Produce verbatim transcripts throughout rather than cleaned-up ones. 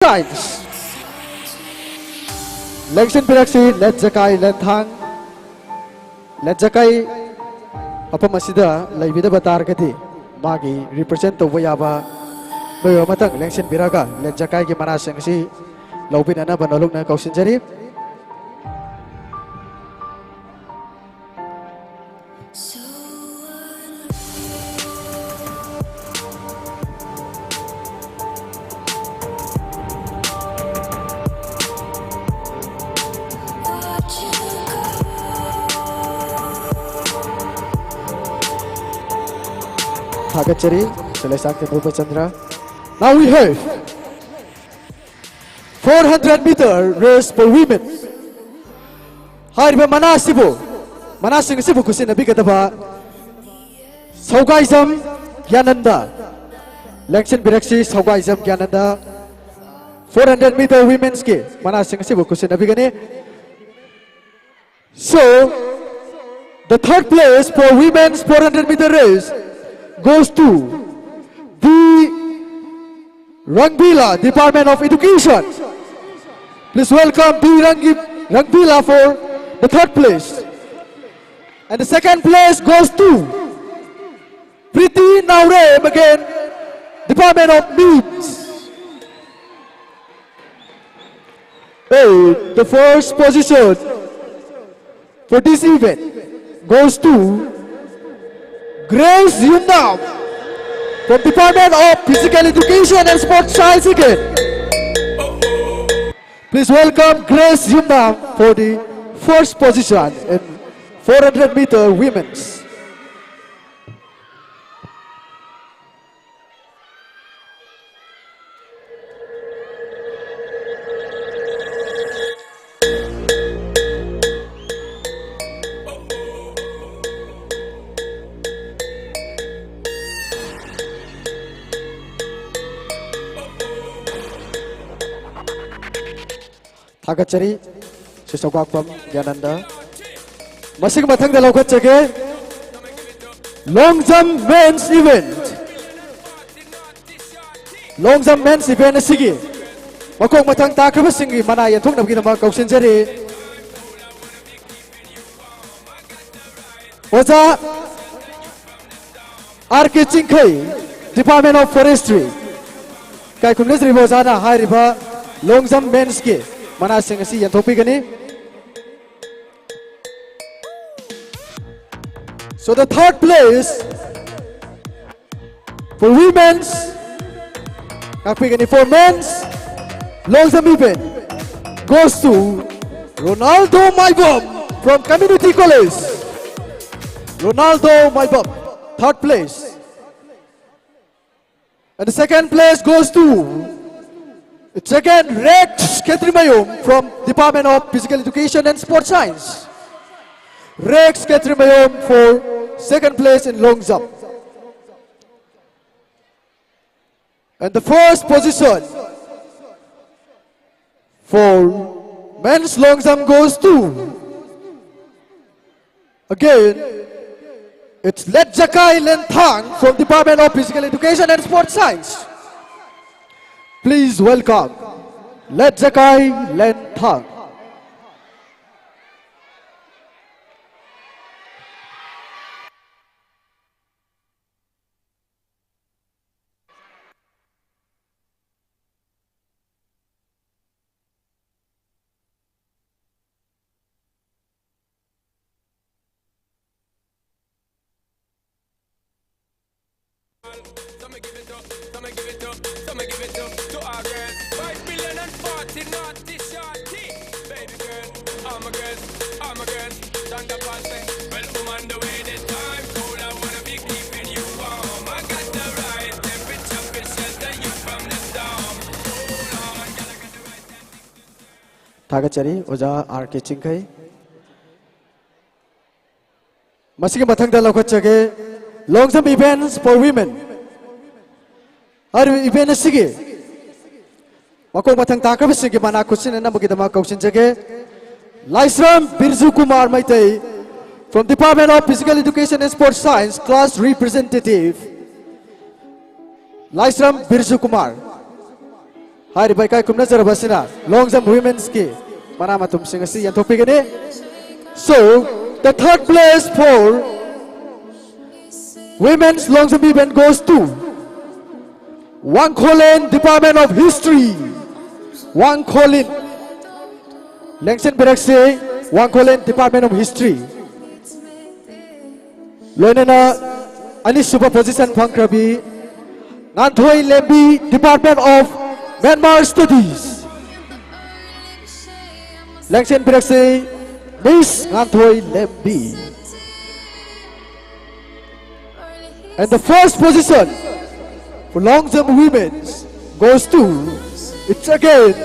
Lines. ꯂꯦꯡꯁꯤꯟꯕꯤꯔꯛꯁꯤ ꯂꯦꯟꯖꯀꯥꯏ ꯂꯦꯟꯊꯥꯡ꯫ ꯂꯦꯟꯖꯀꯥꯏ ꯃꯐꯝ ꯑꯁꯤꯗ ꯂꯩꯕꯤꯗꯕ ꯇꯥꯔꯒꯗꯤ ꯃꯥꯒꯤ represent ꯇꯧꯕ ꯌꯥꯕ ꯃꯤꯑꯣꯏ ꯑꯃꯇꯪ ꯂꯦꯡꯁꯤꯟꯕꯤꯔꯒ ꯂꯦꯟꯖꯀꯥꯏꯒꯤ ꯃꯅꯥꯁꯤꯡ ꯑꯁꯤ ꯂꯧꯕꯤꯅꯅꯕ ꯅꯣꯂꯨꯛꯅ ꯀꯧꯁꯤꯟꯖꯔꯤ꯫ ꯊꯥꯒꯠꯆꯔꯤ, ꯁꯤꯂꯩꯁꯥꯡꯊꯦꯝ ꯔꯨꯄꯆꯟꯗ꯭ꯔ꯫ Now we have four hundred meter race for women. ꯍꯥꯏꯔꯤꯕ ꯃꯅꯥ ꯑꯁꯤꯕꯨ, ꯃꯅꯥꯁꯤꯡ ꯑꯁꯤꯕꯨ ꯈꯨꯠꯁꯤꯟꯅꯕꯤꯒꯗꯕ ꯁꯧꯒꯥꯏꯖꯝ ꯒ꯭ꯌꯥꯅꯟꯗ꯫ ꯂꯦꯡꯁꯤꯟꯕꯤꯔꯛꯁꯤ, ꯁꯧꯒꯥꯏꯖꯝ ꯒ꯭ꯌꯥꯅꯟꯗ꯫ Four hundred meter women's ꯀꯤ ꯃꯅꯥꯁꯤꯡ ꯑꯁꯤꯕꯨ ꯈꯨꯠꯁꯤꯟꯅꯕꯤꯒꯅꯤ꯫ So, the third place for women's four hundred meter race goes to B Rangbila, Department of Education. Please welcome B Rangi-, Rangbila for the third place. And the second place goes to Pretty Naure, again, Department of Means. Hey, the first position for this event goes to Grace Yumnam from Department of Physical Education and Sports Science again. Please welcome Grace Yumnam for the first position in four hundred meter women's. ꯊꯥꯒꯠꯆꯔꯤ, ꯁꯤ ꯁꯧꯒꯥꯛꯄꯝ ꯒ꯭ꯌꯥꯅꯟꯗ꯫ ꯃꯁꯤꯒꯤ ꯃꯊꯪꯗ ꯂꯧꯈꯠꯆꯒꯦ, long jump men's event꯫ Long jump men's event ꯑꯁꯤꯒꯤ ꯃꯈꯣꯡ ꯃꯊꯪ ꯇꯥꯈ꯭ꯔꯕꯁꯤꯡꯒꯤ ꯃꯅꯥ ꯌꯦꯟꯊꯣꯛꯅꯕꯒꯤꯗꯃꯛ ꯀꯧꯁꯤꯟꯖꯔꯤ꯫ ꯑꯣꯖꯥ R K Chingkhei, Department of Forestry꯫ ꯏꯀꯥꯏ ꯈꯨꯝꯅꯖꯔꯤꯕ ꯑꯣꯖꯥꯅ ꯍꯥꯏꯔꯤꯕ long jump men's ꯀꯤ ꯃꯅꯥꯁꯤꯡ ꯑꯁꯤ ꯌꯦꯟꯊꯣꯛꯄꯤꯒꯅꯤ꯫ So the third place for women's, ꯉꯥꯛꯄꯤꯒꯅꯤ, for men's long jump event goes to Ronaldo Maibom from Community College. Ronaldo Maibom, third place. And the second place goes to, it's again Rex Ketrimayom from Department of Physical Education and Sports Science. Rex Ketrimayom for second place in long jump. And the first position for men's long jump goes to, again, it's Letjakai Lenthang from Department of Physical Education and Sports Science. Please welcome Letjakai Lenthang. ꯊꯥꯒꯠꯆꯔꯤ ꯑꯣꯖꯥ R K ꯆꯤꯡꯈꯩ꯫ ꯃꯁꯤꯒꯤ ꯃꯊꯪꯗ ꯂꯧꯈꯠꯆꯒꯦ, long jump events for women꯫ ꯍꯥꯏꯔꯤꯕ event ꯑꯁꯤꯒꯤ ꯃꯈꯣꯡ ꯃꯊꯪ ꯇꯥꯈ꯭ꯔꯕꯁꯤꯡꯒꯤ ꯃꯅꯥ ꯈꯨꯠꯁꯤꯟꯅꯅꯕꯒꯤꯗꯃꯛ ꯀꯧꯁꯤꯟꯖꯒꯦ꯫ ꯂꯥꯏꯁ꯭ꯔꯝ Birju Kumar Meitei, from Department of Physical Education and Sports Science, class representative꯫ ꯂꯥꯏꯁ꯭ꯔꯝ ꯕꯤꯔꯖꯨ ꯀꯨꯃꯥꯔ꯫ ꯍꯥꯏꯔꯤꯕ ꯏꯀꯥꯏ ꯈꯨꯝꯅꯖꯔꯕ ꯑꯁꯤꯅ long jump women's ꯀꯤ ꯃꯅꯥ ꯃꯊꯨꯝꯁꯤꯡ ꯑꯁꯤ ꯌꯦꯟꯊꯣꯛꯄꯤꯒꯅꯤ꯫ So, the third place for women's long jump event goes to Wangkholin Department of History. Wangkholin. ꯂꯦꯡꯁꯤꯟꯕꯤꯔꯛꯁꯤ Wangkholin Department of History꯫ ꯂꯣꯏꯅꯅ ꯑꯅꯤꯁꯨꯕ position ꯐꯪꯈ꯭ꯔꯕꯤ Nganthoi ꯂꯦꯝꯕꯤ, Department of Myanmar Studies꯫ ꯂꯦꯡꯁꯤꯟꯕꯤꯔꯛꯁꯤ Miss Nganthoi ꯂꯦꯝꯕꯤ꯫ And the first position for long jump women's goes to, it's again,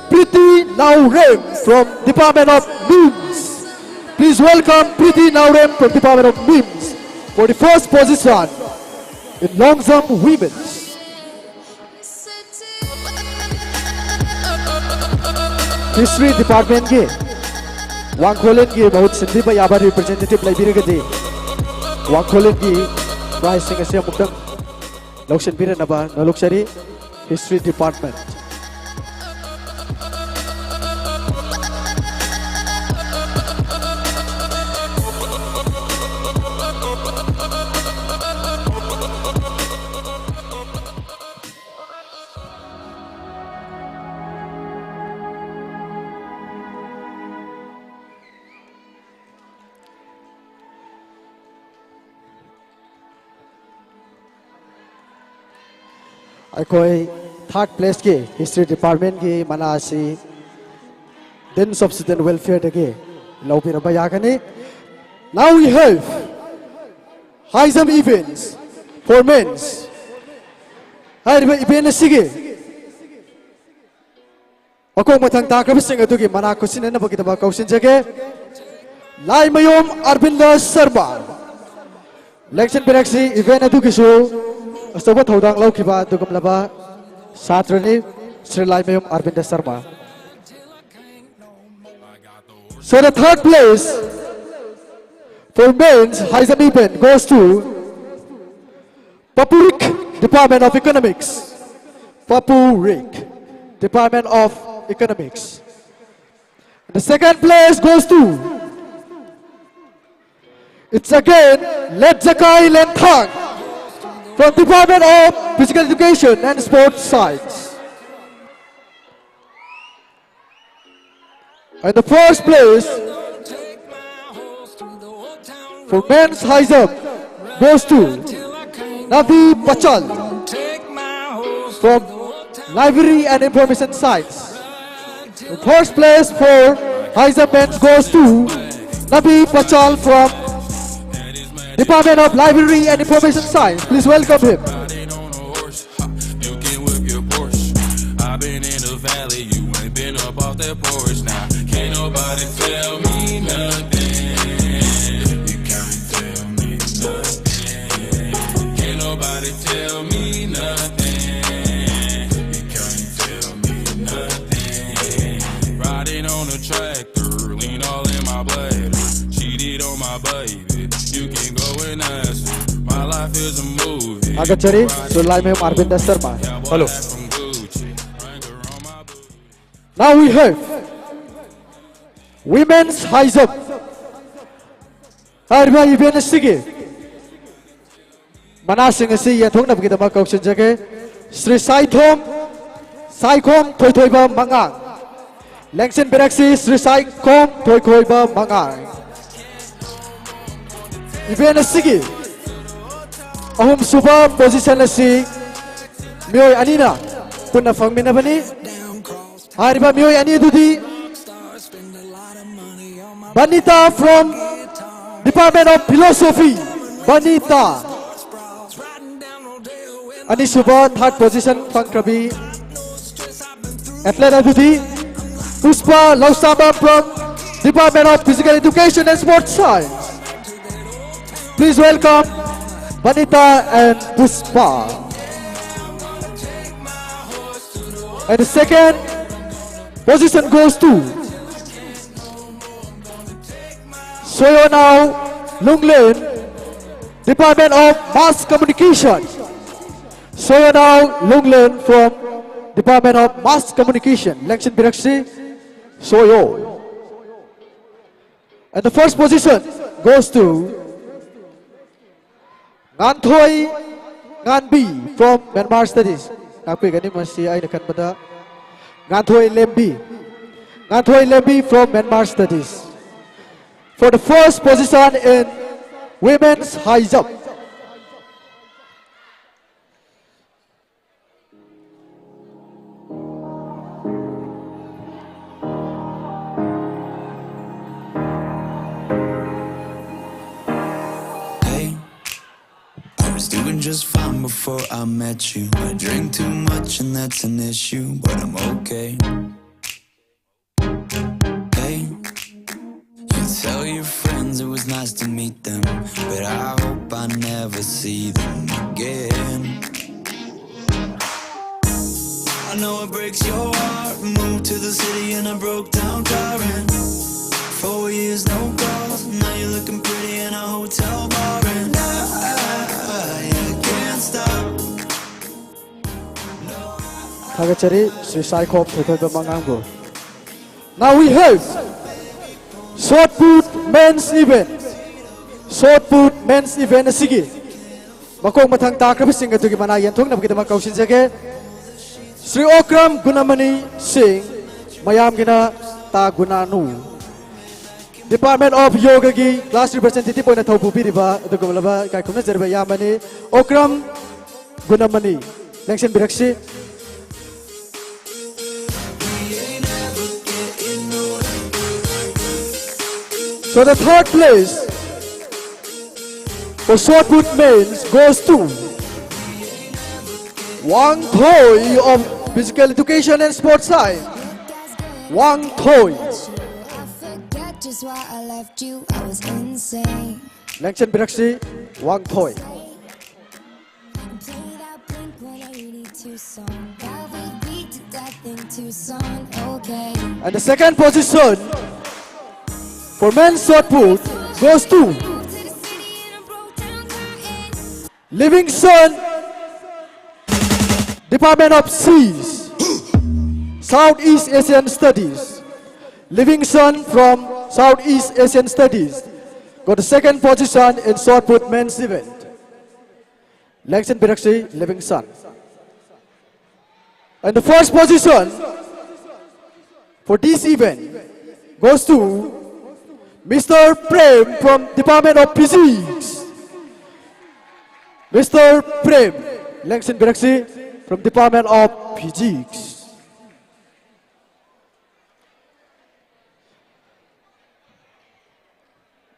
Pretty Naorem from Department of Mims. Please welcome Pretty Naorem from Department of Mims for the first position in long jump women's. History Department ꯀꯤ ꯋꯥꯡꯈꯣꯂꯦꯟꯒꯤ ꯃꯍꯨꯠ ꯁꯤꯟꯕꯤꯕ ꯌꯥꯕ representative ꯂꯩꯕꯤꯔꯒꯗꯤ ꯋꯥꯡꯈꯣꯂꯦꯟꯒꯤ prize ꯁꯤꯡ ꯑꯁꯤ ꯑꯃꯨꯛꯇꯪ ꯂꯧꯁꯤꯟꯕꯤꯔꯅꯕ ꯅꯣꯂꯨꯛꯆꯔꯤ꯫ History Department꯫ ꯑꯩꯈꯣꯏ third place ꯀꯤ History Department ꯀꯤ ꯃꯅꯥ ꯑꯁꯤ Deans of Student Welfare ꯗꯒꯤ ꯂꯧꯕꯤꯔꯝꯕ ꯌꯥꯒꯅꯤ꯫ Now we have high jump events for men's꯫ ꯍꯥꯏꯔꯤꯕ event ꯑꯁꯤꯒꯤ ꯃꯀꯣꯛ ꯃꯊꯪ ꯇꯥꯈ꯭ꯔꯕꯁꯤꯡ ꯑꯗꯨꯒꯤ ꯃꯅꯥ ꯈꯨꯠꯁꯤꯟꯅꯅꯕꯒꯤꯗꯃꯛ ꯀꯧꯁꯤꯟꯖꯒꯦ꯫ ꯂꯥꯏꯃꯌꯨꯝ ꯑꯔꯕꯤꯟꯗ ꯁꯔꯃ꯫ ꯂꯦꯡꯁꯤꯟꯕꯤꯔꯛꯁꯤ, event ꯑꯗꯨꯒꯤꯁꯨ ꯑꯆꯧꯕ ꯊꯧꯗꯥꯡ ꯂꯧꯈꯤꯕ ꯑꯗꯨꯒꯨꯝꯂꯕ ꯁꯥꯇ꯭ꯔꯅꯤ, Shri Laimayum Arbind Sharma. So the third place for men's high jump event goes to Papurik, Department of Economics. Papurik. Department of Economics. The second place goes to, it's again Letzakai Lenthang from Department of Physical Education and Sports Science. And the first place for men's high jump goes to Nabi Pachal from Library and Information Science. The first place for high jump men's goes to Nabi Pachal from Department of Library and Information Science. Please welcome him. You can whip your Porsche. I've been in the valley, you ain't been up off that porch. Now, can't nobody tell me nothing. You can't tell me nothing. Can't nobody tell me nothing. You can't tell me nothing. Riding on a tractor, lean all in my bladder. Cheated on my baby, you can go and ask her. My life is a movie. Agachari, Sulai Mem Arvind Sarma. Hello. Now we have women's high jump. ꯍꯥꯏꯔꯤꯕ event ꯑꯁꯤꯒꯤ ꯃꯅꯥꯁꯤꯡ ꯑꯁꯤ ꯌꯦꯟꯊꯣꯛꯅꯕꯒꯤꯗꯃꯛ ꯀꯧꯁꯤꯟꯖꯒꯦ꯫ Shri ꯁꯥꯏꯊꯣꯝ Saikhom ꯊꯣꯏꯊꯣꯏꯕ ꯃꯉꯥꯡ꯫ ꯂꯦꯡꯁꯤꯟꯕꯤꯔꯛꯁꯤ Shri Saikhom ꯊꯣꯏꯊꯣꯏꯕ ꯃꯉꯥꯡ꯫ Event ꯑꯁꯤꯒꯤ ꯑꯍꯨꯝꯁꯨꯕ position ꯑꯁꯤ ꯃꯤꯑꯣꯏ ꯑꯅꯤꯅ ꯄꯨꯟꯅ ꯐꯪꯃꯤꯟꯅꯕꯅꯤ꯫ ꯍꯥꯏꯔꯤꯕ ꯃꯤꯑꯣꯏ ꯑꯅꯤ ꯑꯗꯨꯗꯤ Banita from Department of Philosophy, Banita. ꯑꯅꯤꯁꯨꯕ third position ꯐꯪꯈ꯭ꯔꯕꯤ athlete ꯑꯗꯨꯗꯤ ꯄꯨꯁꯄꯥ ꯂꯧꯁꯥꯝꯕꯝ from Department of Physical Education and Sports Science. Please welcome Vanita and Pushpa. And the second position goes to Soyonao Lunglen, Department of Mass Communication. Soyonao Lunglen from Department of Mass Communication, ꯂꯦꯡꯁꯤꯟꯕꯤꯔꯛꯁꯤ, ꯁꯣꯌꯣ꯫ And the first position goes to Nganthoi Nganbi from Myanmar Studies. ꯉꯥꯛꯄꯤꯒꯅꯤ, ꯃꯁꯤ ꯑꯩꯅ ꯈꯟꯕꯗ ꯉꯥꯟꯊꯣꯏ ꯂꯦꯝꯕꯤ, ꯉꯥꯟꯊꯣꯏ ꯂꯦꯝꯕꯤ from Myanmar Studies. For the first position in women's high jump. Hey, I was doing just fine before I met you. I drink too much and that's an issue, but I'm okay. Hey, you tell your friends it was nice to meet them, but I hope I never see them again. I know it breaks your heart. Moved to the city and I broke down crying. Four years, no calls. Now you're looking pretty in a hotel bar, and I, I can't stop. ꯊꯥꯒꯠꯆꯔꯤ Shri Saikhom ꯊꯣꯏꯊꯣꯏꯕ ꯃꯉꯥꯡꯕꯨ꯫ Now we have shot put men's event. Shot put men's event ꯑꯁꯤꯒꯤ ꯃꯈꯣꯡ ꯃꯊꯪ ꯇꯥꯈ꯭ꯔꯕꯁꯤꯡ ꯑꯗꯨꯒꯤ ꯃꯅꯥ ꯌꯦꯟꯊꯣꯛꯅꯕꯒꯤꯗꯃꯛ ꯀꯧꯁꯤꯟꯖꯒꯦ꯫ ꯁ꯭ꯔꯤ ꯑꯣꯀ꯭ꯔꯝ ꯒꯨꯅꯃꯅꯤ ꯁꯤꯡ, ꯃꯌꯥꯝꯒꯤꯅ ꯇꯥ ꯒꯨꯅꯥꯅꯨ꯫ Department of Yogaꯒꯤ class representative ꯑꯣꯏꯅ ꯊꯧ ꯄꯨꯕꯤꯔꯤꯕ ꯑꯗꯨꯒꯨꯝꯂꯕ ꯏꯀꯥꯏ ꯈꯨꯝꯅꯖꯔꯤꯕ ꯏꯌꯥꯝꯕꯅꯤ Okram ꯒꯨꯅꯃꯅꯤ, ꯂꯦꯡꯁꯤꯟꯕꯤꯔꯛꯁꯤ꯫ So the third place for shot put men's goes to Wang Thoi of Physical Education and Sports Science. Wang Thoi. Forget just why I left you. I was insane. ꯂꯦꯡꯁꯤꯟꯕꯤꯔꯛꯁꯤ, ꯋꯥꯡ ꯊꯣꯏ꯫ Play that Blink one eighty-two song. Velvet beat to death in Tucson. Okay. And the second position for men's shot put goes to Moved to the city and I broke down crying. Livingston, Department of Cs. Southeast Asian Studies. Livingston from Southeast Asian Studies got the second position in shot put men's event. Lengsen Biraksi, Livingston. And the first position for this event goes to Mister Prem from Department of Physics. Mister Prem, Lengsen Biraksi from Department of Physics.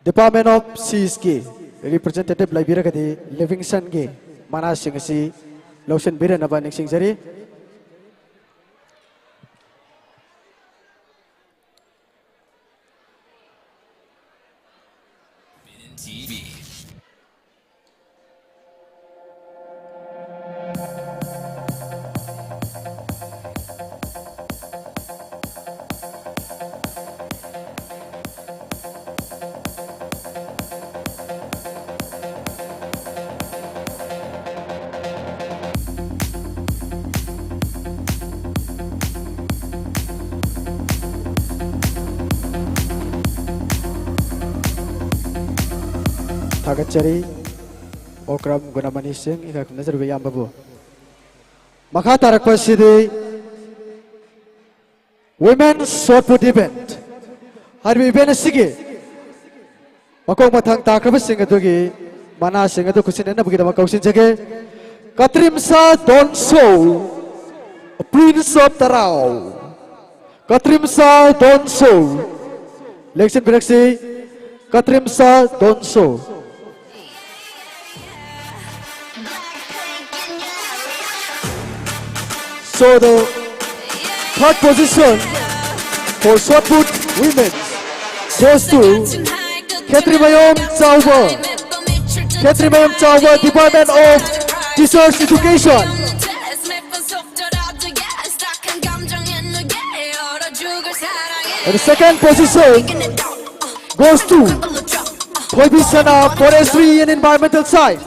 Department of Science ꯀꯤ representative ꯂꯩꯕꯤꯔꯒꯗꯤ ꯂꯤꯚꯤꯡꯁꯟꯒꯤ ꯃꯅꯥꯁꯤꯡ ꯑꯁꯤ ꯂꯧꯁꯤꯟꯕꯤꯔꯅꯕ ꯅꯤꯡꯁꯤꯡꯖꯔꯤ꯫ ꯊꯥꯒꯠꯆꯔꯤ ꯑꯣꯀ꯭ꯔꯝ ꯒꯨꯅꯃꯅꯤ ꯁꯤꯡ, ꯏꯀꯥꯏ ꯈꯨꯝꯅꯖꯔꯤꯕ ꯏꯌꯥꯝꯕꯕꯨ꯫ ꯃꯈꯥ ꯇꯥꯔꯛꯄ ꯑꯁꯤꯗꯤ Women's Shot Put Event꯫ ꯍꯥꯏꯔꯤꯕ event ꯑꯁꯤꯒꯤ ꯃꯀꯣꯛ ꯃꯊꯪ ꯇꯥꯈ꯭ꯔꯕꯁꯤꯡ ꯑꯗꯨꯒꯤ ꯃꯅꯥꯁꯤꯡ ꯑꯗꯨ ꯈꯨꯠꯁꯤꯟꯅꯅꯕꯒꯤꯗꯃꯛ ꯀꯧꯁꯤꯟꯖꯒꯦ꯫ ꯀꯇ꯭ꯔꯤꯝꯁꯥ ꯗꯣꯟꯁꯣ, Prince of ꯇꯔꯥꯎ꯫ ꯀꯇ꯭ꯔꯤꯝꯁꯥ ꯗꯣꯟꯁꯣ꯫ ꯂꯦꯡꯁꯤꯟꯕꯤꯔꯛꯁꯤ, ꯀꯇ꯭ꯔꯤꯝꯁꯥ ꯗꯣꯟꯁꯣ꯫ So the third position for shot put women goes to Khetrimayom Chauba, Khetrimayom Chauba, Department of Teachers Education. And the second position goes to Thoibi Sana, Forestry and Environmental Science.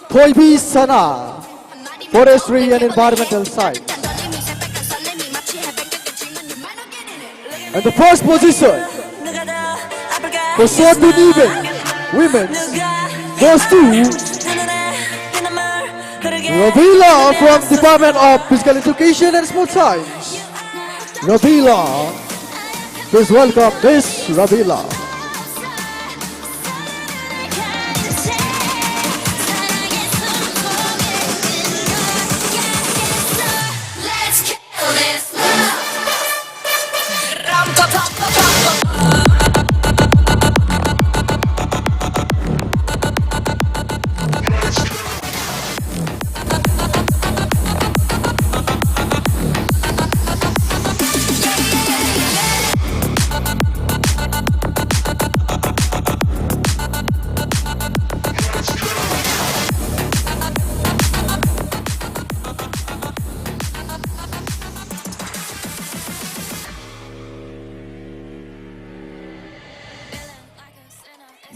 Thoibi Sana, Forestry and Environmental Science. And the first position for short to even women goes to Ravila from Department of Physical Education and Sports Science. Ravila, please welcome Miss Ravila.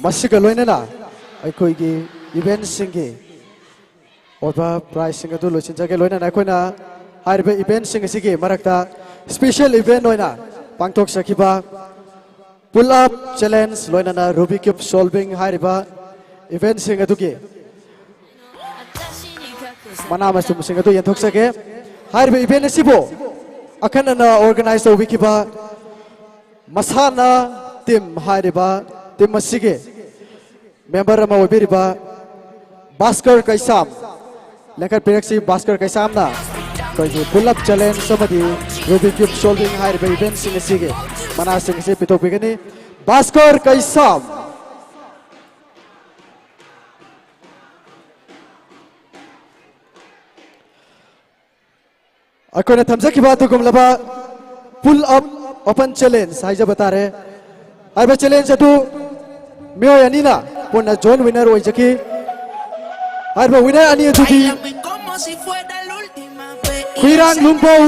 ꯃꯁꯤꯒ ꯂꯣꯏꯅꯅ ꯑꯩꯈꯣꯏꯒꯤ ꯏꯚꯦꯟꯁꯤꯡꯒꯤ ꯑꯣꯏꯕ ꯄ꯭ꯔꯥꯏꯖꯁꯤꯡ ꯑꯗꯨ ꯂꯣꯏꯁꯤꯟꯖꯒꯦ꯫ ꯂꯣꯏꯅꯅ ꯑꯩꯈꯣꯏꯅ ꯍꯥꯏꯔꯤꯕ ꯏꯚꯦꯟꯁꯤꯡ ꯑꯁꯤꯒꯤ ꯃꯔꯛꯇ ꯁ꯭ꯄꯦꯁꯦꯜ ꯏꯚꯦꯟ ꯑꯣꯏꯅ ꯄꯥꯡꯊꯣꯛꯆꯈꯤꯕ ꯄꯨꯜ ꯑꯞ ꯆꯦꯂꯦꯟꯖ, ꯂꯣꯏꯅꯅ ꯔꯨꯕꯤꯛ ꯀ꯭ꯌꯨꯕ ꯁꯣꯜꯚꯤꯡ ꯍꯥꯏꯔꯤꯕ ꯏꯚꯦꯟꯁꯤꯡ ꯑꯗꯨꯒꯤ ꯃꯅꯥ ꯃꯁꯤꯡ ꯑꯗꯨ ꯌꯦꯟꯊꯣꯛꯆꯒꯦ꯫ ꯍꯥꯏꯔꯤꯕ ꯏꯚꯦꯟ ꯑꯁꯤꯕꯨ ꯑꯈꯟꯅꯅ ꯑꯣꯔꯒꯅꯥꯏꯖ ꯇꯧꯕꯤꯈꯤꯕ ꯃꯁꯥꯟꯅ ꯇꯤꯝ ꯍꯥꯏꯔꯤꯕ ꯇꯤꯝ ꯑꯁꯤꯒꯤ ꯃꯦꯝꯕꯔ ꯑꯃ ꯑꯣꯏꯕꯤꯔꯤꯕ ꯚꯥꯁꯀꯔ ꯀꯩꯁꯥꯝ, ꯂꯦꯡꯈꯠꯄꯤꯔꯛꯁꯤ꯫ ꯚꯥꯁꯀꯔ ꯀꯩꯁꯥꯝꯅ ꯑꯩꯈꯣꯏꯒꯤ ꯄꯨꯜ ꯑꯞ ꯆꯦꯂꯦꯟꯖ ꯑꯃꯗꯤ ꯔꯨꯕꯤꯛ ꯀ꯭ꯌꯨꯕ ꯁꯣꯜꯚꯤꯡ ꯍꯥꯏꯔꯤꯕ ꯏꯚꯦꯟꯁꯤꯡ ꯑꯁꯤꯒꯤ ꯃꯅꯥꯁꯤꯡ ꯑꯁꯤ ꯄꯤꯊꯣꯛꯄꯤꯒꯅꯤ꯫ ꯚꯥꯁꯀꯔ ꯀꯩꯁꯥꯝ꯫ ꯑꯩꯈꯣꯏꯅ ꯊꯝꯖꯈꯤꯕ ꯑꯗꯨꯒꯨꯝꯂꯕ ꯄꯨꯜ ꯑꯞ ꯑꯣꯄꯟ ꯆꯦꯂꯦꯟꯖ ꯍꯥꯏꯖꯕ ꯇꯥꯔꯦ꯫ ꯍꯥꯏꯔꯤꯕ ꯆꯦꯂꯦꯟꯖ ꯑꯗꯨ ꯃꯤꯑꯣꯏ ꯑꯅꯤꯅ ꯄꯨꯟꯅ ꯖꯣꯏꯟ ꯋꯤꯟꯅꯔ ꯑꯣꯏꯖꯈꯤ꯫ ꯍꯥꯏꯔꯤꯕ ꯋꯤꯟꯅꯔ ꯑꯅꯤ ꯑꯗꯨꯗꯤ ꯈꯨꯏꯔꯥꯡ ꯂꯨꯝꯕꯧ,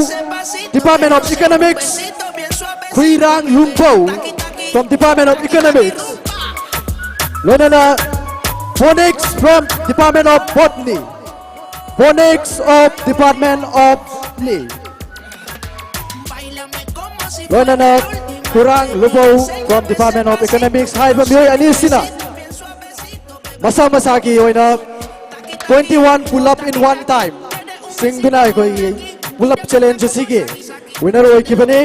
Department of Economics, ꯈꯨꯏꯔꯥꯡ ꯂꯨꯝꯕꯧ from Department of Economics, ꯂꯣꯏꯅꯅ Bonix from Department of Botany, Bonix of Department of Botany꯫ ꯂꯣꯏꯅꯅ ꯈꯨꯔꯥꯏ ꯂꯨꯝꯕꯧ from Department of Economics ꯍꯥꯏꯔꯤꯕ ꯃꯤꯑꯣꯏ ꯑꯅꯤꯁꯤꯅ ꯃꯁꯥ ꯃꯁꯥꯒꯤ ꯑꯣꯏꯅ twenty-one pull up in one time ꯆꯤꯡꯗꯨꯅ ꯑꯩꯈꯣꯏꯒꯤ pull up challenge ꯑꯁꯤꯒꯤ winner ꯑꯣꯏꯈꯤꯕꯅꯤ꯫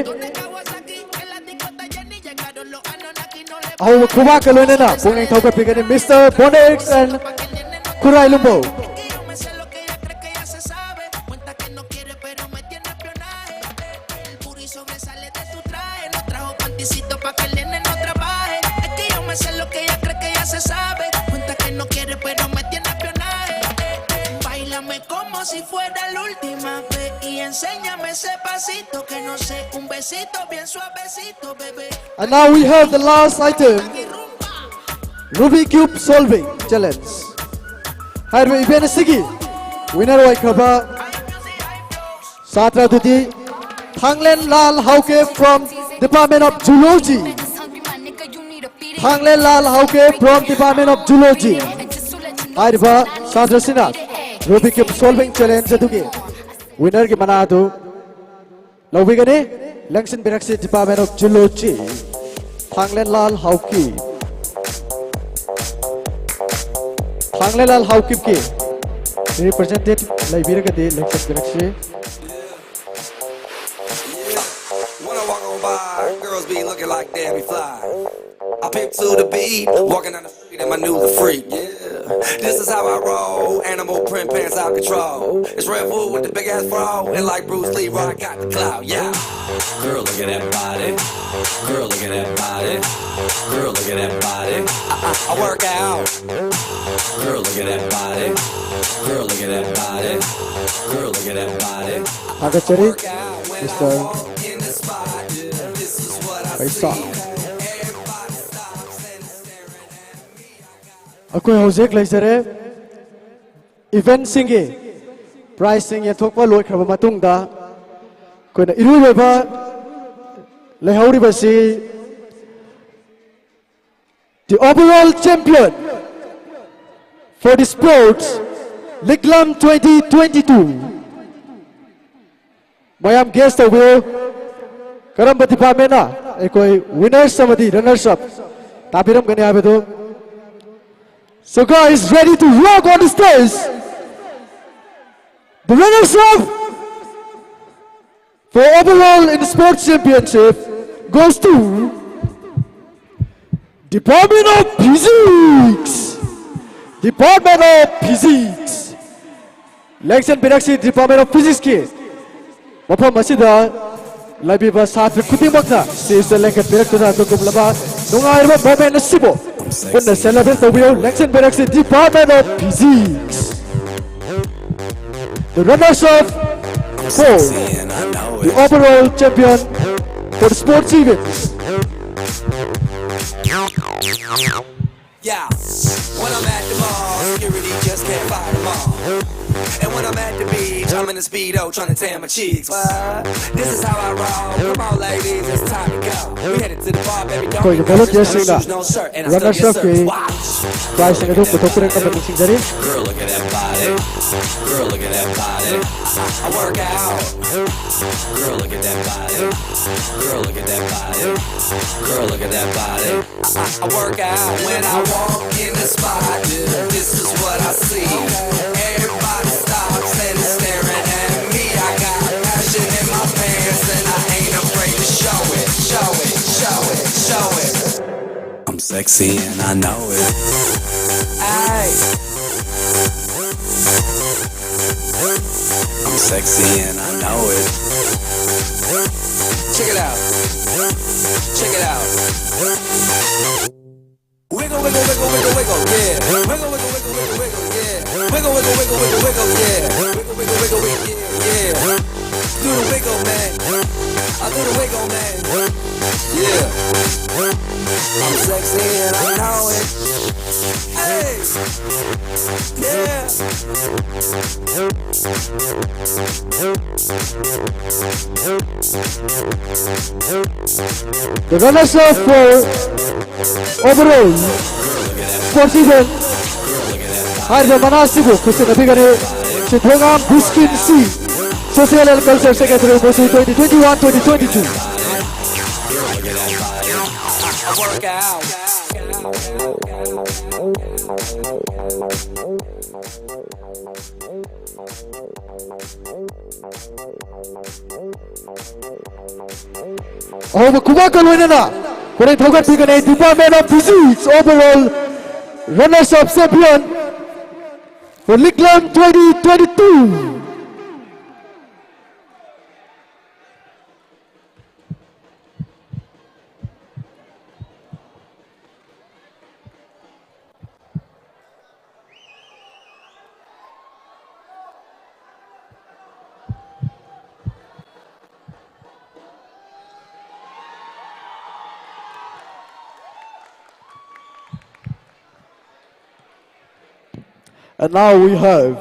ꯑꯍꯧꯕ ꯈꯨꯕꯥꯛꯀ ꯂꯣꯏꯅꯅ ꯄꯨꯛꯅꯤꯡ ꯊꯧꯒꯠꯄꯤꯒꯅꯤ Mister Bonix and Khurai ꯂꯨꯝꯕꯧ꯫ Como si fuera la última vez y enséñame ese pasito que no sé, un besito bien suavecito, bebé. And now we have the last item, Rubik Cube Solving Challenge. ꯍꯥꯏꯔꯤꯕ event ꯑꯁꯤꯒꯤ winner ꯑꯣꯏꯈ꯭ꯔꯕ ꯁꯥꯇ꯭ꯔ ꯑꯗꯨꯗꯤ ꯊꯥꯡꯂꯦꯟ ꯂꯥꯜ ꯍꯥꯎꯀꯦ from Department of Zoology꯫ ꯊꯥꯡꯂꯦꯟ Lal ꯍꯥꯎꯀꯦ from Department of Zoology ꯍꯥꯏꯔꯤꯕ ꯁꯥꯇ꯭ꯔꯁꯤꯅ Rubik Cube Solving Challenge ꯑꯗꯨꯒꯤ winner ꯒꯤ ꯃꯅꯥ ꯑꯗꯨ ꯂꯧꯕꯤꯒꯅꯤ꯫ ꯂꯦꯡꯁꯤꯟꯕꯤꯔꯛꯁꯤ Department of Zoology꯫ ꯊꯥꯡꯂꯦꯟ Lal Haokip. ꯊꯥꯡꯂꯦꯟ Lal ꯍꯥꯎꯀꯤꯞꯀꯤ representative ꯂꯩꯕꯤꯔꯒꯗꯤ ꯂꯦꯡꯁꯤꯟꯕꯤꯔꯛꯁꯤ꯫ Wanna walk on by, girls be looking like Debbie Fly. I pimp to the beat, walking down the street and my new the freak. Yeah, this is how I roll. Animal print pants out control. It's Red Bull with the big ass bra, and like Bruce Lee, I got the clout. Yeah. Girl, look at that body. Girl, look at that body. Girl, look at that body. I, I, I work out. Girl, look at that body. Girl, look at that body. Girl, look at that body. ꯊꯥꯒꯠꯆꯔꯤ, Mister ꯄꯩꯁꯥ꯫ ꯑꯩꯈꯣꯏ ꯍꯧꯖꯤꯛ ꯂꯩꯖꯔꯦ꯫ Event ꯁꯤꯡꯒꯤ prize ꯁꯤꯡ ꯌꯦꯟꯊꯣꯛꯄ ꯂꯣꯏꯈ꯭ꯔꯕ ꯃꯇꯨꯡꯗ, ꯑꯩꯈꯣꯏꯅ ꯏꯔꯣꯏꯕ ꯂꯩꯍꯧꯔꯤꯕꯁꯤ the overall champion for the sports ꯂꯤꯛꯂꯝ twenty twenty-two꯫ ꯃꯌꯥꯝ guess ꯇꯧꯕꯤꯌꯨ꯫ ꯀꯔꯝꯕ departmentꯅ ꯑꯩꯈꯣꯏ winners ꯑꯃꯗꯤ runners up ꯇꯥꯕꯤꯔꯝꯒꯅꯤ ꯍꯥꯏꯕꯗꯨ? So guys, ready to rock on the stage. The runners up for overall in sports championship goes to Department of Physics. Department of Physics. ꯂꯦꯡꯁꯟꯕꯤꯔꯛꯁꯤ Department of Physicsꯀꯤ ꯃꯐꯝ ꯑꯁꯤꯗ ꯂꯩꯕꯤꯕ ꯁꯥꯇ꯭ꯔ ꯈꯨꯗꯤꯡꯃꯛꯅ stageꯇ ꯂꯦꯡꯈꯠꯄꯤꯔꯛꯇꯨꯅ ꯑꯗꯨꯒꯨꯝꯂꯕ ꯅꯨꯡꯉꯥꯏꯔꯕ moment ꯑꯁꯤꯕꯨ ꯄꯨꯟꯅ celebrate ꯇꯧꯕꯤꯌꯨ꯫ ꯂꯦꯡꯁꯟꯕꯤꯔꯛꯁꯤ Department of Physics. The runners up for the overall champion for the sports event. Yeah, when I'm at the mall, security just can't fight them all. And when I'm at the beach, I'm in a speedo trying to tan my cheeks. What? This is how I roll. Come on, ladies, it's time to go. We headed to the bar, baby. Don't ꯑꯩꯈꯣꯏꯒꯤ be nervous, no volunteerꯁꯤꯡꯅ shoes, no shirt, and I runners still get upꯀꯤ served. What? prizeꯁꯤꯡ ꯑꯗꯨ ꯄꯨꯊꯣꯛꯄꯤꯔꯛꯅꯕ ꯅꯤꯡꯁꯤꯡꯖꯔꯤ꯫ Girl, look at that body. Girl, look at that body. I, I work out. Girl, look at that body. Girl, look at that body. Girl, look at that body. I, I work out when I walk in the spot. This is what I see. Everybody stops and is staring at me. I got passion in my pants and I ain't afraid to show it, show it, show it, show it. I'm sexy and I know it. Ay. I'm sexy and I know it. Check it out. Check it out. Wiggle, wiggle, wiggle, wiggle, wiggle, yeah. Wiggle, wiggle, wiggle, wiggle, wiggle, yeah. Wiggle, wiggle, wiggle, wiggle, wiggle, yeah. Wiggle, wiggle, wiggle, wiggle, wiggle, yeah. Do the wiggle, man. I do the wiggle, man. Yeah. I'm sexy and I know it. Hey. Yeah. The runners up for overall sports event ꯍꯥꯏꯔꯤꯕ ꯃꯅꯥ ꯑꯁꯤꯕꯨ ꯈꯨꯠꯁꯤꯟꯅꯕꯤꯒꯅꯤ ꯁꯤꯟꯊꯣꯏꯉꯥꯝ ꯕꯤꯁꯀꯤꯟ ꯁꯤ, Social and Culture Secretary, ꯃꯣꯏꯁꯨ twenty twenty-one, twenty twenty-two꯫ I work out. ꯑꯍꯧꯕ ꯈꯨꯕꯥꯛꯀ ꯂꯣꯏꯅꯅ ꯈꯨꯗꯩ ꯊꯧꯒꯠꯄꯤꯒꯅꯤ Department of Physics, overall runners up champion for Liklam twenty twenty-two. And now we have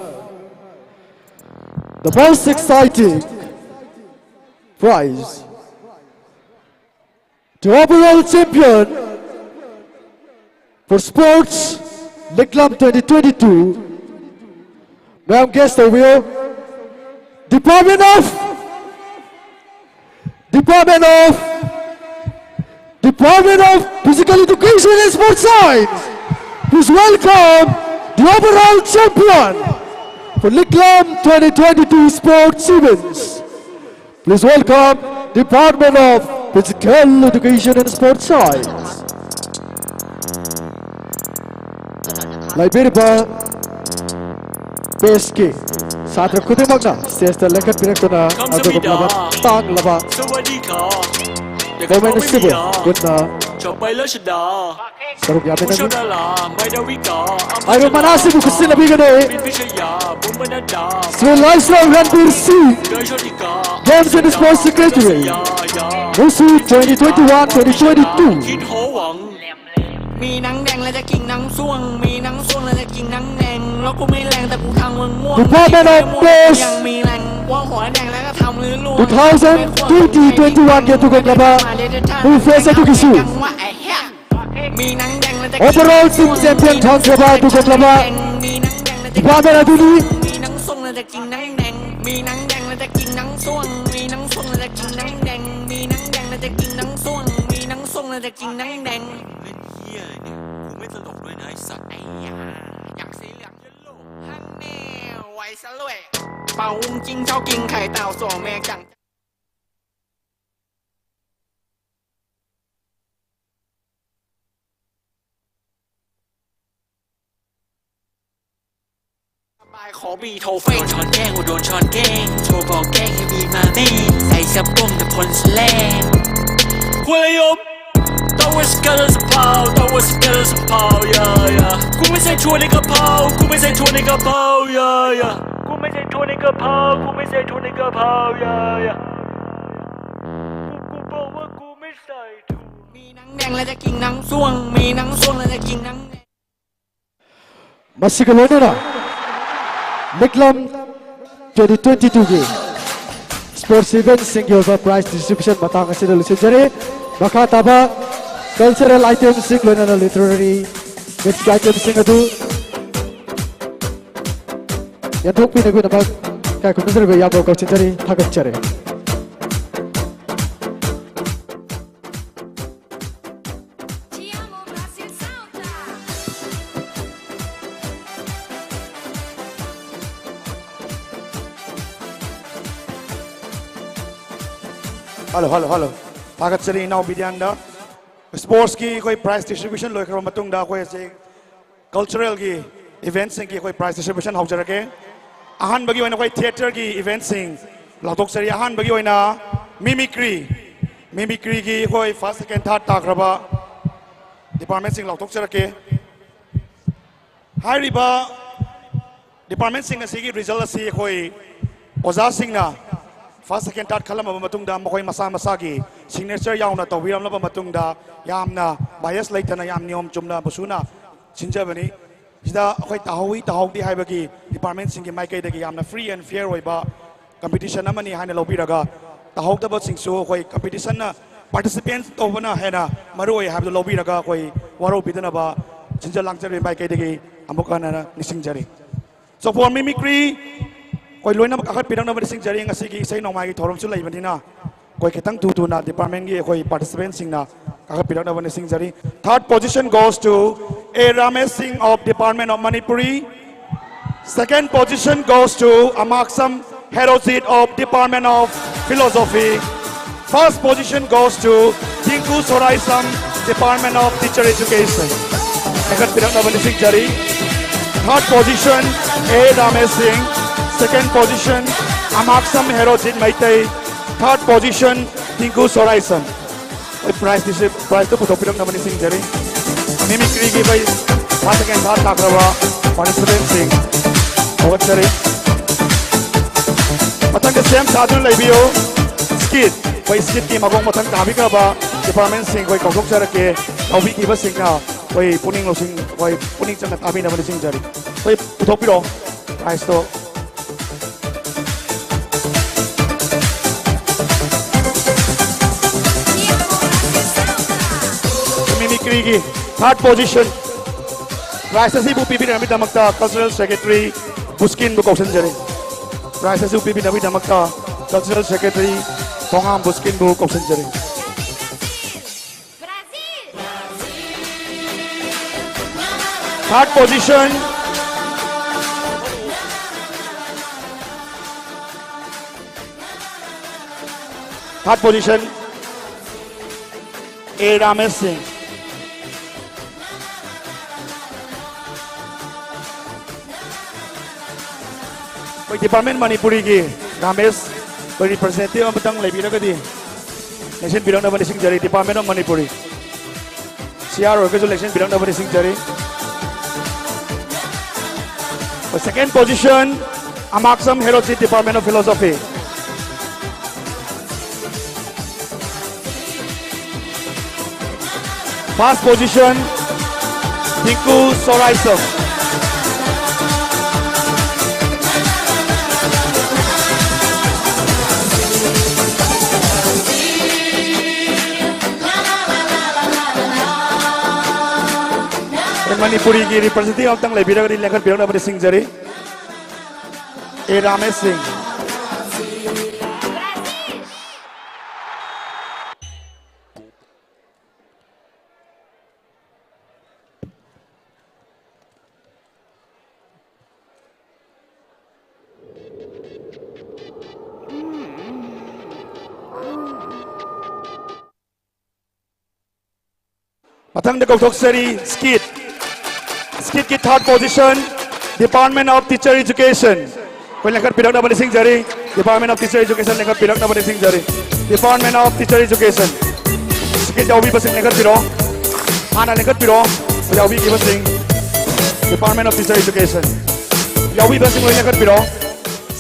the most exciting prize. The overall champion for Sports Liklam twenty twenty-two, ma'am, guest of you, Department of Department of Department of Physical Education and Sports Science. Please welcome the overall champion for Liklam twenty twenty-two Sports Events. Please welcome Department of Physical Education and Sports Science. ꯂꯩꯕꯤꯔꯤꯕ ꯕꯦꯁꯀꯤ ꯁꯥꯇ꯭ꯔ ꯈꯨꯗꯤꯡꯃꯛꯅ ꯁ꯭ꯇꯦꯖꯇ ꯂꯦꯡꯈꯠꯄꯤꯔꯛꯇꯨꯅ ꯑꯗꯨꯒꯨꯝꯂꯕ ꯇꯥꯡꯂꯕ government ꯑꯁꯤꯕꯨ ꯄꯨꯟꯅ ꯁꯔꯨꯛ ꯌꯥꯃꯤꯟꯅꯃꯤ꯫ ꯍꯥꯏꯔꯤꯕ ꯃꯅꯥ ꯑꯁꯤꯕꯨ ꯈꯨꯠꯁꯤꯟꯅꯕꯤꯒꯅꯤ ꯁ꯭ꯔꯤ ꯂꯥꯏꯁ꯭ꯔꯝ ꯔꯟꯕꯤꯔ ꯁꯤꯡ, Games and Sports Secretary, ꯃꯨꯁꯨ twenty twenty-one, twenty twenty-two. มีหนังแดงและจะกินหนังส้วง มีหนังส้วงและจะกินหนังแดง แล้วกูไม่แรงแต่กูทางมึงม่วง Department of Post ยังมีแรงว่าหัวแดงแล้วก็ทำลื่นล่วง two thousand twenty twenty-one ಗೆ ತೂಕಕ್ಲಬ Buffet Setukisu. ว่าไอ้เหี้ยมีหนังแดงและจะ Overall team champion tongreba ತೂಕಕ್ಲಬ. มีหนังแดงและจะ Department of Duty. มีหนังส้วงและจะกินหนังแดง มีหนังแดงและจะกินหนังส้วง มีหนังส้วงและจะกินหนังแดง มีหนังแดงและจะกินหนังส้วง ꯅꯪ ꯅꯪ꯫ ꯅꯪ ꯍꯤꯌꯔꯅꯦ꯫ ꯀꯨꯝꯍꯩ ꯇꯧꯗꯣꯏꯅꯦ ꯑꯩ ꯁꯛ꯫ ꯑꯩꯌꯥ, ꯌꯥꯛꯁꯦ ꯌꯥꯛꯁꯜꯂꯣ꯫ ꯍꯟꯅꯦ, ꯋꯥꯏꯁꯜꯂꯣꯏ꯫ ꯄꯥꯎꯡ ꯆꯤꯡ ꯆꯥꯎ ꯀꯤꯡ ꯈꯥꯏ ꯇꯥꯎ ꯆꯣꯡ ꯃꯦ ꯆꯥꯡ꯫ ꯕꯥꯏ ꯈꯣꯕꯤ ꯊꯧ ꯐꯦꯡ ꯁꯣꯟ ꯊꯦꯡ ꯎꯗꯣꯟ ꯁꯣꯟ ꯊꯦꯡ ꯁꯣ ꯐꯥꯎ ꯊꯦꯡ ꯍꯦꯕꯤ ꯃꯥ ꯃꯦ ꯁꯥꯏ ꯁꯞ ꯄꯣꯝ ꯗ ꯐꯣꯟ ꯁꯂꯦꯡ ꯈꯣꯂꯌꯣꯝ ꯇꯧꯔꯁꯤ ꯀꯜꯂꯁꯨ ꯐꯥꯎ ꯇꯧꯔꯁꯤ ꯀꯜꯂꯁꯨ ꯐꯥꯎ ꯌꯥ ꯌꯥ ꯀꯨꯝꯍꯩꯁꯦ ꯊꯣꯅꯤꯒ ꯐꯥꯎ ꯀꯨꯝꯍꯩꯁꯦ ꯊꯣꯅꯤꯒ ꯐꯥꯎ ꯌꯥ ꯌꯥ ꯀꯨꯝꯍꯩꯁꯦ ꯊꯣꯅꯤꯒ ꯐꯥꯎ ꯀꯨꯝꯍꯩꯁꯦ ꯊꯣꯅꯤꯒ ꯐꯥꯎ ꯌꯥ ꯌꯥ ꯀꯨꯝꯍꯩꯁꯦ ꯊꯣ ꯃꯤ ꯅꯪ ꯅꯦꯡꯂꯗ ꯀꯤꯡ ꯅꯪ ꯁꯨꯋꯪ ꯃꯤ ꯅꯪ ꯁꯨꯋꯪꯂꯗ ꯀꯤꯡ ꯅꯪ ꯃꯁꯤꯒ ꯂꯣꯏꯅꯅ ꯂꯤꯛꯂꯝ twenty twenty-two ꯒꯤ sports event ꯁꯤꯡꯒꯤ ꯑꯣꯏꯕ prize distribution ꯃꯇꯥꯡ ꯑꯁꯤꯗ ꯂꯣꯏꯁꯤꯟꯖꯔꯦ꯫ ꯃꯈꯥ ꯇꯥꯕ cultural item ꯁꯤꯡ ꯂꯣꯏꯅꯅ literary meets item ꯁꯤꯡ ꯑꯗꯨ ꯌꯦꯟꯊꯣꯛꯄꯤꯅꯕꯒꯤꯗꯃꯛ ꯏꯀꯥꯏ ꯈꯨꯝꯅꯖꯔꯤꯕ ꯏꯌꯥꯝꯕ ꯀꯧꯁꯤꯟꯖꯔꯤ꯫ ꯊꯥꯒꯠꯆꯔꯤ꯫ Hello, hello, hello. ꯊꯥꯒꯠꯆꯔꯤ ꯏꯅꯥꯎ ꯕꯤꯗ꯭ꯌꯥꯅꯟꯗ꯫ Sports ꯀꯤ ꯑꯩꯈꯣꯏ prize distribution ꯂꯣꯏꯈ꯭ꯔꯕ ꯃꯇꯨꯡꯗ ꯑꯩꯈꯣꯏ ꯍꯧꯖꯤꯛ cultural ꯒꯤ event ꯁꯤꯡꯒꯤ ꯑꯩꯈꯣꯏ prize distribution ꯍꯧꯖꯔꯒꯦ꯫ ꯑꯍꯥꯟꯕꯒꯤ ꯑꯣꯏꯅ ꯑꯩꯈꯣꯏ theatre ꯒꯤ event ꯁꯤꯡ ꯂꯥꯎꯊꯣꯛꯆꯔꯤ꯫ ꯑꯍꯥꯟꯕꯒꯤ ꯑꯣꯏꯅ mimicry, mimicry ꯒꯤ ꯑꯩꯈꯣꯏ first, second, third ꯇꯥꯈ꯭ꯔꯕ department ꯁꯤꯡ ꯂꯥꯎꯊꯣꯛꯆꯔꯛꯀꯦ꯫ ꯍꯥꯏꯔꯤꯕ department ꯁꯤꯡ ꯑꯁꯤꯒꯤ result ꯑꯁꯤ ꯑꯩꯈꯣꯏ ꯑꯣꯖꯥꯁꯤꯡꯅ first, second, third ꯈꯜꯂꯝꯃꯕ ꯃꯇꯨꯡꯗ ꯃꯈꯣꯏ ꯃꯁꯥ ꯃꯁꯥꯒꯤ signature ꯌꯥꯎꯅ ꯇꯧꯕꯤꯔꯝꯂꯕ ꯃꯇꯨꯡꯗ ꯌꯥꯝꯅ bias ꯂꯩꯇꯅ ꯌꯥꯝ ꯅꯤꯌꯣꯝ ꯆꯨꯝꯅ ꯃꯨꯁꯨꯅ ꯁꯤꯟꯖꯕꯅꯤ꯫ ꯁꯤꯗ ꯑꯩꯈꯣꯏ ꯇꯥꯍꯧꯏ ꯇꯥꯍꯧꯗꯦ ꯍꯥꯏꯕꯒꯤ department ꯁꯤꯡꯒꯤ ꯃꯥꯏꯀꯩꯗꯒꯤ ꯌꯥꯝꯅ free and fair ꯑꯣꯏꯕ competition ꯑꯃꯅꯤ ꯍꯥꯏꯅ ꯂꯧꯕꯤꯔꯒ ꯇꯥꯍꯧꯗꯕꯁꯤꯡꯁꯨ ꯑꯩꯈꯣꯏ competition ꯅ participate ꯇꯧꯕꯅ ꯍꯦꯟꯅ ꯃꯔꯨ ꯑꯣꯏ ꯍꯥꯏꯕꯗꯨ ꯂꯧꯕꯤꯔꯒ ꯑꯩꯈꯣꯏ ꯋꯥꯔꯧꯕꯤꯗꯅꯕ ꯁꯤꯟꯖ ꯂꯥꯡꯖꯔꯤꯕ ꯃꯥꯏꯀꯩꯗꯒꯤ ꯑꯃꯨꯛ ꯍꯟꯅ ꯅꯤꯡꯁꯤꯡꯖꯔꯤ꯫ So for mimicry ꯑꯩꯈꯣꯏ ꯂꯣꯏꯅꯃꯛ ꯀꯥꯈꯠꯄꯤꯔꯛꯅꯕ ꯅꯤꯡꯁꯤꯡꯖꯔꯤ꯫ ꯉꯁꯤꯒꯤ ꯏꯁꯩ ꯅꯣꯡꯃꯥꯏꯒꯤ ꯊꯧꯔꯝꯁꯨ ꯂꯩꯕꯅꯤꯅ ꯑꯩꯈꯣꯏ ꯈꯤꯇꯪ ꯊꯨ ꯊꯨꯅ department ꯀꯤ ꯑꯩꯈꯣꯏ participant ꯁꯤꯡꯅ ꯀꯥꯈꯠꯄꯤꯔꯛꯅꯕ ꯅꯤꯡꯁꯤꯡꯖꯔꯤ꯫ Third position goes to A Ramesh Singh of Department of Manipuri. Second position goes to Amaksam Herojit of Department of Philosophy. First position goes to Tinku Soraisam, Department of Teacher Education. ꯀꯥꯈꯠꯄꯤꯔꯛꯅꯕ ꯅꯤꯡꯁꯤꯡꯖꯔꯤ꯫ Third position, A Ramesh Singh. Second position, Amaksam Herojit Meitei. Third position, Tinku Soraisam. ꯑꯩ prize ꯁꯦ, prize two ꯄꯨꯊꯣꯛꯄꯤꯔꯛꯅꯕ ꯅꯤꯡꯁꯤꯡꯖꯔꯤ꯫ Mimicry ꯒꯤ ꯑꯩꯈꯣꯏ first, second, third ꯇꯥꯈ꯭ꯔꯕ participant ꯁꯤꯡ ꯊꯧꯒꯠꯆꯔꯤ꯫ ꯃꯊꯪꯗ ꯁꯦꯝ ꯁꯥꯗꯨꯅ ꯂꯩꯕꯤꯌꯨ꯫ Skit, ꯑꯩꯈꯣꯏ skit ꯀꯤ ꯃꯈꯣꯡ ꯃꯊꯪ ꯇꯥꯕꯤꯈ꯭ꯔꯕ department ꯁꯤꯡ ꯑꯩꯈꯣꯏ ꯀꯧꯊꯣꯛꯆꯔꯛꯀꯦ꯫ ꯇꯧꯕꯤꯈꯤꯕꯁꯤꯡꯅ ꯑꯩꯈꯣꯏ ꯄꯨꯛꯅꯤꯡ ꯂꯧꯁꯤꯡ, ꯑꯩꯈꯣꯏ ꯄꯨꯛꯅꯤꯡ ꯆꯪꯅ ꯇꯥꯕꯤꯅꯕ ꯅꯤꯡꯁꯤꯡꯖꯔꯤ꯫ ꯑꯩꯈꯣꯏ ꯄꯨꯊꯣꯛꯄꯤꯔꯛꯑꯣ prize ꯇꯣ꯫ Mimicry ꯒꯤ third position prize ꯑꯁꯤꯕꯨ ꯄꯤꯕꯤꯅꯕꯒꯤꯗꯃꯛꯇ Cultural Secretary ꯕꯨꯁꯀꯤꯟꯕꯨ ꯀꯧꯁꯤꯟꯖꯔꯤ꯫ Prize ꯑꯁꯤꯕꯨ ꯄꯤꯕꯤꯅꯕꯒꯤꯗꯃꯛꯇ Cultural Secretary Thongam ꯕꯨꯁꯀꯤꯟꯕꯨ ꯀꯧꯁꯤꯟꯖꯔꯤ꯫ Third position. Third position, A Ramesh Singh. ꯑꯩꯈꯣꯏ Department Manipuri ꯒꯤ ꯔꯥꯃꯦꯁ, ꯑꯩꯈꯣꯏ representative ꯑꯃꯇꯪ ꯂꯩꯕꯤꯔꯒꯗꯤ ꯂꯦꯡꯁꯤꯟꯕꯤꯔꯛꯅꯕ ꯅꯤꯡꯁꯤꯡꯖꯔꯤ, Department of Manipuri꯫ C R ꯑꯣꯏꯔꯒꯁꯨ ꯂꯦꯡꯁꯤꯟꯕꯤꯔꯛꯅꯕ ꯅꯤꯡꯁꯤꯡꯖꯔꯤ꯫ Second position, Amaksam Herojit, Department of Philosophy. First position, Tinku Soraisam. ꯑꯦ, ꯃꯅꯤꯄꯨꯔꯤꯒꯤ representative ꯑꯝꯇꯪ ꯂꯩꯕꯤꯔꯒꯗꯤ ꯂꯦꯡꯈꯠꯄꯤꯔꯛꯅꯕ ꯅꯤꯡꯁꯤꯡꯖꯔꯤ꯫ ꯑꯦ ꯔꯥꯃꯦꯁ ꯁꯤꯡ꯫ ꯃꯊꯪꯗ ꯀꯧꯊꯣꯛꯆꯔꯤ, skit꯫ Skitꯀꯤ third position, Department of Teacher Education꯫ ꯑꯩꯈꯣꯏ ꯂꯦꯡꯈꯠꯄꯤꯔꯛꯅꯕ ꯅꯤꯡꯁꯤꯡꯖꯔꯤ꯫ Department of Teacher Education ꯂꯦꯡꯈꯠꯄꯤꯔꯛꯅꯕ ꯅꯤꯡꯁꯤꯡꯖꯔꯤ꯫ Department of Teacher Education꯫ Skit ꯌꯥꯎꯕꯤꯕꯁꯤꯡ ꯂꯦꯡꯈꯠꯄꯤꯔꯣ꯫ ꯍꯥꯟꯅ ꯂꯦꯡꯈꯠꯄꯤꯔꯣ꯫ ꯌꯥꯎꯕꯤꯈꯤꯕꯁꯤꯡ꯫ Department of Teacher Education꯫ ꯌꯥꯎꯕꯤꯕꯁꯤꯡ ꯂꯣꯏ ꯂꯦꯡꯈꯠꯄꯤꯔꯣ꯫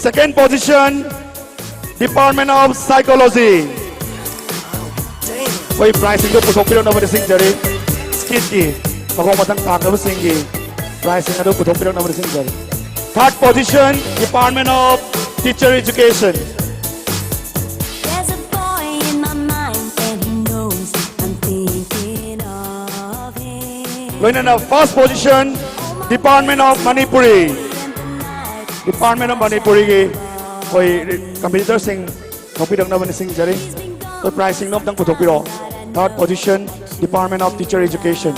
Second position, Department of Psychology꯫ ꯑꯩꯈꯣꯏ prizeꯁꯤꯡꯗꯣ ꯄꯨꯊꯣꯛꯄꯤꯔꯛꯅꯕ ꯅꯤꯡꯁꯤꯡꯖꯔꯤ꯫ Skitꯀꯤ ꯃꯈꯣꯡ ꯃꯊꯪ ꯊꯥꯡꯅꯕꯁꯤꯡꯒꯤ prizeꯁꯤꯡ ꯑꯗꯨ ꯄꯨꯊꯣꯛꯄꯤꯔꯛꯅꯕ ꯅꯤꯡꯁꯤꯡꯖꯔꯤ꯫ Third position, Department of Teacher Education꯫ There's a boy in my mind and he knows I'm thinking of him. ꯂꯣꯏꯅꯅ first position, Department of Manipuri꯫ Department of Manipuriꯒꯤ ꯑꯩꯈꯣꯏ competitorꯁꯤꯡ ꯊꯣꯛꯄꯤꯔꯛꯅꯕ ꯅꯤꯡꯁꯤꯡꯖꯔꯤ꯫ ꯑꯩꯈꯣꯏ prizeꯁꯤꯡꯗꯣ ꯑꯝꯇꯪ ꯄꯨꯊꯣꯛꯄꯤꯔꯛꯑꯣ꯫ Third position, Department of Teacher Education꯫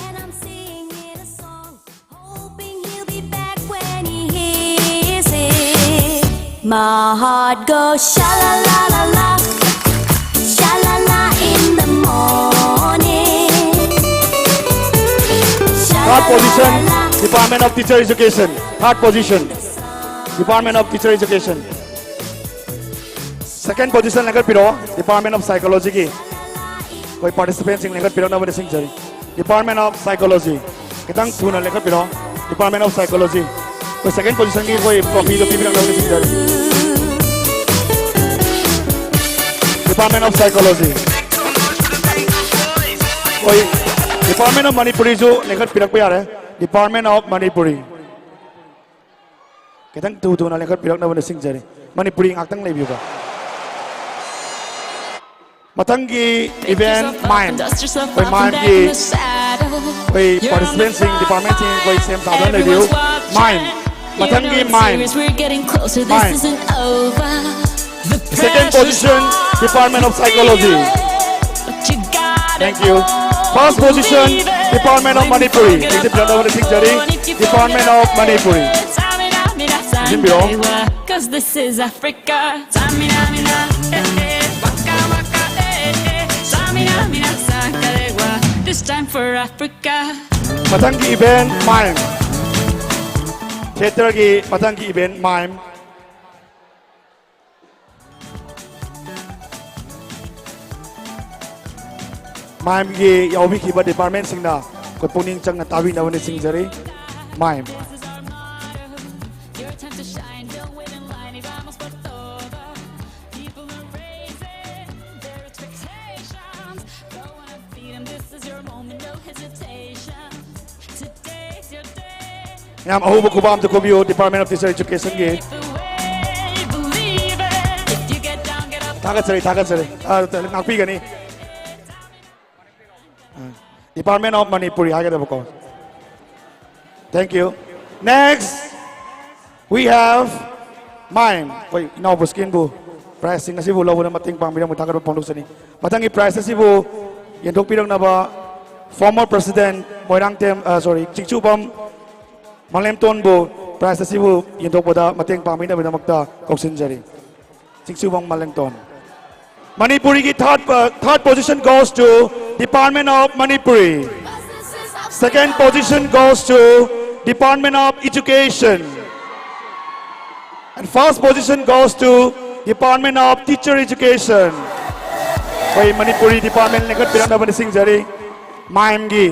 And I'm singing a song, hoping he'll be back when he hears it. My heart goes sha la la la la, sha la la in the morning. Third position, Department of Teacher Education. Third position, Department of Teacher Education꯫ Second position ꯂꯦꯡꯈꯠꯄꯤꯔꯛꯑꯣ, Department of Psychologyꯒꯤ ꯑꯩꯈꯣꯏ participantꯁꯤꯡ ꯂꯦꯡꯈꯠꯄꯤꯔꯛꯅꯕ ꯅꯤꯡꯁꯤꯡꯖꯔꯤ꯫ Department of Psychology, ꯈꯤꯇꯪ ꯊꯨꯅ ꯂꯦꯡꯈꯠꯄꯤꯔꯛꯑꯣ꯫ Department of Psychology, ꯑꯩꯈꯣꯏ second positionꯒꯤ ꯑꯩꯈꯣꯏ trophyꯗꯣ ꯄꯤꯕꯤꯔꯛꯅꯕ ꯅꯤꯡꯁꯤꯡꯖꯔꯤ꯫ Department of Psychology, ꯑꯩꯈꯣꯏ Department of Manipuriꯁꯨ ꯂꯦꯡꯈꯠꯄꯤꯔꯛꯄ ꯌꯥꯔꯦ꯫ Department of Manipuri꯫ ꯈꯤꯇꯪ ꯊꯨ ꯊꯨꯅ ꯂꯦꯡꯈꯠꯄꯤꯔꯛꯅꯕ ꯅꯤꯡꯁꯤꯡꯖꯔꯤ꯫ ꯃꯅꯤꯄꯨꯔꯤ ꯉꯥꯛꯇꯪ ꯂꯩꯕꯤꯌꯨꯕ꯫ ꯃꯊꯪꯒꯤ event, mime꯫ ꯑꯩꯈꯣꯏ mimeꯒꯤ ꯑꯩꯈꯣꯏ participantꯁꯤꯡ, departmentꯁꯤꯡ ꯑꯩꯈꯣꯏ ꯁꯦꯝ ꯁꯥꯗꯨꯅ ꯂꯩꯕꯤꯌꯨ꯫ Mime꯫ ꯃꯊꯪꯒꯤ mime꯫ Mime꯫ Second position, Department of Psychology. Thank you. First position, Department of Manipuri꯫ ꯂꯦꯡꯁꯤꯟꯕꯤꯔꯛꯅꯕ ꯅꯤꯡꯁꯤꯡꯖꯔꯤ꯫ Department of Manipuri꯫ ꯂꯦꯡꯁꯤꯟꯕꯤꯔꯣ꯫ Cause this is Africa. for Africa. ꯃꯊꯪꯒꯤ ꯏꯚꯦꯟ ꯃꯥꯏꯝ꯫ ꯊꯤꯌꯦꯇꯔꯒꯤ ꯃꯊꯪꯒꯤ ꯏꯚꯦꯟ ꯃꯥꯏꯝ꯫ ꯃꯥꯏꯝꯒꯤ ꯌꯥꯎꯕꯤꯈꯤꯕ ꯗꯤꯄꯥꯔꯠꯃꯦꯟꯁꯤꯡꯅ ꯑꯩꯈꯣꯏ ꯄꯨꯛꯅꯤꯡ ꯆꯪꯅ ꯇꯥꯕꯤꯅꯕ ꯅꯤꯡꯁꯤꯡꯖꯔꯤ꯫ ꯃꯥꯏꯝ꯫ Your time to shine, don't wait in line, y vamos por todo. People are raising their expectations. Go on and feed 'em, this is your moment, no hesitation. Today's your day. ꯌꯥꯝ ꯑꯍꯧꯕ ꯈꯨꯕꯥꯛ ꯑꯝꯇ ꯈꯨꯕꯤꯌꯨ Department of Teacher Educationꯒꯤ꯫ Lead the way, believe it. If you get down, get up. ꯊꯥꯒꯠꯆꯔꯤ, ꯊꯥꯒꯠꯆꯔꯤ꯫ ꯑ, ꯉꯥꯛꯄꯤꯒꯅꯤ꯫ ꯑ, Department of Manipuri ꯍꯥꯏꯒꯗꯕꯀꯣ꯫ Thank you. Next, we have ꯃꯥꯏꯝ꯫ ꯑꯩꯈꯣꯏ ꯏꯅꯥꯎ ꯕꯨꯁꯀꯤꯟꯕꯨ prizeꯁꯤꯡ ꯑꯁꯤꯕꯨ ꯂꯧꯕꯗ ꯃꯇꯦꯡ ꯄꯥꯡꯕꯤꯔꯝꯕ ꯊꯥꯒꯠꯄ ꯐꯣꯡꯗꯣꯛꯆꯔꯤ꯫ ꯃꯊꯪꯒꯤ prize ꯑꯁꯤꯕꯨ ꯌꯦꯟꯊꯣꯛꯄꯤꯔꯛꯅꯕ former president ꯃꯣꯏꯔꯥꯡꯊꯦꯝ, ꯑ, sorry, ꯆꯤꯡꯁꯨꯕꯝ ꯃꯥꯂꯦꯝꯇꯣꯟꯕꯨ prize ꯑꯁꯤꯕꯨ ꯌꯦꯟꯊꯣꯛꯄꯗ ꯃꯇꯦꯡ ꯄꯥꯡꯕꯤꯅꯕꯒꯤꯗꯃꯛꯇ ꯀꯧꯁꯤꯟꯖꯔꯤ꯫ ꯆꯤꯡꯁꯨꯕꯝ ꯃꯥꯂꯦꯝꯇꯣꯟ꯫ ꯃꯅꯤꯄꯨꯔꯤꯒꯤ third, uh, third position goes to Department of Manipuri. Second position goes to Department of Education. And first position goes to Department of Teacher Education. ꯑꯩꯈꯣꯏ ꯃꯅꯤꯄꯨꯔꯤ department ꯂꯤꯡꯈꯠꯄꯤꯔꯛꯅꯕ ꯅꯤꯡꯁꯤꯡꯖꯔꯤ꯫ ꯃꯥꯏꯝꯒꯤ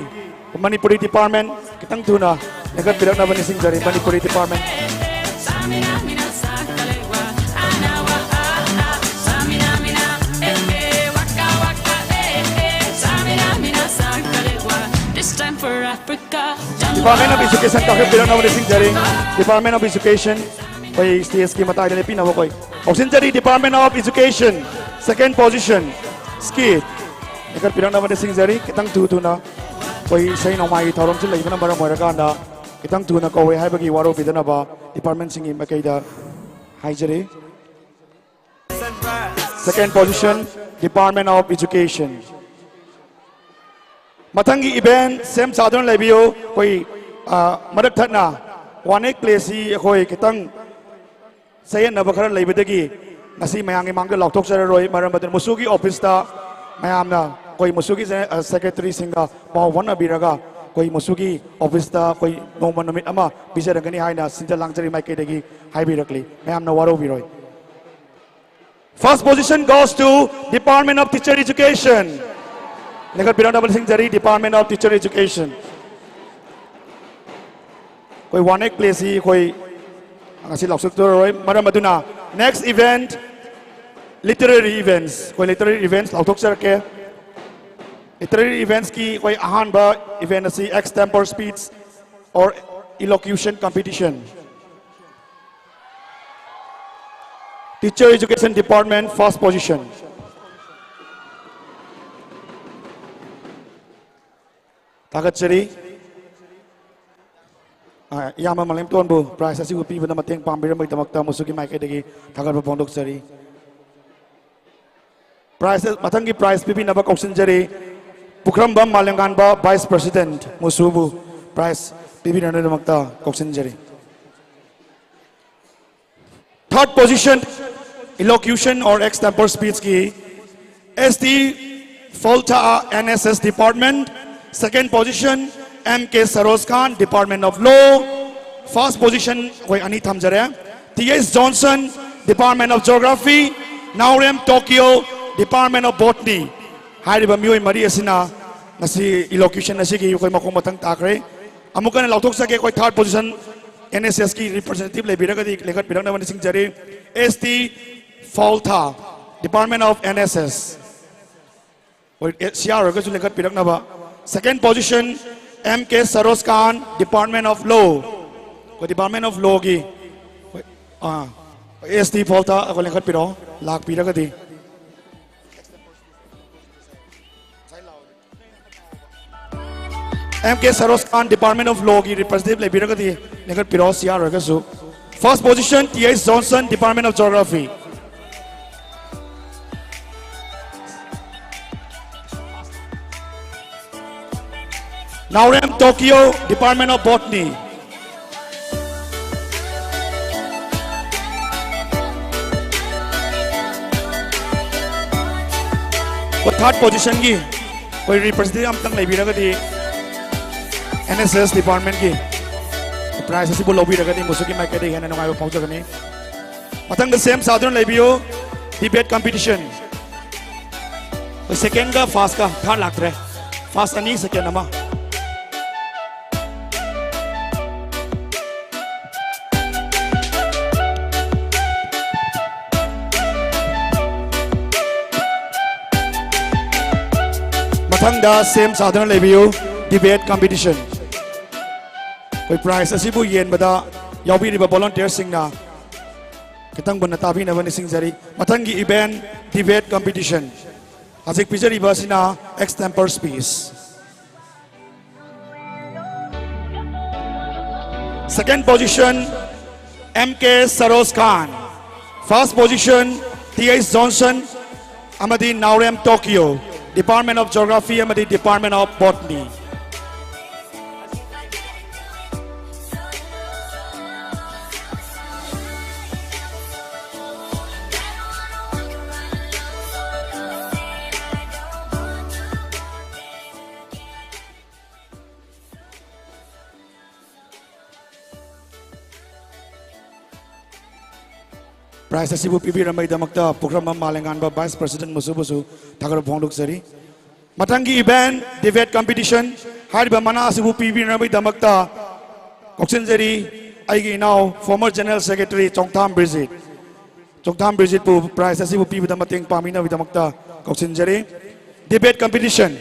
Manipuri department ꯈꯤꯇꯪ ꯊꯨꯅ ꯂꯤꯡꯈꯠꯄꯤꯔꯛꯅꯕ ꯅꯤꯡꯁꯤꯡꯖꯔꯤ, Manipuri department꯫ This time for Africa. Department of Education ꯀꯥꯈꯠꯄꯤꯔꯛꯅꯕ ꯅꯤꯡꯁꯤꯡꯖꯔꯤ꯫ Department of Education, ꯑꯩꯈꯣꯏ stageꯀꯤ ꯃꯇꯥꯏꯗ ꯂꯦꯞꯄꯤꯅꯕ ꯑꯩꯈꯣꯏ ꯀꯧꯁꯤꯟꯖꯔꯤ꯫ Department of Education, second position, skit꯫ ꯂꯦꯞꯈꯠꯄꯤꯔꯛꯅꯕ ꯅꯤꯡꯁꯤꯡꯖꯔꯤ꯫ ꯈꯤꯇꯪ ꯊꯨ ꯊꯨꯅ ꯑꯩꯈꯣꯏ ꯏꯁꯩ ꯅꯣꯡꯃꯥꯏꯒꯤ ꯊꯧꯔꯝꯁꯨ ꯂꯩꯕꯅ ꯃꯔꯝ ꯑꯣꯏꯔꯀꯥꯟꯗ ꯈꯤꯇꯪ ꯊꯨꯅ ꯀꯧꯋꯦ ꯍꯥꯏꯕꯒꯤ ꯋꯥꯔꯧꯕꯤꯗꯅꯕ departmentꯁꯤꯡꯒꯤ ꯃꯥꯏꯀꯩꯗ ꯍꯥꯏꯖꯔꯤ꯫ Second position, Department of Education꯫ ꯃꯊꯪꯒꯤ event ꯁꯦꯝ ꯁꯥꯗꯨꯅ ꯂꯩꯕꯤꯌꯨ꯫ ꯑꯩꯈꯣꯏ, ꯑ, ꯃꯔꯛ ꯊꯠꯅ ꯋꯥꯅꯦꯛ playꯁꯤ ꯑꯩꯈꯣꯏ ꯈꯤꯇꯪ ꯆꯌꯦꯠꯅꯕ ꯈꯔ ꯂꯩꯕꯗꯒꯤ ꯉꯁꯤ ꯃꯌꯥꯝꯒꯤ ꯃꯥꯡꯗ ꯂꯥꯎꯊꯣꯛꯆꯔꯔꯣꯏ꯫ ꯃꯔꯝ ꯑꯗꯨꯅ ꯃꯨꯁꯨꯒꯤ officeꯇ ꯃꯌꯥꯝꯅ ꯑꯩꯈꯣꯏ ꯃꯨꯁꯨꯒꯤ ꯁꯦꯀ꯭ꯔꯦꯇꯔꯤꯁꯤꯡꯒ ꯄꯥꯎ ꯐꯥꯎꯅꯕꯤꯔꯒ ꯑꯩꯈꯣꯏ ꯃꯨꯁꯨꯒꯤ ꯑꯣꯐꯤꯁꯇ ꯑꯩꯈꯣꯏ ꯅꯣꯡꯃ ꯅꯨꯃꯤꯠ ꯑꯃ ꯄꯤꯖꯔꯒꯅꯤ ꯍꯥꯏꯅ ꯁꯤꯟꯖ ꯂꯥꯡꯖꯔꯤ ꯃꯥꯏꯀꯩꯗꯒꯤ ꯍꯥꯏꯕꯤꯔꯛꯂꯤ꯫ ꯃꯌꯥꯝꯅ ꯋꯥꯔꯧꯕꯤꯔꯣꯏ꯫ First position goes to Department of Teacher Education. ꯂꯦꯡꯈꯠꯄꯤꯔꯛꯅꯕ ꯅꯤꯡꯁꯤꯡꯖꯔꯤ, Department of Teacher Education꯫ ꯑꯩꯈꯣꯏ ꯋꯥꯟ ꯑꯦꯛ ꯄ꯭ꯂꯦꯁꯤ ꯑꯩꯈꯣꯏ ꯉꯁꯤ ꯂꯥꯎꯊꯣꯛꯆꯔꯔꯣꯏ꯫ ꯃꯔꯝ ꯑꯗꯨꯅ next event, literary events꯫ ꯑꯩꯈꯣꯏ literary events ꯂꯥꯎꯊꯣꯛꯆꯔꯛꯀꯦ꯫ Literary eventsꯀꯤ ꯑꯩꯈꯣꯏ ꯑꯍꯥꯟꯕ event ꯑꯁꯤ extempore speech or elocution competition꯫ Teacher Education Department, first position꯫ ꯊꯥꯒꯠꯆꯔꯤ꯫ ꯑ, ꯏꯌꯥꯝꯕ ꯃꯥꯂꯦꯝꯇꯣꯟꯕꯨ prize ꯑꯁꯤꯕꯨ ꯄꯤꯕꯗ ꯃꯇꯦꯡ ꯄꯥꯡꯕꯤꯔꯝꯕꯒꯤꯗꯃꯛꯇ ꯃꯨꯁꯨꯒꯤ ꯃꯥꯏꯀꯩꯗꯒꯤ ꯊꯥꯒꯠꯄ ꯐꯣꯡꯗꯣꯛꯆꯔꯤ꯫ Prize, ꯃꯊꯪꯒꯤ prize ꯄꯤꯕꯤꯅꯕ ꯀꯧꯁꯤꯟꯖꯔꯤ꯫ Pukhrambam ꯃꯥꯂꯦꯝꯉꯥꯟꯕ, vice president, ꯃꯨꯁꯨꯕꯨ prize ꯄꯤꯕꯤꯅꯕꯒꯤꯗꯃꯛꯇ ꯀꯧꯁꯤꯟꯖꯔꯤ꯫ Third position, elocution or extempore speechꯀꯤ S T Phaultha, N S S department, second position, M K Saroj Khan, Department of Law, first position ꯑꯩꯈꯣꯏ ꯑꯅꯤ ꯊꯝꯖꯔꯦ꯫ T H Johnson, Department of Geography, Naorem Tokyo, Department of Botany꯫ ꯍꯥꯏꯔꯤꯕ ꯃꯤꯑꯣꯏ ꯃꯔꯤ ꯑꯁꯤꯅ ꯉꯁꯤ elocution ꯑꯁꯤꯒꯤ ꯑꯩꯈꯣꯏ ꯃꯈꯣꯡ ꯃꯊꯪ ꯇꯥꯈ꯭ꯔꯦ꯫ ꯑꯃꯨꯛ ꯍꯟꯅ ꯂꯥꯎꯊꯣꯛꯆꯒꯦ, ꯑꯩꯈꯣꯏ third position N S Sꯀꯤ representative ꯂꯩꯕꯤꯔꯒꯗꯤ ꯂꯦꯡꯈꯠꯄꯤꯔꯛꯅꯕ ꯅꯤꯡꯁꯤꯡꯖꯔꯤ꯫ S T Phaultha, Department of N S S꯫ ꯍꯣꯏ, ꯑꯦ, ꯁꯤ ꯑꯥꯔ ꯑꯣꯏꯔꯒꯁꯨ ꯂꯦꯡꯈꯠꯄꯤꯔꯛꯅꯕ꯫ Second position, M K Saroj Khan, Department of Law꯫ ꯑꯩꯈꯣꯏ Department of Lawꯒꯤ, ꯍꯣꯏ, ꯑꯥ, S T Phaultha ꯑꯩꯈꯣꯏ ꯂꯦꯡꯈꯠꯄꯤꯔꯛꯑꯣ, ꯂꯥꯛꯄꯤꯔꯒꯗꯤ꯫ M K Saroj Khan, Department of Lawꯒꯤ representative ꯂꯩꯕꯤꯔꯒꯗꯤ ꯂꯦꯡꯈꯠꯄꯤꯔꯛꯑꯣ, C R ꯑꯣꯏꯔꯒꯁꯨ꯫ First position, T H Johnson, Department of Geography. Naorem Tokyo, Department of Botany. ꯊꯥꯔꯠ ꯄꯣꯖꯤꯁꯟꯒꯤ ꯑꯩꯈꯣꯏ representative ꯑꯃꯇꯪ ꯂꯩꯕꯤꯔꯒꯗꯤ, and ꯑꯦꯁ ꯑꯦꯁ ꯗꯤꯄꯥꯔꯠꯃꯦꯟꯒꯤ prize ꯑꯁꯤꯕꯨ ꯂꯧꯕꯤꯔꯒꯗꯤ ꯃꯨꯁꯨꯒꯤ ꯃꯥꯏꯀꯩꯗꯒꯤ ꯍꯦꯟꯅ ꯅꯨꯡꯉꯥꯏꯕ ꯐꯥꯎꯖꯒꯅꯤ꯫ ꯃꯊꯪꯗ ꯁꯦꯝ ꯁꯥꯗꯨꯅ ꯂꯩꯕꯤꯌꯨ꯫ Debate competition. ꯁꯦꯀꯦꯟꯒ ꯐꯥꯔꯁꯀ, ꯊꯥꯔꯠ ꯂꯥꯛꯇ꯭ꯔꯦ꯫ ꯐꯥꯔꯁ ꯑꯅꯤ, ꯁꯦꯀꯦꯟ ꯑꯃ꯫ ꯃꯊꯪꯗ ꯁꯦꯝ ꯁꯥꯗꯨꯅ ꯂꯩꯕꯤꯌꯨ꯫ Debate competition. ꯑꯩꯈꯣꯏ ꯄ꯭ꯔꯥꯏꯖ ꯑꯁꯤꯕꯨ ꯌꯦꯟꯕꯗ ꯌꯥꯎꯕꯤꯔꯤꯕ ꯚꯣꯂꯨꯟꯇꯤꯌꯔꯁꯤꯡꯅ ꯈꯤꯇꯪ ꯃꯨꯟꯅ ꯇꯥꯕꯤꯅꯕ ꯅꯤꯡꯁꯤꯡꯖꯔꯤ꯫ ꯃꯊꯪꯒꯤ ꯏꯚꯦꯟ, ꯗꯤꯕꯦꯠ ꯀꯝꯄꯤꯇꯤꯁꯟ꯫ ꯍꯧꯖꯤꯛ ꯄꯤꯖꯔꯤꯕ ꯑꯁꯤꯅ extempore speech. Second position, M K Saroj Khan. First position, T H Johnson ꯑꯃꯗꯤ Naorem Tokiyo, Department of Geography ꯑꯃꯗꯤ Department of Botany꯫ ꯄ꯭ꯔꯥꯏꯖ ꯑꯁꯤꯕꯨ ꯄꯤꯕꯤꯔꯝꯕꯒꯤꯗꯃꯛꯇ ꯄꯨꯈ꯭ꯔꯝꯕꯝ ꯃꯥꯂꯦꯝꯉꯥꯟꯕ ꯚꯥꯏꯁ ꯄ꯭ꯔꯁꯤꯗꯦꯟ ꯃꯨꯁꯨꯕꯨꯁꯨ ꯊꯥꯒꯠꯄ ꯐꯣꯡꯗꯣꯛꯆꯔꯤ꯫ ꯃꯊꯪꯒꯤ ꯏꯚꯦꯟ, ꯗꯤꯕꯦꯠ ꯀꯝꯄꯤꯇꯤꯁꯟ꯫ ꯍꯥꯏꯔꯤꯕ ꯃꯅꯥ ꯑꯁꯤꯕꯨ ꯄꯤꯕꯤꯅꯕꯒꯤꯗꯃꯛꯇ ꯀꯧꯁꯤꯟꯖꯔꯤ ꯑꯩꯒꯤ ꯏꯅꯥꯎ, former general secretary Chongtham Brajit. Chongtham ꯕ꯭ꯔꯤꯖꯤꯠꯄꯨ ꯄ꯭ꯔꯥꯏꯖ ꯑꯁꯤꯕꯨ ꯄꯤꯕꯗ ꯃꯇꯦꯡ ꯄꯥꯡꯕꯤꯅꯕꯒꯤꯗꯃꯛꯇ ꯀꯧꯁꯤꯟꯖꯔꯤ꯫ Debate competition.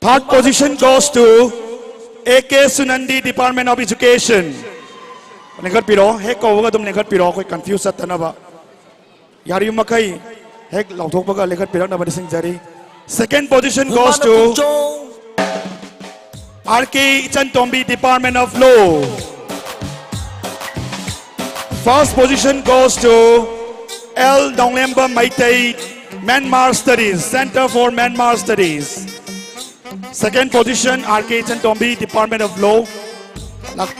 Third position goes to A K Sunandi, Department of Education. ꯂꯦꯡꯈꯠꯄꯤꯔꯣ, ꯍꯦꯛ ꯀꯧꯕꯒ ꯑꯗꯨꯝ ꯂꯦꯡꯈꯠꯄꯤꯔꯣ, ꯑꯩꯈꯣꯏ ꯀꯟꯐ꯭ꯌꯨꯁ ꯆꯠꯇꯅꯕ꯫ ꯌꯥꯔꯤꯕ ꯃꯈꯩ ꯍꯦꯛ ꯂꯥꯎꯊꯣꯛꯄꯒ ꯂꯦꯡꯈꯠꯄꯤꯔꯛꯅꯕ ꯅꯤꯡꯁꯤꯡꯖꯔꯤ꯫ Second position goes to R K Ichantombi, Department of Law. First position goes to L Nonglemba Meitei, Myanmar Studies, Center for Myanmar Studies. Second position, R K Chantombi, Department of Law. Lak-,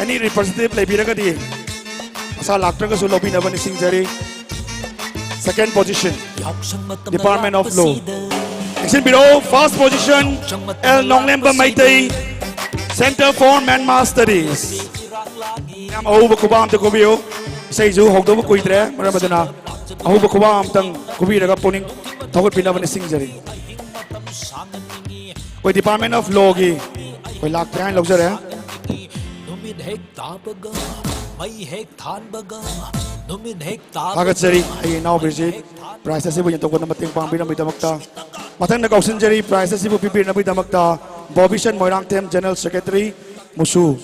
any representative ꯂꯩꯕꯤꯔꯒꯗꯤ, ꯃꯁꯥ ꯂꯥꯛꯇ꯭ꯔꯒꯁꯨ ꯂꯧꯕꯤꯅꯕ ꯅꯤꯡꯁꯤꯡꯖꯔꯤ꯫ Second position, Department of Law. ꯆꯦꯛꯁꯤꯟꯕꯤꯔꯣ, first position, L ꯅꯣꯡꯂꯦꯝꯕ Meitei, Center for Myanmar Studies. ꯌꯥꯝ ꯑꯍꯧꯕ ꯈꯨꯕꯥꯛ ꯑꯝꯇ ꯈꯨꯕꯤꯌꯨ꯫ ꯏꯁꯩꯁꯨ ꯍꯧꯗꯧꯕ ꯀꯨꯏꯗ꯭ꯔꯦ, ꯃꯔꯝ ꯑꯗꯨꯅ ꯑꯍꯧꯕ ꯈꯨꯕꯥꯛ ꯑꯝꯇꯪ ꯈꯨꯕꯤꯔꯒ ꯄꯨꯛꯅꯤꯡ ꯊꯧꯒꯠꯄꯤꯅꯕ ꯅꯤꯡꯁꯤꯡꯖꯔꯤ꯫ ꯑꯩꯈꯣꯏ Department of Lawꯒꯤ ꯑꯩꯈꯣꯏ ꯂꯥꯛꯇ꯭ꯔꯦ ꯍꯥꯏꯅ ꯂꯧꯖꯔꯦ꯫ ꯅꯨꯃꯤꯠ ꯍꯦꯛ ꯇꯥꯕꯒ, ꯃꯩ ꯍꯦꯛ ꯊꯥꯟꯕꯒ, ꯅꯨꯃꯤꯠ ꯍꯦꯛ ꯇꯥꯕꯒ, ꯊꯥꯒꯠꯆꯔꯤ ꯑꯩꯒꯤ ꯏꯅꯥꯎ ꯕꯤꯔꯖꯤꯠ, prize ꯑꯁꯤꯕꯨ ꯌꯦꯟꯊꯣꯛꯄꯗ ꯃꯇꯦꯡ ꯄꯥꯡꯕꯤꯔꯝꯕꯒꯤꯗꯃꯛꯇ꯫ ꯃꯊꯪꯗ ꯀꯧꯁꯤꯟꯖꯔꯤ prize ꯑꯁꯤꯕꯨ ꯄꯤꯕꯤꯅꯕꯒꯤꯗꯃꯛꯇ ꯕꯣꯕꯤꯁꯟ ꯃꯣꯏꯔꯥꯡꯊꯦꯝ, General Secretary, ꯃꯨꯁꯨ꯫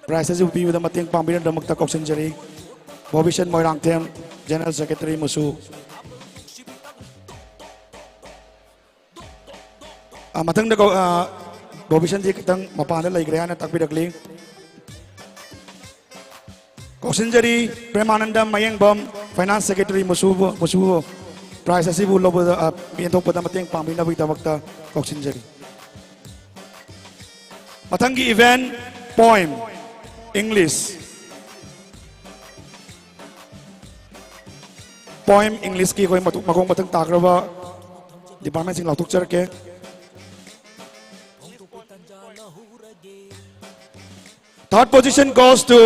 Prize ꯑꯁꯤꯕꯨ ꯄꯤꯕꯗ ꯃꯇꯦꯡ ꯄꯥꯡꯕꯤꯅꯕꯒꯤꯗꯃꯛꯇ ꯀꯧꯁꯤꯟꯖꯔꯤ ꯕꯣꯕꯤꯁꯟ ꯃꯣꯏꯔꯥꯡꯊꯦꯝ, General Secretary, ꯃꯨꯁꯨ꯫ ꯑ, ꯃꯊꯪꯗ ꯀꯧ-, ꯑ, ꯕꯣꯕꯤꯁꯟꯁꯤ ꯈꯤꯇꯪ ꯃꯄꯥꯟꯗ ꯂꯩꯈ꯭ꯔꯦ ꯍꯥꯏꯅ ꯇꯥꯛꯄꯤꯔꯛꯂꯤ꯫ ꯀꯧꯁꯤꯟꯖꯔꯤ ꯄ꯭ꯔꯦꯃꯥꯅꯟꯗ ꯃꯌꯦꯡꯕꯝ, Finance Secretary, ꯃꯨꯁꯨꯕꯨ, ꯃꯨꯁꯨꯕꯨ prize ꯑꯁꯤꯕꯨ ꯂꯧꯕꯗ, ꯑ, ꯌꯦꯟꯊꯣꯛꯄꯗ ꯃꯇꯦꯡ ꯄꯥꯡꯕꯤꯅꯕꯒꯤꯗꯃꯛꯇ ꯀꯧꯁꯤꯟꯖꯔꯤ꯫ ꯃꯊꯪꯒꯤ event, poem, English꯫ Poem Englishꯀꯤ ꯑꯩꯈꯣꯏ ꯃꯇꯨ-, ꯃꯈꯣꯡ ꯃꯊꯪ ꯇꯥꯈ꯭ꯔꯕ departmentꯁꯤꯡ ꯂꯥꯎꯊꯣꯛꯆꯔꯛꯀꯦ꯫ Third position goes to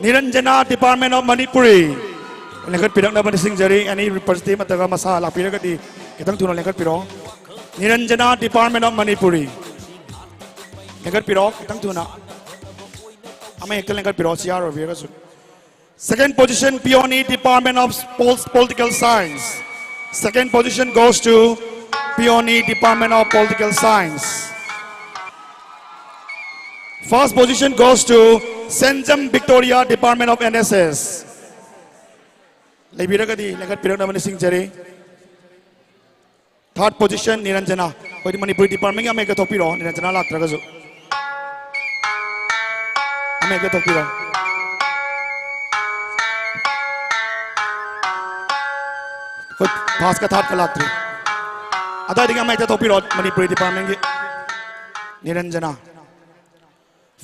Niranjana, Department of Manipuri. ꯂꯦꯡꯈꯠꯄꯤꯔꯛꯅꯕ ꯅꯤꯡꯁꯤꯡꯖꯔꯤ꯫ Any representative ꯅꯠꯇ꯭ꯔꯒ ꯃꯁꯥ ꯂꯥꯛꯄꯤꯔꯒꯗꯤ ꯈꯤꯇꯪ ꯊꯨꯅ ꯂꯦꯡꯈꯠꯄꯤꯔꯛꯑꯣ꯫ Niranjana, Department of Manipuri. ꯂꯦꯡꯈꯠꯄꯤꯔꯛꯑꯣ ꯈꯤꯇꯪ ꯊꯨꯅ꯫ ꯑꯃ ꯍꯦꯛꯇ ꯂꯦꯡꯈꯠꯄꯤꯔꯛꯑꯣ, ꯁꯤ ꯑꯥꯔ ꯑꯣꯏꯕꯤꯔꯒꯁꯨ꯫ Second position, Peony, Department of Pol-, Political Science. Second position goes to Peony, Department of Political Science. First position goes to Senjam Victoria, Department of N S S. ꯂꯩꯕꯤꯔꯒꯗꯤ ꯂꯦꯡꯈꯠꯄꯤꯔꯛꯅꯕ ꯅꯤꯡꯁꯤꯡꯖꯔꯤ꯫ Third position, Niranjana. ꯑꯩꯈꯣꯏꯗꯤ ꯃꯅꯤꯄꯨꯔꯤ departmentꯒꯤ ꯑꯃ ꯍꯦꯛꯇ ꯊꯣꯛꯄꯤꯔꯛꯑꯣ, ꯅꯤꯔꯟꯖꯅꯥ ꯂꯥꯛꯇ꯭ꯔꯒꯁꯨ꯫ ꯑꯃ ꯍꯦꯛꯇ ꯊꯣꯛꯄꯤꯔꯛꯑꯣ꯫ ꯑꯩꯈꯣꯏ firstꯀ thirdꯀ ꯂꯥꯛꯇ꯭ꯔꯤ꯫ ꯑꯗꯥꯏꯗꯒꯤ ꯑꯃ ꯍꯦꯛꯇ ꯊꯣꯛꯄꯤꯔꯣ, ꯃꯅꯤꯄꯨꯔꯤ departmentꯀꯤ꯫ ꯅꯤꯔꯟꯖꯅꯥ꯫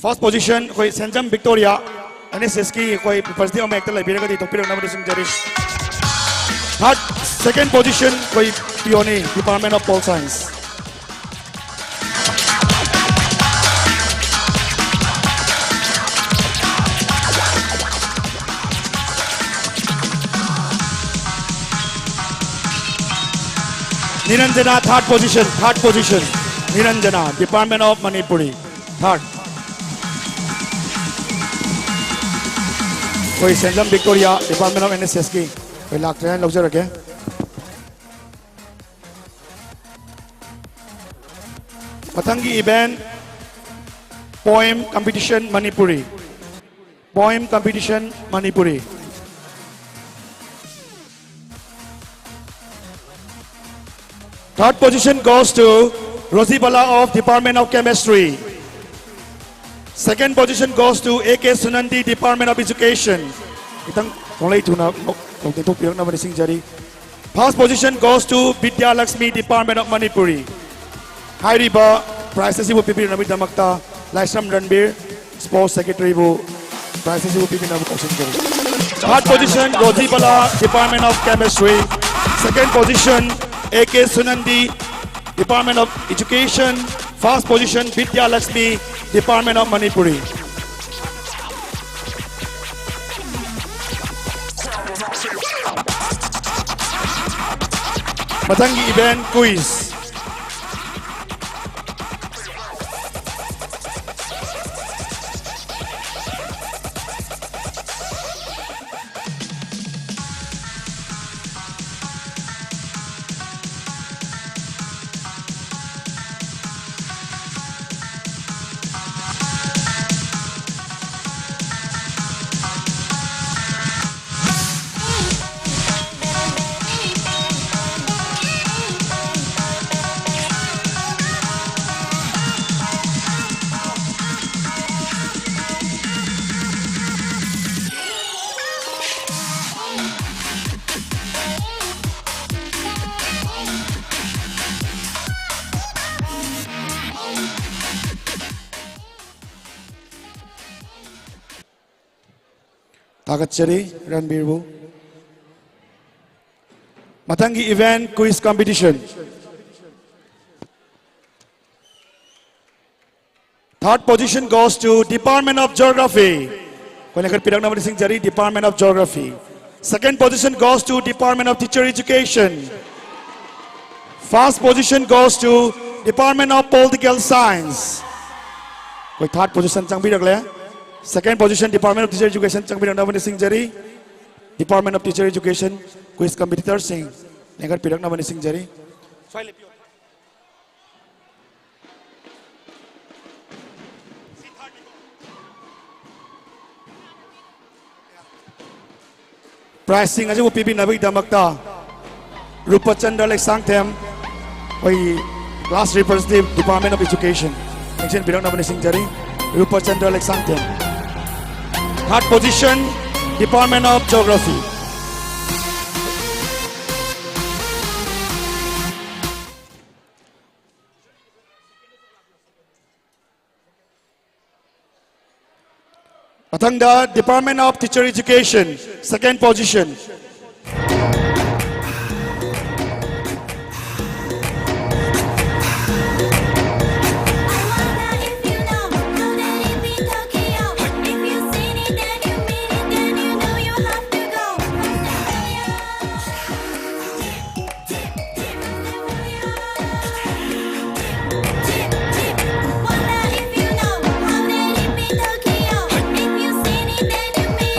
First position ꯑꯩꯈꯣꯏ ꯁꯦꯟꯖꯝ ꯕꯤꯛꯇꯣꯔꯤꯌꯥ, NSSꯀꯤ ꯑꯩꯈꯣꯏ representative ꯑꯃ ꯍꯦꯛꯇ ꯂꯩꯕꯤꯔꯒꯗꯤ ꯊꯣꯛꯄꯤꯔꯛꯅꯕ ꯅꯤꯡꯁꯤꯡꯖꯔꯤ꯫ Third, second position ꯑꯩꯈꯣꯏ ꯄꯤꯌꯣꯅꯤ, Department of Pol Science꯫ Niranjana, third position, third position. Niranjana, Department of Manipuri, third. ꯑꯩꯈꯣꯏ ꯁꯦꯟꯖꯝ ꯕꯤꯛꯇꯣꯔꯤꯌꯥ, Department of NSSꯀꯤ ꯑꯩꯈꯣꯏ ꯂꯥꯛꯇ꯭ꯔꯦ ꯍꯥꯏꯅ ꯂꯧꯖꯔꯒꯦ꯫ ꯃꯊꯪꯒꯤ event, poem competition Manipuri. Poem competition Manipuri. Third position goes to Rosibala of Department of Chemistry. Second position goes to A K Sunandi, Department of Education. ꯈꯤꯇꯪ ꯈꯣꯡꯂꯩ ꯊꯨꯅ knock-, ꯅꯣꯛꯇꯦꯛꯊꯣꯛꯄꯤꯔꯛꯅꯕ ꯅꯤꯡꯁꯤꯡꯖꯔꯤ꯫ First position goes to Vidya Lakshmi, Department of Manipuri. ꯍꯥꯏꯔꯤꯕ prize ꯑꯁꯤꯕꯨ ꯄꯤꯕꯤꯅꯕꯒꯤꯗꯃꯛꯇ ꯂꯥꯏꯁ꯭ꯔꯝ ꯔꯟꯕꯤꯔ, Sports Secretaryꯕꯨ prize ꯑꯁꯤꯕꯨ ꯄꯤꯕꯤꯅꯕ ꯀꯧꯁꯤꯟꯖꯔꯤ꯫ Third position, Rosibala, Department of Chemistry. Second position, A K Sunandi, Department of Education. First position, Vidya Lakshmi, Department of Manipuri. ꯃꯊꯪꯒꯤ event, quiz꯫ ꯊꯥꯒꯠꯆꯔꯤ ꯔꯟꯕꯤꯔꯕꯨ꯫ ꯃꯊꯪꯒꯤ event, quiz competition. Third position goes to Department of Geography. ꯑꯩꯈꯣꯏꯅ ꯈꯔ ꯄꯤꯔꯛꯅꯕ ꯅꯤꯡꯁꯤꯡꯖꯔꯤ, Department of Geography. Second position goes to Department of Teacher Education. First position goes to Department of Political Science. ꯑꯩꯈꯣꯏ third position ꯆꯪꯕꯤꯔꯛꯂꯦ꯫ Second position Department of Teacher Education ꯆꯪꯕꯤꯔꯛꯅꯕ ꯅꯤꯡꯁꯤꯡꯖꯔꯤ꯫ Department of Teacher Education quiz competitorꯁꯤꯡ ꯂꯦꯡꯒꯠꯄꯤꯔꯛꯅꯕ ꯅꯤꯡꯁꯤꯡꯖꯔꯤ꯫ Prizeꯁꯤꯡ ꯑꯁꯤꯕꯨ ꯄꯤꯕꯤꯅꯕꯒꯤꯗꯃꯛꯇ ꯔꯨꯄꯆꯟꯗ꯭ꯔ ꯂꯩꯁꯥꯡꯊꯦꯝ, ꯑꯩꯈꯣꯏꯒꯤ class representative, Department of Education, ꯂꯦꯡꯁꯤꯟꯕꯤꯔꯛꯅꯕ ꯅꯤꯡꯁꯤꯡꯖꯔꯤ꯫ ꯔꯨꯄꯆꯟꯗ꯭ꯔ Leishangthem. Third position, Department of Geography. ꯃꯊꯪꯗ Department of Teacher Education, second position.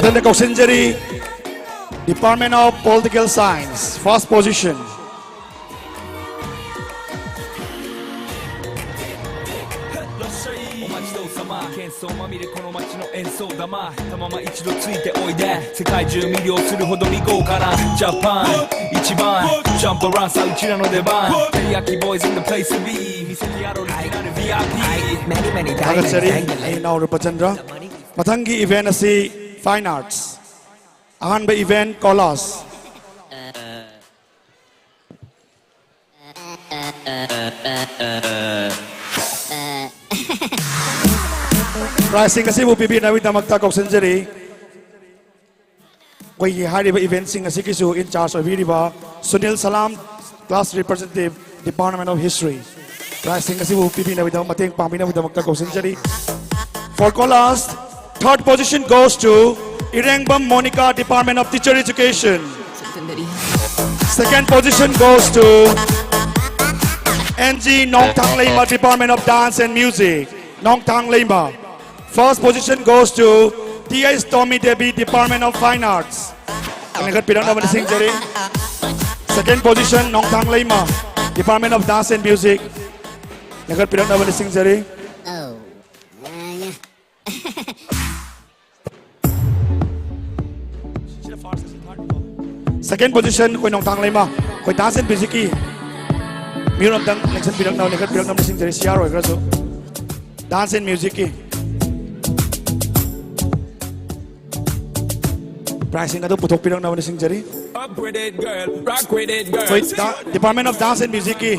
ꯃꯊꯪꯗ ꯀꯧꯁꯤꯟꯖꯔꯤ, Department of Political Science, first position. Many, many ꯊꯥꯒꯠꯆꯔꯤ, diamonds dangling. ꯑꯩ ꯏꯅꯥꯎ ꯔꯨꯄꯆꯟꯗ꯭ꯔ꯫ ꯃꯊꯪꯒꯤ event ꯑꯁꯤ fine arts꯫ ꯑꯍꯥꯟꯕ event, collage꯫ Prizeꯁꯤꯡ ꯑꯁꯤꯕꯨ ꯄꯤꯕꯤꯅꯕꯒꯤꯗꯃꯛꯇ ꯀꯧꯁꯤꯟꯖꯔꯤ꯫ ꯑꯩꯈꯣꯏꯒꯤ ꯍꯥꯏꯔꯤꯕ eventꯁꯤꯡ ꯑꯁꯤꯒꯤꯁꯨ in charge ꯑꯣꯏꯕꯤꯔꯤꯕ Sunil Salam, class representative, Department of History, prizeꯁꯤꯡ ꯑꯁꯤꯕꯨ ꯄꯤꯕꯤꯅꯕꯒꯤꯗꯃꯛ, ꯃꯇꯦꯡ ꯄꯥꯡꯕꯤꯅꯕꯒꯤꯗꯃꯛꯇ ꯀꯧꯁꯤꯟꯖꯔꯤ꯫ For Kolas, third position goes to Irengam Monica, Department of Teacher Education. Second position goes to N G Nongthang Leima, Department of Dance and Music. Nongthang Leima. First position goes to T S Tommy Devi, Department of Fine Arts. ꯂꯦꯡꯈꯠꯄꯤꯔꯛꯅꯕ ꯅꯤꯡꯁꯤꯡꯖꯔꯤ꯫ Second position, Nongthang Leima, Department of Dance and Music. ꯂꯦꯡꯈꯠꯄꯤꯔꯛꯅꯕ ꯅꯤꯡꯁꯤꯡꯖꯔꯤ꯫ Second position ꯑꯩꯈꯣꯏ ꯅꯣꯡꯊꯥꯡ ꯂꯩꯃ, ꯑꯩꯈꯣꯏ dance and musicꯀꯤ ꯃꯤꯑꯣꯏ ꯑꯝꯇꯪ ꯂꯦꯡꯁꯟꯕꯤꯔꯛꯅꯕ, ꯂꯦꯡꯈꯠꯄꯤꯔꯛꯅꯕ ꯅꯤꯡꯁꯤꯡꯖꯔꯤ, C R ꯑꯣꯏꯈ꯭ꯔꯁꯨ꯫ Dance and musicꯀꯤ prizeꯁꯤꯡ ꯑꯗꯨ ꯄꯨꯊꯣꯛꯄꯤꯔꯛꯅꯕ ꯅꯤꯡꯁꯤꯡꯖꯔꯤ꯫ Up with it, girl. Rock with it, girl. ꯑꯩꯈꯣꯏ da-, Department of Dance and Musicꯀꯤ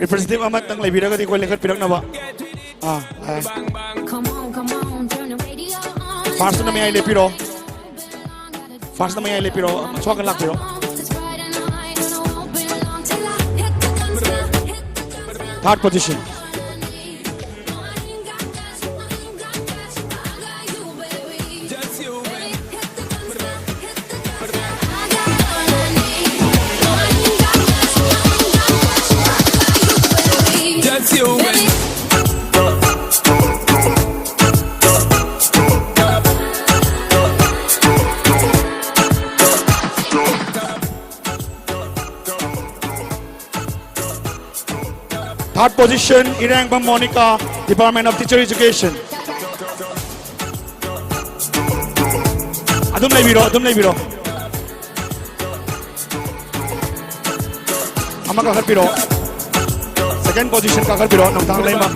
representative ꯑꯃꯇꯪ ꯂꯩꯕꯤꯔꯒꯗꯤ ꯑꯩꯈꯣꯏ ꯂꯦꯡꯈꯠꯄꯤꯔꯛꯅꯕ꯫ ꯑꯥ, ꯂꯥꯛꯑꯦ꯫ Firstꯇꯨꯅ ꯃꯌꯥꯏ ꯂꯦꯞꯄꯤꯔꯣ꯫ Firstꯇ ꯃꯌꯥꯏ ꯂꯦꯞꯄꯤꯔꯣ꯫ ꯁꯣꯝ ꯅꯥꯀꯟ ꯂꯥꯛꯄꯤꯔꯣ꯫ Third position. Just you and Third position, Irengam Monica, Department of Teacher Education. ꯑꯗꯨꯝ ꯂꯩꯕꯤꯔꯣ, ꯑꯗꯨꯝ ꯂꯩꯕꯤꯔꯣ꯫ ꯑꯃ ꯀꯥꯈꯠꯄꯤꯔꯣ꯫ Second position ꯀꯥꯈꯠꯄꯤꯔꯣ, ꯅꯣꯡꯊꯥꯡ ꯂꯩꯃ꯫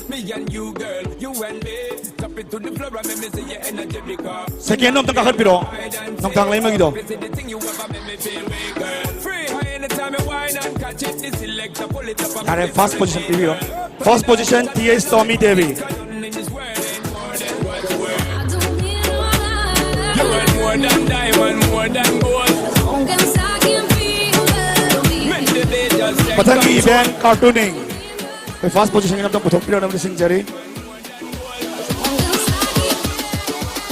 Me and you, girl, you and me. Drop it to the floor and let me see your energy, because Second ꯑꯝꯇ ꯀꯥꯈꯠꯄꯤꯔꯣ, ꯅꯣꯡꯊꯥꯡ ꯂꯩꯃꯒꯤꯗꯣ꯫ This is the thing you ever make me feel way, girl. Free. ꯌꯥꯔꯦ, first position ꯄꯤꯕꯤꯔꯣ꯫ First position, T H Tomi Devi. ꯃꯊꯪꯒꯤ event, cartooning꯫ ꯑꯩꯈꯣꯏ first position ꯒꯤ ꯑꯝꯇ ꯄꯨꯊꯣꯛꯄꯤꯔꯛꯅꯕ ꯅꯤꯡꯁꯤꯡꯖꯔꯤ꯫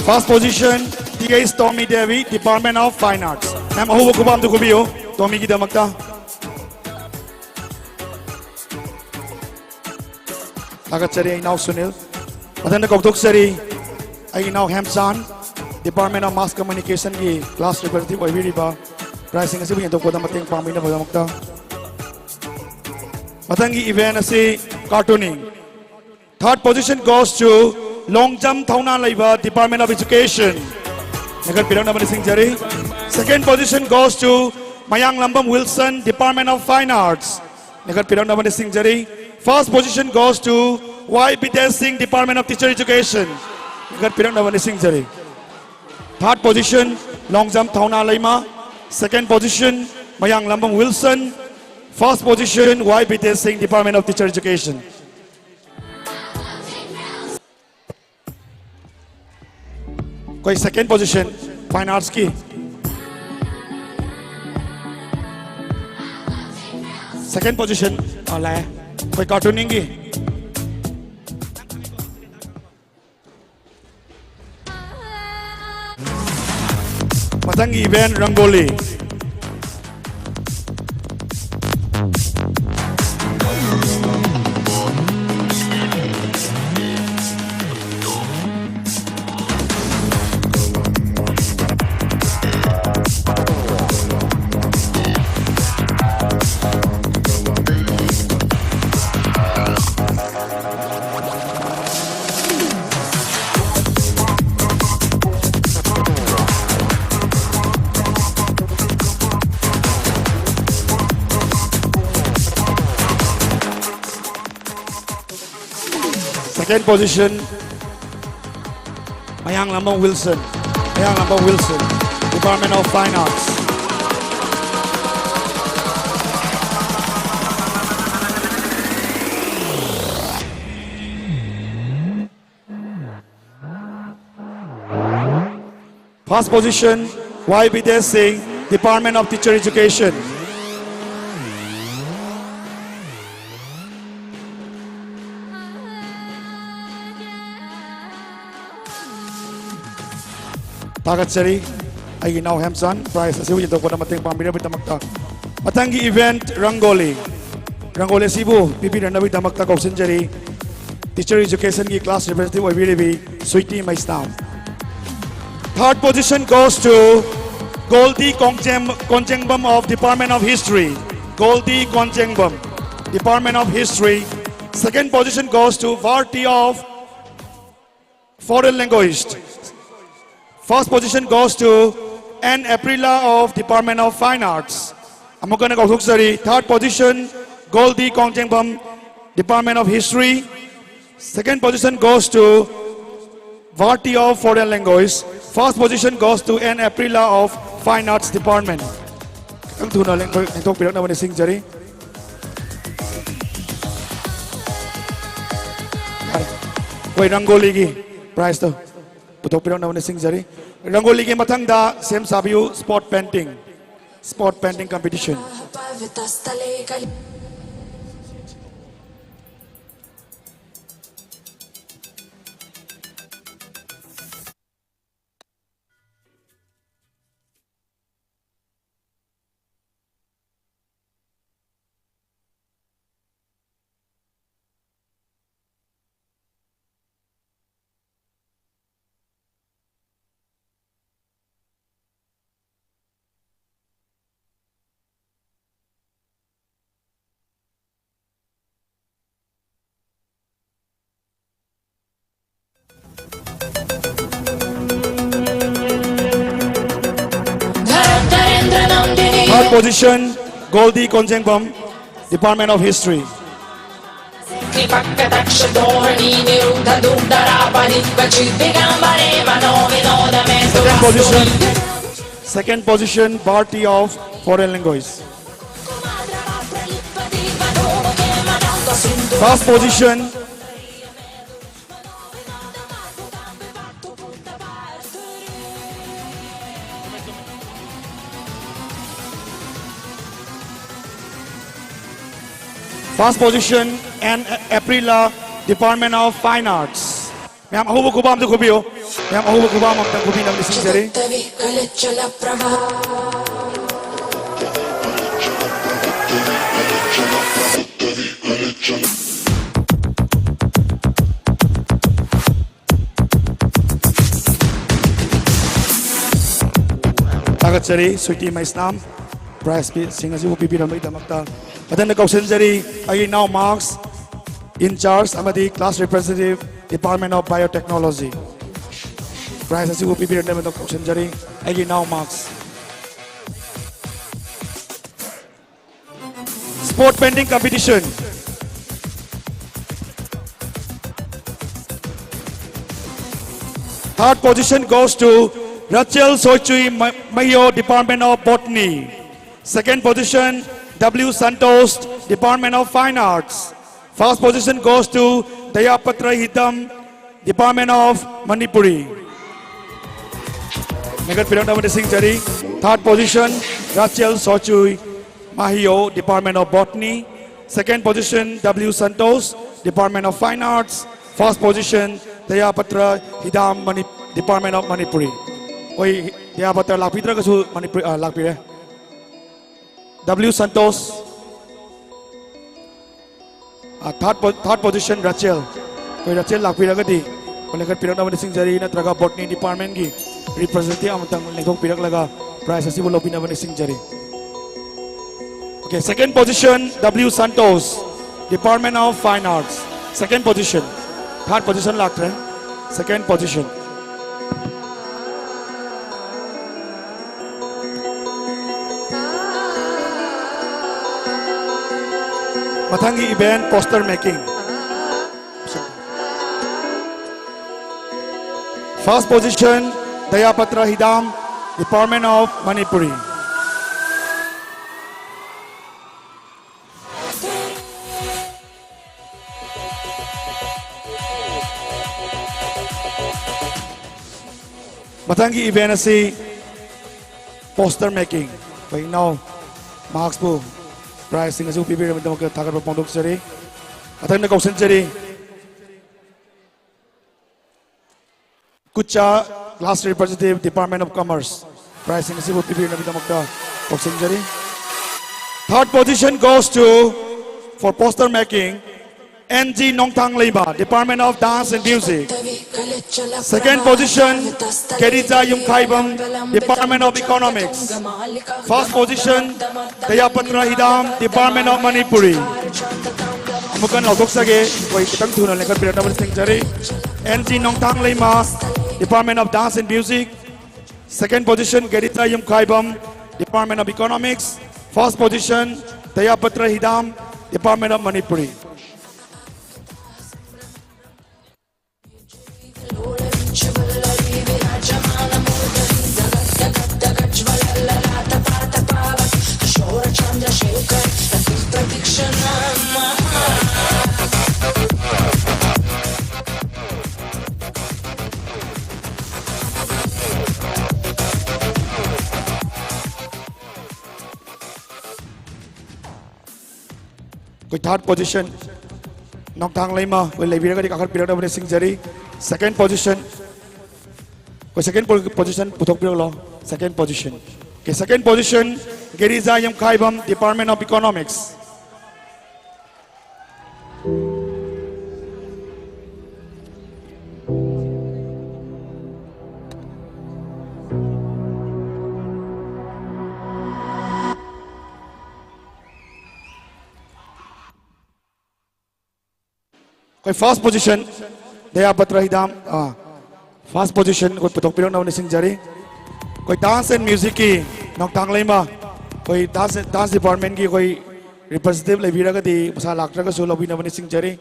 First position, T H Tomi Devi, Department of Fine Arts꯫ Ma'am, ꯑꯍꯧꯕ ꯈꯨꯕꯥꯝꯗꯨ ꯈꯨꯕꯤꯌꯨ ꯇꯣꯃꯤꯒꯤꯗꯃꯛꯇ꯫ ꯊꯥꯒꯠꯆꯔꯤ ꯑꯩ ꯏꯅꯥꯎ ꯁꯨꯅꯤꯜ꯫ ꯃꯊꯪꯗ ꯀꯧꯊꯣꯛꯆꯔꯤ ꯑꯩ ꯏꯅꯥꯎ ꯍꯦꯝꯆꯥꯟ, Department of Mass Communication ꯒꯤ class representative ꯑꯣꯏꯕꯤꯔꯤꯕ, prize ꯁꯤꯡ ꯑꯁꯤꯕꯨ ꯌꯦꯟꯊꯣꯛꯄꯗ ꯃꯇꯦꯡ ꯄꯥꯡꯕꯤꯅꯕꯒꯤꯗꯃꯛꯇ꯫ ꯃꯊꯪꯒꯤ event ꯑꯁꯤ cartooning꯫ Third position goes to Longjam ꯊꯧꯅꯥ ꯂꯩꯕ, Department of Education꯫ ꯂꯦꯡꯈꯠꯄꯤꯔꯛꯅꯕ ꯅꯤꯡꯁꯤꯡꯖꯔꯤ꯫ Second position goes to Mayanglambam Wilson, Department of Fine Arts꯫ ꯂꯦꯡꯈꯠꯄꯤꯔꯛꯅꯕ ꯅꯤꯡꯁꯤꯡꯖꯔꯤ꯫ First position goes to ꯋꯥꯏ ꯕꯤꯇꯦꯖ ꯁꯤꯡ, Department of Teacher Education꯫ ꯂꯦꯡꯈꯠꯄꯤꯔꯛꯅꯕ ꯅꯤꯡꯁꯤꯡꯖꯔꯤ꯫ Third position, Longjam ꯊꯧꯅꯥ ꯂꯩꯃ꯫ Second position, ꯃꯌꯥꯡꯂꯝꯕꯝ Wilson. First position, ꯋꯥꯏ ꯕꯤꯇꯦꯖ ꯁꯤꯡ, Department of Teacher Education꯫ ꯑꯩꯈꯣꯏ second position, Fine Arts ꯀꯤ꯫ Second position, ꯑ, ꯂꯥꯛꯑꯦ꯫ ꯑꯩꯈꯣꯏ cartooning ꯒꯤ꯫ ꯃꯊꯪꯒꯤ event, rangoli. Second position, Mayanglambam Wilson, Mayanglambam Wilson, Department of Fine Arts꯫ Last position, Y Bidya Singh, Department of Teacher Education. ꯊꯥꯒꯠꯆꯔꯤ꯫ ꯑꯩꯒꯤ ꯏꯅꯥꯎ ꯍꯦꯝꯆꯥꯟ prize ꯑꯁꯤꯕꯨ ꯌꯦꯟꯊꯣꯛꯄꯗ ꯃꯇꯦꯡ ꯄꯥꯡꯕꯤꯔꯕꯒꯤꯗꯃꯛꯇ꯫ ꯃꯊꯪꯒꯤ event ꯔꯪꯒꯣꯂꯤ꯫ ꯔꯪꯒꯣꯂꯤ ꯑꯁꯤꯕꯨ ꯄꯤꯕꯤꯅꯅꯕꯒꯤꯗꯃꯛꯇ ꯀꯧꯁꯤꯟꯖꯔꯤ꯫ Teacher Educationꯒꯤ class representative ꯑꯣꯏꯕꯤꯔꯤꯕꯤ Sweety Meisnam. Third position goes to Goldie Kongjem-, Konjengbam of Department of History. Goldie Konjengbam, Department of History. Second position goes to Varti of Foreign Language. First position goes to N Aprila of Department of Fine Arts. ꯑꯃꯨꯛ ꯍꯟꯅ ꯀꯧꯊꯣꯛꯆꯔꯤ꯫ Third position, Goldie Kongjengbam, Department of History. Second position goes to Varti of Foreign Language. First position goes to N Aprila of Fine Arts Department. ꯈꯤꯇꯪ ꯊꯨꯅ ꯂꯦꯡꯊꯣꯛ-, ꯂꯦꯡꯊꯣꯛꯄꯤꯔꯛꯅꯕ ꯅꯤꯡꯁꯤꯡꯖꯔꯤ꯫ ꯌꯥꯔꯦ꯫ ꯑꯩꯈꯣꯏ ꯔꯪꯒꯣꯂꯤꯒꯤ prizeꯇꯣ ꯄꯨꯊꯣꯛꯄꯤꯔꯛꯅꯕ ꯅꯤꯡꯁꯤꯡꯖꯔꯤ꯫ ꯔꯪꯒꯣꯂꯤꯒꯤ ꯃꯊꯪꯗ ꯁꯦꯝ ꯁꯥꯕꯤꯌꯨ spot painting, spot painting competition꯫ Third position, Goldie Konjengbam, Department of History. Second position, second position, Bharti of Foreign Language. First position, First position, N Aprila, Department of Fine Arts. ꯃꯌꯥꯝ ꯑꯍꯧꯕ ꯈꯨꯕꯥꯝꯗ ꯈꯨꯕꯤꯌꯨ꯫ ꯃꯌꯥꯝ ꯑꯍꯧꯕ ꯈꯨꯕꯥꯝ ꯑꯝꯇꯪ ꯈꯨꯕꯤꯅꯕ ꯅꯤꯡꯁꯤꯡꯖꯔꯤ꯫ ꯊꯥꯒꯠꯆꯔꯤ ꯁ꯭ꯋꯤꯇꯤ ꯃꯩꯁꯅꯥꯝ, prize ꯁꯤꯡ ꯑꯁꯤꯕꯨ ꯄꯤꯕꯤꯔꯝꯕꯒꯤꯗꯃꯛꯇ꯫ ꯃꯊꯪꯗ ꯀꯧꯁꯤꯟꯖꯔꯤ ꯑꯩꯒꯤ ꯏꯅꯥꯎ ꯃꯥꯔꯛꯁ, in charge ꯑꯃꯗꯤ class representative, Department of Biotechnology꯫ Prize ꯑꯁꯤꯕꯨ ꯄꯤꯕꯤꯔꯛꯅꯕ ꯀꯧꯁꯤꯟꯖꯔꯤ ꯑꯩꯒꯤ ꯏꯅꯥꯎ marks. Sport painting competition. Third position goes to Rachel Soichui, Ma-, Mayo, Department of Botany. Second position, W Santosh, Department of Fine Arts. First position goes to Dayapatra Hidam, Department of Manipuri. ꯂꯦꯡꯈꯠꯄꯤꯔꯛꯅꯕ ꯅꯤꯡꯁꯤꯡꯖꯔꯤ꯫ Third position, Rachel Soichui, Mahiyo, Department of Botany. Second position, W Santosh, Department of Fine Arts. First position, Dayapatra Hidam, Mani-, Department of Manipuri. ꯑꯩꯈꯣꯏ ꯗꯌꯥꯄꯇ꯭ꯔ ꯂꯥꯛꯄꯤꯗ꯭ꯔꯒꯁꯨ ꯃꯅꯤꯄꯨꯔꯤ, ꯑ, ꯂꯥꯛꯄꯤꯔꯦ꯫ W Santosh꯫ ꯑ, third po-, third position, Rachel꯫ ꯑꯩꯈꯣꯏ ꯔꯆꯦꯜ ꯂꯥꯛꯄꯤꯔꯒꯗꯤ ꯑꯩꯈꯣꯏ ꯂꯦꯡꯈꯠꯄꯤꯔꯛꯅꯕ ꯅꯤꯡꯁꯤꯡꯖꯔꯤ, ꯅꯠꯇ꯭ꯔꯒ Botany Department ꯀꯤ representative ꯑꯃꯇꯪ ꯂꯦꯡꯊꯣꯛꯄꯤꯔꯛꯂꯒ prize ꯑꯁꯤꯕꯨ ꯂꯧꯕꯤꯅꯕ ꯅꯤꯡꯁꯤꯡꯖꯔꯤ꯫ Okay, second position, W Santosh, Department of Fine Arts. Second position. Third position ꯂꯥꯛꯇ꯭ꯔꯦ꯫ Second position. ꯃꯊꯪꯒꯤ event, poster making. First position, Dayapatra Hidam, Department of Manipuri. ꯃꯊꯪꯒꯤ event ꯑꯁꯤ poster making꯫ ꯑꯩꯈꯣꯏ ꯏꯅꯥꯎ ꯃꯥꯔꯛꯁꯄꯨ Prizeꯁꯤꯡ ꯑꯁꯤꯕꯨ ꯄꯤꯕꯤꯔꯕꯒꯤꯗꯃꯛꯇ ꯊꯥꯒꯠꯄ ꯐꯣꯡꯗꯣꯛꯆꯔꯤ꯫ ꯃꯊꯪꯗ ꯀꯧꯁꯤꯟꯖꯔꯤ꯫ ꯀꯨꯆꯥ, class representative, Department of Commerce꯫ Prizeꯁꯤꯡ ꯑꯁꯤꯕꯨ ꯄꯤꯕꯤꯅꯕꯒꯤꯗꯃꯛꯇ ꯀꯧꯁꯤꯟꯖꯔꯤ꯫ Third position goes to, for poster making, N G Nongthang Leima, Department of Dance and Music. Second position, Gerija Yumkhaibam, Department of Economics. First position, Dayapatra Hidam, Department of Manipuri. ꯑꯃꯨꯛꯀ ꯂꯥꯎꯊꯣꯛꯆꯒꯦ, ꯑꯩꯈꯣꯏ ꯈꯤꯇꯪ ꯊꯨꯅ ꯂꯦꯡꯈꯠꯄꯤꯔꯛꯅꯕ ꯅꯤꯡꯁꯤꯡꯖꯔꯤ꯫ N G Nongthang Leima, Department of Dance and Music. Second position, Gerija Yumkhaibam, Department of Economics. First position, Dayapatra Hidam, Department of Manipuri. ꯑꯩꯈꯣꯏ third position, ꯅꯣꯡꯊꯥꯡ ꯂꯩꯃ, ꯑꯩꯈꯣꯏ ꯂꯩꯕꯤꯔꯒꯗꯤ ꯀꯥꯈꯠꯄꯤꯔꯛꯅꯕ ꯅꯤꯡꯁꯤꯡꯖꯔꯤ꯫ Second position, ꯑꯩꯈꯣꯏ second po-, position ꯄꯨꯊꯣꯛꯄꯤꯔꯛꯂꯣ꯫ Second position. Okay, second position, Girija Yumkhaibam, Department of Economics. ꯑꯩꯈꯣꯏ first position, ꯗꯌꯥꯄꯇ꯭ꯔ ꯍꯤꯗꯥꯝ, ꯑꯥ, first position ꯑꯩꯈꯣꯏ ꯄꯨꯊꯣꯛꯄꯤꯔꯛꯅꯕ ꯅꯤꯡꯁꯤꯡꯖꯔꯤ꯫ ꯑꯩꯈꯣꯏ dance and musicꯀꯤ ꯅꯣꯡꯊꯥꯡ ꯂꯩꯃ, ꯑꯩꯈꯣꯏ dance, dance departmentꯀꯤ ꯑꯩꯈꯣꯏ representative ꯂꯩꯕꯤꯔꯒꯗꯤ ꯃꯁꯥ ꯂꯥꯛꯇ꯭ꯔꯒꯁꯨ ꯂꯧꯕꯤꯅꯕ ꯅꯤꯡꯁꯤꯡꯖꯔꯤ꯫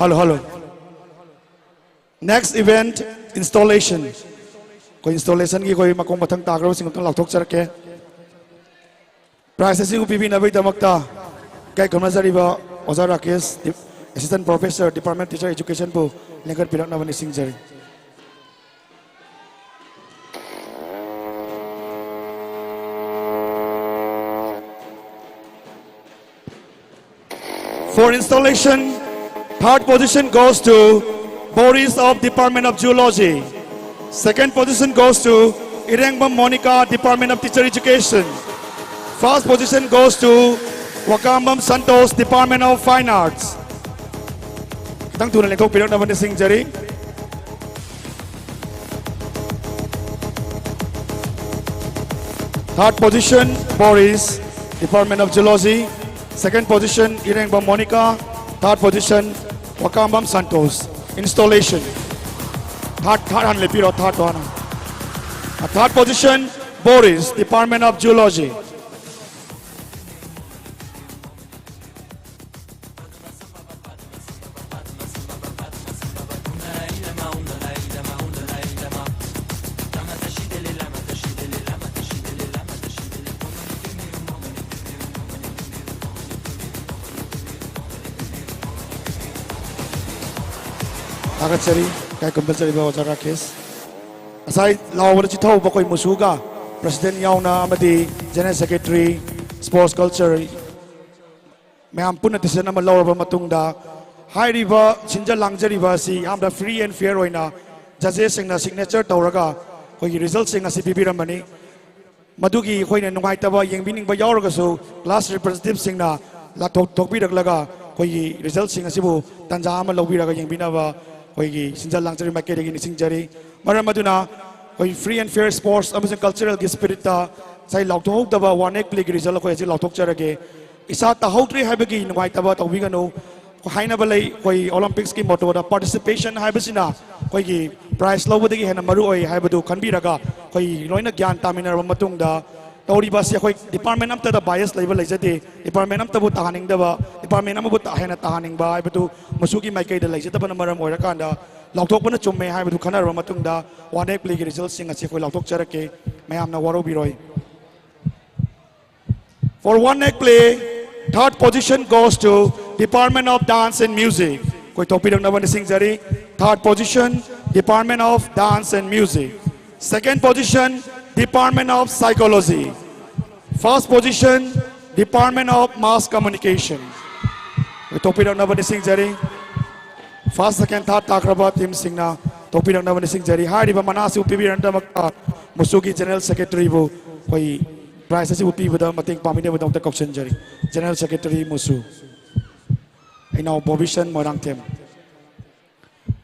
Hello, hello. Next event, installation. ꯑꯩꯈꯣꯏ installationꯒꯤ ꯑꯩꯈꯣꯏ ꯃꯈꯣꯡ ꯃꯊꯪ ꯇꯥꯈ꯭ꯔꯕꯁꯤꯡ ꯑꯝꯇꯪ ꯂꯥꯎꯊꯣꯛꯆꯔꯛꯀꯦ꯫ Prize ꯑꯁꯤꯕꯨ ꯄꯤꯕꯤꯅꯕꯒꯤꯗꯃꯛꯇ ꯏꯀꯥꯏ ꯈꯨꯝꯅꯖꯔꯤꯕ ꯑꯣꯖꯥ Rakesh, Assistant Professor, Department Teacher Educationꯕꯨ ꯂꯦꯡꯈꯠꯄꯤꯔꯛꯅꯕ ꯅꯤꯡꯁꯤꯡꯖꯔꯤ꯫ For installation, third position goes to Boris of Department of Zoology. Second position goes to Irengbam Monica, Department of Teacher Education. First position goes to Wakambam Santos, Department of Fine Arts. ꯈꯤꯇꯪ ꯊꯨꯅ ꯂꯦꯡꯊꯣꯛꯄꯤꯔꯛꯅꯕ ꯅꯤꯡꯁꯤꯡꯖꯔꯤ꯫ Third position, Boris, Department of Zoology. Second position, Irengbam Monica. Third position, Wakambam Santos. Installation. Third, third ꯍꯥꯟꯅ ꯂꯦꯞꯄꯤꯔꯣ, third ꯇꯣ ꯍꯥꯟꯅ꯫ Third position, Boris, Department of Zoology. ꯊꯥꯒꯠꯆꯔꯤ, ꯏꯀꯥꯏ ꯈꯨꯝꯅꯖꯔꯤꯕ ꯑꯣꯖꯥ ꯔꯥꯀꯦꯁ꯫ ꯉꯁꯥꯏ ꯂꯥꯎꯕꯗ ꯆꯤꯊꯍꯧꯕ ꯑꯩꯈꯣꯏ ꯃꯨꯁꯨꯒ, President ꯌꯥꯎꯅ ꯑꯃꯗꯤ General Secretary, Sports Culture, ꯃꯌꯥꯝ ꯄꯨꯟꯅ decision ꯑꯃ ꯂꯧꯔꯕ ꯃꯇꯨꯡꯗ, ꯍꯥꯏꯔꯤꯕ ꯁꯤꯟꯖ ꯂꯥꯡꯖꯔꯤꯕ ꯑꯁꯤ ꯌꯥꯝꯅ free and fair ꯑꯣꯏꯅ judgesꯁꯤꯡꯅ signature ꯇꯧꯔꯒ ꯑꯩꯈꯣꯏꯒꯤ resultꯁꯤꯡ ꯑꯁꯤ ꯄꯤꯕꯤꯔꯝꯕꯅꯤ꯫ ꯃꯗꯨꯒꯤ ꯑꯩꯈꯣꯏꯅ ꯅꯨꯡꯉꯥꯏꯇꯕ ꯌꯦꯡꯕꯤꯅꯤꯡꯕ ꯌꯥꯎꯔꯒꯁꯨ, class representativeꯁꯤꯡꯅ ꯂꯥꯊꯣꯛ-, ꯊꯣꯛꯄꯤꯔꯛꯂꯒ ꯑꯩꯈꯣꯏꯒꯤ resultꯁꯤꯡ ꯑꯁꯤꯕꯨ ꯇꯥꯟꯖꯥ ꯑꯃ ꯂꯧꯕꯤꯔꯒ ꯌꯦꯡꯕꯤꯅꯕ ꯑꯩꯈꯣꯏꯒꯤ ꯁꯤꯟꯖ ꯂꯥꯡꯖꯔꯤ ꯃꯥꯏꯀꯩꯗꯒꯤ ꯅꯤꯡꯁꯤꯡꯖꯔꯤ꯫ ꯃꯔꯝ ꯑꯗꯨꯅ ꯑꯩꯈꯣꯏ free and fair sports ꯑꯃꯁꯨꯡ culturalꯒꯤ spiritꯇ ꯉꯁꯥꯏ ꯂꯥꯎꯊꯣꯛꯍꯧꯗꯕ one act playꯒꯤ result ꯑꯩꯈꯣꯏ ꯍꯧꯖꯤꯛ ꯂꯥꯎꯊꯣꯛꯆꯔꯒꯦ꯫ ꯏꯁꯥ ꯇꯥꯍꯧꯗ꯭ꯔꯦ ꯍꯥꯏꯕꯒꯤ ꯅꯨꯡꯉꯥꯏꯇꯕ ꯇꯧꯕꯤꯒꯅꯨ꯫ ꯍꯥꯏꯅꯕ ꯂꯩ, ꯑꯩꯈꯣꯏ Olympicsꯀꯤ mottoꯗ participation ꯍꯥꯏꯕꯁꯤꯅ ꯑꯩꯈꯣꯏꯒꯤ prize ꯂꯧꯕꯗꯒꯤ ꯍꯦꯟꯅ ꯃꯔꯨ ꯑꯣꯏ ꯍꯥꯏꯕꯗꯨ ꯈꯟꯕꯤꯔꯒ, ꯑꯩꯈꯣꯏ ꯂꯣꯏꯅ ꯒ꯭ꯌꯥꯟ ꯇꯥꯃꯤꯟꯅꯔꯕ ꯃꯇꯨꯡꯗ, ꯇꯧꯔꯤꯕ ꯑꯁꯤ ꯑꯩꯈꯣꯏ department ꯑꯝꯇꯗ bias ꯂꯩꯕ ꯂꯩꯖꯗꯦ꯫ Department ꯑꯝꯇꯕꯨ ꯇꯥꯍꯟꯅꯤꯡꯗꯕ, department ꯑꯃꯕꯨ ꯇꯥ ꯍꯦꯟꯅ ꯇꯥꯍꯟꯅꯤꯡꯕ ꯍꯥꯏꯕꯗꯨ ꯃꯆꯨꯒꯤ ꯃꯥꯏꯀꯩꯗ ꯂꯩꯖꯗꯕꯅ ꯃꯔꯝ ꯑꯣꯏꯔꯀꯥꯟꯗ ꯂꯥꯎꯊꯣꯛꯄꯅ ꯆꯨꯝꯃꯦ ꯍꯥꯏꯕꯗꯨ ꯈꯟꯅꯔꯕ ꯃꯇꯨꯡꯗ one act playꯒꯤ resultꯁꯤꯡ ꯑꯁꯤ ꯑꯩꯈꯣꯏ ꯂꯥꯎꯊꯣꯛꯆꯔꯛꯀꯦ꯫ ꯃꯌꯥꯝꯅ ꯋꯥꯔꯧꯕꯤꯔꯣꯏ꯫ For one act play, third position goes to Department of Dance and Music꯫ ꯑꯩꯈꯣꯏ ꯇꯧꯕꯤꯔꯛꯅꯕ ꯅꯤꯡꯁꯤꯡꯖꯔꯤ꯫ Third position, Department of Dance and Music꯫ Second position, Department of Psychology꯫ First position, Department of Mass Communication꯫ ꯑꯩꯈꯣꯏ ꯇꯧꯕꯤꯔꯛꯅꯕ ꯅꯤꯡꯁꯤꯡꯖꯔꯤ꯫ First, second, third ꯇꯥꯈ꯭ꯔꯕ teamꯁꯤꯡꯅ ꯇꯧꯕꯤꯔꯛꯅꯕ ꯅꯤꯡꯁꯤꯡꯖꯔꯤ꯫ ꯍꯥꯏꯔꯤꯕ ꯃꯅꯥ ꯑꯁꯤꯕꯨ ꯄꯤꯕꯤꯔꯛꯅꯕꯒꯤꯗꯃꯛꯇ ꯃꯨꯁꯨꯒꯤ General Secretaryꯕꯨ ꯑꯩꯈꯣꯏ prize ꯑꯁꯤꯕꯨ ꯄꯤꯕꯗ ꯃꯇꯦꯡ ꯄꯥꯡꯕꯤꯅꯕꯒꯤꯗꯃꯛꯇ ꯀꯧꯁꯤꯟꯖꯔꯤ꯫ General Secretary ꯃꯨꯁꯨ, ꯏꯅꯥꯎ ꯕꯣꯕꯤꯁꯟ Moirangthem.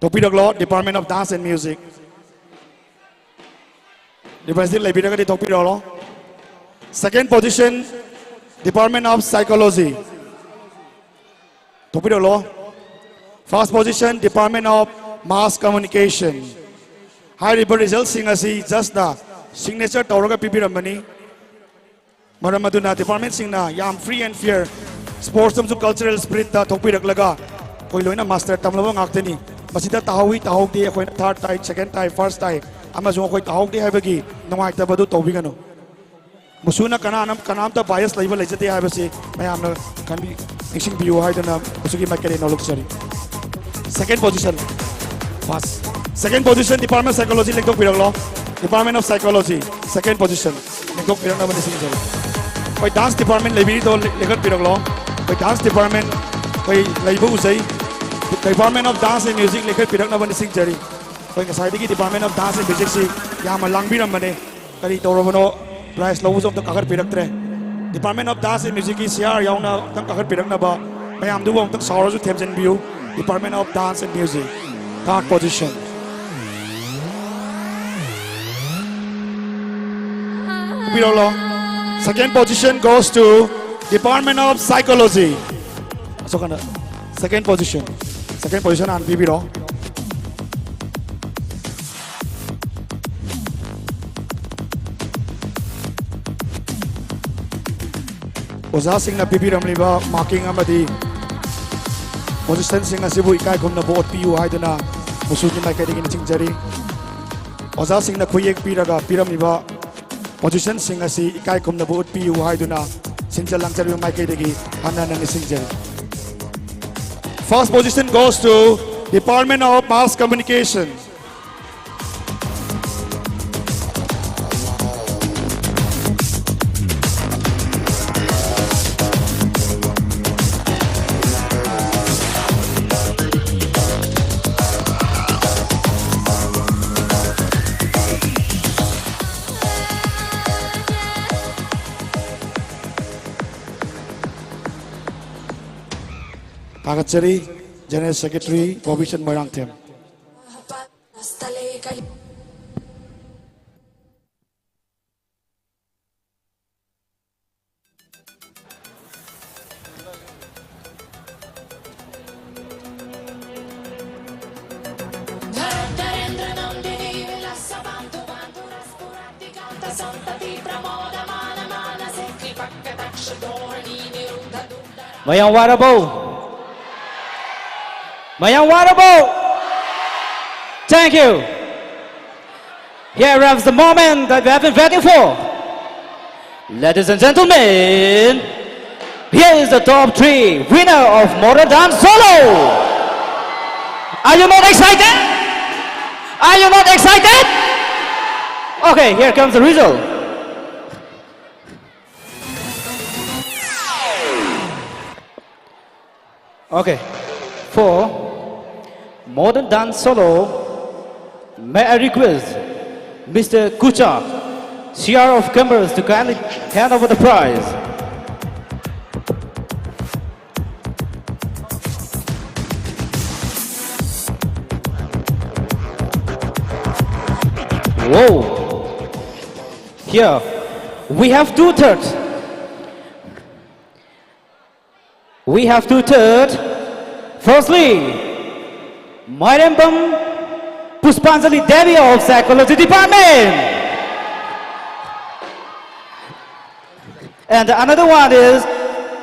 ꯇꯧꯕꯤꯔꯛꯂꯣ, Department of Dance and Music꯫ Representative ꯂꯩꯕꯤꯔꯒꯗꯤ ꯇꯧꯕꯤꯔꯛꯂꯣ꯫ Second position, Department of Psychology꯫ ꯇꯧꯕꯤꯔꯛꯂꯣ꯫ First position, Department of Mass Communication꯫ ꯍꯥꯏꯔꯤꯕ resultꯁꯤꯡ ꯑꯁꯤ judgeꯅ signature ꯇꯧꯔꯒ ꯄꯤꯕꯤꯔꯝꯕꯅꯤ꯫ ꯃꯔꯝ ꯑꯗꯨꯅ departmentꯁꯤꯡꯅ ꯌꯥꯝ free and fair, sports ꯑꯃꯁꯨꯡ cultural spiritꯇ ꯊꯣꯛꯄꯤꯔꯛꯂꯒ ꯑꯩꯈꯣꯏ ꯂꯣꯏꯅ master ꯇꯝꯂꯕ ꯉꯥꯛꯇꯅꯤ꯫ ꯃꯁꯤꯗ ꯇꯥꯍꯧꯏ ꯇꯥꯍꯧꯗꯦ, ꯑꯩꯈꯣꯏꯅ third ꯇꯥꯏ, second ꯇꯥꯏ, first ꯇꯥꯏ ꯑꯃꯁꯨꯡ ꯑꯩꯈꯣꯏ ꯇꯥꯍꯧꯗꯦ ꯍꯥꯏꯕꯒꯤ ꯅꯨꯡꯉꯥꯏꯇꯕꯗꯨ ꯇꯧꯕꯤꯒꯅꯨ꯫ ꯃꯨꯁꯨꯅ ꯀꯅꯥꯅ, ꯀꯅꯥꯝꯇ bias ꯂꯩꯕ ꯂꯩꯖꯗꯦ ꯍꯥꯏꯕꯁꯤ ꯃꯌꯥꯝꯅ ꯈꯟꯕꯤ-, ꯅꯤꯡꯁꯤꯡꯕꯤꯌꯨ ꯍꯥꯏꯗꯨꯅ ꯃꯨꯁꯨꯒꯤ ꯃꯥꯏꯀꯩꯗꯒꯤ ꯅꯣꯂꯨꯛꯆꯔꯤ꯫ Second position, first, second position, Department of Psychology ꯂꯦꯡꯊꯣꯛꯄꯤꯔꯛꯂꯣ꯫ Department of Psychology, second position ꯂꯦꯡꯊꯣꯛꯄꯤꯔꯛꯅꯕ ꯅꯤꯡꯁꯤꯡꯖꯔꯤ꯫ ꯑꯩꯈꯣꯏ dance department ꯂꯩꯕꯤꯔꯤꯗꯣ ꯂꯦ-, ꯂꯦꯡꯈꯠꯄꯤꯔꯛꯂꯣ꯫ ꯑꯩꯈꯣꯏ dance department, ꯑꯩꯈꯣꯏ ꯂꯩꯕ ꯎꯖꯩ꯫ Department of Dance and Music ꯂꯦꯡꯈꯠꯄꯤꯔꯛꯅꯕ ꯅꯤꯡꯁꯤꯡꯖꯔꯤ꯫ ꯑꯩꯈꯣꯏ ꯉꯁꯥꯏꯗꯒꯤ Department of Dance and Musicꯁꯤ ꯌꯥꯝꯅ ꯂꯥꯡꯕꯤꯔꯝꯕꯅꯦ꯫ ꯀꯔꯤ ꯇꯧꯔꯕꯅꯣ? Prize ꯂꯧꯕꯁꯨ ꯑꯝꯇ ꯀꯥꯈꯠꯄꯤꯔꯛꯇ꯭ꯔꯦ꯫ Department of Dance and Musicꯀꯤ C R ꯌꯥꯎꯅ ꯑꯝꯇꯪ ꯀꯥꯈꯠꯄꯤꯔꯛꯅꯕ, ꯃꯌꯥꯝꯗꯨꯕꯨ ꯑꯝꯇꯪ ꯁꯥꯎꯔꯁꯨ ꯊꯦꯝꯖꯤꯟꯕꯤꯌꯨ꯫ Department of Dance and Music, third position꯫ ꯄꯤꯔꯛꯂꯣ꯫ Second position goes to Department of Psychology꯫ ꯑꯁꯣꯛ ꯍꯟꯗꯛ second position, second position ꯍꯥꯟꯅ ꯄꯤꯕꯤꯔꯣ꯫ ꯑꯣꯖꯥꯁꯤꯡꯅ ꯄꯤꯕꯤꯔꯝꯂꯤꯕ marking ꯑꯃꯗꯤ positionꯁꯤꯡ ꯑꯁꯤꯕꯨ ꯏꯀꯥꯏ ꯈꯨꯝꯅꯕ ꯎꯠꯄꯤꯌꯨ ꯍꯥꯏꯗꯨꯅ ꯃꯨꯁꯨꯒꯤ ꯃꯥꯏꯀꯩꯗꯒꯤ ꯅꯤꯡꯁꯤꯡꯖꯔꯤ꯫ ꯑꯣꯖꯥꯁꯤꯡꯅ ꯈꯨꯌꯦꯛ ꯄꯤꯔꯒ ꯄꯤꯔꯝꯂꯤꯕ positionꯁꯤꯡ ꯑꯁꯤ ꯏꯀꯥꯏ ꯈꯨꯝꯅꯕ ꯎꯠꯄꯤꯌꯨ ꯍꯥꯏꯗꯨꯅ ꯁꯤꯟꯖ ꯂꯥꯡꯖꯔꯤꯕ ꯃꯥꯏꯀꯩꯗꯒꯤ ꯍꯟꯅ ꯍꯟꯅ ꯅꯤꯡꯁꯤꯡꯖꯔꯤ꯫ First position goes to Department of Mass Communication. ꯊꯥꯒꯠꯆꯔꯤ꯫ General Secretary ꯒꯣꯕꯤꯆꯟ Moirangthem. ꯃꯌꯥꯝ ꯋꯥꯔꯕꯣ? ꯃꯌꯥꯝ ꯋꯥꯔꯕꯣ? Thank you. Here comes the moment that we have been waiting for. Ladies and gentlemen, here is the top three winner of Modern Dance Solo. Are you not excited? Are you not excited? Okay, here comes the result. Okay, for Modern Dance Solo, may I request Mister Kucha, C R of Campers, to kindly hand over the prize. Whoa! Here, we have two thirds. We have two third. Firstly, Mairembam Puspanjali Devi of Psychology Department. And another one is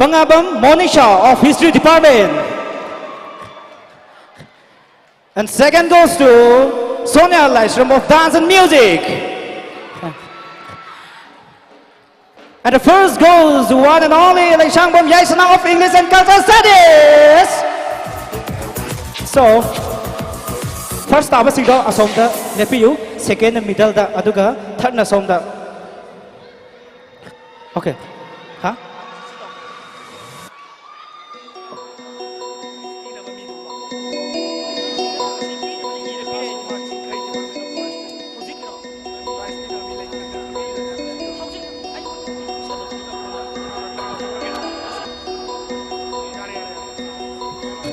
Pangabam Monisha of History Department. And second goes to Sonia Laishram of Dance and Music. And the first goes to one and only Leishangbam Yaisana of English and Cultural Studies. So, first ꯇꯥꯕꯁꯤꯡꯗꯣ ꯑꯁꯣꯝꯗ ꯂꯦꯞꯄꯤꯌꯨ, second middle ꯗ, ꯑꯗꯨꯒ third ꯅ ꯁꯣꯝꯗ꯫ Okay. ꯍꯥ?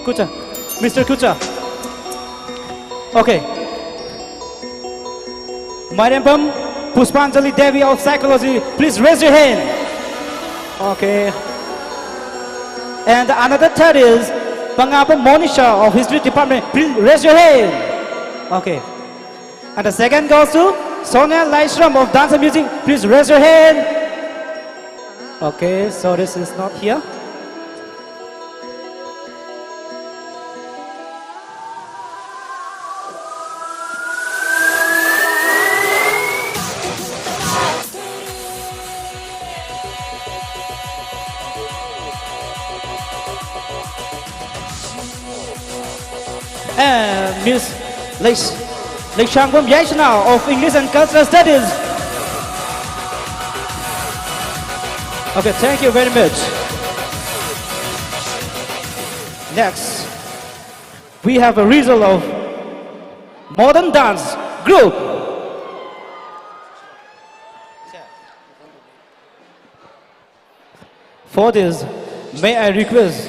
Kucha. Mister Kucha. Okay. Mairempam Puspanjali Devi of Psychology, please raise your hand. Okay. And another third is Pangapam Monisha of History Department, please raise your hand. Okay. And the second goes to Sonia Laishram of Dance and Music, please raise your hand. Okay, so this is not here. And Miss Leish-, Leishangwam Yaishna of English and Cultural Studies. Okay, thank you very much. Next, we have a result of modern dance group. For this, may I request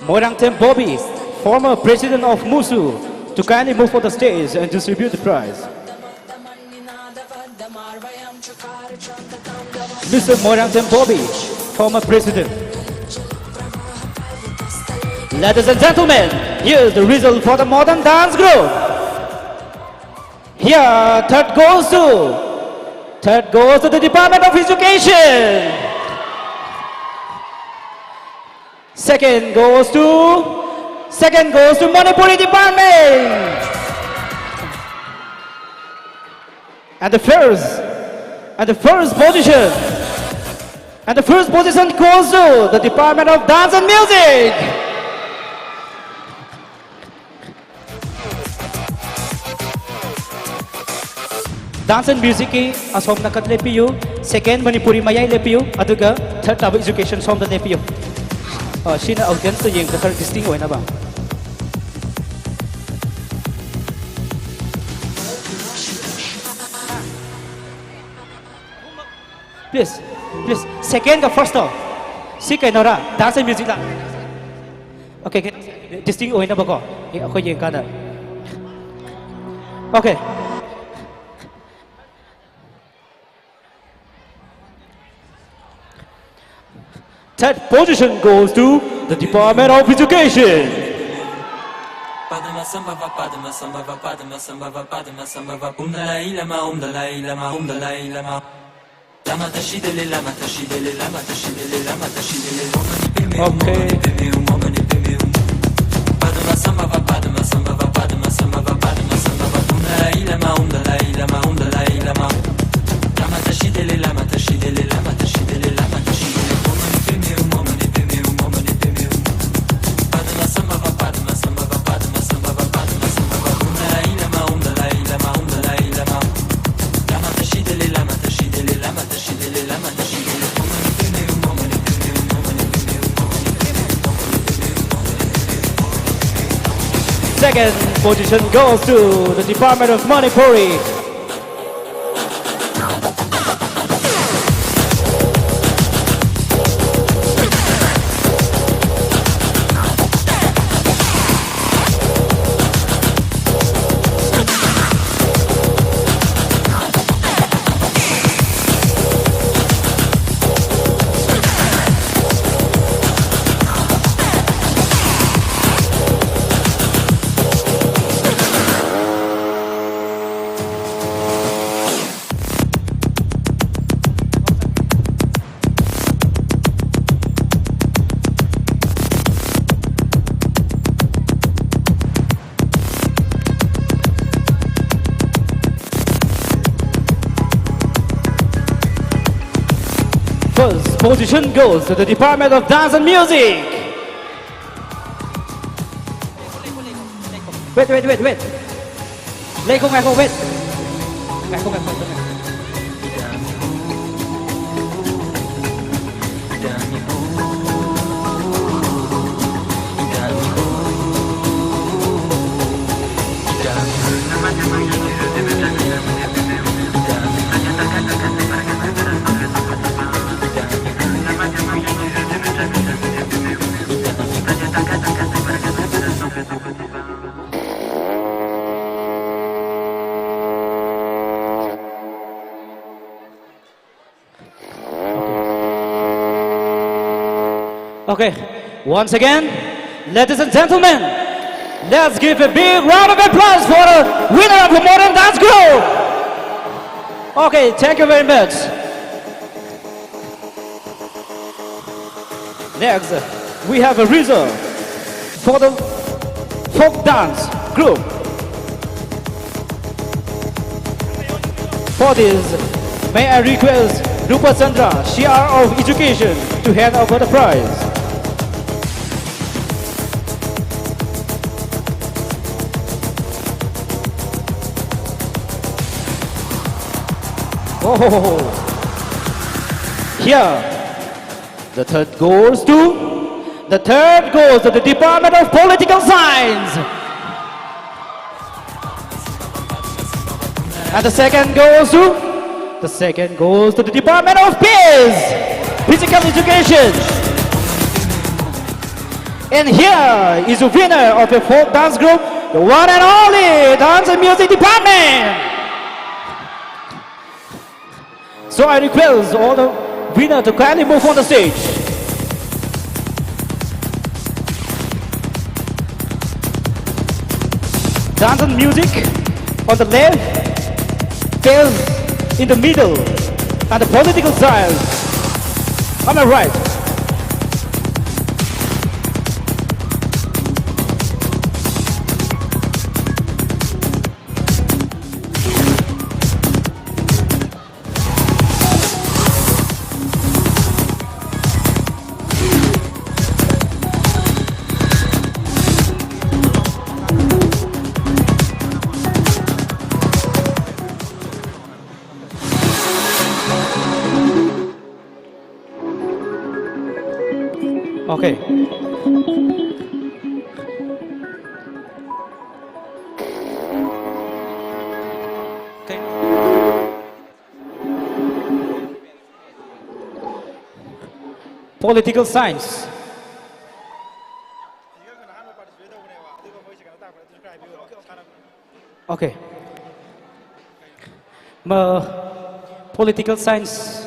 Moirangthem Bobby, former president of MUSU, to kindly move for the stage and distribute the prize. Mister Moirangthem Bobby, former president. Ladies and gentlemen, here is the result for the modern dance group. Here, third goes to, third goes to the Department of Education. Second goes to, second goes to Manipuri department. And the first, and the first position, and the first position goes to the Department of Dance and Music. Dance and Musicꯀꯤ ꯑꯁꯣꯝ ꯅꯥꯀꯟ ꯂꯦꯞꯄꯤꯌꯨ꯫ Second Manipuri ꯃꯌꯥꯏ ꯂꯦꯞꯄꯤꯌꯨ꯫ ꯑꯗꯨꯒ third ꯇꯥꯕ Education ꯁꯣꯝꯗ ꯂꯦꯞꯄꯤꯌꯨ꯫ ꯑ, ꯁꯤꯅ audienceꯇ ꯌꯦꯡꯕꯗ ꯈꯔ distinct ꯑꯣꯏꯅꯕ꯫ Please, please, secondꯒ firstꯇꯣ꯫ ꯁꯤ ꯀꯩꯅꯣꯔꯥ? Dance and Musicꯂ? Okay, okay. Distinct ꯑꯣꯏꯅꯕꯀꯣ꯫ ꯑꯦ, ꯑꯩꯈꯣꯏ ꯌꯦꯡꯀꯥꯟꯗ꯫ Okay. Third position goes to the Department of Education. Padma Sambhava, Padma Sambhava, Padma Sambhava, Padma Sambhava, Om Dalai Lama, Om Dalai Lama, Om Dalai Lama. Lama Tashidele, Lama Tashidele, Lama Tashidele, Lama Tashidele, Om Mani Padme Hum, Om Mani Padme Hum, Om Mani Padme Hum. Padma Sambhava, Padma Sambhava, Padma Sambhava, Padma Sambhava, Om Dalai Lama, Om Dalai Lama, Om Dalai Lama. Lama Tashidele, Lama Tashidele, Lama Tashidele, Lama Tashidele, Om Mani Padme Hum, Om Mani Padme Hum, Om Mani Padme Hum. Padma Sambhava, Padma Sambhava, Padma Sambhava, Padma Sambhava, Om Dalai Lama, Om Dalai Lama, Om Dalai Lama. Lama Tashidele, Lama Tashidele, Lama Tashidele, Lama Tashidele, Om Mani Padme Hum, Om Mani Padme Hum, Om Mani Padme Hum, Om Mani Padme Hum. Second position goes to the Department of Manipuri. Position goes to the Department of Dance and Music. Wait, wait, wait, wait. Let go, let go, wait. Let go, let go, let go. Okay, once again, ladies and gentlemen, let's give a big round of applause for the winner of the modern dance group. Okay, thank you very much. Next, we have a result for the folk dance group. For this, may I request Rupa Chandra, C R of Education, to hand over the prize. Oh, here, the third goes to, the third goes to the Department of Political Science. And the second goes to, the second goes to the Department of Peace, Physical Education. And here is the winner of the folk dance group, the one and only Dance and Music Department. So I request all the winner to kindly move on the stage. Dance and music on the left, dance in the middle, and the political science on the right. Okay. Political science. Okay. ꯃ-, political science,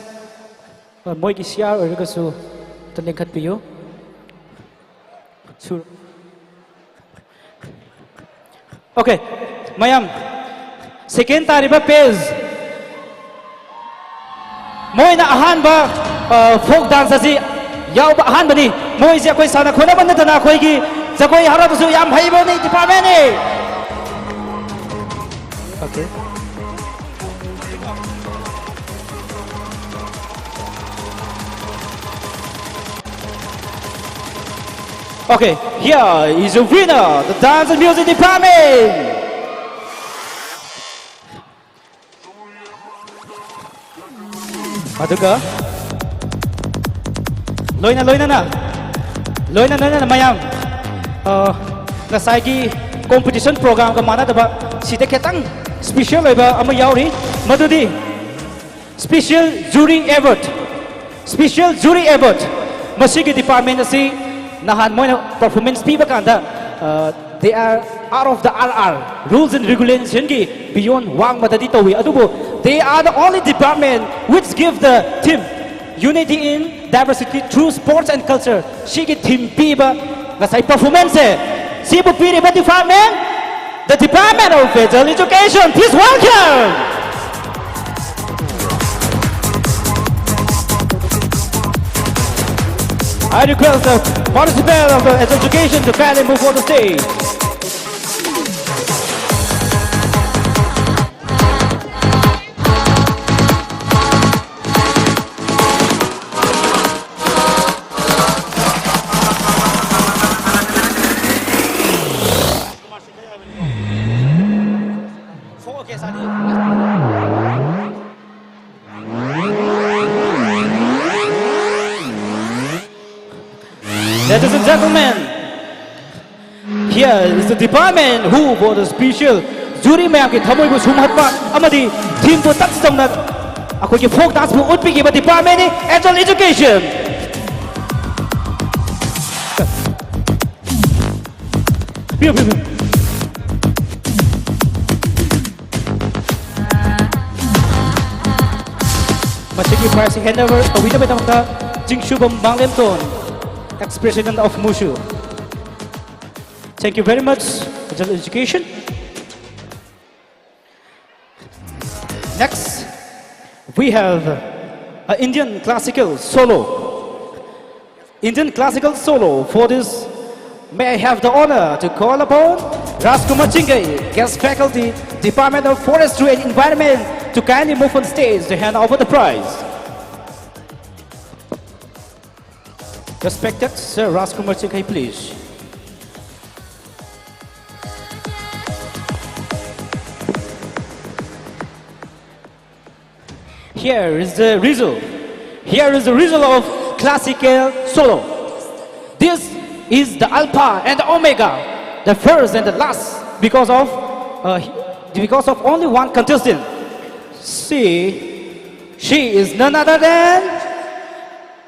ꯑ, ꯃꯣꯏꯒꯤ C R ꯑꯣꯏꯔꯒꯁꯨ ꯑꯝꯇ ꯂꯤꯡꯈꯠꯄꯤꯌꯨ꯫ ꯁꯨꯔ-, Okay, ꯃꯌꯥꯝ, second ꯇꯥꯔꯤꯕ page, ꯃꯣꯏꯅ ꯑꯍꯥꯟꯕ, ꯑ, folk dance ꯑꯁꯤ ꯌꯥꯎꯕ ꯑꯍꯥꯟꯕꯅꯤ꯫ ꯃꯣꯏꯁꯦ ꯑꯩꯈꯣꯏ ꯁꯥꯟꯅ ꯈꯣꯠꯅꯕ ꯅꯠꯇꯅ ꯑꯩꯈꯣꯏꯒꯤ ꯖꯒꯣꯏ ꯍꯔꯥꯎꯕꯁꯨ ꯌꯥꯝ ꯍꯩꯕꯅꯤ, departmentꯅꯤ꯫ Okay. Okay, here is your winner, the dance and music department. ꯑꯗꯨꯒ ꯂꯣꯏꯅ ꯂꯣꯏꯅꯅ, ꯂꯣꯏꯅ ꯂꯣꯏꯅꯅ ꯃꯌꯥꯝ, ꯑ, ꯉꯁꯥꯏꯒꯤ competition programꯒ ꯃꯥꯟꯅꯗꯕ ꯁꯤꯗ ꯈꯤꯇꯪ special ꯑꯣꯏꯕ ꯑꯃ ꯌꯥꯎꯔꯤ, ꯃꯗꯨꯗꯤ Special Jury Award, Special Jury Award꯫ ꯃꯁꯤꯒꯤ department ꯑꯁꯤ ꯅꯍꯥꯟ ꯃꯣꯏꯅ performance ꯄꯤꯕ ꯀꯥꯟꯗ, ꯑ, they are out of the R R, rules and regulationꯒꯤ beyond, ꯋꯥꯡꯃꯗꯗꯤ ꯇꯧꯏ, ꯑꯗꯨꯕꯨ they are the only department which give the theme Unity in Diversity Through Sports and Culture꯫ ꯁꯤꯒꯤ theme ꯄꯤꯕ ꯉꯁꯥꯏ performanceꯁꯦ, ꯁꯤꯕꯨ ꯄꯤꯔꯤꯕ department, the Department of Physical Education. Please welcome. I request the participant of the education to kindly move on the stage. Ladies and gentlemen, here is the department who for the special jury ꯃꯌꯥꯝꯒꯤ ꯊꯃꯣꯏꯕꯨ ꯁꯨꯝꯍꯠꯄ ꯑꯃꯗꯤ ꯊꯤꯝꯕꯨ ꯇꯛ ꯇꯧꯅ ꯑꯩꯈꯣꯏꯒꯤ folk danceꯕꯨ ꯎꯠꯄꯤꯈꯤꯕ departmentꯅꯤ, adult education. ꯄꯤꯌꯨ, ꯄꯤꯌꯨ, ꯄꯤꯌꯨ꯫ ꯃꯁꯤꯒꯤ prize handover ꯇꯧꯕꯤꯅꯕꯒꯤꯗꯃꯛꯇ ꯆꯤꯡꯁꯨꯕꯝ ꯃꯥꯡꯂꯦꯝꯊꯣꯟ, ex-president of MUSU. Thank you very much, adult education. Next, we have an Indian classical solo. Indian classical solo. For this, may I have the honor to call upon Rajkumar Chingay, guest faculty, Department of Forestry and Environment, to kindly move on stage to hand over the prize. Respected Sir Rajkumar Chingay, please. Here is the result. Here is the result of classical solo. This is the alpha and the omega, the first and the last, because of uh, because of only one contestant. She, she is none other than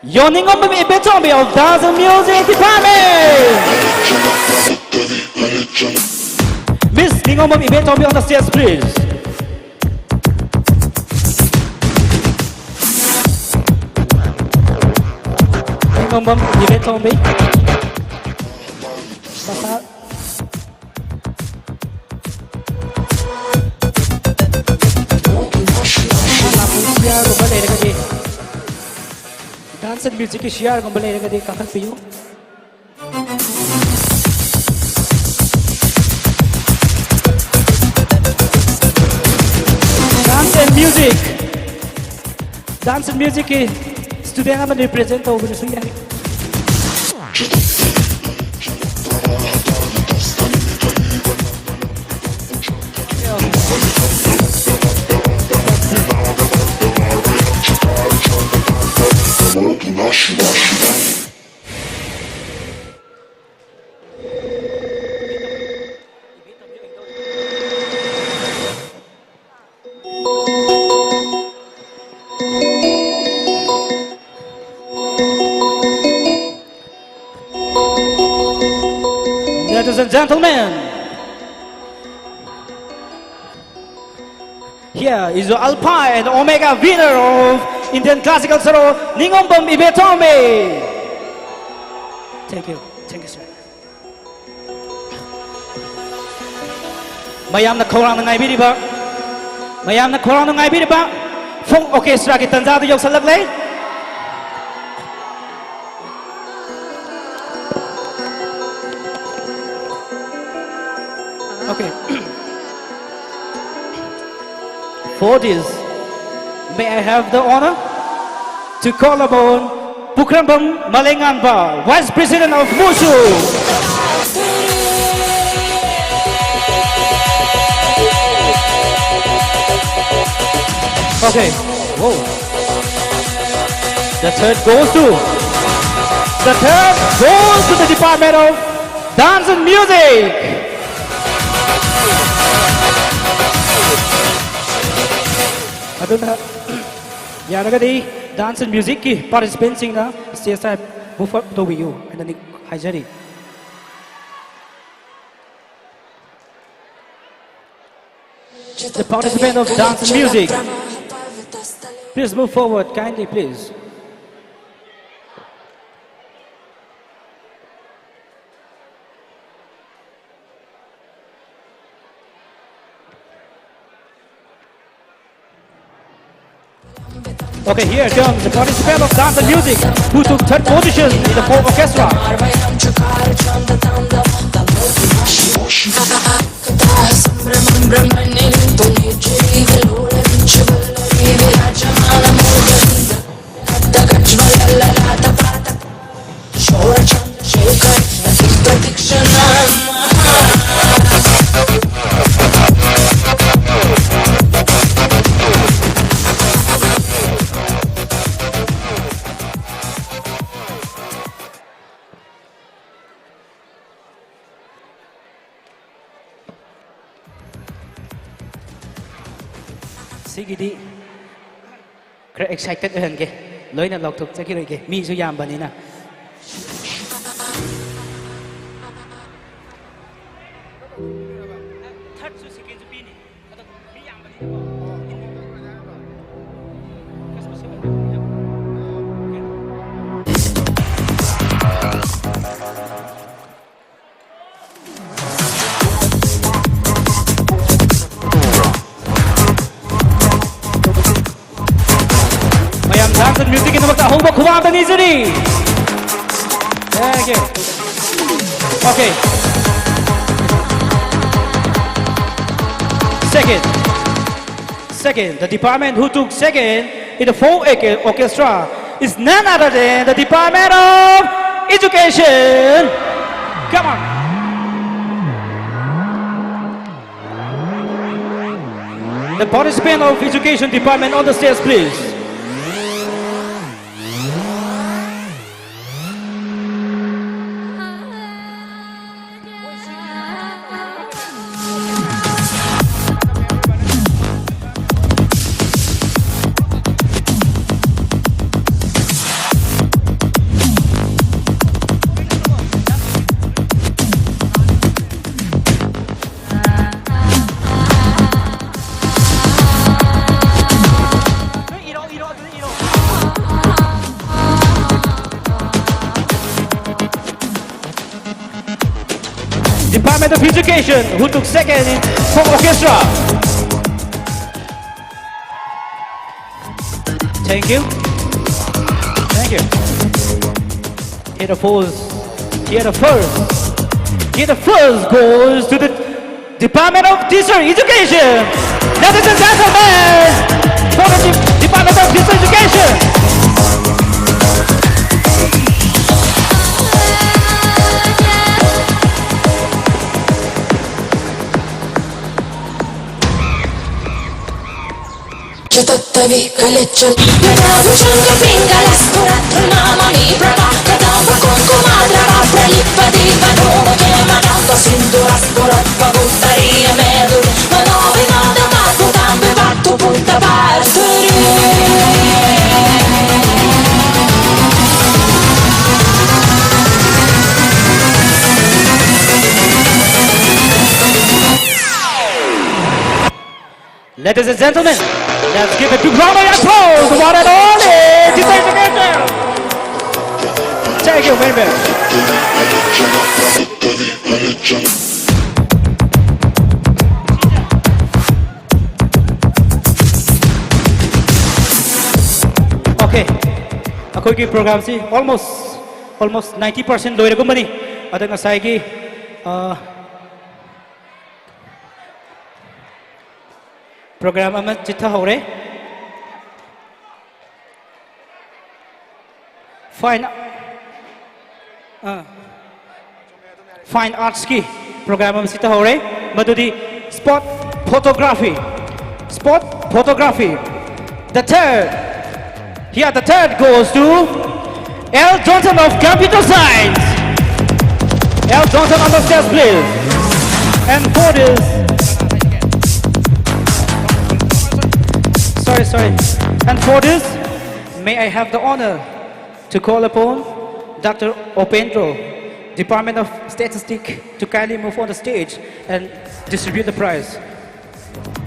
Yoningomum Ibetombi of Dance and Music Department. Miss Ningomum Ibetombi on the stage, please. Ningomum Ibetombi. Basta. Dance and music ꯀꯤ ꯁꯤꯌꯥꯔꯒꯨꯝꯕ ꯂꯩꯔꯒꯗꯤ ꯀꯥꯈꯠꯄꯤꯌꯨ꯫ Dance and music. Dance and music ꯀꯤ student ꯑꯃꯅꯤ present ꯇꯧꯕꯗꯁꯨ ꯌꯥꯏ꯫ Ladies and gentlemen, here is your Alpha and Omega winner of Indian Classical Saro, Ningombam Ibetome. Thank you. Thank you, sir. ꯃꯌꯥꯝꯅ ꯈꯧꯔꯥꯡꯅ ꯉꯥꯏꯕꯤꯔꯤꯕ, ꯃꯌꯥꯝꯅ ꯈꯧꯔꯥꯡꯅ ꯉꯥꯏꯕꯤꯔꯤꯕ ꯐꯣꯛ ꯑꯣꯔꯀꯦꯁꯇ꯭ꯔꯥꯒꯤ ꯇꯥꯟꯖꯥꯗꯨ ꯌꯧꯁꯜꯂꯛꯂꯦ꯫ Okay. For this, may I have the honor to call upon Pukrambam Malenganba, Vice President of MUSU. Okay. Whoa. The third goes to, the third goes to the Department of Dance and Music. ꯑꯗꯨꯅ ꯌꯥꯔꯒꯗꯤ dance and musicꯀꯤ participantꯁꯤꯡꯅ stageꯇ move up ꯇꯧꯕꯤꯌꯨ ꯍꯥꯏꯅ ꯍꯥꯏꯖꯔꯤ꯫ The participant of dance and music, please move forward kindly, please. Okay, here comes the participant of dance and music who took third position in the folk orchestra. ꯁꯤꯒꯤꯗꯤ ꯈꯔ excited ꯑꯣꯏꯍꯟꯒꯦ, ꯂꯣꯏꯅ ꯂꯥꯎꯊꯣꯛꯆꯈꯤꯔꯣꯏꯒꯦ, ꯃꯤꯁꯨ ꯌꯥꯝꯕꯅꯤꯅ꯫ ꯑꯍꯧꯕ ꯈꯨꯕꯥꯛ ꯑꯃ ꯅꯤꯖꯔꯤ꯫ Thank you. Okay. Second. Second, the department who took second in the four orchestra is none other than the Department of Education. Come on. The participant of Education Department on the stage, please. Department of Education, who took second in for orchestra. Thank you. Thank you. Here the first. Here the first. Here the first goes to the Department of Teacher Education. Ladies and gentlemen, for the De- Department of Teacher Education. Cetătăvi călece. Gădăvu și-ngu pingala scurat. Mama mi brava. Gădăvu cuncuma drava. Prălipă diva. Numu chema tanto. Sindura scurat. Pagutaria medu. Manovi nada. Masu tambe. Batu punta parturi. Ladies and gentlemen, let's give a big round of applause to one and only Jitesh Akesha. Thank you very much. Okay. ꯑꯩꯈꯣꯏꯒꯤ ꯄ꯭ꯔꯣꯒ꯭ꯔꯥꯝꯁꯤ almost almost ninety percent ꯂꯣꯏꯔꯒꯨꯝꯕꯅꯤ꯫ ꯑꯗ ꯉꯁꯥꯏꯒꯤ programme ꯑꯃ ꯆꯤꯊꯍꯧꯔꯦ꯫ Fine, ꯑ, Fine Artsꯀꯤ programme ꯑꯃ ꯆꯤꯊꯍꯧꯔꯦ, ꯃꯗꯨꯗꯤ Sport Photography, Sport Photography꯫ The third, here the third goes to L Johnson of Computer Science. L Johnson on the stage, please. And for this, sorry, sorry. And for this, may I have the honor to call upon Doctor Opendro, Department of Statistics, to kindly move on the stage and distribute the prize.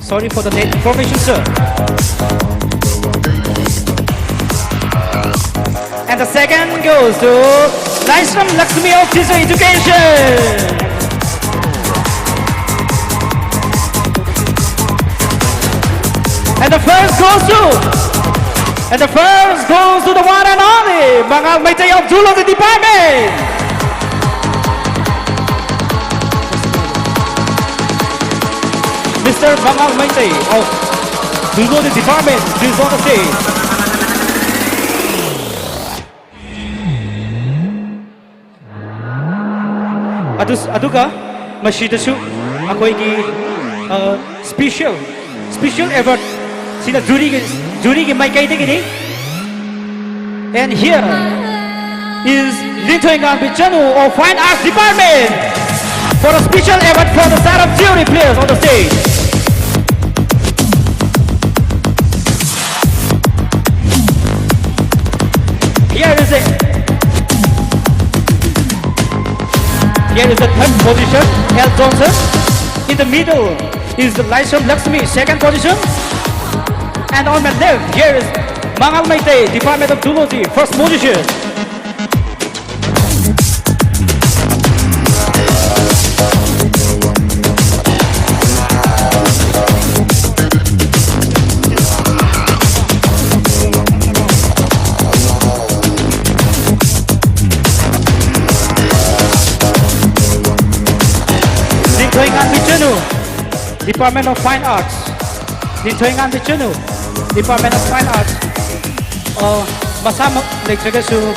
Sorry for the late information, sir. And the second goes to Laishram Lakshmi of Teacher Education. And the first goes to, and the first goes to the one and only Mangal Meitei of Zoology Department. Mister Mangal Meitei of Zoology Department, please on the stage. ꯑꯗꯨ, ꯑꯗꯨꯒ ꯃꯁꯤꯗꯁꯨ ꯑꯩꯈꯣꯏꯒꯤ, ꯑ, special, special award ꯁꯤꯅ ꯖꯨꯔꯤꯒꯤ, ꯖꯨꯔꯤꯒꯤ ꯃꯥꯏꯀꯩꯗꯒꯤꯅꯤ꯫ And here is Linthoinganbi Chanu of Fine Arts Department for a special award for the star of jury players on the stage. Here is it. Here is the third position, L Johnson. In the middle is the Laishram Lakshmi, second position. And on my left, here is Mangal Meitei, Department of Zoology, first position. Chanu, Department of Fine Arts. Linthoingan Bichanu, Department of Fine Arts. ꯑꯣ, ꯃꯁꯥꯃꯛ ꯂꯩꯇ꯭ꯔꯒꯁꯨ.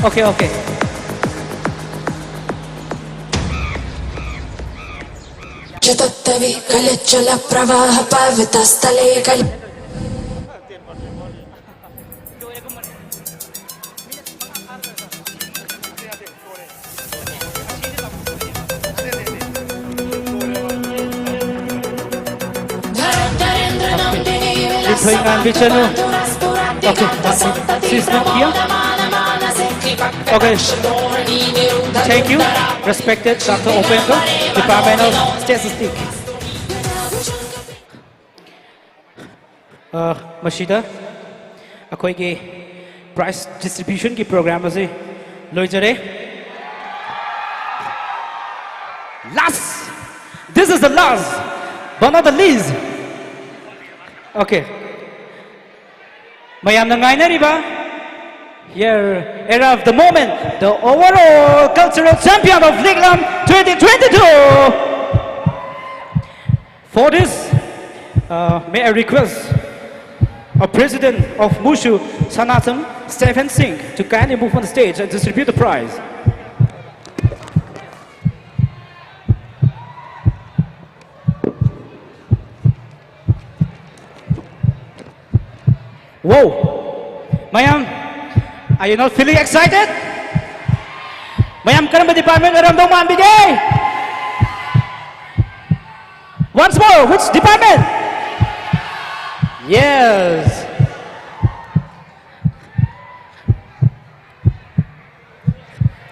Okay, okay. च तत्तवि कलिज्जलप्रवाहपावितस्थले कलि Linthoingan Bichanu. Okay, she's not here. Okay. Thank you, respected Doctor Openko, Department of Statistics. ꯑ, ꯃꯁꯤꯗ ꯑꯩꯈꯣꯏꯒꯤ prize distributionꯒꯤ program ꯑꯁꯤ ꯂꯣꯏꯖꯔꯦ꯫ Last, this is the last, but not the least. Okay. ꯃꯌꯥꯝꯅ ꯉꯥꯏꯅꯔꯤꯕ, here, era of the moment, the overall cultural champion of Liklam twenty twenty-two. For this, uh, may I request our president of Mushu, Sanatam, Stephen Singh, to kindly move on the stage and distribute the prize. Wow! ꯃꯌꯥꯝ, are you not feeling excited? ꯃꯌꯥꯝ ꯀꯔꯝꯕ department ꯑꯣꯏꯔꯝꯗꯧ ꯃꯥꯟꯕꯤꯒꯦ? Once more, which department? Yes.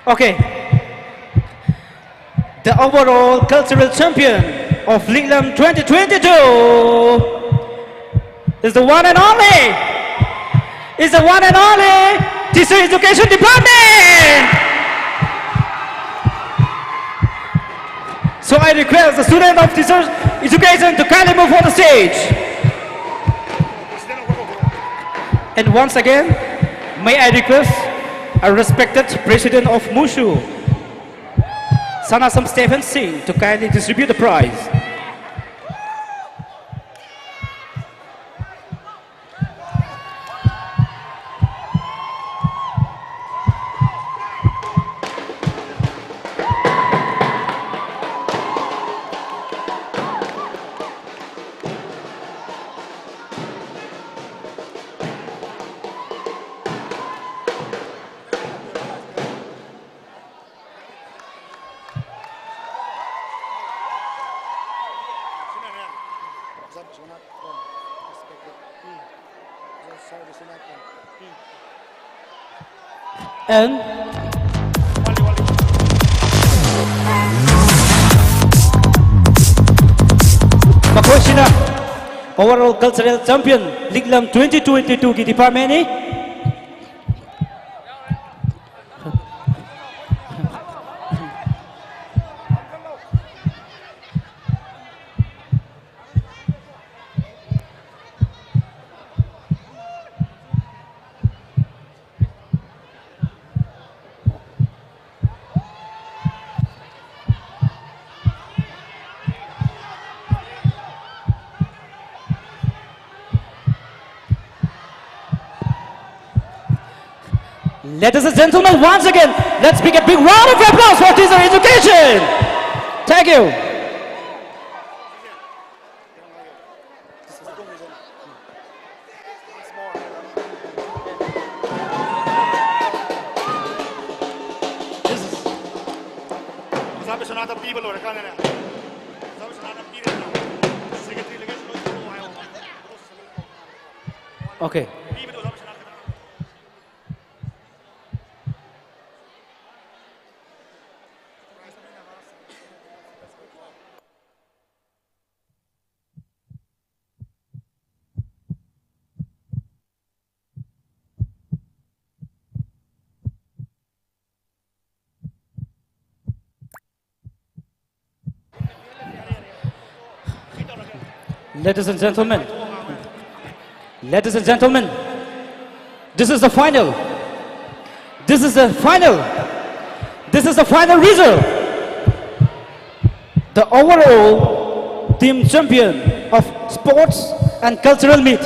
Okay. The overall cultural champion of Liklam twenty twenty-two is the one and only, is the one and only Teacher Education Department. So I request the student of Teacher Education to kindly move on the stage. And once again, may I request a respected president of Mushu, Sanasam Stephen Singh to kindly distribute the prize. And ꯃꯈꯣꯏꯁꯤꯅ Overall Cultural Champion ꯂꯤꯛꯂꯝ twenty twenty-two ꯒꯤ department ꯅꯤ꯫ Ladies and gentlemen, once again, let's make a big round of applause for Teaser Education. Thank you. ꯑꯣꯖꯥ ꯕꯤꯁ꯭ꯋꯥꯅꯥꯊꯇ ꯄꯤꯕ ꯂꯣꯏꯔꯀꯥꯟꯗꯅꯦ, ꯑꯣꯖꯥ ꯕꯤꯁ꯭ꯋꯥꯅꯥꯊꯇ ꯄꯤꯔꯦꯗꯅ, ꯁꯦꯀ꯭ꯔꯦꯇꯔꯤꯗꯒꯤ ꯂꯣꯏ ꯊꯣꯛꯂꯛꯑꯣ ꯍꯥꯏꯌꯣ꯫ Okay. ꯄꯤꯕꯗꯣ ꯑꯣꯖꯥ ꯕꯤꯁ꯭ꯋꯥꯅꯥꯊ ꯈꯛꯇꯪ꯫ Ladies and gentlemen, ladies and gentlemen, this is the final. This is the final. This is the final result. The overall team champion of sports and cultural meet.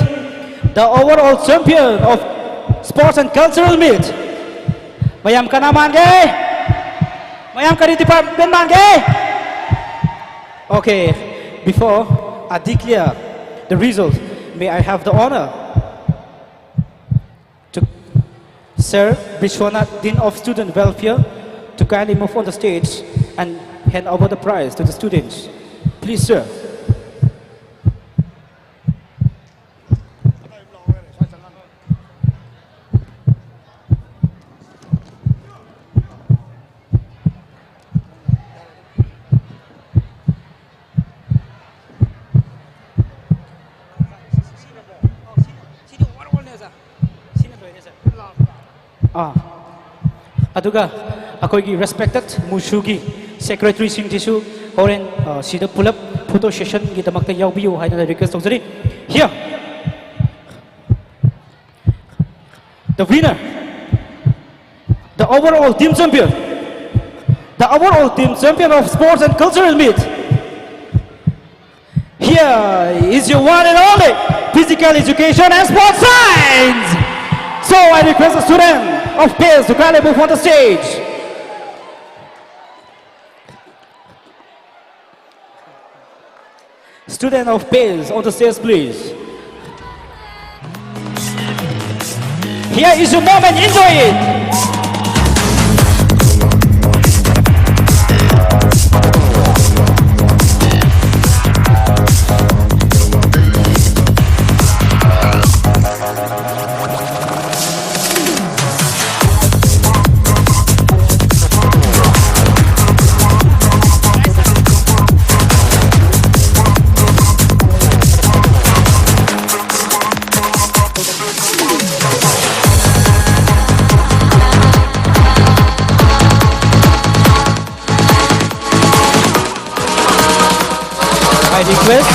The overall champion of sports and cultural meet. ꯃꯌꯥꯝ ꯀꯅꯥ ꯃꯥꯟꯒꯦ? ꯃꯌꯥꯝ ꯀꯔꯤ department ꯃꯥꯟꯒꯦ? Okay, before I declare the result, may I have the honor to Sir Biswanath, Dean of Student Welfare, to kindly move on the stage and hand over the prize to the students. Please, sir. ꯑꯥ, ꯑꯗꯨꯒ ꯑꯩꯈꯣꯏꯒꯤ respected ꯃꯨꯁꯨꯒꯤ secretaryꯁꯤꯡꯁꯤꯁꯨ ꯍꯣꯔꯦꯟ, ꯑ, ꯁꯤꯗ ꯄꯨꯂꯞ photo sessionꯒꯤꯗꯃꯛꯇ ꯌꯥꯎꯕꯤꯌꯨ ꯍꯥꯏꯗꯅ request ꯇꯧꯖꯔꯤ꯫ Here, the winner, the overall team champion, the overall team champion of sports and cultural meet. Here is your one and only physical education and sports science. So I request the student of P A C E to kindly move on the stage. Student of P A C E on the stage, please. Here is your moment, enjoy it. I request,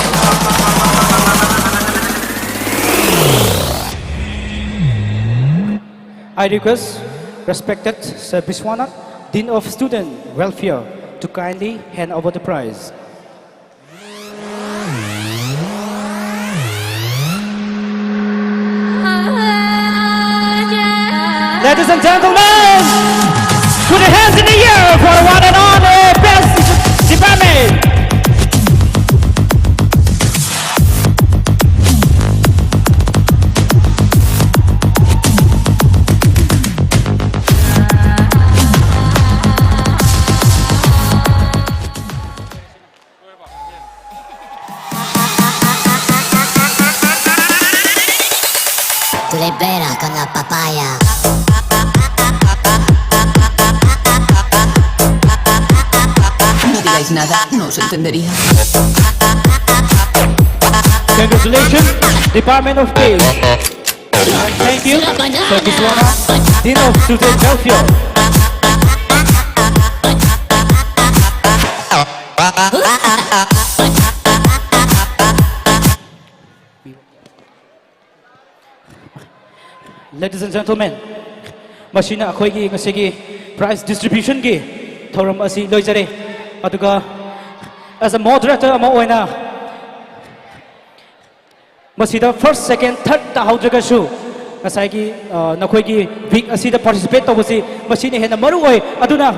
I request respected Sir Biswanath, Dean of Student Welfare, To kindly hand over the prize. Ladies and gentlemen, put your hands in the air for the one and only best department. Tú le veras con la papaya. No digáis nada, no os entendería. Congratulations, Department of Peace. Thank you. Sir Kiswana, Dean of Student Welfare. Ladies and gentlemen, ꯃꯁꯤꯅ ꯑꯩꯈꯣꯏꯒꯤ ꯉꯁꯤꯒꯤ prize distributionꯒꯤ ꯊꯧꯔꯝ ꯑꯁꯤ ꯂꯣꯏꯖꯔꯦ꯫ ꯑꯗꯨꯒ as a moderator ꯑꯃ ꯑꯣꯏꯅ ꯃꯁꯤꯗ first, second, third ꯇꯥꯍꯧꯗ꯭ꯔꯒꯁꯨ ꯉꯁꯥꯏꯒꯤ ꯑ, ꯅꯈꯣꯏꯒꯤ week ꯑꯁꯤꯗ participate ꯇꯧꯕꯁꯤ ꯃꯁꯤꯅ ꯍꯦꯟꯅ ꯃꯔꯨ ꯑꯣꯏ꯫ ꯑꯗꯨꯅ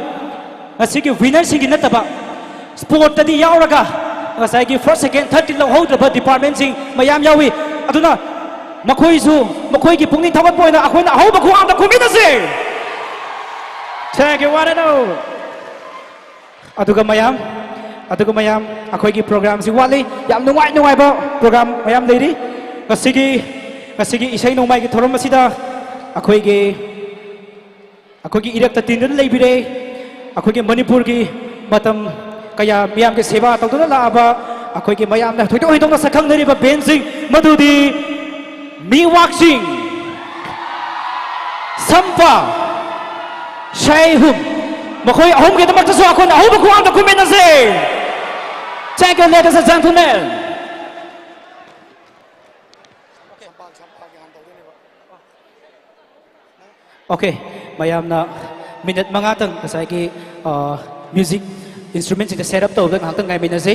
ꯉꯁꯤꯒꯤ winnerꯁꯤꯡꯒꯤ ꯅꯠꯇꯕ sportꯇꯗꯤ ꯌꯥꯎꯔꯒ ꯉꯁꯥꯏꯒꯤ first, second, thirdꯇꯤ ꯂꯧꯍꯧꯗ꯭ꯔꯕ departmentꯁꯤꯡ ꯃꯌꯥꯝ ꯌꯥꯎꯏ꯫ ꯑꯗꯨꯅ ꯃꯈꯣꯏꯁꯨ ꯃꯈꯣꯏꯒꯤ ꯄꯨꯛꯅꯤꯡ ꯊꯧꯒꯠꯄ ꯑꯣꯏꯅ ꯑꯩꯈꯣꯏꯅ ꯑꯍꯧꯕ ꯈꯨꯋꯥꯡꯗ ꯈꯨꯝꯃꯤꯟꯅꯁꯤ꯫ Thank you, one and all. ꯑꯗꯨꯒ ꯃꯌꯥꯝ ꯑꯗꯨꯒ ꯃꯌꯥꯝ ꯑꯩꯈꯣꯏꯒꯤ programꯁꯤ ꯋꯥꯠꯂꯤ꯫ ꯌꯥꯝ ꯅꯨꯡꯉꯥꯏ ꯅꯨꯡꯉꯥꯏꯕ program ꯃꯌꯥꯝ ꯂꯩꯔꯤ꯫ ꯉꯁꯤꯒꯤ ꯉꯁꯤꯒꯤ ꯏꯁꯩ ꯅꯣꯡꯃꯥꯏꯒꯤ ꯊꯧꯔꯝ ꯑꯁꯤꯗ ꯑꯩꯈꯣꯏꯒꯤ ꯑꯩꯈꯣꯏꯒꯤ ꯏꯔꯛꯇ ꯇꯤꯟꯗꯨꯅ ꯂꯩꯕꯤꯔꯦ꯫ ꯑꯩꯈꯣꯏꯒꯤ ꯃꯅꯤꯄꯨꯔꯒꯤ ꯃꯇꯝ ꯀꯌꯥ ꯃꯤꯌꯥꯝꯒꯤ ꯁꯦꯕꯥ ꯇꯧꯗꯨꯅ ꯂꯥꯛꯑꯕ ꯑꯩꯈꯣꯏꯒꯤ ꯃꯌꯥꯝꯅ ꯊꯣꯏꯗꯣꯛ ꯍꯦꯟꯗꯣꯛꯅ ꯁꯛꯈꯪꯅꯔꯤꯕ bandꯁꯤꯡ ꯃꯗꯨꯗꯤ ꯃꯤꯋꯥꯛꯁꯤꯡ, ꯁꯝꯄꯥ, ꯁꯩꯍꯨꯝ, ꯃꯈꯣꯏ ꯑꯍꯨꯝꯒꯤꯗꯃꯛꯇꯁꯨ ꯑꯩꯈꯣꯏꯅ ꯑꯍꯧꯕ ꯈꯨꯋꯥꯡꯗ ꯈꯨꯝꯃꯤꯟꯅꯁꯦ꯫ Thank you, ladies and gentlemen. Okay, ꯃꯌꯥꯝꯅ minute ꯃꯉꯥꯇꯪ ꯉꯁꯥꯏꯒꯤ ꯑ, music Instrumentꯁꯤꯡꯗ set up ꯇꯧꯕꯗ ꯉꯥꯏꯍꯥꯛꯇꯪ ꯉꯥꯏꯃꯤꯟꯅꯁꯤ꯫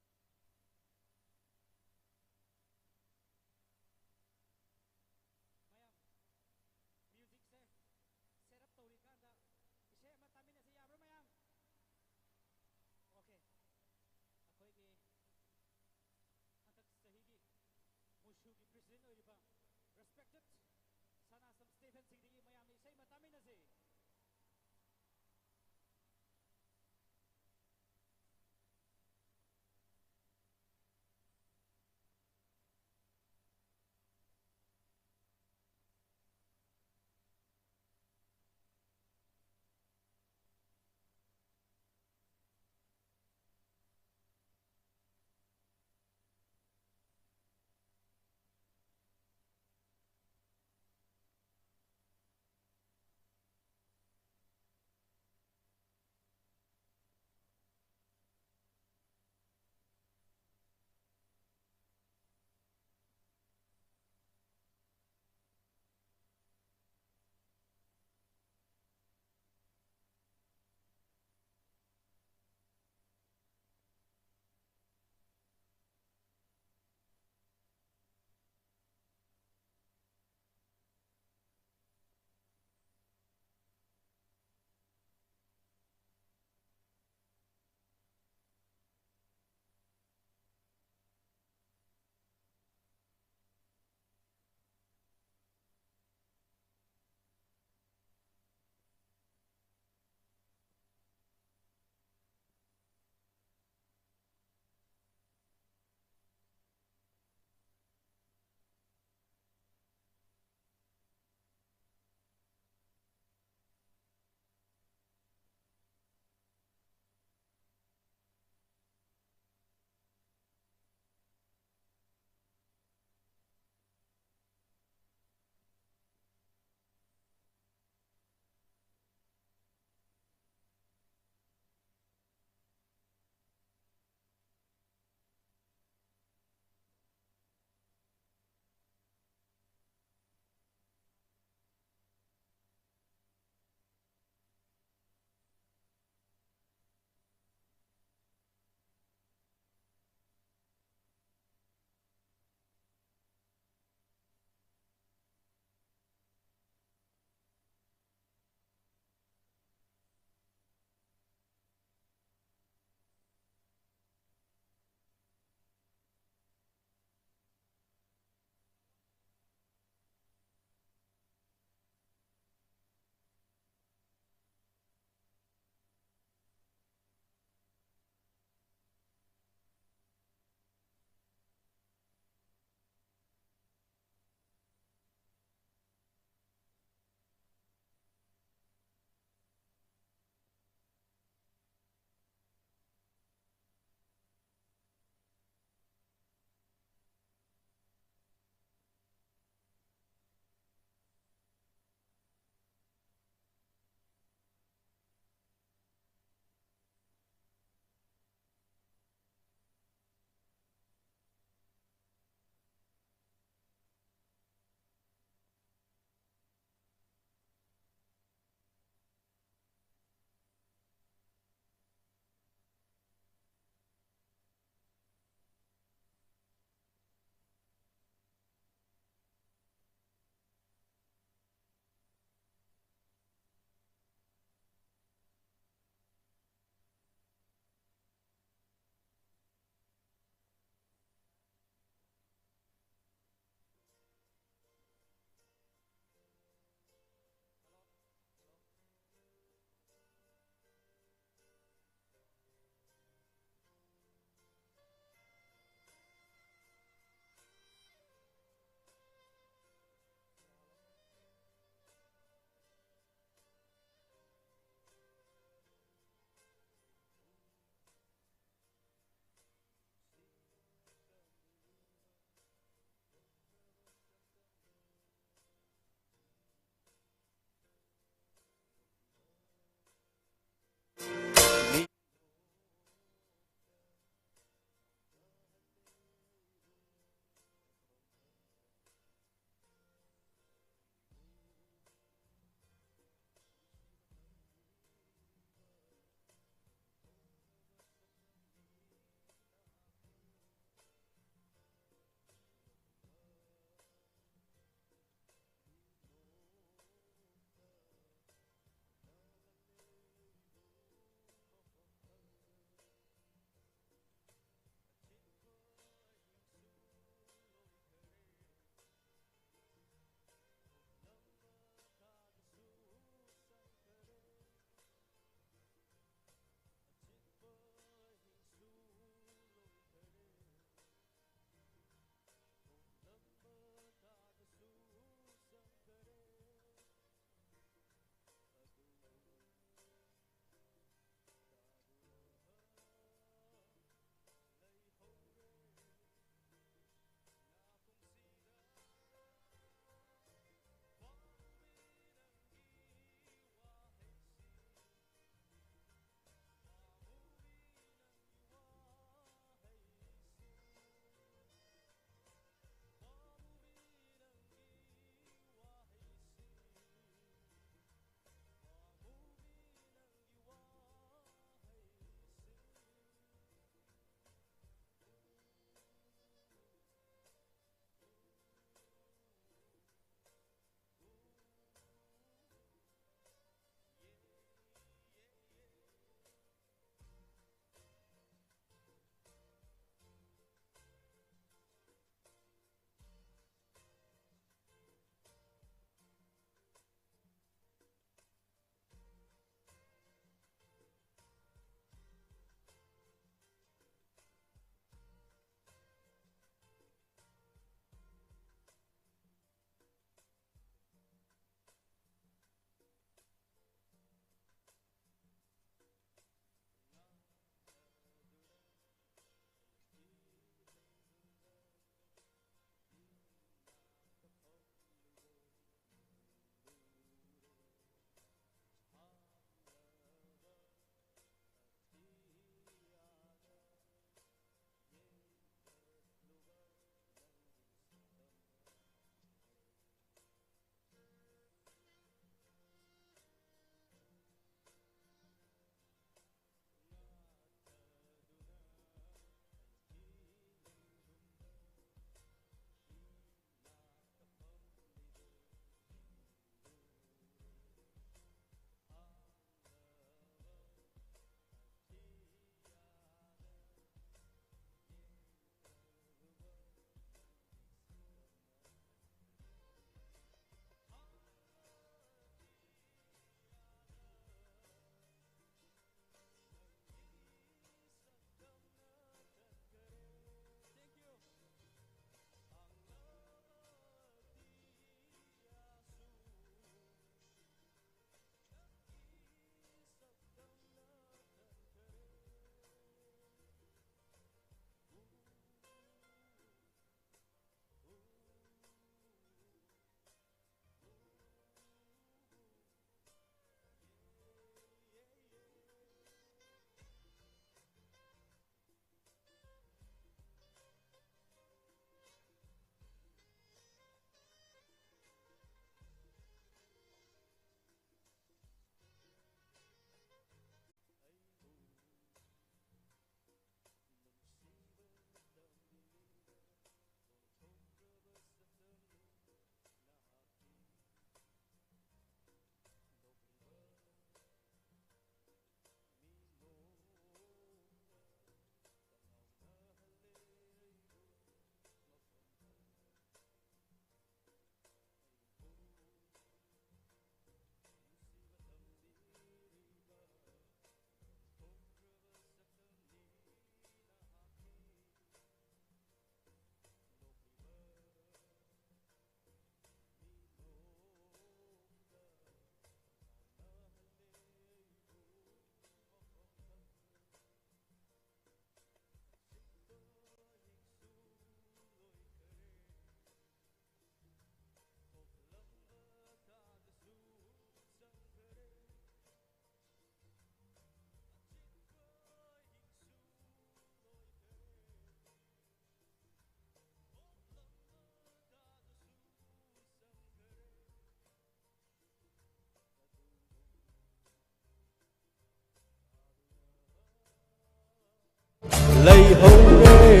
ꯂꯩꯍꯧꯔꯦ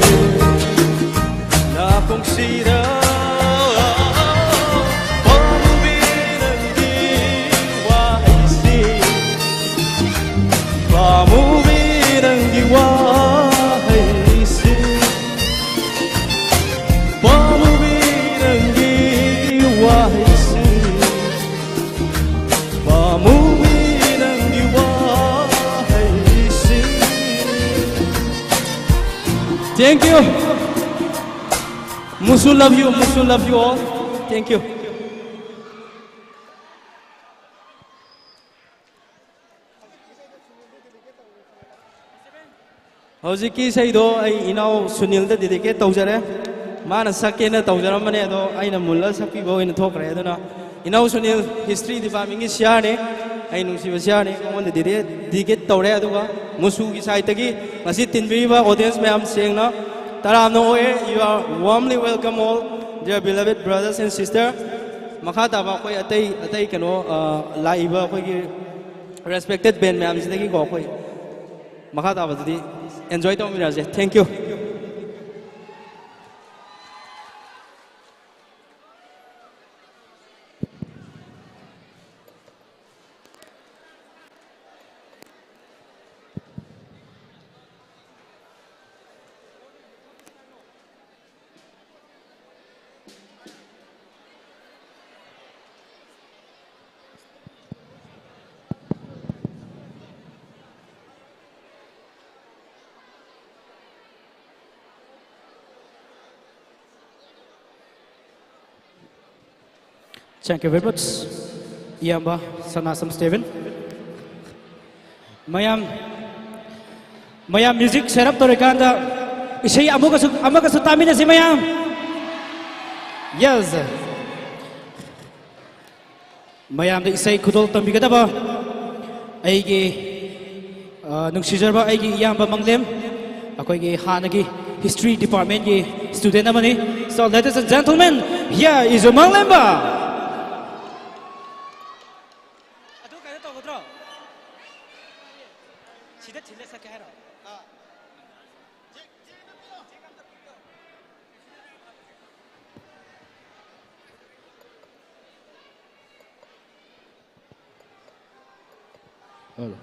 ꯅꯥꯀꯣꯡꯁꯤꯗ ꯄꯥꯝꯃꯨꯕꯤ ꯅꯪꯒꯤ ꯋꯥꯍꯩꯁꯤ, ꯄꯥꯝꯃꯨꯕꯤ ꯅꯪꯒꯤ ꯋꯥꯍꯩꯁꯤ, ꯄꯥꯝꯃꯨꯕꯤ ꯅꯪꯒꯤ ꯋꯥꯍꯩꯁꯤ, ꯄꯥꯝꯃꯨꯕꯤ ꯅꯪꯒꯤ ꯋꯥꯍꯩꯁꯤ꯫ Thank you. Musu love you, Musu love you all. Thank you. ꯍꯧꯖꯤꯛꯀꯤ ꯏꯁꯩꯗꯣ ꯑꯩ ꯏꯅꯥꯎ ꯁꯨꯅꯤꯜꯗ dedicate ꯇꯧꯖꯔꯦ꯫ ꯃꯥꯅ ꯁꯛꯀꯦꯅ ꯇꯧꯖꯔꯝꯕꯅꯦ, ꯑꯗꯣ ꯑꯩꯅ ꯃꯨꯜꯂ ꯁꯛꯄꯤꯕ ꯑꯣꯏꯅ ꯊꯣꯛꯈ꯭ꯔꯦ꯫ ꯑꯗꯨꯅ ꯏꯅꯥꯎ ꯁꯨꯅꯤꯜ, history department ꯀꯤ ꯁꯤꯌꯥꯔꯅꯤ, ꯑꯩ ꯅꯨꯡꯁꯤꯕ ꯁꯤꯌꯥꯔꯅꯤ, ꯃꯉꯣꯟꯗ dedicate, dedicate ꯇꯧꯔꯦ꯫ ꯑꯗꯨꯒ ꯃꯨꯁꯨꯒꯤ side ꯇꯒꯤ ꯉꯁꯤ ꯇꯤꯟꯕꯤꯔꯤꯕ audience ꯃꯌꯥꯝ ꯁꯦꯡꯅ ꯇꯔꯥꯝꯅ okay. You are warmly welcome all, dear beloved brothers and sister. ꯃꯈꯥ ꯇꯥꯕ ꯑꯩꯈꯣꯏ ꯑꯇꯩ, ꯑꯇꯩ ꯀꯩꯅꯣ, ꯑ, ꯂꯥꯛꯏꯕ ꯑꯩꯈꯣꯏꯒꯤ respected band ꯃꯌꯥꯝꯁꯤꯗꯒꯤꯀꯣ, ꯑꯩꯈꯣꯏ ꯃꯈꯥ ꯇꯥꯕꯗꯨꯗꯤ enjoy ꯇꯧꯃꯤꯟꯅꯔꯁꯦ꯫ Thank you. Thank you very much, ꯏꯌꯥꯝꯕ ꯁꯅꯥꯁꯝ Steven꯫ ꯃꯌꯥꯝ, ꯃꯌꯥꯝ music set up ꯇꯧꯔꯤꯀꯥꯟꯗ ꯏꯁꯩ ꯑꯃꯨꯛꯀꯁꯨ, ꯑꯃꯒꯁꯨ ꯇꯥꯃꯤꯟꯅꯁꯤ ꯃꯌꯥꯝ꯫ Yes꯫ ꯃꯌꯥꯝꯗ ꯏꯁꯩ ꯈꯨꯗꯣꯜ ꯇꯝꯕꯤꯒꯗꯕ ꯑꯩꯒꯤ, ꯑ, ꯅꯨꯡꯁꯤꯖꯔꯕ ꯑꯩꯒꯤ ꯏꯌꯥꯝꯕ ꯃꯪꯂꯦꯝ, ꯑꯩꯈꯣꯏꯒꯤ ꯍꯥꯟꯅꯒꯤ history department ꯀꯤ student ꯑꯃꯅꯤ꯫ So, ladies and gentlemen, here is ꯃꯪꯂꯦꯝꯕ꯫ ꯑꯗꯨ ꯀꯩꯅꯣ ꯇꯧꯒꯗ꯭ꯔꯣ? ꯁꯤꯗ ꯊꯤꯜꯂ ꯁꯛꯀꯦ ꯍꯥꯏꯔꯣ? Hello.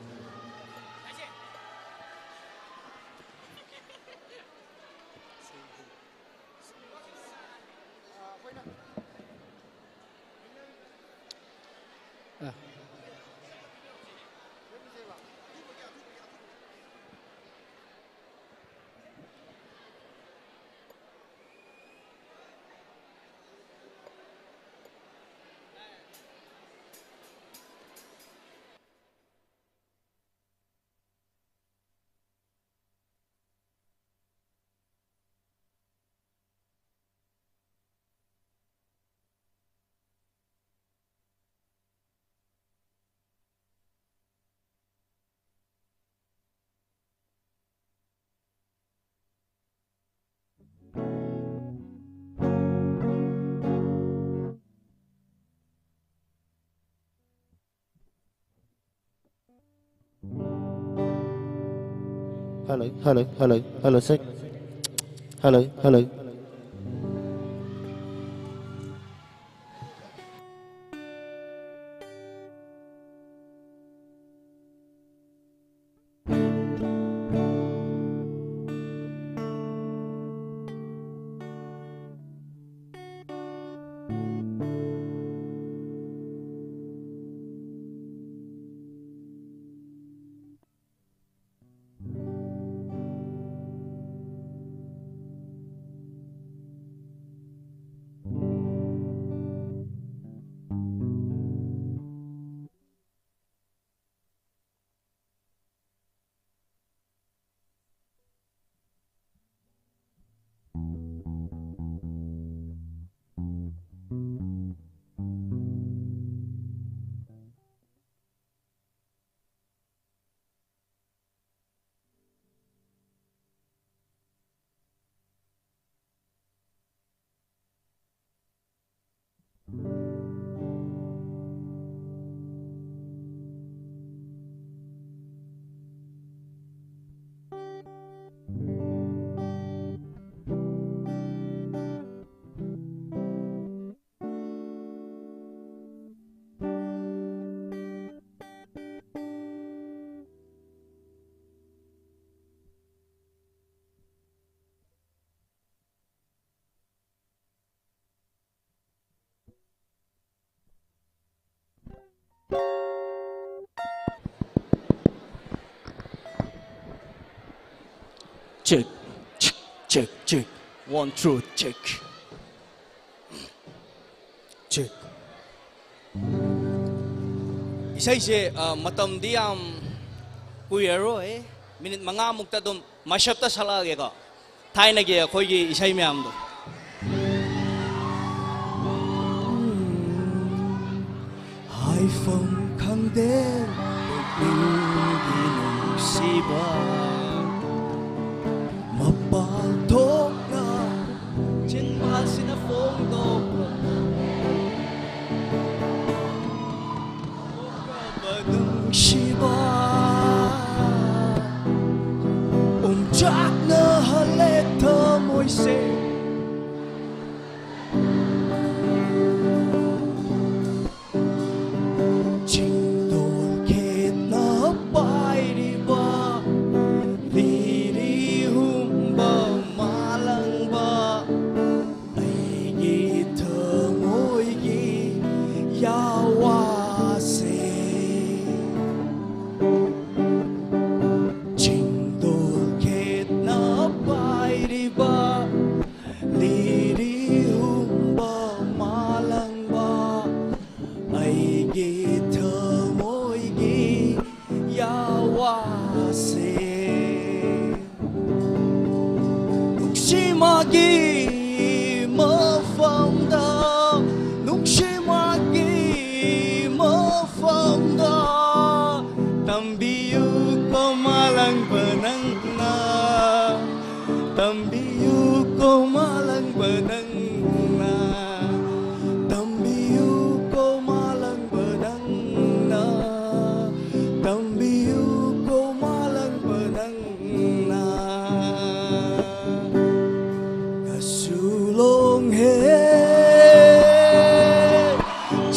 Hello, hello, hello, hello, sir. Hello, hello. Check, check, check, check. One, two, check. Check. ꯏꯁꯩꯁꯦ, ꯑ, ꯃꯇꯝꯗꯤ ꯌꯥꯝ ꯀꯨꯏꯔꯔꯣꯏ꯫ ꯃꯤꯅꯤꯠ ꯃꯉꯥꯃꯨꯛꯇ ꯑꯗꯨꯝ ꯃꯁꯞꯇ ꯁꯛꯂꯛꯑꯒꯦꯀꯣ꯫ ꯊꯥꯏꯅꯒꯤ ꯑꯩꯈꯣꯏꯒꯤ ꯏꯁꯩ ꯃꯌꯥꯝꯗꯣ꯫ ꯍꯥꯏꯐꯝ ꯈꯪꯗꯦ ꯄꯨꯛꯅꯤꯡꯒꯤ ꯅꯨꯡꯁꯤꯕ, ꯃꯄꯥꯟ ꯊꯣꯛꯅ ꯆꯤꯟꯕꯥꯜꯁꯤꯅ ꯐꯣꯡꯗꯣꯛꯄ ꯅꯨꯡꯁꯤꯕ, ꯑꯣꯝꯆꯥꯛꯅꯍꯜꯂꯦ ꯊꯃꯣꯏꯁꯦ꯫ ꯆꯤꯡꯗꯣꯜ ꯈꯦꯠꯅ ꯄꯥꯏꯔꯤꯕ, ꯂꯤꯔꯤ ꯍꯨꯝꯕ ꯃꯥꯂꯪꯕ, ꯑꯩꯒꯤ ꯊꯃꯣꯏꯒꯤ ꯌꯥꯋꯥꯁꯦ꯫ ꯆꯤꯡꯗꯣꯜ ꯈꯦꯠꯅ ꯄꯥꯏꯔꯤꯕ, ꯂꯤꯔꯤ ꯍꯨꯝꯕ ꯃꯥꯂꯪꯕ, ꯑꯩꯒꯤ ꯊꯃꯣꯏꯒꯤ ꯌꯥꯋꯥꯁꯦ꯫ ꯅꯨꯡꯁꯤꯃꯒꯤ ꯃꯐꯝꯗ, ꯅꯨꯡꯁꯤꯃꯒꯤ ꯃꯐꯝꯗ ꯇꯝꯕꯤꯌꯨ ꯀꯣ ꯃꯥꯂꯪꯕ ꯅꯪꯅ, ꯇꯝꯕꯤꯌꯨ ꯀꯣ ꯃꯥꯂꯪꯕ ꯅꯪꯅ, ꯇꯝꯕꯤꯌꯨ ꯀꯣ ꯃꯥꯂꯪꯕ ꯅꯪꯅ, ꯇꯝꯕꯤꯌꯨ ꯀꯣ ꯃꯥꯂꯪꯕ ꯅꯪꯅ꯫ Kasulong he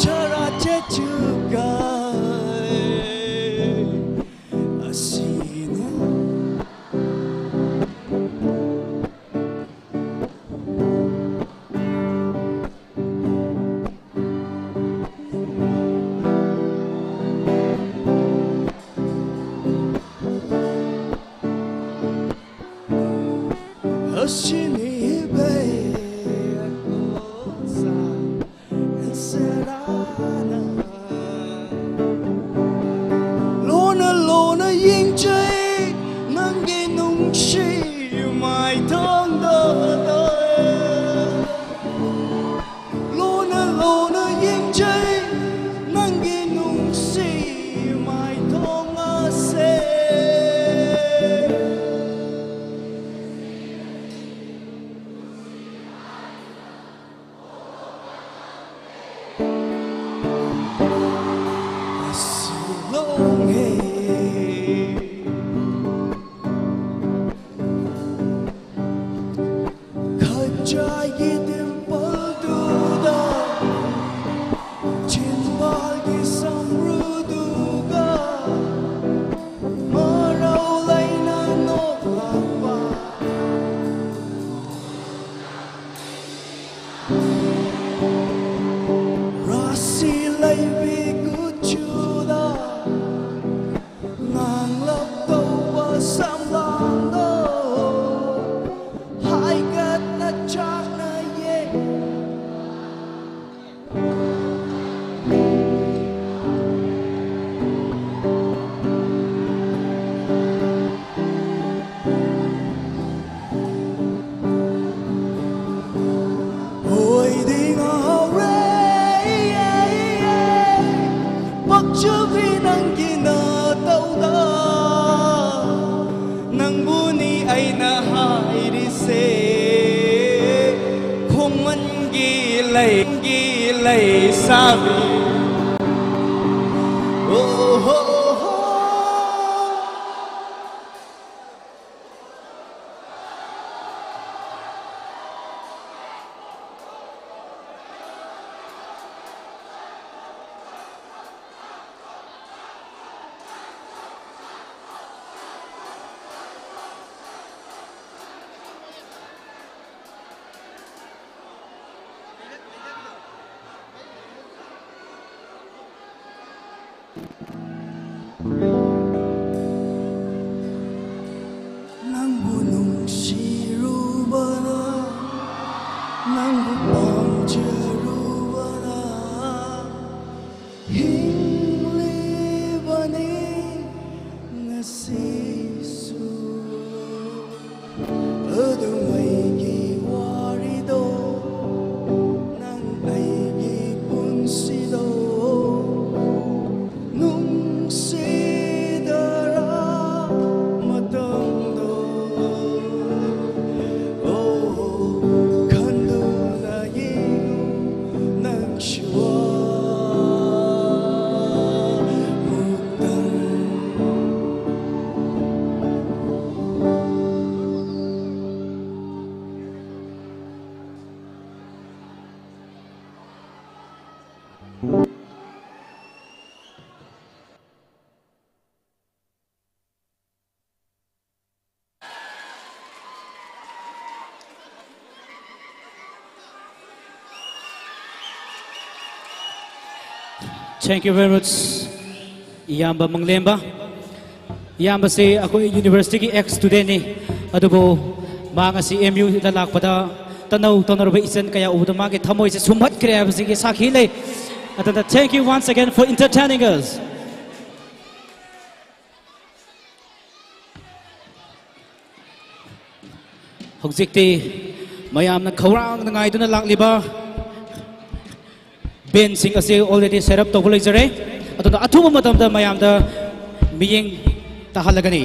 chara chechukai asinu. ꯁꯤꯅꯤꯕꯦ kosa ꯁꯦꯔꯥꯅ ꯂꯣꯟꯅ ꯂꯣꯟꯅ ꯌꯦꯡꯖꯩ ꯅꯪꯒꯤ ꯅꯨꯡꯁꯤ ꯃꯥꯏꯊꯣꯡꯗꯣ ꯂꯣꯟꯅ ꯂꯣꯟꯅ ꯌꯦꯡꯖꯩ ꯅꯪꯒꯤ ꯅꯨꯡꯁꯤ ꯃꯥꯏꯊꯣꯡ ꯑꯁꯦ ꯑꯁꯨ ꯂꯣꯡꯉꯦ ꯈꯖꯥꯏꯒꯤ ꯗꯤꯝꯄꯜꯗꯨꯗ ꯆꯤꯟꯕꯥꯜꯒꯤ ꯁꯝꯕ꯭ꯔꯨꯗꯨꯒ ꯃꯔꯧ ꯂꯩꯅ ꯅꯣꯛꯂꯛꯄ ꯔꯥꯁꯤ ꯂꯩꯕꯤ ꯀꯨꯆꯨꯗ ꯉꯥꯡꯂꯛꯇꯧꯕ ꯁꯝꯂꯥꯡꯗꯣ ꯍꯥꯏꯒꯠꯅ ꯆꯥꯛꯅ ꯌꯦꯡ ꯍꯣꯏꯗꯤ ꯉꯥꯎꯔꯦ ꯄꯛꯆꯕꯤ ꯅꯪꯒꯤ ꯅꯇꯧꯗ ꯅꯪꯕꯨꯅꯤ ꯑꯩꯅ ꯍꯥꯏꯔꯤꯁꯦ ꯈꯣꯡꯃꯟꯒꯤ ꯂꯩꯒꯤ ꯂꯩꯁꯥꯕꯤ ꯑꯣ ꯍꯣ ꯍꯣ ꯅꯪꯕꯨ ꯅꯨꯡꯁꯤꯔꯨ ꯅꯪꯕꯨ ꯄꯥꯝꯖꯔꯨꯕꯅ ꯍꯤꯡꯂꯤꯕꯅꯤ ꯉꯁꯤꯁꯨ꯫ ꯑꯗꯨꯝ ꯑꯩꯒꯤ ꯋꯥꯔꯤꯗꯣ, ꯅꯪ ꯑꯩꯒꯤ ꯄꯨꯟꯁꯤꯗꯣ ꯅꯨꯡꯁꯤꯗꯔꯥ ꯃꯇꯝꯗꯣ? ꯑꯣ, ꯈꯟꯗꯨꯅ ꯌꯦꯡꯉꯨ ꯅꯪꯁꯨ ꯑꯃꯨꯛꯇꯪ꯫ Thank you very much, ꯏꯌꯥꯝꯕ ꯃꯪꯂꯦꯝꯕ꯫ ꯏꯌꯥꯝꯕꯁꯤ ꯑꯩꯈꯣꯏ universityꯒꯤ ex studentꯅꯤ, ꯑꯗꯨꯕꯨ ꯃꯥ ꯉꯁꯤ M Uꯗ ꯂꯥꯛꯄꯗ ꯇꯅꯧ ꯇꯧꯅꯔꯕ ꯏꯆꯟ ꯀꯌꯥ ꯎꯕꯗ ꯃꯥꯒꯤ ꯊꯃꯣꯏꯁꯦ ꯁꯨꯝꯍꯠꯈ꯭ꯔꯦ ꯍꯥꯏꯕꯁꯤꯒꯤ ꯁꯥꯈꯤ ꯂꯩ꯫ ꯑꯗꯨꯅ thank you once again for entertaining us. ꯍꯧꯖꯤꯛꯇꯤ ꯃꯌꯥꯝꯅ ꯈꯧꯔꯥꯡꯅ ꯉꯥꯏꯗꯨꯅ ꯂꯥꯛꯂꯤꯕ bandꯁꯤꯡ ꯑꯁꯤ already set up ꯇꯧꯕ ꯂꯩꯖꯔꯦ꯫ ꯑꯗꯨꯅ ꯑꯊꯨꯕ ꯃꯇꯝꯗ ꯃꯌꯥꯝꯗ ꯃꯤꯠꯌꯦꯡ ꯇꯥꯍꯜꯂꯒꯅꯤ꯫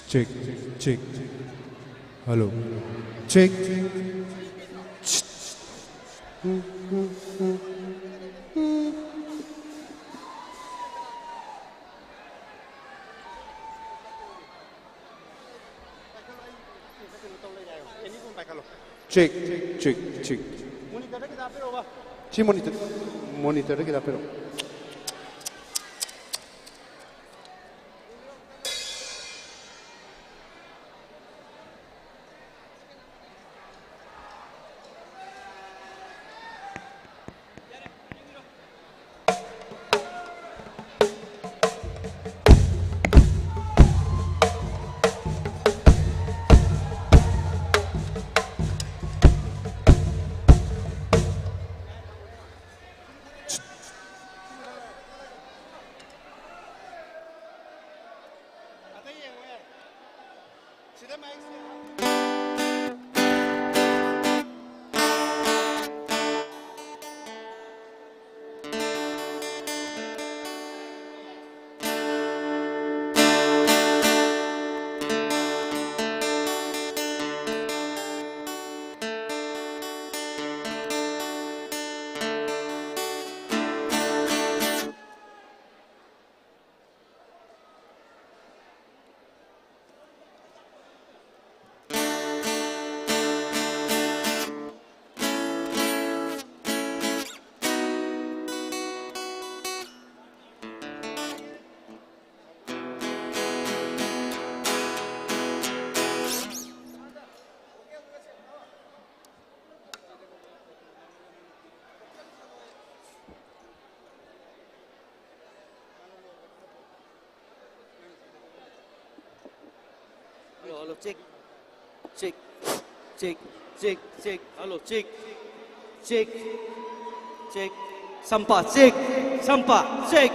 Check, check. Hello. Check. Check, check, check. ꯁꯤ monitor, monitorꯗ ꯈꯤꯇ ꯍꯥꯞꯄꯤꯔꯛꯑꯣ꯫ Hello, hello, check. Check. Check, check, check. Hello, check. Check. Check. Sampa, check. Sampa, check.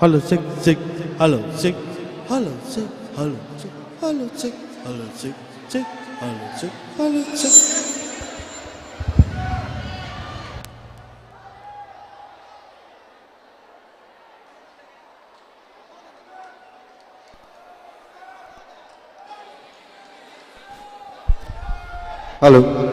Hello, check, check. Hello, check. Hello, check. Hello, check. Hello, check. Hello, check. Check. Hello, check. Hello, check. Hello.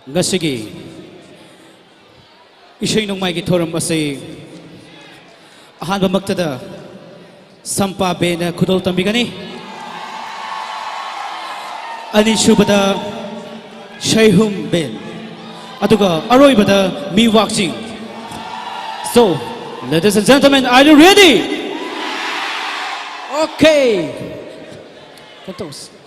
ꯉꯁꯤꯒꯤ ꯏꯁꯩ ꯅꯣꯡꯃꯥꯏꯒꯤ ꯊꯧꯔꯝ ꯑꯁꯤ ꯑꯍꯥꯟꯕꯃꯛꯇꯗ ꯁꯝꯄꯥ ꯕꯦꯟꯅ ꯈꯨꯗꯣꯜ ꯇꯝꯕꯤꯒꯅꯤ꯫ ꯑꯅꯤꯁꯨꯕꯗ ꯁꯩꯍꯨꯝ ꯕꯦꯟ꯫ ꯑꯗꯨꯒ ꯑꯔꯣꯏꯕꯗ ꯃꯤ ꯋꯥꯛꯆꯤꯡ꯫ So, ladies and gentlemen, are you ready? Okay. ꯀꯩꯅꯣ ꯇꯧꯁꯤ꯫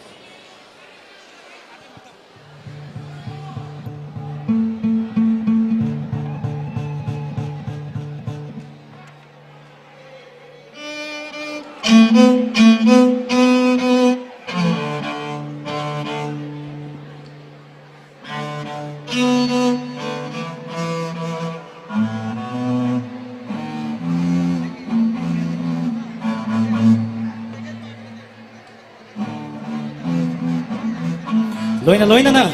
ꯂꯣꯏꯅ ꯂꯣꯏꯅꯅ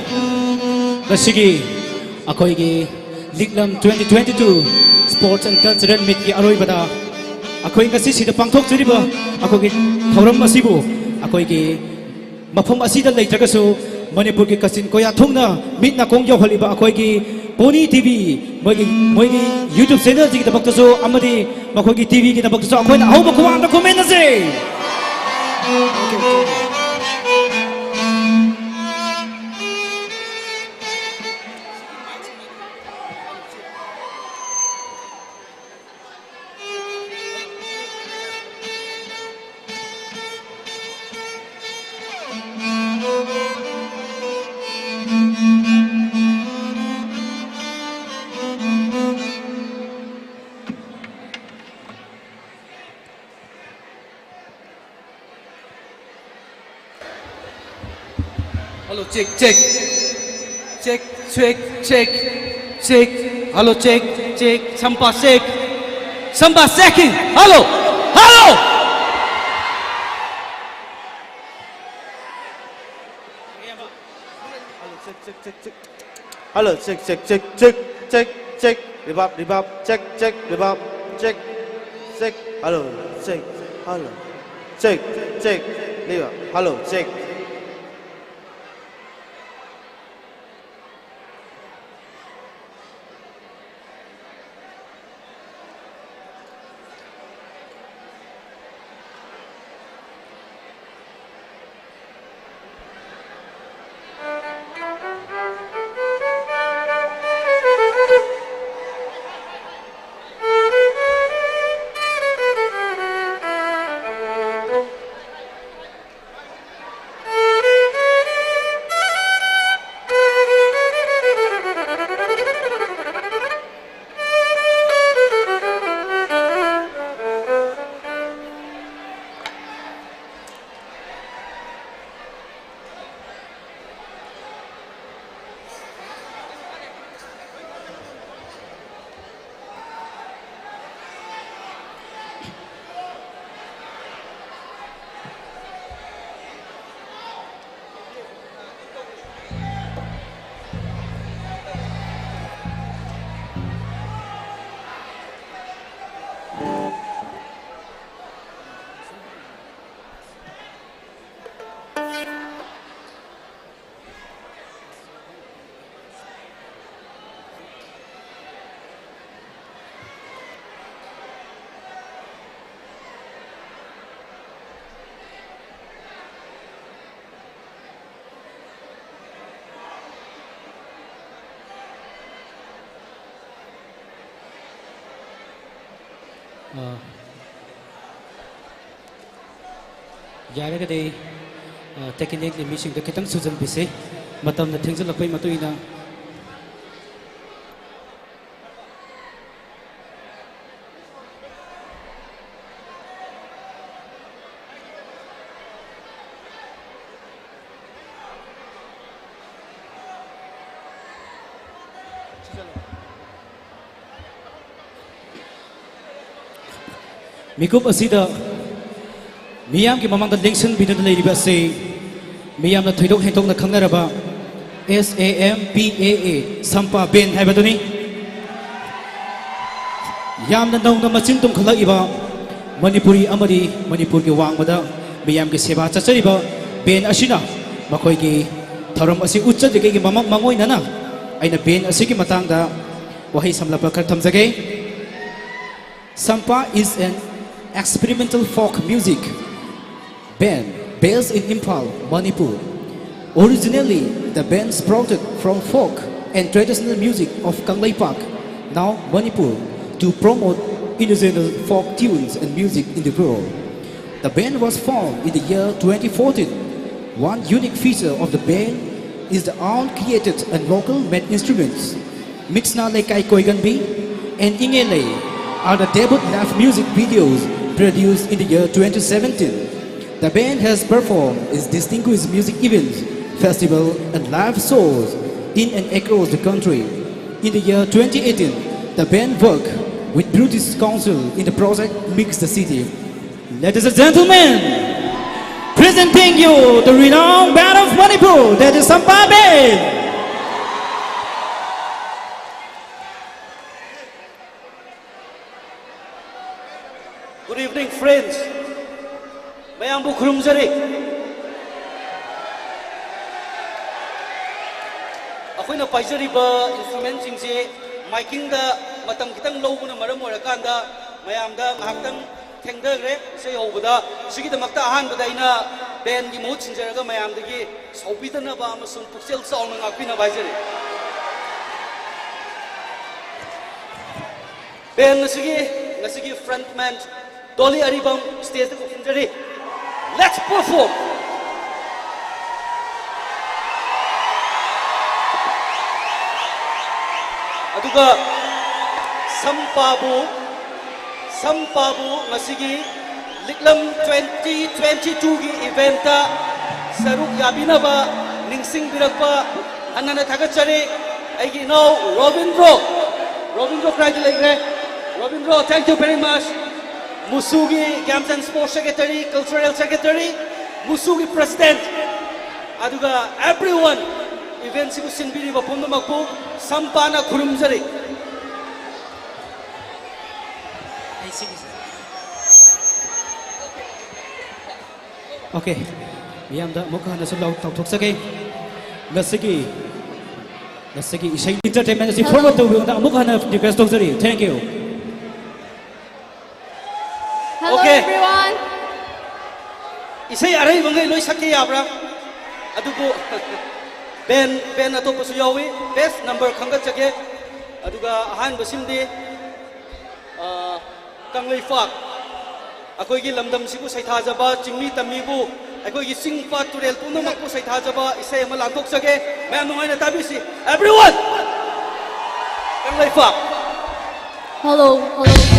ꯉꯁꯤꯒꯤ ꯑꯩꯈꯣꯏꯒꯤ ꯂꯤꯛꯂꯝ twenty twenty-two Sports and Cultural Meetꯀꯤ ꯑꯔꯣꯏꯕꯗ ꯑꯩꯈꯣꯏ ꯉꯁꯤ ꯁꯤꯗ ꯄꯥꯡꯊꯣꯛꯆꯔꯤꯕ ꯑꯩꯈꯣꯏꯒꯤ ꯊꯧꯔꯝ ꯑꯁꯤꯕꯨ ꯑꯩꯈꯣꯏꯒꯤ ꯃꯐꯝ ꯑꯁꯤꯗ ꯂꯩꯇ꯭ꯔꯒꯁꯨ ꯃꯅꯤꯄꯨꯔꯒꯤ ꯀꯥꯆꯤꯟ ꯀꯣꯌꯥ ꯊꯨꯡꯅ ꯃꯤꯠ ꯅꯥꯀꯣꯡ ꯌꯧꯍꯜꯂꯤꯕ ꯑꯩꯈꯣꯏꯒꯤ Pony TV, ꯃꯣꯏꯒꯤ, ꯃꯣꯏꯒꯤ YouTube channelꯁꯤꯒꯤꯗꯃꯛꯇꯁꯨ ꯑꯃꯗꯤ ꯃꯈꯣꯏꯒꯤ TVꯒꯤꯗꯃꯛꯇꯁꯨ ꯑꯩꯈꯣꯏꯅ ꯑꯍꯧꯕ ꯈꯨꯋꯥꯡꯗ ꯈꯨꯝꯃꯤꯟꯅꯁꯦ꯫ Hello, check, check. Check, check, check, check. Hello, check, check. Sampa, check. Sampa, checking. Hello, hello. Hello, check, check, check, check. Hello, check, check, check, check, check, check. Reverb, reverb, check, check, reverb, check, check. Hello, check, hello, check, check. Reverb, hello, check. ꯑꯥ, ꯌꯥꯔꯒꯗꯤ, ꯑꯥ, technically ꯃꯤꯁꯤꯡꯗꯣ ꯈꯤꯇꯪ ꯁꯨꯖꯟꯕꯤꯁꯤ, ꯃꯇꯝꯅ ꯊꯦꯡꯖꯤꯜꯂꯛꯄꯒꯤ ꯃꯇꯨꯡ ꯏꯟꯅ꯫ ꯃꯤꯀꯨꯞ ꯑꯁꯤꯗ ꯃꯤꯌꯥꯝꯒꯤ ꯃꯃꯥꯡꯗ ꯂꯦꯡꯁꯤꯟꯕꯤꯗꯨꯅ ꯂꯩꯔꯤꯕ ꯑꯁꯤ ꯃꯤꯌꯥꯝꯅ ꯊꯣꯏꯗꯣꯛ ꯍꯦꯟꯗꯣꯛꯅ ꯈꯪꯅꯔꯕ S A M P A A ꯁꯝꯄꯥ ꯕꯦꯟ ꯍꯥꯏꯕꯗꯨꯅꯤ꯫ ꯌꯥꯝꯅ ꯅꯧꯅ ꯃꯆꯤꯟ ꯇꯨꯝꯈꯠꯂꯛꯏꯕ ꯃꯅꯤꯄꯨꯔꯤ ꯑꯃꯗꯤ ꯃꯅꯤꯄꯨꯔꯒꯤ ꯋꯥꯡꯃꯗ ꯃꯤꯌꯥꯝꯒꯤ ꯁꯦꯕꯥ ꯆꯠꯆꯔꯤꯕ ꯕꯦꯟ ꯑꯁꯤꯅ ꯃꯈꯣꯏꯒꯤ ꯊꯧꯔꯝ ꯑꯁꯤ ꯎꯠꯆꯗ꯭ꯔꯤꯉꯩꯒꯤ ꯃꯃ-, ꯃꯥꯡꯑꯣꯏꯅꯅ ꯑꯩꯅ ꯕꯦꯟ ꯑꯁꯤꯒꯤ ꯃꯇꯥꯡꯗ ꯋꯥꯍꯩ ꯁꯝꯂꯞꯄ ꯈꯔ ꯊꯝꯖꯒꯦ꯫ Sampa is an experimental folk music band based in Imphal, Manipur. Originally, the band sprouted from folk and traditional music of Kangleipak, now Manipur, to promote indigenous folk tunes and music in the world. The band was formed in the year twenty fourteen. One unique feature of the band is the own created and local made instruments. Mitsna Lekai Koiganbi and Ingelei are the debut live music videos produced in the year twenty seventeen. The band has performed its distinguished music events, festival, and live shows in and across the country. In the year twenty eighteen, the band worked with British Council in the project Mix the City. Ladies and gentlemen, presenting you the renowned band of Manipur, that is Sampa Band. Good evening, friends. ꯃꯌꯥꯝꯕꯨ ꯈꯨꯔꯨꯝꯖꯔꯤ꯫ ꯑꯩꯈꯣꯏꯅ ꯄꯥꯏꯖꯔꯤꯕ instrumentꯁꯤꯡꯁꯦ micingꯗ ꯃꯇꯝ ꯈꯤꯇꯪ ꯂꯧꯕꯅ ꯃꯔꯝ ꯑꯣꯏꯔꯀꯥꯟꯗ ꯃꯌꯥꯝꯗ ꯉꯥꯏꯍꯥꯛꯇꯪ ꯊꯦꯡꯊꯈ꯭ꯔꯦ ꯏꯁꯩ ꯍꯧꯕꯗ꯫ ꯁꯤꯒꯤꯗꯃꯛꯇ ꯑꯍꯥꯟꯕꯗ ꯑꯩꯅ bandꯒꯤ ꯃꯍꯨꯠ ꯁꯤꯟꯖꯔꯒ ꯃꯌꯥꯝꯗꯒꯤ ꯁꯥꯎꯕꯤꯗꯅꯕ ꯑꯃꯁꯨꯡ ꯄꯨꯛꯆꯦꯜ ꯆꯥꯎꯅ ꯉꯥꯛꯄꯤꯅꯕ ꯍꯥꯏꯖꯔꯤ꯫ Band ꯑꯁꯤꯒꯤ ꯉꯁꯤꯒꯤ frontman Dolly Aribam stageꯇ ꯀꯧꯁꯤꯟꯖꯔꯤ꯫ Let's perform! ꯑꯗꯨꯒ ꯁꯝꯄꯥꯕꯨ, ꯁꯝꯄꯥꯕꯨ ꯉꯁꯤꯒꯤ ꯂꯤꯛꯂꯝ twenty twenty twoꯒꯤ eventꯇ ꯁꯔꯨꯛ ꯌꯥꯕꯤꯅꯕ ꯅꯤꯡꯁꯤꯡꯕꯤꯔꯛꯄ ꯍꯟꯅ ꯍꯟꯅ ꯊꯥꯒꯠꯆꯔꯤ꯫ ꯑꯩꯒꯤ ꯏꯅꯥꯎ ꯔꯣꯕꯤꯟꯗ꯭ꯔꯣ, ꯔꯣꯕꯤꯟꯗ꯭ꯔꯣ ꯀꯗꯥꯏꯗ ꯂꯩꯈ꯭ꯔꯦ? Robindro, thank you very much. ꯃꯨꯁꯨꯒꯤ Games and Sports Secretary, Cultural Secretary, ꯃꯨꯁꯨꯒꯤ President, ꯑꯗꯨꯒ everyone, event ꯁꯤꯕꯨ ꯁꯤꯟꯕꯤꯔꯤꯕ ꯄꯨꯝꯅꯃꯛꯄꯨ ꯁꯝꯄꯥꯅ ꯈꯨꯔꯨꯝꯖꯔꯤ꯫ Okay, ꯃꯤꯌꯥꯝꯗ ꯑꯃꯨꯛ ꯍꯟꯅꯁꯨ ꯂꯥꯎ ꯇꯧꯊꯣꯛꯆꯒꯦ꯫ ꯉꯁꯤꯒꯤ, ꯉꯁꯤꯒꯤ ꯏꯁꯩ entertainment ꯑꯁꯤ forward ꯇꯧꯕꯤꯌꯣꯅ ꯑꯃꯨꯛ ꯍꯟꯅ request ꯇꯧꯖꯔꯤ꯫ Thank you. Hello, okay, everyone. ꯏꯁꯩ ꯑꯔꯩꯕꯉꯩ ꯂꯣꯏ ꯁꯛꯀꯦ ꯌꯥꯕ꯭ꯔꯥ? ꯑꯗꯨꯕꯨ band, band ꯑꯇꯣꯞꯄꯁꯨ ꯌꯥꯎꯏ꯫ Best number ꯈꯟꯒꯠꯆꯒꯦ꯫ ꯑꯗꯨꯒ ꯑꯍꯥꯟꯕꯁꯤꯃꯗꯤ, ꯑ, ꯀꯪꯂꯩꯄꯥꯛ, ꯑꯩꯈꯣꯏꯒꯤ ꯂꯝꯗꯝꯁꯤꯕꯨ ꯁꯩꯊꯥꯖꯕ, ꯆꯤꯡꯃꯤ ꯇꯝꯃꯤꯕꯨ, ꯑꯩꯈꯣꯏꯒꯤ ꯆꯤꯡ ꯄꯥꯠ ꯇꯨꯔꯦꯜ ꯄꯨꯝꯅꯃꯛꯄꯨ ꯁꯩꯊꯥꯖꯕ ꯏꯁꯩ ꯑꯃ ꯂꯥꯡꯊꯣꯛꯆꯒꯦ꯫ ꯃꯌꯥꯝ ꯅꯨꯡꯉꯥꯏꯅ ꯇꯥꯕꯤꯁꯤ꯫ Everyone! ꯀꯪꯂꯩꯄꯥꯛ꯫ Hello, hello.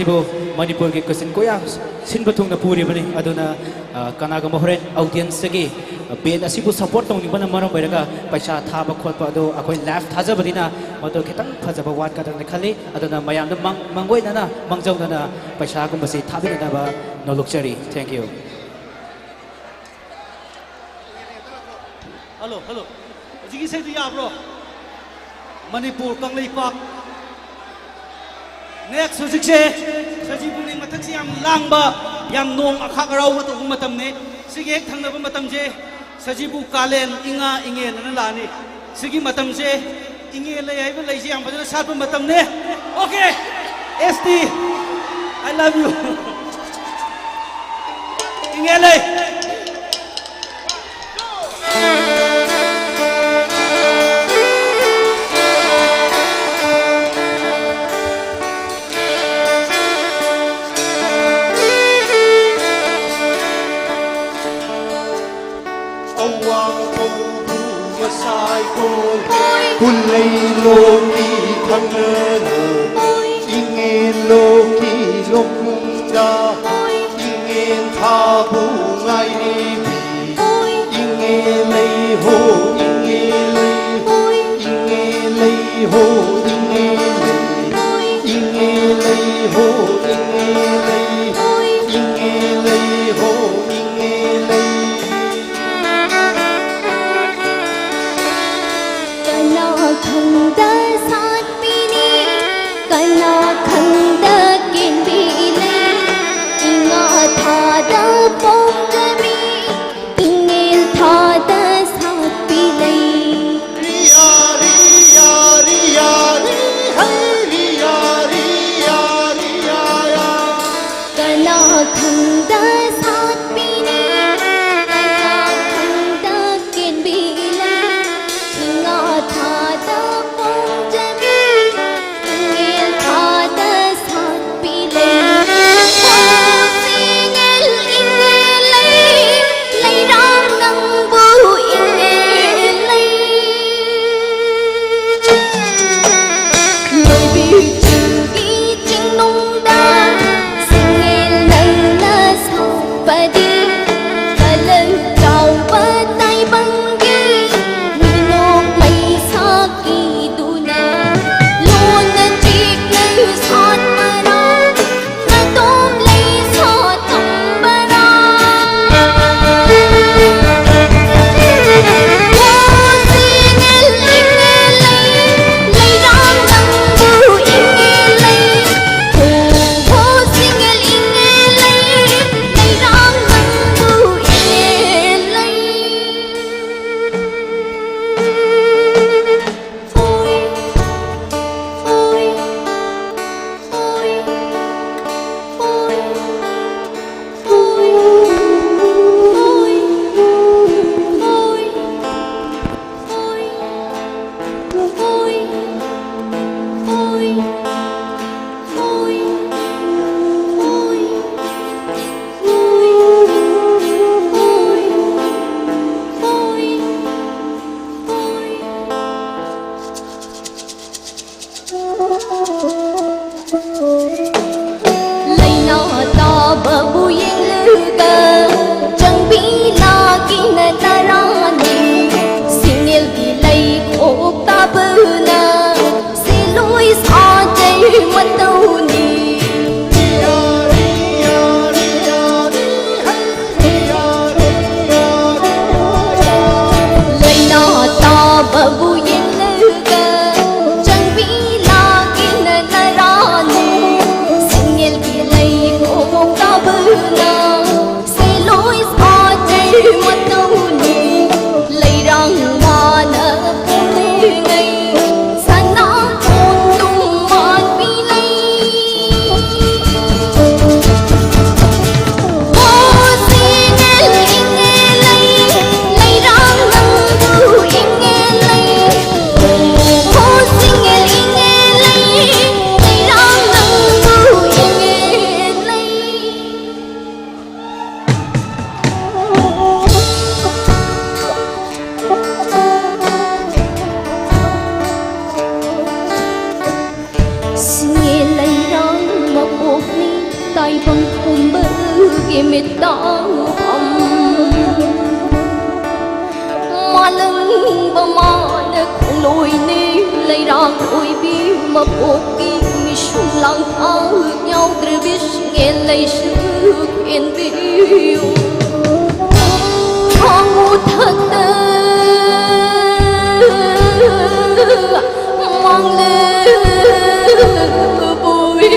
ꯁꯤꯕꯨ ꯃꯅꯤꯄꯨꯔꯒꯤ ꯀꯣꯏꯁꯟ ꯀꯣꯌꯥ ꯁꯤꯟꯕ ꯊꯨꯡꯅ ꯄꯨꯔꯤꯕꯅꯤ꯫ ꯑꯗꯨꯅ, ꯑ, ꯀꯅꯥꯒꯨꯝꯕ ꯍꯣꯔꯦꯟ ꯑꯣꯗꯤꯌꯟꯁꯇꯒꯤ, ꯑ, ꯕꯦꯟ ꯑꯁꯤꯕꯨ ꯁꯄꯣꯔꯠ ꯇꯧꯅꯤꯡꯕꯅ ꯃꯔꯝ ꯑꯣꯏꯔꯒ ꯄꯩꯁꯥ ꯊꯥꯕ ꯈꯣꯠꯄ ꯑꯗꯨ ꯑꯩꯈꯣꯏ ꯂꯥꯏꯐ ꯊꯥꯖꯕꯅꯤꯅ ꯃꯗꯨ ꯈꯤꯇꯪ ꯐꯖꯕ ꯋꯥꯠꯀꯗ꯭ꯔꯅ ꯈꯜꯂꯤ꯫ ꯑꯗꯨꯅ ꯃꯌꯥꯝꯗ ꯃꯥꯡ-, ꯃꯥꯡꯑꯣꯏꯅꯅ, ꯃꯥꯡꯖꯧꯅꯅ ꯄꯩꯁꯥꯒꯨꯝꯕꯁꯤ ꯊꯥꯕꯤꯅꯅꯕ ꯅꯣꯂꯨꯛꯆꯔꯤ꯫ Thank you꯫ Hello, hello. ꯍꯧꯖꯤꯛꯀꯤ ꯏꯁꯩꯗꯨ ꯌꯥꯕ꯭ꯔꯣ? ꯃꯅꯤꯄꯨꯔ ꯀꯪꯂꯩꯄꯥꯛ꯫ ꯅꯦꯛꯁ, ꯍꯧꯖꯤꯛꯁꯦ ꯁꯖꯤꯕꯨ ꯅꯤꯡ ꯃꯊꯛꯁꯦ ꯌꯥꯝ ꯂꯥꯡꯕ, ꯌꯥꯝ ꯅꯣꯡ ꯑꯈꯥꯛ ꯑꯔꯥꯎꯕ ꯇꯧꯕ ꯃꯇꯝꯅꯤ꯫ ꯁꯤꯒꯤ ꯍꯦꯛ ꯊꯪꯅꯕ ꯃꯇꯝꯁꯦ ꯁꯖꯤꯕꯨ ꯀꯥꯂꯦꯟ ꯏꯉꯥ ꯏꯉꯦꯟ ꯑꯅ ꯂꯥꯛꯑꯅꯤ꯫ ꯁꯤꯒꯤ ꯃꯇꯝꯁꯦ ꯏꯉꯦ ꯂꯩ ꯍꯥꯏꯕ ꯂꯩꯁꯦ ꯌꯥꯝ ꯐꯖꯅ ꯁꯥꯠꯄ ꯃꯇꯝꯅꯦ꯫ Okay, S T, I love you꯫ ꯏꯉꯦ ꯂꯩ꯫ ꯑꯋꯥꯡ ꯍꯧꯕ ꯃꯁꯥꯏꯀꯣꯜ ꯄꯨꯜꯂꯩ ꯂꯣꯛꯀꯤ ꯊꯪꯅꯅ ꯏꯉꯦꯟ ꯂꯣꯛꯀꯤ ꯂꯣꯛꯅꯨꯡꯗ ꯏꯉꯦꯟ ꯊꯥꯕꯨ ꯉꯥꯏꯔꯤꯕꯤ ꯏꯉꯦ ꯂꯩ ꯍꯣ ꯏꯉꯦ ꯂꯩ ꯏꯉꯦ ꯂꯩ ꯍꯣ ꯏꯉꯦ ꯂꯩ ꯏꯉꯦ ꯂꯩ ꯍꯣ ꯏꯉꯦ ꯂꯩ ꯏꯉꯦ ꯂꯩ ꯍꯣ ꯏꯉꯦ ꯂꯩ꯫ ꯀꯅꯥ ꯈꯪꯗ ꯁꯥꯠꯄꯤꯅꯤ, ꯀꯅꯥ ꯈꯪꯗ ꯀꯦꯟꯕꯤ ꯂꯩ, ꯏꯉꯥ ꯊꯥꯗ ꯄꯣꯛꯆꯕꯤ, ꯏꯉꯦꯜ ꯊꯥꯗ ꯁꯥꯠꯄꯤ ꯂꯩ꯫ ꯔꯤꯌꯥ, ꯔꯤꯌꯥ, ꯔꯤꯌꯥ, ꯔꯤ, ꯍꯩ, ꯔꯤꯌꯥ, ꯔꯤꯌꯥ, ꯔꯤꯌꯥ, ꯌꯥ꯫ ꯀꯅꯥ ꯈꯪꯗ ꯁꯥꯠꯄꯤꯅꯤ, ꯀꯅꯥ ꯈꯪꯗ ꯀꯦꯟꯕꯤ ꯂꯩ, ꯏꯉꯥ ꯊꯥꯗ ꯄꯣꯡꯖꯕꯤ, ꯏꯉꯦꯜ ꯊꯥꯗ ꯁꯥꯠꯄꯤ ꯂꯩ꯫ ꯍꯣ ꯏꯉꯦꯜ, ꯏꯉꯦꯜ ꯂꯩ, ꯂꯩꯔꯥꯡ ꯅꯪꯕꯨ ꯏꯉꯦꯜ ꯂꯩ꯫ ꯂꯣꯏꯕꯤ ꯆꯤꯡꯒꯤ ꯆꯤꯡꯅꯨꯡꯗ ꯃꯤꯠꯇ ꯎꯐꯝ ꯃꯥꯂꯪꯕ ꯃꯥꯅ ꯈꯣꯡꯂꯣꯏꯅꯤ ꯂꯩꯔꯥꯡ ꯑꯣꯏꯕꯤ ꯃꯄꯣꯛꯀꯤ ꯃꯤꯁꯨꯝ ꯂꯥꯡꯊꯥꯡ ꯌꯥꯎꯗ꯭ꯔꯕꯤ ꯁꯤꯡꯉꯦꯟ ꯂꯩꯁꯨ ꯍꯦꯟꯕꯤꯌꯨ꯫ ꯊꯥꯡ ꯃꯊꯛꯇ ꯃꯥꯡꯂꯦ ꯄꯨꯏ꯫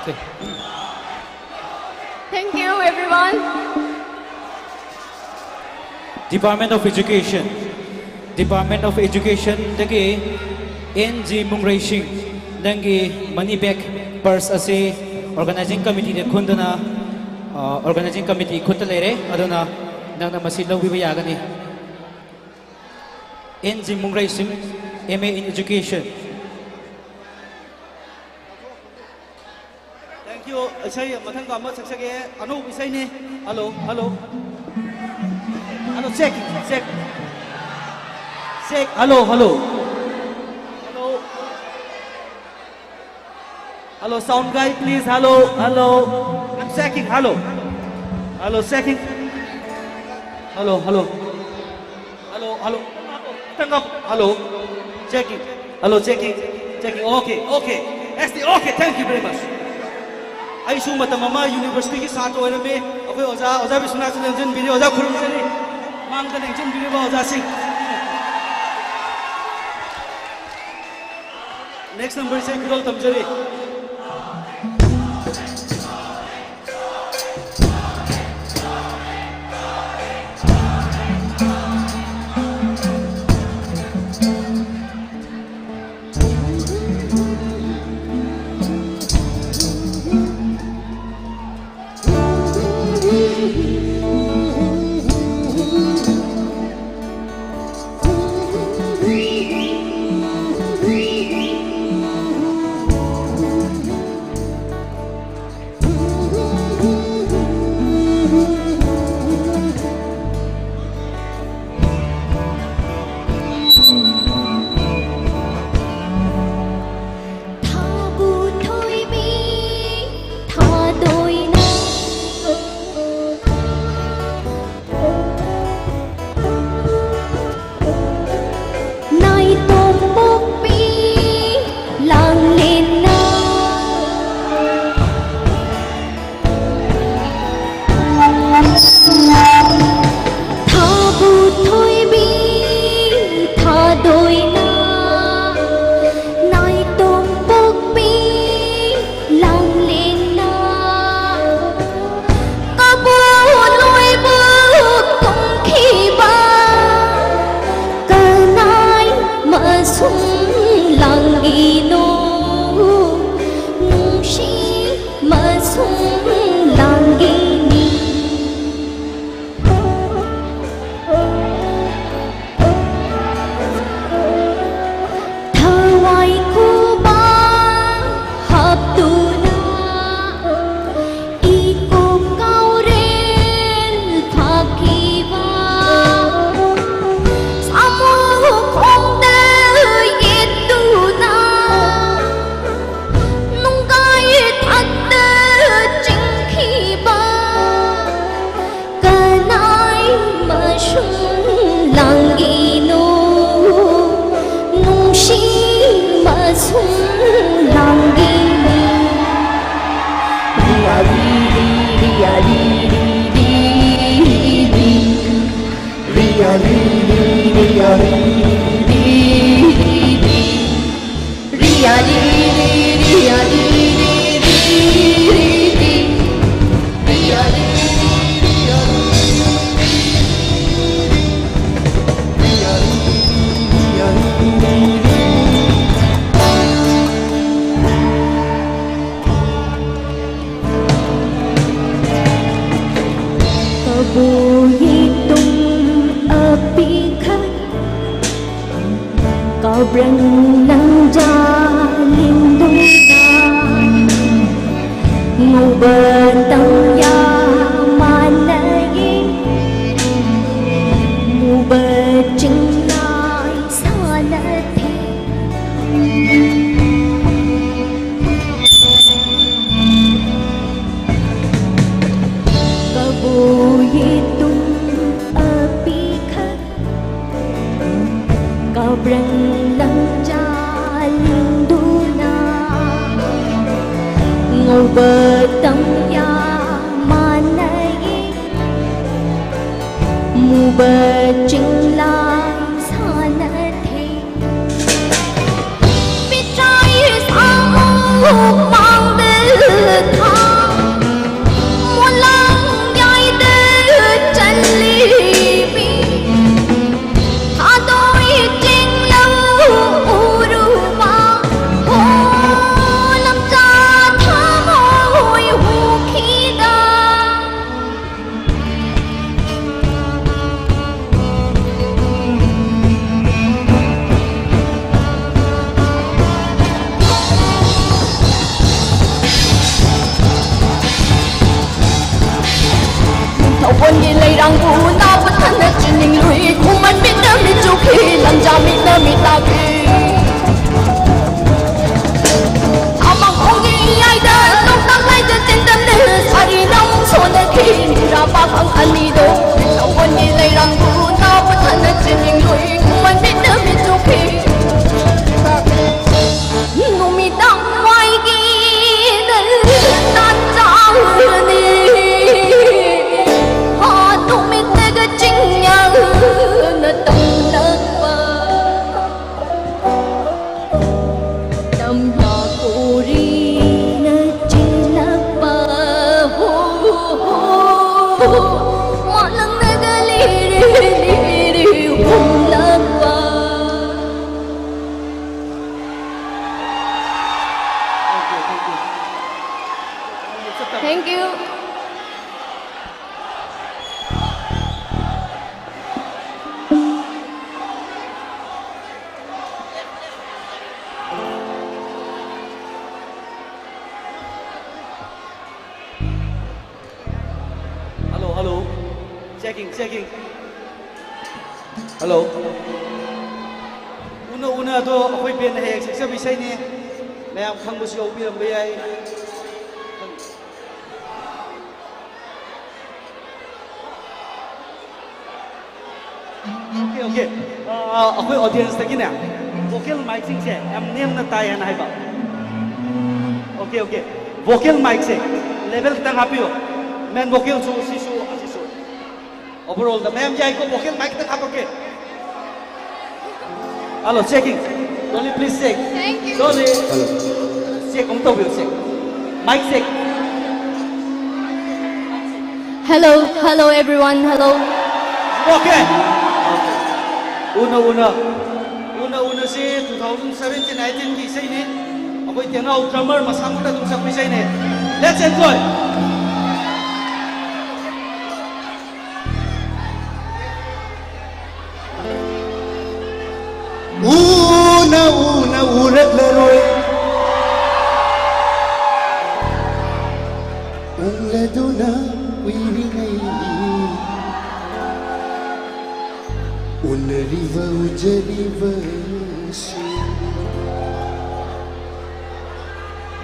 Okay. Thank you, everyone. Department of Education, Department of Education ꯗꯒꯤ ꯑꯦꯟ ꯖꯤ ꯃꯨꯡꯔꯩꯁꯤꯡ, ꯅꯪꯒꯤ money bag, purse ꯑꯁꯤ organizing committee ꯗ ꯈꯨꯟꯗꯨꯅ, ꯑ, organizing committee ꯈꯨꯠꯇ ꯂꯩꯔꯦ, ꯑꯗꯨꯅ ꯅꯪꯅ ꯃꯁꯤ ꯂꯧꯕꯤꯕ ꯌꯥꯒꯅꯤ꯫ ꯑꯦꯟ ꯖꯤ ꯃꯨꯡꯔꯩꯁꯤꯡ, M A in Education꯫ Thank you. ꯏꯁꯩ ꯃꯊꯪꯗ ꯑꯃ ꯁꯛꯆꯒꯦ꯫ ꯑꯅꯧꯕ ꯏꯁꯩꯅꯤ꯫ Hello, hello꯫ Hello, check, check꯫ Check. Hello, hello. Hello. Hello, sound guy, please. Hello, hello. I'm checking. Hello. Hello, checking. Hello, hello. Hello, hello. Hello. Checking. Hello, checking. Checking. Okay, okay. S D, okay, thank you very much. ꯑꯩꯁꯨ ꯃꯇꯝ ꯑꯃ universityꯒꯤ ꯁꯥꯇ꯭ꯔ ꯑꯣꯏꯔꯝꯃꯤ꯫ ꯑꯩꯈꯣꯏ ꯑꯣꯖꯥ, ꯑꯣꯖꯥ ꯕꯤꯁ꯭ꯋꯅꯥꯊꯁꯨ ꯂꯦꯡꯁꯤꯟꯕꯤꯔꯤ, ꯑꯣꯖꯥ ꯈꯨꯔꯨꯝꯖꯔꯤ꯫ ꯃꯥꯡꯗ ꯂꯦꯡꯁꯤꯟꯕꯤꯔꯤꯕ ꯑꯣꯖꯥꯁꯤꯡ꯫ Next numberꯁꯦ ꯈꯨꯗꯣꯜ ꯇꯝꯖꯔꯤ꯫ Kabui tum api khat, kabrang langja linduna, nguba tangya manai, muba chingnai sanathe. Kabui tum api khat, kabrang langja linduna, nguba tangya manai, muba chinglai sanathe. Checking. Hello. ꯎꯅ ꯎꯅ ꯑꯗꯣ ꯑꯩꯈꯣꯏ ꯕꯦꯟꯅ ꯍꯦꯛ ꯍꯦꯛ ꯁꯛꯆꯕ ꯏꯁꯩꯅꯤ꯫ ꯃꯌꯥꯝ ꯈꯪꯕꯁꯨ ꯌꯥꯎꯕꯤꯔꯝꯕ ꯌꯥꯏ꯫ Okay, okay. ꯑꯥ, ꯑꯩꯈꯣꯏ ꯑꯣꯗꯤꯌꯦꯟꯁꯇꯒꯤꯅꯦ, ꯚꯣꯀꯦꯜ ꯃꯥꯏꯛꯁꯤꯡꯁꯦ ꯌꯥꯝ ꯅꯦꯝꯅ ꯇꯥꯏ ꯍꯥꯏꯅ ꯍꯥꯏꯕ꯫ Okay, okay. ꯚꯣꯀꯦꯜ ꯃꯥꯏꯛꯁꯦ ꯂꯦꯚꯦꯜ ꯈꯤꯇꯪ ꯍꯥꯞꯄꯤꯌꯣ꯫ ꯃꯦꯟ ꯚꯣꯀꯦꯜꯁꯨ, ꯁꯤꯁꯨ, ꯑꯁꯤꯁꯨ꯫ ꯑꯣꯚꯔꯑꯣꯜꯗ ꯃꯌꯥꯝ ꯌꯥꯏꯀꯣ, ꯚꯣꯀꯦꯜ ꯃꯥꯏꯛ ꯈꯤꯇꯪ ꯍꯥꯞꯄꯛꯀꯦ꯫ Hello, checking. Dolly, please check. Thank you. Dolly. Hello. Check ꯑꯃꯨꯛ ꯇꯧꯕꯤꯌꯨ, check. Mic check. Hello, hello everyone, hello. Okay. ꯎꯅ ꯎꯅ꯫ ꯎꯅ ꯎꯅꯁꯤ two thousand seventeen eighteenꯒꯤ ꯏꯁꯩꯅꯤ꯫ ꯑꯩꯈꯣꯏ ꯇꯦꯡꯅꯥꯎ ꯗ꯭ꯔꯃꯔ ꯃꯁꯥꯃꯛꯅ ꯑꯗꯨꯝ ꯁꯛꯄ ꯏꯁꯩꯅꯤ꯫ Let's enjoy. ꯎꯅ ꯎꯅ ꯎꯔꯛꯂꯔꯣꯏ꯫ ꯎꯪꯂꯗꯨꯅ ꯎꯏꯔꯤꯉꯩ ꯎꯅꯔꯤꯕ ꯎꯖꯔꯤꯕꯁꯤ꯫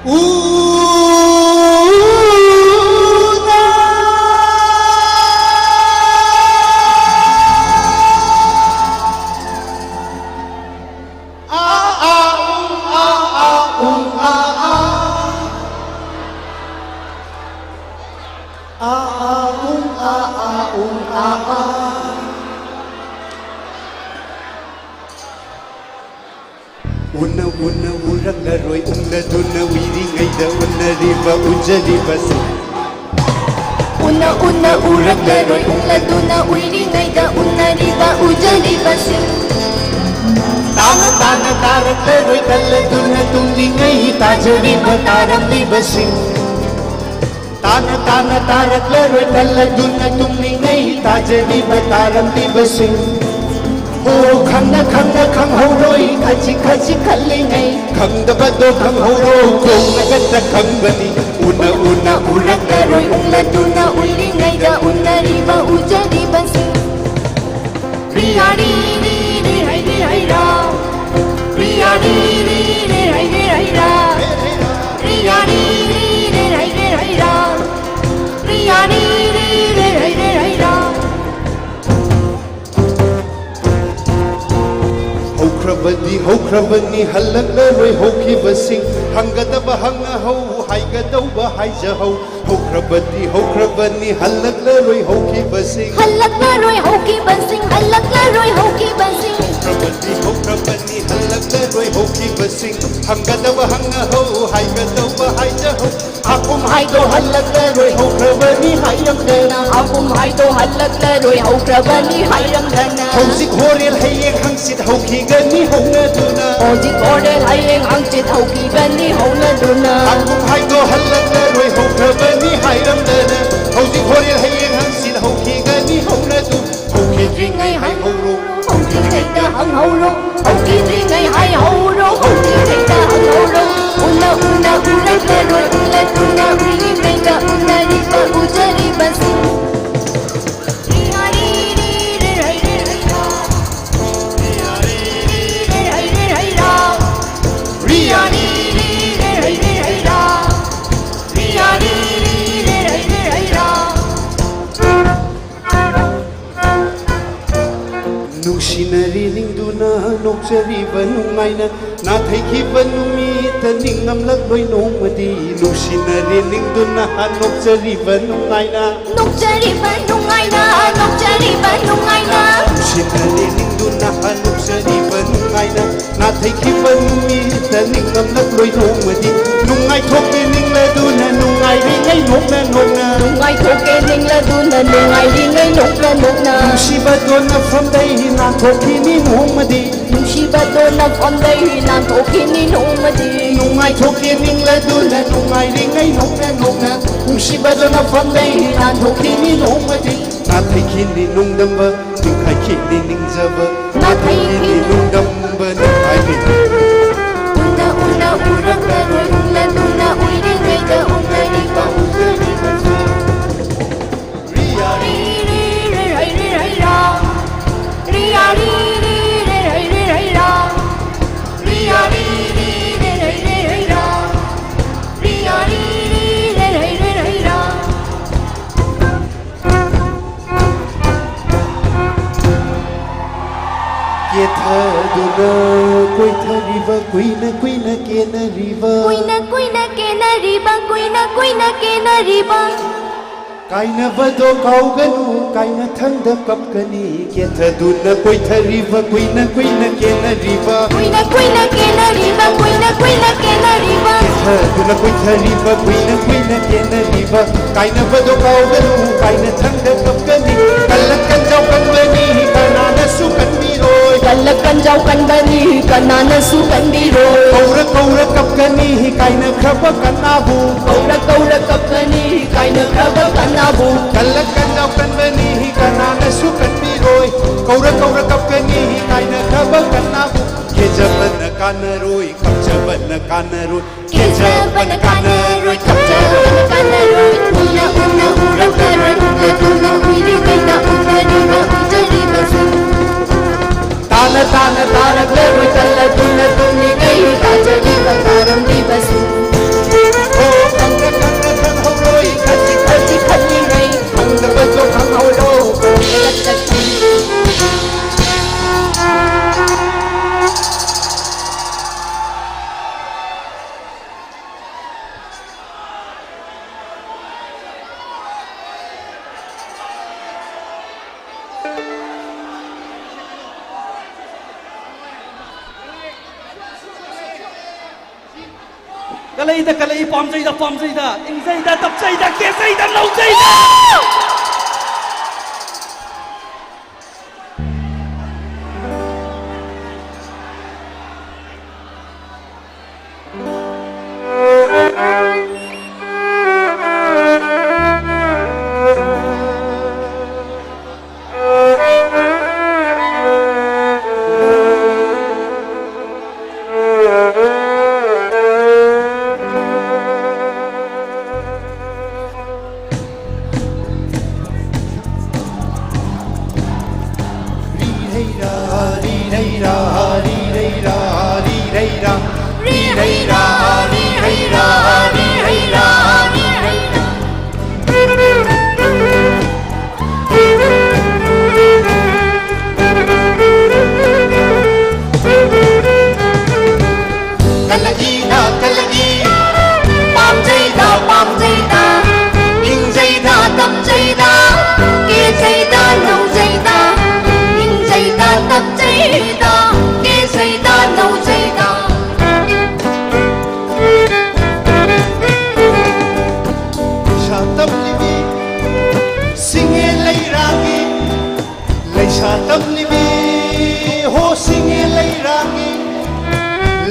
ꯎꯅ ꯑꯥ, ꯑꯥ, ꯎꯝ, ꯑꯥ, ꯑꯥ, ꯎꯝ, ꯑꯥ, ꯑꯥ꯫ ꯑꯥ, ꯑꯥ, ꯎꯝ, ꯑꯥ, ꯑꯥ, ꯎꯝ, ꯑꯥ, ꯑꯥ꯫ ꯎꯅ ꯎꯅ ꯎꯔꯛꯂꯔꯣꯏ ꯎꯪꯂꯗꯨꯅ ꯎꯏꯔꯤꯉꯩꯗ ꯎꯅꯔꯤꯕ ꯎꯖꯔꯤꯕꯁꯤ꯫ ꯎꯅ ꯎꯅ ꯎꯔꯛꯂꯔꯣꯏ ꯎꯪꯂꯗꯨꯅ ꯎꯏꯔꯤꯉꯩꯗ ꯎꯅꯔꯤꯕ ꯎꯖꯔꯤꯕꯁꯤꯡ꯫ ꯇꯥꯅ ꯇꯥꯅ ꯇꯥꯔꯛꯂꯔꯣꯏ ꯀꯜꯂꯗꯨꯅ ꯇꯨꯝꯂꯤꯉꯩ ꯇꯥꯖꯔꯤꯕ ꯇꯥꯔꯝꯂꯤꯕꯁꯤꯡ꯫ ꯇꯥꯅ ꯇꯥꯅ ꯇꯥꯔꯛꯂꯔꯣꯏ ꯀꯜꯂꯗꯨꯅ ꯇꯨꯝꯂꯤꯉꯩ ꯇꯥꯖꯔꯤꯕ ꯇꯥꯔꯝꯂꯤꯕꯁꯤꯡ꯫ ꯍꯣ ꯈꯪꯅ ꯈꯪꯅ ꯈꯪꯍꯧꯔꯣꯏ ꯈꯖꯤꯛ ꯈꯖꯤꯛ ꯈꯜꯂꯤꯉꯩ꯫ ꯈꯪꯗꯕꯗꯣ ꯈꯪꯍꯧꯔꯣ ꯀꯣꯛꯅ ꯈꯛꯇ ꯈꯪꯕꯅꯤ꯫ ꯎꯅ ꯎꯅ ꯎꯔꯛꯂꯔꯣꯏ ꯎꯪꯂꯗꯨꯅ ꯎꯏꯔꯤꯉꯩꯗ ꯎꯅꯔꯤꯕ ꯎꯖꯔꯤꯕ ꯍꯧꯈ꯭ꯔꯕꯗꯤ ꯍꯧꯈ꯭ꯔꯕꯅꯤ, ꯍꯜꯂꯛꯂꯔꯣꯏ ꯍꯧꯈꯤꯕꯁꯤꯡ꯫ ꯍꯪꯒꯗꯕ ꯍꯪꯉꯍꯧ, ꯍꯥꯏꯒꯗꯧꯕ ꯍꯥꯏꯖꯍꯧ꯫ ꯍꯧꯈ꯭ꯔꯕꯗꯤ ꯍꯧꯈ꯭ꯔꯕꯅꯤ, ꯍꯜꯂꯛꯂꯔꯣꯏ ꯍꯧꯈꯤꯕꯁꯤꯡ꯫ ꯍꯜꯂꯛꯂꯔꯣꯏ ꯍꯧꯈꯤꯕꯁꯤꯡ, ꯍꯜꯂꯛꯂꯔꯣꯏ ꯍꯧꯈꯤꯕꯁꯤꯡ꯫ ꯍꯧꯈ꯭ꯔꯕꯗꯤ ꯍꯧꯈ꯭ꯔꯕꯅꯤ, ꯍꯜꯂꯛꯂꯔꯣꯏ ꯍꯧꯈꯤꯕꯁꯤꯡ꯫ ꯍꯪꯒꯗꯕ ꯍꯪꯉꯍꯧ, ꯍꯥꯏꯒꯗꯧꯕ ꯍꯥꯏꯖꯍꯧ꯫ ꯍꯥꯀꯨꯝ ꯍꯥꯏꯗꯣ ꯍꯜꯂꯛꯂꯔꯣꯏ ꯍꯧꯈ꯭ꯔꯕꯅꯤ ꯍꯥꯏꯔꯝꯗꯅ꯫ ꯍꯥꯀꯨꯝ ꯍꯥꯏꯗꯣ ꯍꯜꯂꯛꯂꯔꯣꯏ ꯍꯧꯈ꯭ꯔꯕꯅꯤ ꯍꯥꯏꯔꯝꯗꯅ꯫ ꯍꯧꯖꯤꯛ ꯍꯣꯔꯦꯟ ꯍꯌꯦꯡ ꯍꯪꯆꯤꯠ ꯍꯧꯈꯤꯒꯅꯤ ꯍꯧꯅꯗꯨꯅ꯫ ꯍꯧꯖꯤꯛ ꯍꯣꯔꯦꯟ ꯍꯌꯦꯡ ꯍꯪꯆꯤꯠ ꯍꯧꯈꯤꯒꯅꯤ ꯍꯧꯅꯗꯨꯅ꯫ ꯍꯥꯀꯨꯝ ꯍꯥꯏꯗꯣ ꯍꯜꯂꯛꯂꯔꯣꯏ ꯍꯧꯈ꯭ꯔꯕꯅꯤ ꯍꯥꯏꯔꯝꯗꯅ꯫ ꯍꯧꯖꯤꯛ ꯍꯣꯔꯦꯟ ꯍꯌꯦꯡ ꯍꯪꯆꯤꯠ ꯍꯧꯈꯤꯒꯅꯤ ꯍꯧꯅꯗꯨꯅ꯫ ꯍꯧꯈꯤꯗ꯭ꯔꯤꯉꯩ ꯍꯥꯏꯍꯧꯔꯣ꯫ ꯍꯧꯗ꯭ꯔꯤꯉꯩꯗ ꯍꯪꯍꯧꯔꯣ꯫ ꯍꯧꯈꯤꯗ꯭ꯔꯤꯉꯩ ꯍꯥꯏꯍꯧꯔꯣ꯫ ꯍꯧꯗ꯭ꯔꯤꯉꯩꯗ ꯍꯪꯍꯧꯔꯣ꯫ ꯎꯅ ꯎꯅ ꯎꯔꯛꯂꯔꯣꯏ꯫ ꯎꯅꯗꯨꯅ ꯎꯔꯤꯉꯩꯗ ꯎꯅꯔꯤꯕ ꯎꯖꯔꯤꯕꯁꯤꯡ꯫ ꯅꯨꯡꯁꯤꯅꯔꯦ ꯅꯤꯡꯗꯨꯅ ꯅꯣꯛꯆꯔꯤꯕ ꯅꯨꯡꯉꯥꯏꯅ ꯅꯥꯊꯩꯈꯤꯕ ꯅꯨꯃꯤꯠꯇ ꯅꯤꯡꯉꯝꯂꯛꯂꯣꯏ ꯅꯣꯡꯃꯗꯤ꯫ ꯅꯨꯡꯁꯤꯅꯔꯦ ꯅꯤꯡꯗꯨꯅ ꯅꯣꯛꯆꯔꯤꯕ ꯅꯨꯡꯉꯥꯏꯅ ꯅꯣꯛꯆꯔꯤꯕ ꯅꯨꯡꯉꯥꯏꯅ, ꯅꯣꯛꯆꯔꯤꯕ ꯅꯨꯡꯉꯥꯏꯅ꯫ ꯅꯨꯡꯁꯤꯅꯔꯦ ꯅꯤꯡꯗꯨꯅ ꯅꯣꯛꯆꯔꯤꯕ ꯅꯨꯡꯉꯥꯏꯅ ꯅꯥꯊꯩꯈꯤꯕ ꯅꯨꯃꯤꯠꯇ ꯅꯤꯡꯉꯝꯂꯛꯂꯣꯏ ꯅꯣꯡꯃꯗꯤ꯫ ꯅꯨꯡꯉꯥꯏꯊꯣꯛꯀꯦ ꯅꯤꯡꯂꯗꯨꯅ ꯅꯨꯡꯉꯥꯏꯔꯤꯉꯩ ꯅꯣꯛꯅ ꯅꯣꯛꯅ꯫ ꯅꯨꯡꯉꯥꯏꯊꯣꯛꯀꯦ ꯅꯤꯡꯂꯗꯨꯅ ꯅꯨꯡꯉꯥꯏꯔꯤꯉꯩ ꯅꯣꯛꯅ ꯅꯣꯛꯅ꯫ ꯅꯨꯡꯁꯤꯕꯗꯣ ꯅꯐꯝꯗꯩ ꯅꯥꯟꯊꯣꯛꯈꯤꯅꯤ ꯅꯣꯡꯃꯗꯤ꯫ ꯅꯨꯡꯁꯤꯕꯗꯣ ꯅꯐꯝꯗꯩ ꯅꯥꯟꯊꯣꯛꯈꯤꯅꯤ ꯅꯣꯡꯃꯗꯤ꯫ ꯅꯨꯡꯉꯥꯏꯊꯣꯛꯀꯦ ꯅꯤꯡꯂꯗꯨꯅ ꯅꯨꯡꯉꯥꯏꯔꯤꯉꯩ ꯅꯣꯛꯅ ꯅꯣꯛꯅ꯫ ꯅꯨꯡꯁꯤꯕꯗꯣ ꯅꯐꯝꯗꯩ ꯅꯥꯟꯊꯣꯛꯈꯤꯅꯤ ꯅꯣꯡꯃꯗꯤ꯫ ꯅꯥꯊꯩꯈꯤꯅꯤ ꯅꯨꯡꯗꯝꯕ, ꯅꯤꯡꯈꯥꯏꯈꯤꯅꯤ ꯅꯤꯡꯖꯕ꯫ ꯅꯥꯊꯩꯈꯤꯅꯤ ꯅꯨꯡꯗꯝꯕ, ꯅꯤꯡꯈꯥꯏꯈꯤꯅꯤ꯫ ꯎꯅ ꯎꯅ ꯎꯔꯛꯂꯔꯣꯏ, ꯎꯅꯗꯨꯅ ꯎꯏꯔꯤꯉꯩꯗ ꯎꯅꯔꯤꯕ ꯎꯖꯔꯤꯕꯁꯨ꯫ ꯔꯤ ꯔꯤ ꯔꯤ ꯔꯤ ꯔꯤ ꯔꯤ ꯔꯤ ꯔꯥ꯫ ꯔꯤ ꯀꯦꯊꯗꯨꯅ ꯀꯣꯏꯊꯔꯤꯕ, ꯀꯨꯏꯅ ꯀꯨꯏꯅ ꯀꯦꯅꯔꯤꯕ, ꯀꯨꯏꯅ ꯀꯨꯏꯅ ꯀꯦꯅꯔꯤꯕ, ꯀꯨꯏꯅ ꯀꯨꯏꯅ ꯀꯦꯅꯔꯤꯕ꯫ ꯀꯥꯏꯅꯕꯗꯣ ꯀꯥꯎꯒꯅꯨ, ꯀꯥꯏꯅꯊꯪꯗ ꯀꯞꯀꯅꯤ꯫ ꯀꯦꯊꯗꯨꯅ ꯀꯣꯏꯊꯔꯤꯕ, ꯀꯨꯏꯅ ꯀꯨꯏꯅ ꯀꯦꯅꯔꯤꯕ, ꯀꯨꯏꯅ ꯀꯨꯏꯅ ꯀꯦꯅꯔꯤꯕ, ꯀꯨꯏꯅ ꯀꯨꯏꯅ ꯀꯦꯅꯔꯤꯕ꯫ ꯀꯦꯊꯗꯨꯅ ꯀꯣꯏꯊꯔꯤꯕ, ꯀꯨꯏꯅ ꯀꯨꯏꯅ ꯀꯦꯅꯔꯤꯕ꯫ ꯀꯥꯏꯅꯕꯗꯣ ꯀꯥꯎꯒꯅꯨ, ꯀꯥꯏꯅꯊꯪꯗ ꯀꯞꯀꯅꯤ꯫ ꯀꯜꯂꯛ ꯀꯟꯖꯥꯎ ꯀꯟꯕꯅꯤ, ꯀꯅꯥꯅꯁꯨ ꯀꯟꯕꯤꯔꯣꯏ꯫ ꯀꯜꯂꯛ ꯀꯟꯖꯥꯎ ꯀꯟꯕꯅꯤ, ꯀꯅꯥꯅꯁꯨ ꯀꯟꯕꯤꯔꯣꯏ꯫ ꯀꯧꯔ ꯀꯧꯔ ꯀꯞꯀꯅꯤ, ꯀꯥꯏꯅꯈ꯭ꯔꯕ ꯀꯅꯥꯕꯨ꯫ ꯀꯧꯔ ꯀꯧꯔ ꯀꯞꯀꯅꯤ, ꯀꯥꯏꯅꯈ꯭ꯔꯕ ꯀꯅꯥꯕꯨ꯫ ꯀꯜꯂꯛ ꯀꯟꯖꯥꯎ ꯀꯟꯕꯅꯤ, ꯀꯅꯥꯅꯁꯨ ꯀꯟꯕꯤꯔꯣꯏ꯫ ꯀꯧꯔ ꯀꯧꯔ ꯀꯞꯀꯅꯤ, ꯀꯥꯏꯅꯈ꯭ꯔꯕ ꯀꯅꯥꯕꯨ꯫ ꯀꯦꯖꯕꯅ ꯀꯥꯟꯅꯔꯣꯏ, ꯀꯞꯆꯕꯅ ꯀꯥꯟꯅꯔꯣꯏ꯫ ꯀꯦꯖꯕꯅ ꯀꯥꯟꯅꯔꯣꯏ, ꯀꯞꯆꯕꯅ ꯀꯥꯟꯅꯔꯣꯏ꯫ ꯎꯅ ꯎꯅ ꯎꯔꯛꯂꯔꯣꯏ, ꯎꯅ ꯎꯅ ꯎꯏꯔꯤꯉꯩꯗ ꯎꯅꯔꯤꯕ ꯎꯖꯔꯤꯕꯁꯨ꯫ ꯇꯥꯅ ꯇꯥꯅ ꯇꯥꯔꯛꯂꯔꯣꯏ, ꯇꯜꯂꯗꯨꯅ ꯇꯨꯝꯂꯤꯉꯩ ꯇꯥꯖꯔꯤꯕ ꯇꯥꯔꯝꯂꯤꯕꯁꯨ꯫ ꯑꯣ, ꯈꯪꯅ ꯈꯪꯅ ꯈꯪꯍꯧꯔꯣꯏ, ꯈꯖꯤꯛ ꯈꯖꯤꯛ ꯈꯜꯂꯤꯉꯩ ꯈꯪꯗꯕꯗꯣ ꯈꯪꯍꯧꯔꯣ꯫ ꯀꯂꯩꯗ ꯀꯂꯩ, ꯄꯥꯝꯖꯩꯗ ꯄꯥꯝꯖꯩꯗ, ꯏꯪꯖꯩꯗ ꯇꯞꯆꯩꯗ, ꯀꯦꯖꯩꯗ ꯅꯧꯖꯩꯗ꯫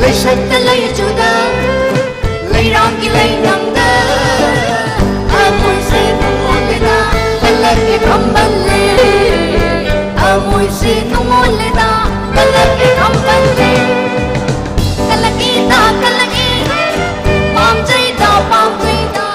ꯂꯩꯁꯛꯇ ꯂꯩꯆꯨꯗ ꯂꯩꯔꯥꯡꯒꯤ ꯂꯩꯅꯝꯗ ꯊꯃꯣꯏꯁꯦ ꯅꯨꯡꯉꯣꯜꯂꯦꯗ ꯀꯂꯛꯀꯤ ꯈꯝꯕꯜꯂꯦ꯫ ꯊꯃꯣꯏꯁꯦ ꯅꯨꯡꯉꯣꯜꯂꯦꯗ ꯀꯂꯛꯀꯤ ꯈꯝꯕꯜꯂꯦ꯫ ꯀꯂꯛꯏꯗ ꯀꯂꯛꯏ ꯄꯥꯝꯖꯩꯗ ꯄꯥꯝꯖꯩꯗ꯫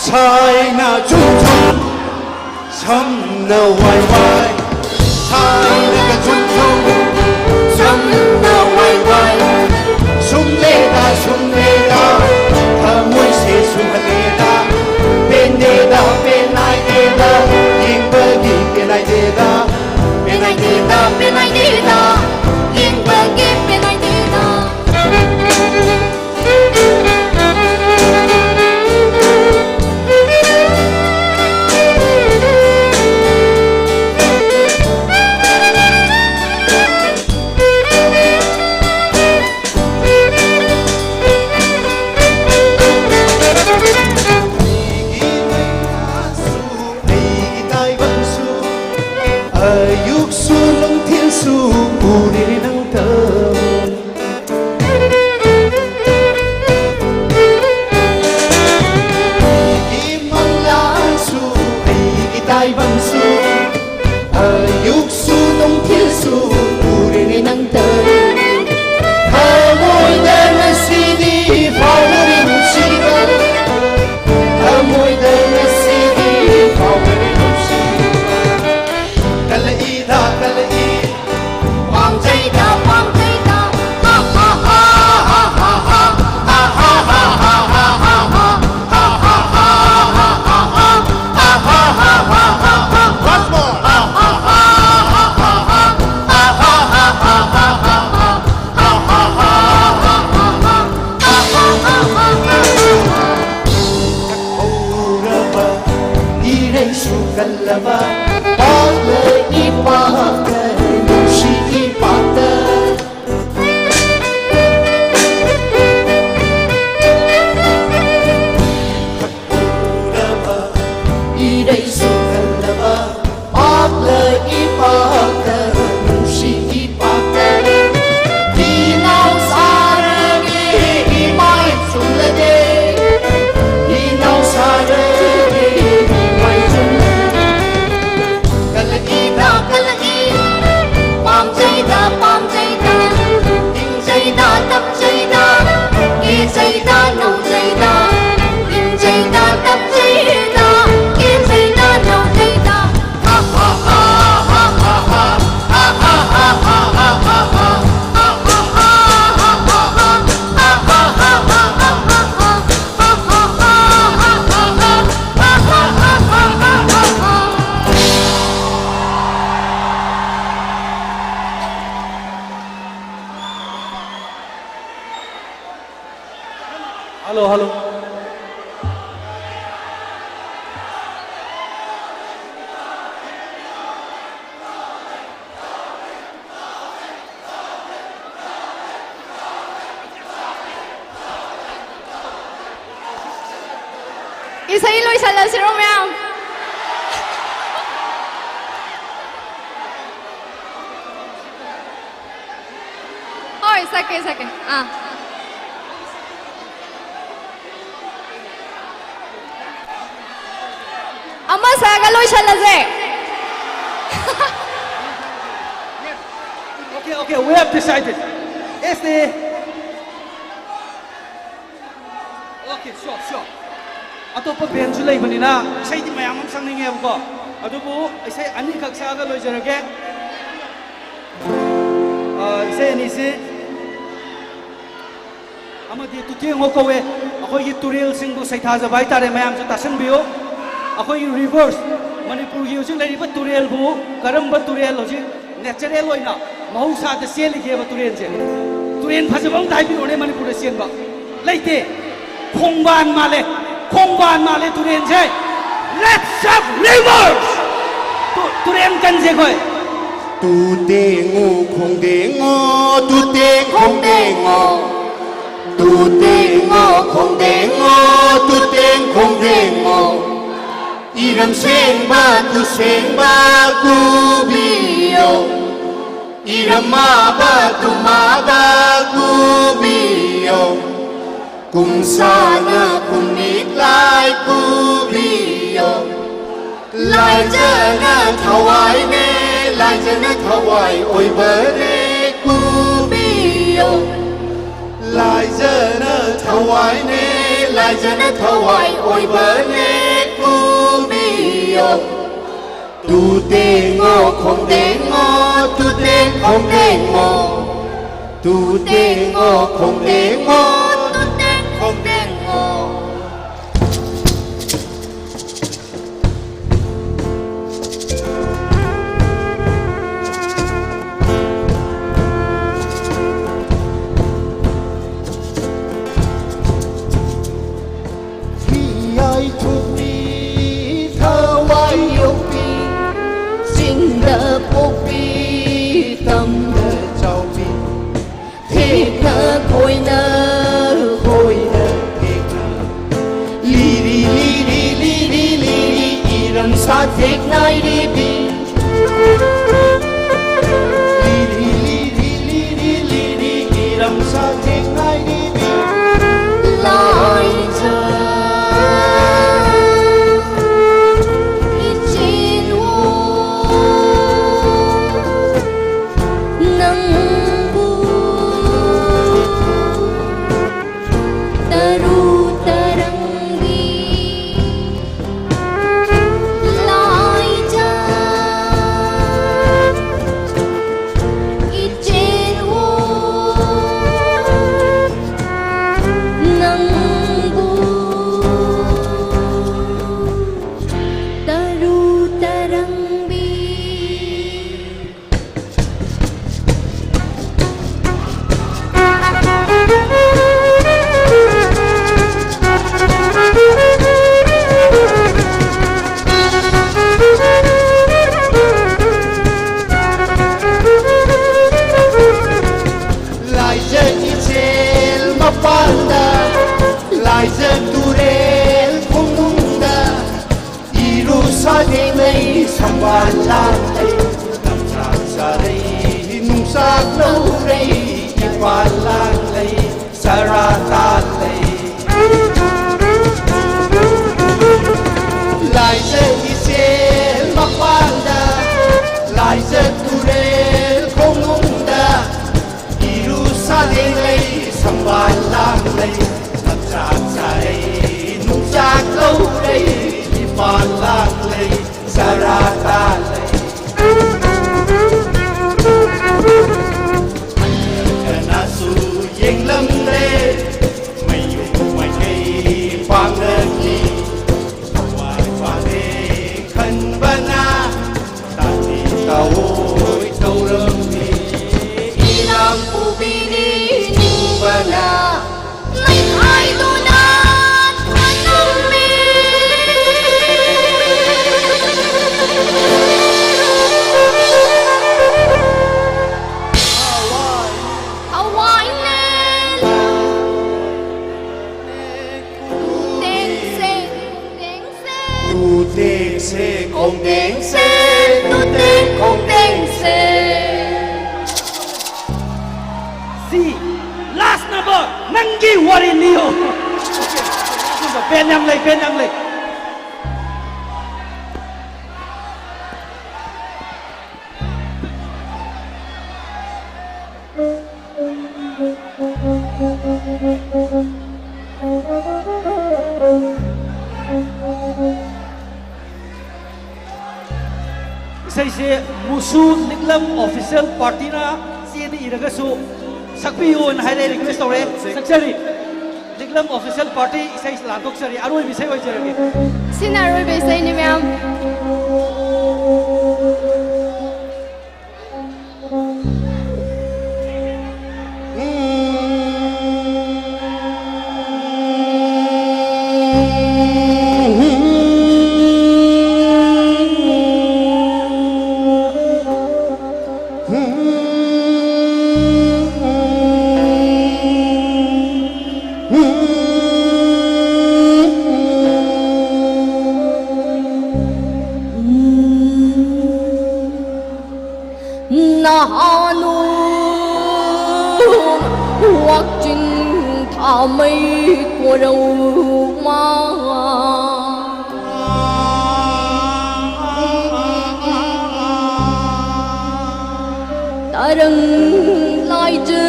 ꯁꯥꯏꯅ ꯆꯨꯝ ꯆꯨꯝ ꯁꯝꯅ ꯋꯥꯏ ꯋꯥꯏ꯫ ꯁꯥꯏꯅꯒ ꯆꯨꯝ ꯆꯨꯝ ꯁꯝꯅ ꯋꯥꯏ ꯋꯥꯏ꯫ ꯁꯨꯝꯂꯦꯗ ꯁꯨꯝꯂꯦꯗ ꯊꯃꯣꯏꯁꯦ ꯁꯨꯝꯍꯜꯂꯦꯗ꯫ ꯄꯦꯟꯗꯦꯗ ꯄꯦꯟꯅꯥꯏꯗꯦꯗ ꯌꯦꯡꯕꯒꯤ ꯄꯦꯟꯅꯥꯏꯗꯦꯗ꯫ ꯄꯦꯟꯅꯥꯏꯗꯦꯗ ꯄꯦꯟꯅꯥꯏꯗꯦꯗ ꯌꯦꯡꯕꯒꯤ ꯄꯦꯟꯅꯥꯏꯗꯦꯗ꯫ ꯑꯩꯒꯤ ꯃꯩꯁꯥꯁꯨ ꯑꯩꯒꯤ ꯇꯥꯏꯕꯪꯁꯨ ꯑꯌꯨꯛꯁꯨ ꯅꯨꯡꯊꯤꯜꯁꯨ ꯎꯔꯤꯔꯤ ꯅꯪꯇ꯫ ꯑꯩꯒꯤ ꯃꯪꯂꯥꯟꯁꯨ ꯑꯩꯒꯤ ꯇꯥꯏꯕꯪꯁꯨ ꯑꯌꯨꯛꯁꯨ ꯅꯨꯡꯊꯤꯜꯁꯨ ꯎꯔꯤꯅꯤ ꯅꯪꯇ꯫ ꯊꯃꯣꯏꯗ ꯉꯁꯤꯗꯤ ꯐꯥꯎꯅꯔꯤ ꯅꯨꯡꯁꯤꯕ꯫ ꯊꯃꯣꯏꯗ ꯉꯁꯤꯗꯤ ꯐꯥꯎꯅꯔꯤ ꯅꯨꯡꯁꯤꯕ꯫ ꯀꯂꯛꯏꯗ ꯀꯂꯛꯏ ꯍꯜꯂꯣ, ꯍꯜꯂꯣ꯫ ꯏꯁꯩ ꯂꯣꯏꯁꯜꯂꯁꯤꯔꯣ, ꯃꯌꯥꯝ? ꯍꯣꯏ, ꯁꯛꯀꯦ, ꯁꯛꯀꯦ꯫ ꯑꯥ꯫ ꯑꯃ ꯁꯛꯑꯒ ꯂꯣꯏꯁꯜꯂꯁꯦ꯫ Okay, okay, we have decided. Este. Okay, sure, sure. ꯑꯇꯣꯞꯄ ꯕꯦꯟꯁꯨ ꯂꯩꯕꯅꯤꯅ ꯏꯁꯩꯗꯤ ꯃꯌꯥꯝ ꯑꯃ ꯁꯛꯅꯤꯡꯉꯦꯕꯀꯣ꯫ ꯑꯗꯨꯕꯨ ꯏꯁꯩ ꯑꯅꯤꯈꯛ ꯁꯛꯑꯒ ꯂꯣꯏꯖꯔꯒꯦ꯫ ꯑ, ꯏꯁꯩ ꯑꯅꯤꯁꯤ ꯑꯃꯗꯤ ꯇꯨꯇꯦꯡꯉꯣ ꯀꯧꯋꯦ꯫ ꯑꯩꯈꯣꯏꯒꯤ ꯇꯨꯔꯦꯜꯁꯤꯡꯕꯨ ꯁꯩꯊꯥꯖꯕ ꯍꯥꯏꯇꯥꯔꯦ, ꯃꯌꯥꯝꯁꯨ ꯇꯥꯁꯟꯕꯤꯌꯨ꯫ ꯑꯩꯈꯣꯏꯒꯤ rivers, ꯃꯅꯤꯄꯨꯔꯒꯤ ꯍꯧꯖꯤꯛ ꯂꯩꯔꯤꯕ ꯇꯨꯔꯦꯜꯕꯨ ꯀꯔꯝꯕ ꯇꯨꯔꯦꯜ ꯍꯧꯖꯤꯛ natural ꯑꯣꯏꯅ ꯃꯍꯧꯁꯥꯗ ꯆꯦꯜꯂꯤꯒꯦꯕ ꯇꯨꯔꯦꯜꯁꯦ? ꯇꯨꯔꯦꯜ ꯐꯖꯕ ꯑꯝꯇ ꯍꯥꯏꯕꯤꯔꯛꯑꯣꯅꯦ ꯃꯅꯤꯄꯨꯔꯗ ꯆꯦꯟꯕ꯫ ꯂꯩꯇꯦ꯫ ꯈꯣꯡꯕꯥꯟ ꯃꯥꯜꯂꯦ, ꯈꯣꯡꯕꯥꯟ ꯃꯥꯜꯂꯦ ꯇꯨꯔꯦꯜꯁꯦ꯫ Let's have rivers! ꯇꯨ-, ꯇꯨꯔꯦꯜ ꯀꯟꯁꯦ ꯑꯩꯈꯣꯏ꯫ ꯇꯨ ꯇꯦꯡꯉꯣ ꯈꯣꯡꯗꯦꯡꯉꯣ, ꯇꯨ ꯇꯦꯡ ꯈꯣꯡꯗꯦꯡꯉꯣ꯫ ꯇꯨ ꯇꯦꯡꯉꯣ ꯈꯣꯡꯗꯦꯡꯉꯣ, ꯇꯨ ꯇꯦꯡ ꯈꯣꯡꯗꯦꯡꯉꯣ꯫ ꯏꯔꯝ ꯁꯦꯡꯕ ꯇꯨ ꯁꯦꯡꯕ ꯀꯨꯕꯤꯌꯣ꯫ ꯏꯔꯝ ꯃꯥꯕ ꯇꯨ ꯃꯥꯕ ꯀꯨꯕꯤꯌꯣ꯫ ꯀꯨꯝꯁꯥꯅ ꯀꯨꯝꯃꯤꯠ ꯂꯥꯏ ꯀꯨꯕꯤꯌꯣ꯫ ꯂꯥꯏꯖꯅ ꯊꯋꯥꯏꯅꯦ, ꯂꯥꯏꯖꯅ ꯊꯋꯥꯏ ꯑꯣꯏꯕꯅꯦ ꯀꯨꯕꯤꯌꯣ꯫ ꯂꯥꯏꯖꯅ ꯊꯋꯥꯏꯅꯦ, ꯂꯥꯏꯖꯅ ꯊꯋꯥꯏ ꯑꯣꯏꯕꯅꯦ ꯀꯨꯕꯤꯌꯣ꯫ ꯇꯨ ꯇꯦꯡꯉꯣ ꯈꯣꯡꯗꯦꯡꯉꯣ, ꯇꯨ ꯇꯦꯡ ꯈꯣꯡꯗꯦꯡꯉꯣ꯫ ꯇꯨ ꯇꯦꯡꯉꯣ ꯈꯣꯡꯗꯦꯡꯉꯣ, ꯇꯨ ꯇꯦꯡ ꯈꯣꯡꯗꯦꯡꯉꯣ꯫ ꯂꯥꯏꯖ ꯇꯨꯔꯦꯜ ꯈꯣꯡꯅꯨꯡꯗ ꯏꯔꯨ ꯁꯥꯗꯦꯡ ꯂꯩ, ꯁꯝꯕꯥꯜ ꯂꯥꯡ ꯂꯩ, ꯂꯝꯆꯥꯛ ꯆꯥꯔꯩ ꯅꯨꯡꯆꯥꯛ ꯂꯧꯔꯩ, ꯏꯄꯥꯜ ꯂꯥꯡ ꯂꯩ, ꯆꯔꯥ ꯇꯥꯜ ꯂꯩ꯫ ꯂꯥꯏꯖ ꯏꯆꯦꯜ ꯃꯄꯥꯟꯗ, ꯂꯥꯏꯖ ꯇꯨꯔꯦꯜ ꯈꯣꯡꯅꯨꯡꯗ ꯏꯔꯨ ꯁꯥꯗꯦꯡ ꯂꯩ, ꯁꯝꯕꯥꯜ ꯂꯥꯡ ꯂꯩ, ꯂꯝꯆꯥꯛ ꯆꯥꯔꯩ ꯅꯨꯡꯆꯥꯛ ꯂꯧꯔꯩ, ꯏꯄꯥꯜ ꯂꯥꯡ ꯂꯩ, ꯆꯔꯥ ꯇꯥꯜ ꯂꯩ꯫ ꯀꯅꯥꯁꯨ ꯌꯦꯡꯂꯝꯂꯦ, ꯃꯌꯨꯝ ꯃꯥꯏꯀꯩ ꯄꯥꯡꯂꯝꯃꯤ꯫ ꯊꯋꯥꯏ ꯄꯥꯜꯂꯦ ꯈꯟꯕꯅ ꯇꯥꯇꯤ ꯇꯥꯑꯣꯏ ꯇꯧꯔꯝꯃꯤ꯫ ꯏꯔꯥꯡ ꯄꯨꯕꯤꯅꯤ ꯅꯤꯡꯕꯅ ꯂꯩꯈꯥꯏꯗꯨꯅ ꯊꯅꯝꯃꯤ꯫ ꯊꯋꯥꯏꯅꯦ ꯇꯦꯡꯁꯦ, ꯇꯦꯡꯁꯦ꯫ ꯎꯇꯦꯛꯁꯦ ꯈꯣꯡꯇꯦꯡꯁꯦ, ꯎꯇꯦꯛ ꯈꯣꯡꯇꯦꯡꯁꯦ꯫ ꯁꯤ last number, ꯅꯪꯒꯤ ꯋꯥꯔꯤ ꯂꯤꯌꯣ꯫ ꯕꯦꯟ ꯌꯥꯝ ꯂꯩ, ꯕꯦꯟ ꯌꯥꯝ ꯂꯩ꯫ ꯏꯁꯩꯁꯦ ꯃꯨꯁꯨ ꯂꯤꯛꯂꯝ ꯑꯣꯐꯤꯁꯤꯌꯦꯜ ꯄꯥꯔꯇꯤꯅ ꯆꯦꯗ ꯏꯔꯒꯁꯨ ꯁꯛꯄꯤꯌꯨꯅ ꯍꯥꯏꯔꯦ, ꯔꯤꯀ꯭ꯋꯦꯁ ꯇꯧꯔꯦ, ꯁꯛꯆꯔꯤ꯫ ꯂꯤꯛꯂꯝ ꯑꯣꯐꯤꯁꯤꯌꯦꯜ ꯄꯥꯔꯇꯤ ꯏꯁꯩ ꯂꯥꯟꯊꯣꯛꯆꯔꯤ, ꯑꯔꯣꯏꯕ ꯏꯁꯩ ꯑꯣꯏꯖꯔꯒꯦ꯫ ꯁꯤꯅ ꯑꯔꯣꯏꯕ ꯏꯁꯩꯅꯤ, ꯃꯌꯥꯝ꯫ ꯅꯍꯥꯅꯨ ꯋꯥꯛꯆꯤꯡ ꯊꯥꯃꯩ ꯀꯣꯔꯧꯃ ꯇꯔꯪ ꯂꯥꯏꯖ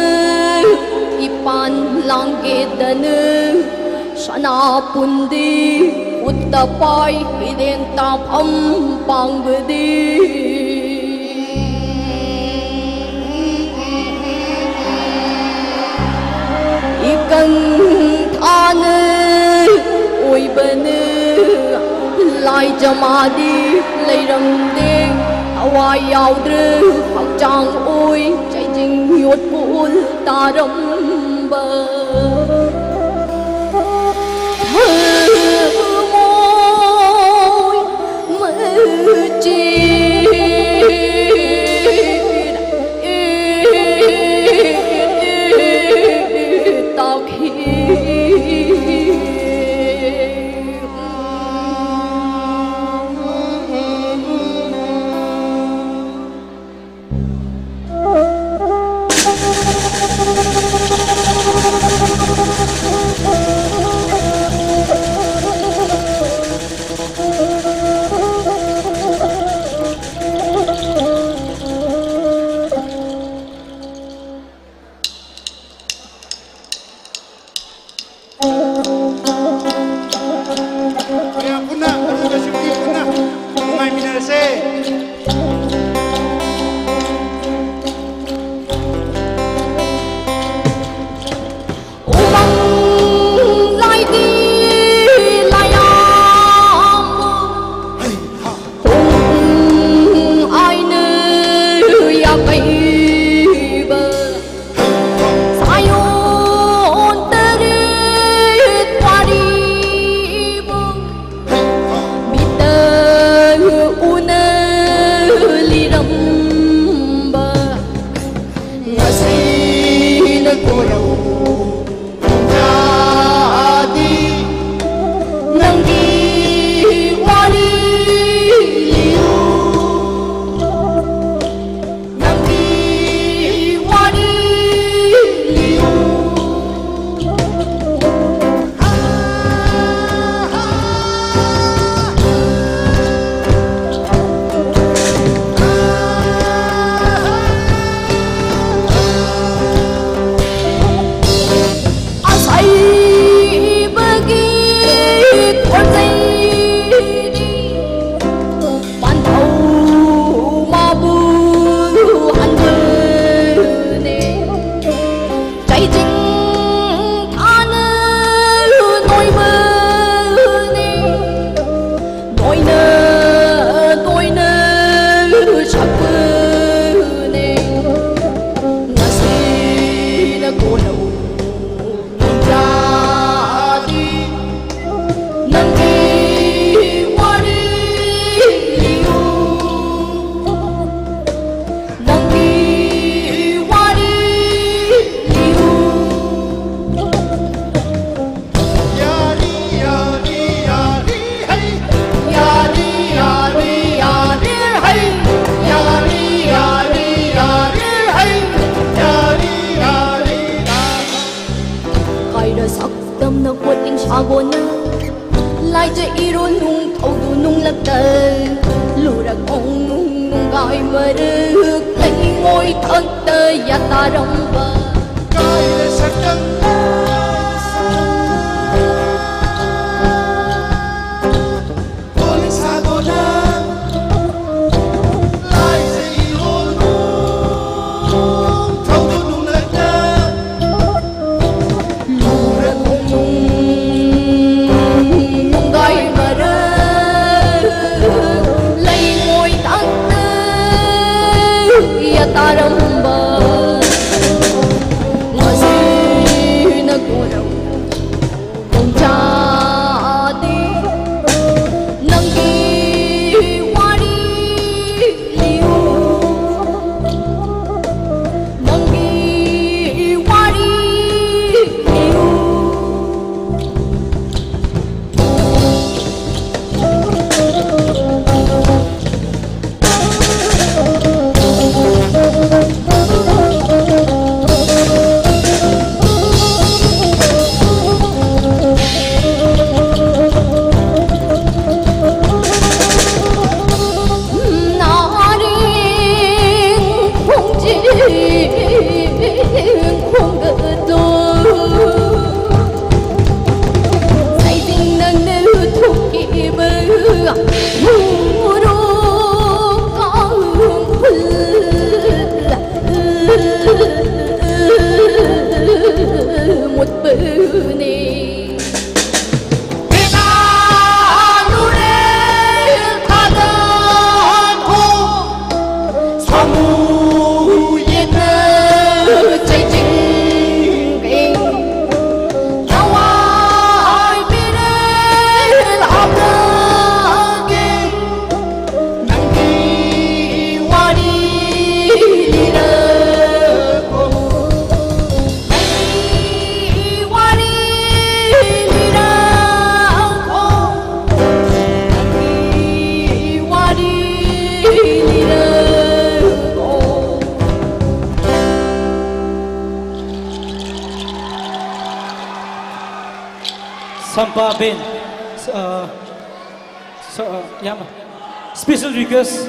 ꯏꯄꯥꯟ ꯂꯥꯡꯒꯦꯗꯅ ꯁꯅꯥ ꯄꯨꯟꯗꯤ ꯎꯠꯇ ꯄꯥꯏ ꯍꯤꯔꯦꯟ ꯇꯥꯐꯝ ꯄꯥꯡꯕꯗꯤ ꯏꯀꯪ ꯊꯥꯅ ꯑꯣꯏꯕꯅ ꯂꯥꯏꯖꯃꯥꯗꯤ ꯂꯩꯔꯝꯗꯦ꯫ ꯊꯋꯥꯏ ꯌꯥꯎꯗ꯭ꯔꯦ ꯍꯛꯆꯥꯡ ꯑꯣꯏ ꯆꯩꯖꯤꯡ ꯌꯣꯠꯀꯣꯜ ꯇꯥꯔꯝꯕ ꯊꯃꯣꯏ ꯃꯆꯦ ꯇꯥꯈꯤ꯫ ꯈꯛꯇ ꯌꯥꯇꯥꯔꯝꯕ꯫ ꯅꯨꯡꯒꯥꯏ ꯃꯔꯛ ꯂꯩꯉꯣꯏ ꯇꯥꯡꯅ ꯌꯥꯇꯥꯔꯝꯕ꯫ ꯃꯁꯤꯅ ꯀꯣꯔꯧ ꯈꯣꯡꯖꯥꯗꯦ꯫ ꯅꯪꯒꯤ ꯋꯥꯔꯤ ꯂꯤꯌꯨ꯫ ꯅꯪꯒꯤ ꯋꯥꯔꯤ ꯂꯤꯌꯨ꯫ ꯅꯥꯔꯤꯡ ꯈꯣꯡꯖꯤꯡ ꯈꯣꯡꯒꯗꯣ ꯁꯩꯖꯤꯡ ꯅꯪꯅ ꯊꯣꯛꯈꯤꯕ ꯃꯣꯔꯣꯛ ꯀꯥꯡꯈꯨꯜ ꯃꯨꯠꯄꯅꯦ꯫ ꯁꯝꯄꯥ ꯕꯦꯟ, ꯑ, ꯁ-, ꯑ, ꯌꯥꯝ special request꯫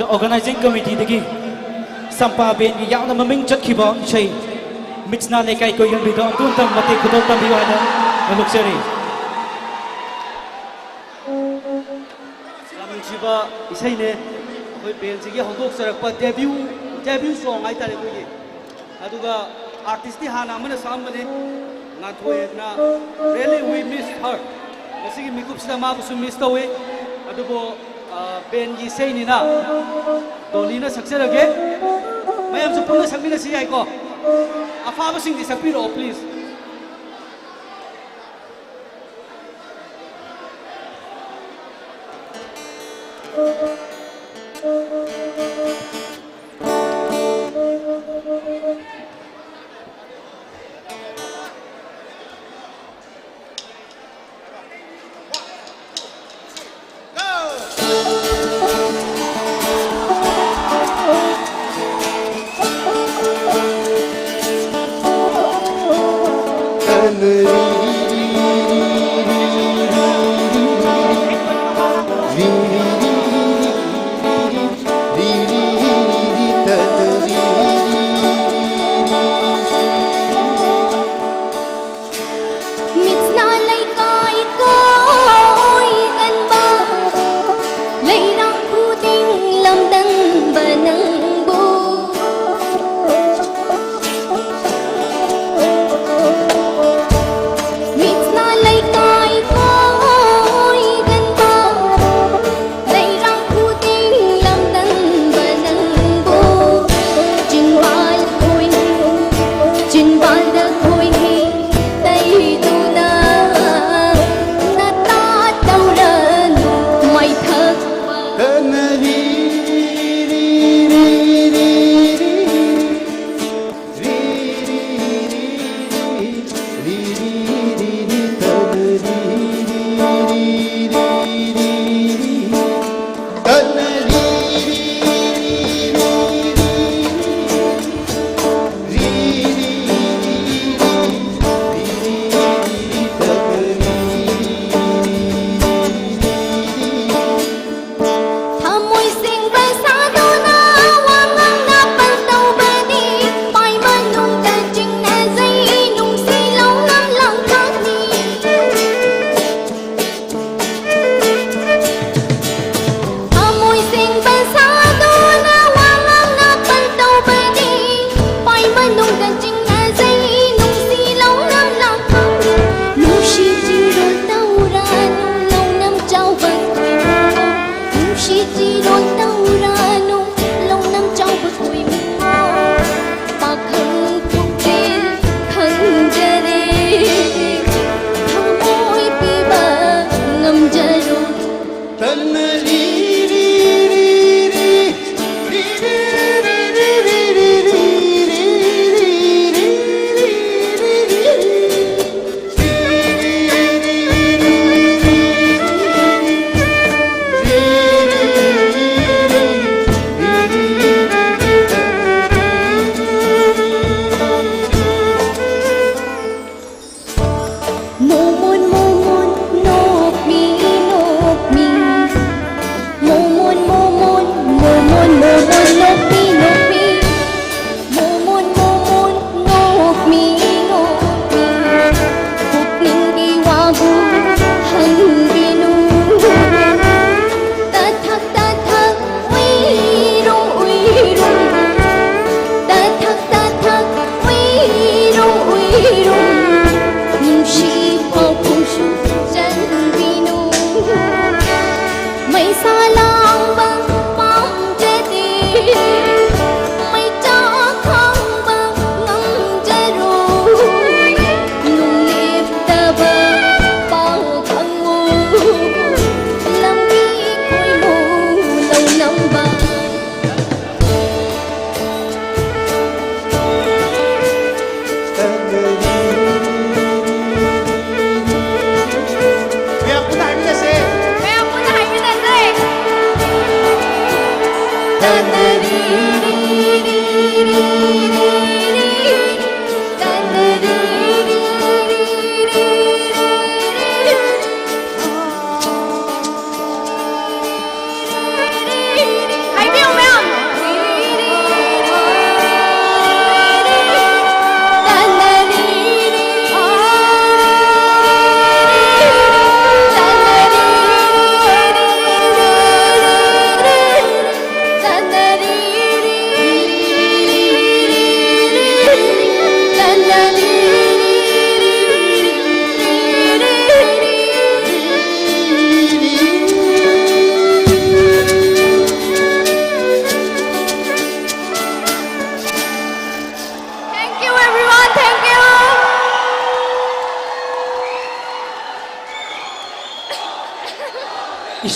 Organizing Committeeꯗꯒꯤ ꯁꯝꯄꯥ ꯕꯦꯟꯒꯤ ꯌꯥꯝꯅ ꯃꯃꯤꯡ ꯆꯠꯈꯤꯕ ꯏꯁꯩ ꯃꯤꯠꯁꯅꯥ ꯂꯩꯀꯥꯏ ꯀꯣꯏꯍꯟꯕꯤꯗꯣ ꯑꯃꯨꯛꯇꯪ ꯃꯇꯦꯛ ꯈꯨꯗꯣꯜ ꯇꯝꯕꯤꯌꯨ ꯍꯥꯏꯅ ꯂꯧꯖꯔꯤ꯫ ꯌꯥꯝ ꯅꯨꯡꯁꯤꯕ ꯏꯁꯩꯅꯦ꯫ ꯑꯩꯈꯣꯏ ꯕꯦꯟꯁꯤꯒꯤ ꯍꯧꯗꯣꯛꯆꯔꯛꯄ debut, debut song ꯍꯥꯏꯇꯥꯔꯦ ꯑꯩꯈꯣꯏꯒꯤ꯫ ꯑꯗꯨꯒ artistꯇꯤ ꯍꯥꯟꯅ ꯑꯃꯅ ꯁꯛꯑꯝꯕꯅꯤ, ꯉꯥꯟꯊꯣꯏꯅ꯫ Really, we miss her꯫ ꯉꯁꯤꯒꯤ ꯃꯤꯀꯨꯞꯁꯤꯗ ꯃꯥꯕꯨꯁꯨ miss ꯇꯧꯏ꯫ ꯑꯗꯨꯕꯨ, ꯑ, ꯕꯦꯟꯒꯤ ꯏꯁꯩꯅꯤꯅ ꯗꯣꯂꯤꯅ ꯁꯛꯆꯔꯒꯦ꯫ ꯃꯌꯥꯝꯁꯨ ꯄꯨꯟꯅ ꯁꯛꯃꯤꯟꯅꯁꯤ ꯌꯥꯏꯀꯣ? ꯑꯐꯥꯕꯁꯤꯡꯗꯤ ꯁꯛꯄꯤꯔꯛꯑꯣ, please꯫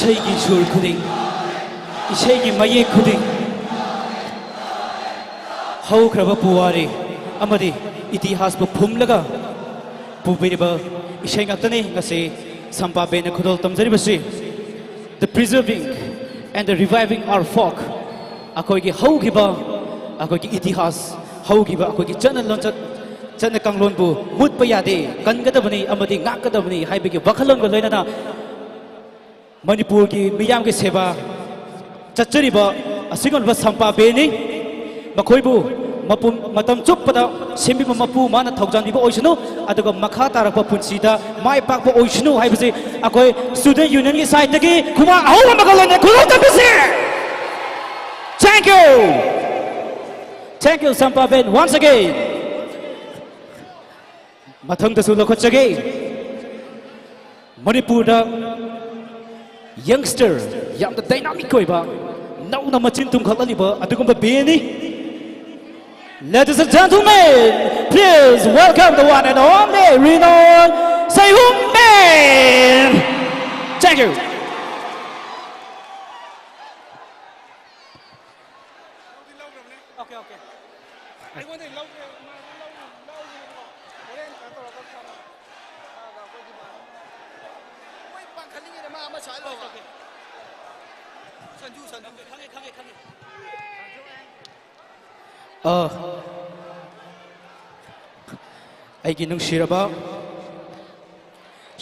ꯏꯁꯩꯒꯤ ꯁꯨꯔ ꯈꯨꯗꯤꯡ, ꯏꯁꯩꯒꯤ ꯃꯌꯦꯛ ꯈꯨꯗꯤꯡ, ꯍꯧꯈ꯭ꯔꯕ ꯄꯨꯋꯥꯔꯤ ꯑꯃꯗꯤ ꯏꯇꯤꯍꯥꯁꯄꯨ ꯐꯨꯝꯂꯒ ꯄꯨꯕꯤꯔꯤꯕ ꯏꯁꯩ ꯉꯥꯛꯇꯅꯤ ꯉꯁꯤ ꯁꯝꯄꯥ ꯕꯦꯟꯅ ꯈꯨꯗꯣꯜ ꯇꯝꯖꯔꯤꯕꯁꯤ꯫ The preserving and the reviving our folk, ꯑꯩꯈꯣꯏꯒꯤ ꯍꯧꯈꯤꯕ, ꯑꯩꯈꯣꯏꯒꯤ ꯏꯇꯤꯍꯥꯁ, ꯍꯧꯈꯤꯕ ꯑꯩꯈꯣꯏꯒꯤ ꯆꯠꯅ ꯂꯣꯟꯆꯠ, ꯆꯠꯅ ꯀꯥꯡꯂꯣꯟꯕꯨ ꯃꯨꯠꯄ ꯌꯥꯗꯦ, ꯀꯟꯒꯗꯕꯅꯤ ꯑꯃꯗꯤ ꯉꯥꯛꯀꯗꯕꯅꯤ ꯍꯥꯏꯕꯒꯤ ꯋꯥꯈꯜꯂꯣꯟꯒ ꯂꯣꯏꯅꯅ ꯃꯅꯤꯄꯨꯔꯒꯤ ꯃꯤꯌꯥꯝꯒꯤ ꯁꯦꯕꯥ ꯆꯠꯆꯔꯤꯕ ꯑꯁꯤꯒꯨꯝꯂꯕ ꯁꯝꯄꯥ ꯕꯦꯟꯅꯤ꯫ ꯃꯈꯣꯏꯕꯨ ꯃꯄꯨꯝ, ꯃꯇꯝ ꯆꯨꯞꯄꯗ ꯁꯦꯝꯕꯤꯕ ꯃꯄꯨ ꯃꯥꯅ ꯊꯧꯖꯥꯟꯕꯤꯕ ꯑꯣꯏꯁꯅꯨ, ꯑꯗꯨꯒ ꯃꯈꯥ ꯇꯥꯔꯛꯄ ꯄꯨꯟꯁꯤꯗ ꯃꯥꯏ ꯄꯥꯛꯄ ꯑꯣꯏꯁꯅꯨ ꯍꯥꯏꯕꯁꯤ ꯑꯩꯈꯣꯏ Student Unionꯒꯤ sideꯇꯒꯤ ꯈꯨꯕꯥꯛ ꯑꯍꯧꯕ ꯑꯃꯒ ꯂꯣꯏꯅ ꯈꯨꯗꯣꯜ ꯇꯝꯕꯤꯁꯤ꯫ Thank you, thank you, ꯁꯝꯄꯥ band, once again꯫ ꯃꯊꯪꯗꯁꯨ ꯂꯧꯈꯠꯆꯒꯦ꯫ ꯃꯅꯤꯄꯨꯔꯗ youngster, ꯌꯥꯝꯅ dynamic ꯑꯣꯏꯕ, ꯅꯧꯅ ꯃꯆꯤꯟ ꯇꯨꯝꯈꯠꯂꯛꯂꯤꯕ ꯑꯗꯨꯒꯨꯝꯕ ꯕꯦꯟꯅꯤ꯫ Ladies and gentlemen, please welcome the one and only Renown Seihum Band. Thank you. Okay, okay. ꯑꯩꯉꯣꯟꯗꯩ ꯂꯧꯒꯦ, ꯃꯥ ꯂꯧꯒꯦ, ꯂꯧꯒꯦ꯫ ꯍꯣꯔꯦꯟ ꯀꯩꯅꯣ ꯇꯧꯔꯒ ꯃꯥꯒ ꯑꯩꯈꯣꯏꯒꯤ ꯃꯥꯟꯅꯕ꯫ ꯃꯣꯏ ꯄꯥꯡꯈꯠꯂꯤꯉꯩꯗ ꯃꯥ ꯑꯃ ꯁꯥꯍꯜꯂꯣꯕ꯫ ꯁꯟꯖꯨ, ꯁꯟꯖꯨ꯫ ꯈꯪꯉꯦ, ꯈꯪꯉꯦ, ꯈꯪꯉꯦ꯫ ꯑ, ꯑꯩꯒꯤ ꯅꯨꯡꯁꯤꯔꯕ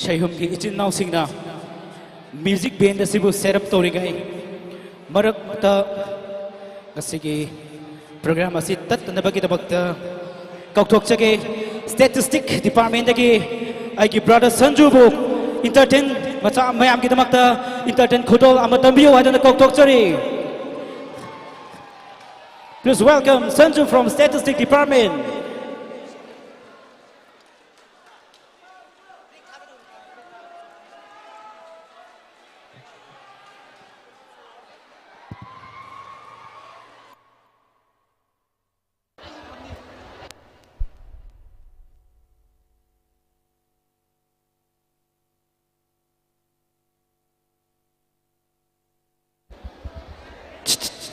ꯁꯩꯍꯨꯝꯒꯤ ꯏꯆꯤꯟ ꯏꯅꯥꯎꯁꯤꯡꯅ music band ꯑꯁꯤꯕꯨ set up ꯇꯧꯔꯤꯉꯩ ꯃꯔꯛꯇ ꯉꯁꯤꯒꯤ program ꯑꯁꯤ ꯇꯠꯇꯅꯕꯒꯤꯗꯃꯛꯇ ꯀꯧꯊꯣꯛꯆꯒꯦ꯫ Statistic departmentꯗꯒꯤ ꯑꯩꯒꯤ brother ꯁꯟꯖꯨꯕꯨ entertain, ꯃꯆꯥ ꯃꯌꯥꯝꯒꯤꯗꯃꯛꯇ entertain ꯈꯨꯗꯣꯜ ꯑꯃ ꯇꯝꯕꯤꯌꯨ ꯍꯥꯏꯗꯨꯅ ꯀꯧꯊꯣꯛꯆꯔꯤ꯫ Please welcome Sanju from Statistic Department.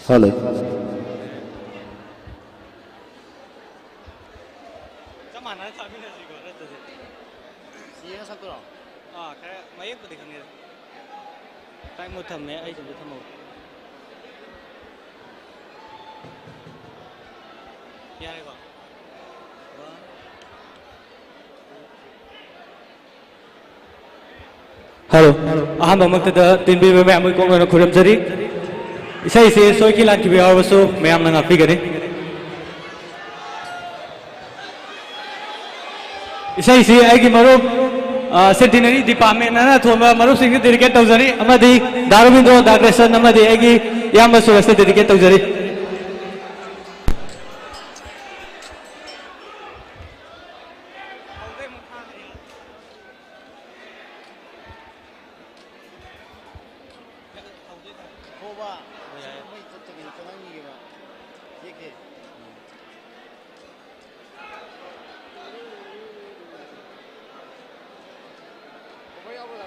Hello. ꯆꯞ ꯃꯥꯟꯅꯅ ꯊꯥꯃꯤꯟꯅꯁꯤꯀꯣ, ꯅꯠꯇ꯭ꯔꯗꯤ꯫ ꯁꯤ ꯌꯦꯡꯉ ꯁꯛꯇꯣꯏꯔꯣ? ꯑꯥ, ꯈꯔ ꯃꯌꯦꯛꯄꯨꯗꯤ ꯈꯪꯉꯦ꯫ Flight mode ꯊꯝꯃꯦ, ꯑꯩ ꯁꯤꯗ ꯊꯝꯍꯧꯒꯦ꯫ ꯌꯥꯔꯦꯀꯣ? One, two, three. ꯍꯜꯂꯣ꯫ ꯑꯍꯥꯟꯕꯃꯛꯇꯗ ꯇꯤꯟꯕꯤꯕ ꯃꯌꯥꯝꯕꯨ ꯏꯀꯣꯛ ꯂꯣꯏꯅ ꯈꯨꯔꯨꯝꯖꯔꯤ꯫ ꯏꯁꯩꯁꯤ ꯁꯣꯏꯈꯤ ꯂꯥꯟꯈꯤꯕ ꯌꯥꯎꯔꯕꯁꯨ ꯃꯌꯥꯝꯅ ꯉꯥꯛꯄꯤꯒꯅꯤ꯫ ꯏꯁꯩꯁꯤ ꯑꯩꯒꯤ ꯃꯔꯨꯞ, ꯑ, Centenary Department ꯑꯅ ꯊꯣꯟꯕ ꯃꯔꯨꯞꯁꯤꯡꯗ dedicate ꯇꯧꯖꯔꯤ, ꯑꯃꯗꯤ ꯗꯥ ꯔꯣꯕꯤꯟꯗ꯭ꯔꯣ, ꯗꯥ ꯒ꯭ꯔꯦꯁꯟ, ꯑꯃꯗꯤ ꯑꯩꯒꯤ ꯏꯌꯥꯝꯕ ꯁꯨꯔꯖꯇ dedicate ꯇꯧꯖꯔꯤ꯫ ꯍꯣꯕ, ꯍꯣꯏ, ꯌꯥꯏ꯫ ꯃꯩ ꯆꯠꯇꯕꯤꯗ ꯆꯠꯍꯟꯈꯤꯒꯦꯕ꯫ ꯌꯦꯛꯀꯦ꯫ ꯎꯝ꯫ ꯍꯣꯕ ꯌꯥꯎꯕ꯭ꯔꯣ, ꯗꯥ?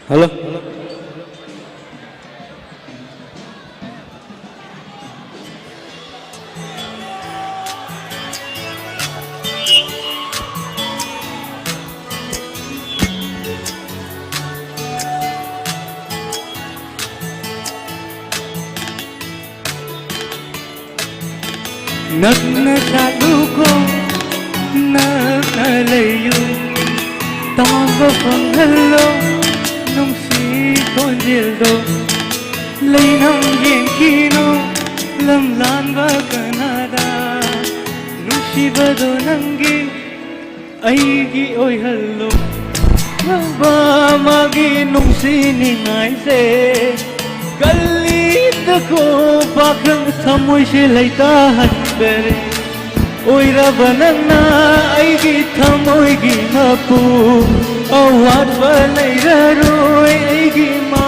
ꯍꯜꯂꯣ꯫ ꯅꯛꯅ ꯆꯠꯂꯨꯀꯣ, ꯅꯛꯅ ꯂꯩꯌꯨ, ꯇꯥꯕ ꯐꯪꯍꯜꯂꯣ, ꯅꯨꯡꯁꯤ ꯈꯣꯟꯖꯦꯜꯗꯣ꯫ ꯂꯩꯅꯝ ꯌꯦꯡꯈꯤꯅꯨ, ꯂꯝ ꯂꯥꯟꯕ ꯀꯅꯥꯗ, ꯅꯨꯡꯁꯤꯕꯗꯣ ꯅꯪꯒꯤ ꯑꯩꯒꯤ ꯑꯣꯏꯍꯜꯂꯨ꯫ ꯃꯥꯒꯤ ꯅꯨꯡꯁꯤꯅꯤꯡꯉꯥꯏꯁꯦ ꯀꯜꯂꯤꯗꯀꯣ, ꯄꯥꯈꯪ ꯊꯃꯣꯏꯁꯦ ꯂꯩꯇꯥꯍꯟꯈꯔꯦ꯫ ꯑꯣꯏꯔꯕ ꯅꯪꯅ ꯑꯩꯒꯤ ꯊꯃꯣꯏꯒꯤ ꯃꯄꯨ, ꯑꯋꯥꯠꯄ ꯂꯩꯔꯔꯣꯏ ꯑꯩꯒꯤ ꯃꯥ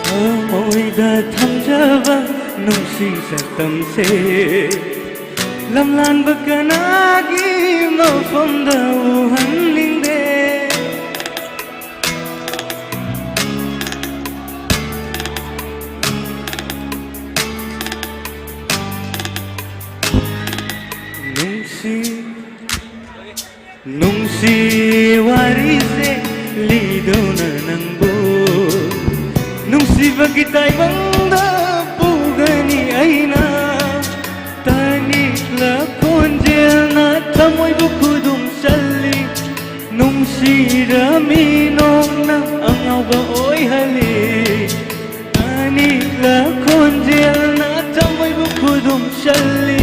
ꯊꯃꯣꯏꯗ ꯊꯝꯖꯕ ꯅꯨꯡꯁꯤ ꯁꯛꯇꯝꯁꯦ, ꯂꯝꯂꯥꯟꯕ ꯀꯅꯥꯒꯤ ꯃꯐꯝꯗ ꯎꯍꯟꯅꯤꯡꯗꯦ꯫ ꯅꯨꯡꯁꯤ, ꯅꯨꯡꯁꯤ ꯋꯥꯔꯤꯁꯦ ꯂꯤꯗꯧꯅ ꯅꯪꯕꯨ, ꯅꯨꯡꯁꯤꯕꯒꯤ ꯇꯥꯏꯕꯪꯗ ꯄꯨꯒꯅꯤ ꯑꯩꯅ꯫ ꯇꯥꯅꯤꯡꯂ ꯈꯣꯟꯖꯦꯜꯅ ꯊꯃꯣꯏꯕꯨ ꯈꯨꯗꯨꯝ ꯆꯜꯂꯤ, ꯅꯨꯡꯁꯤꯔꯃꯤ ꯅꯣꯡꯅ ꯑꯉꯥꯎꯕ ꯑꯣꯏꯍꯜꯂꯤ꯫ ꯇꯥꯅꯤꯡꯂ ꯈꯣꯟꯖꯦꯜꯅ ꯊꯃꯣꯏꯕꯨ ꯈꯨꯗꯨꯝ ꯆꯜꯂꯤ,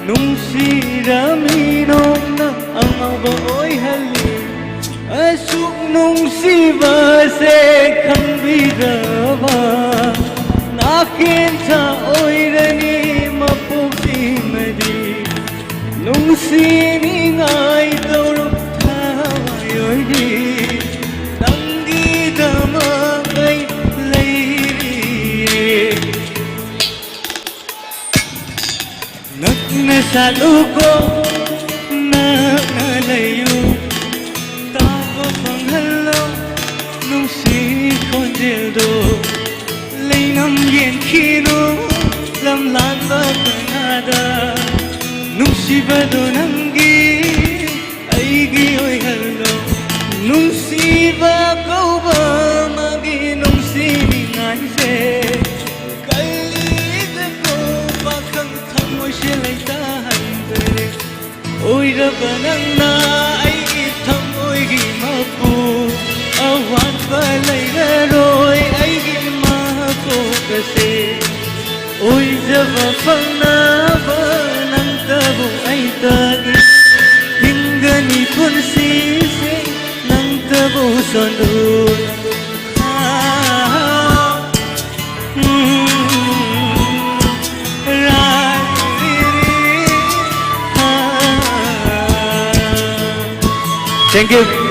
ꯅꯨꯡꯁꯤꯔꯃꯤ ꯅꯣꯡꯅ ꯑꯉꯥꯎꯕ ꯑꯣꯏꯍꯜꯂꯤ꯫ ꯑꯁꯨꯛ ꯅꯨꯡꯁꯤꯕꯁꯦ ꯈꯪꯕꯤꯔꯕ ꯅꯥꯀꯦꯟꯊ ꯑꯣꯏꯔꯅꯤ ꯃꯄꯣꯛꯁꯤꯃꯗꯤ꯫ ꯅꯨꯡꯁꯤꯅꯤꯡꯉꯥꯏ ꯇꯧꯔꯣ ꯊꯋꯥꯏ ꯑꯣꯏꯕꯤ, ꯅꯪꯒꯤꯗꯃꯛ ꯑꯩ ꯂꯩꯔꯤꯌꯦ꯫ ꯅꯛꯅ ꯁꯥꯠꯂꯨꯀꯣ, ꯅꯛꯅ ꯂꯩꯌꯨ, ꯇꯥꯕ ꯐꯪꯍꯜꯂꯣ ꯅꯨꯡꯁꯤ ꯈꯣꯟꯖꯦꯜꯗꯣ꯫ ꯂꯩꯅꯝ ꯌꯦꯟꯈꯤꯅꯨ ꯂꯝꯂꯥꯟꯕ ꯀꯅꯥꯗ, ꯅꯨꯡꯁꯤꯕꯗꯣ ꯅꯪꯒꯤ ꯑꯩꯒꯤ ꯑꯣꯏꯍꯜꯂꯣ꯫ ꯅꯨꯡꯁꯤꯕ ꯀꯧꯕ ꯃꯥꯒꯤ ꯅꯨꯡꯁꯤꯅꯤꯡꯉꯥꯏꯁꯦ, ꯀꯜꯂꯤꯗꯀꯣ ꯄꯥꯈꯪ ꯊꯃꯣꯏꯁꯦ ꯂꯩꯇꯥꯍꯟꯗ꯭ꯔꯦ꯫ ꯑꯣꯏꯔꯕ ꯅꯪꯅ ꯑꯩꯒꯤ ꯊꯃꯣꯏꯒꯤ ꯃꯄꯨ, ꯑꯋꯥꯠꯄ ꯂꯩꯔꯔꯣꯏ ꯑꯣꯏꯖꯕ ꯐꯪꯅꯕ ꯅꯪꯇꯕꯨ ꯑꯩꯇꯒꯤ ꯍꯤꯡꯒꯅꯤ ꯄꯨꯟꯁꯤꯁꯦ ꯅꯪꯇꯕꯨ ꯁꯣꯟꯗꯨꯅ꯫ Thank you.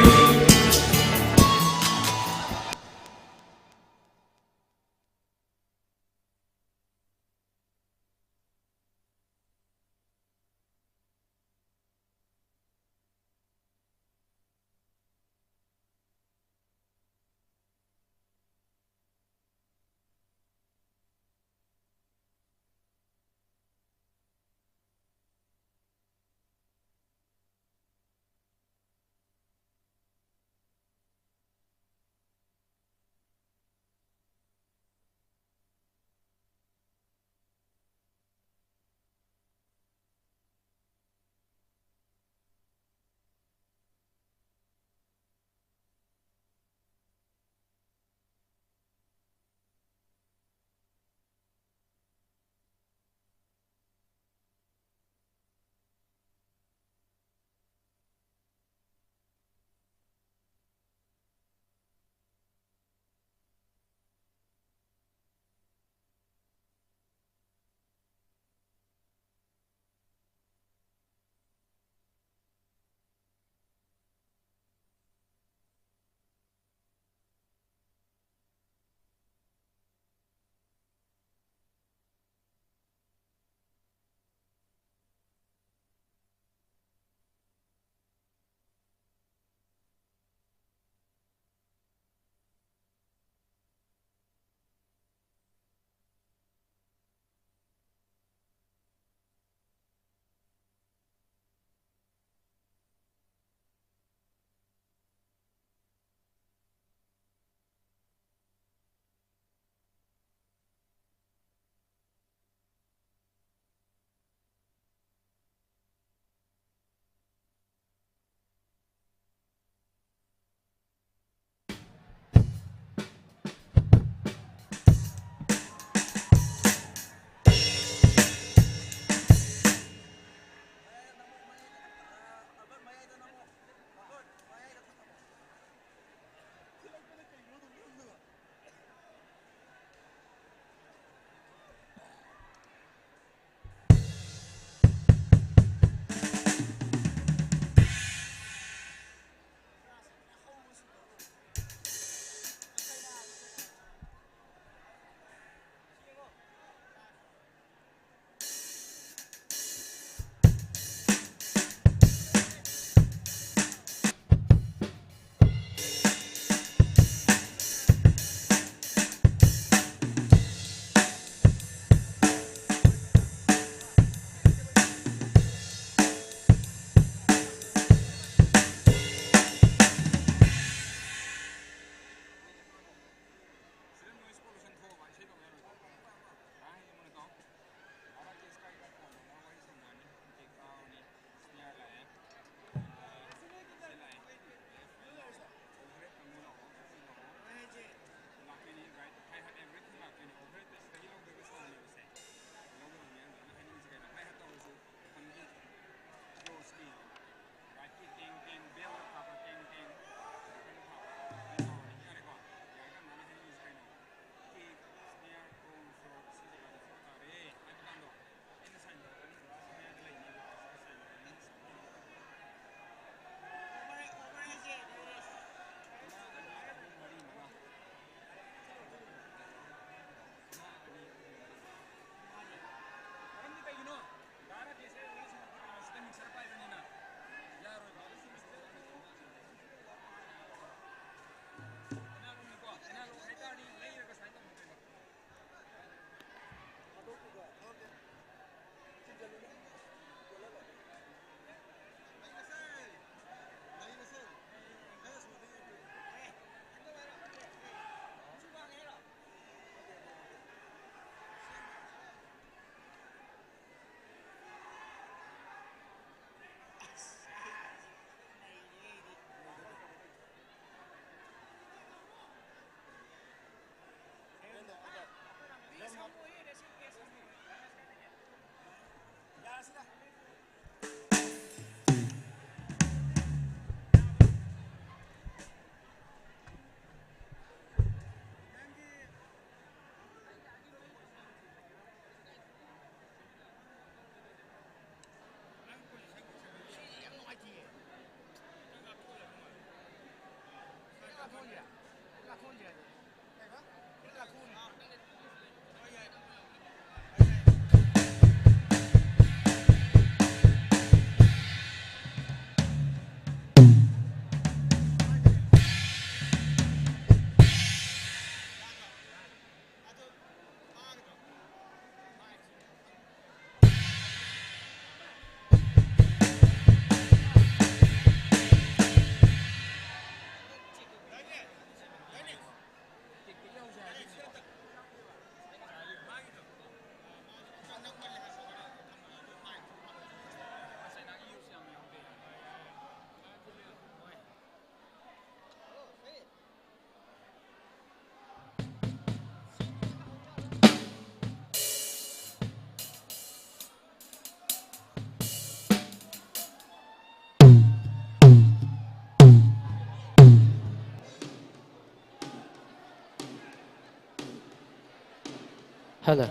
Hello.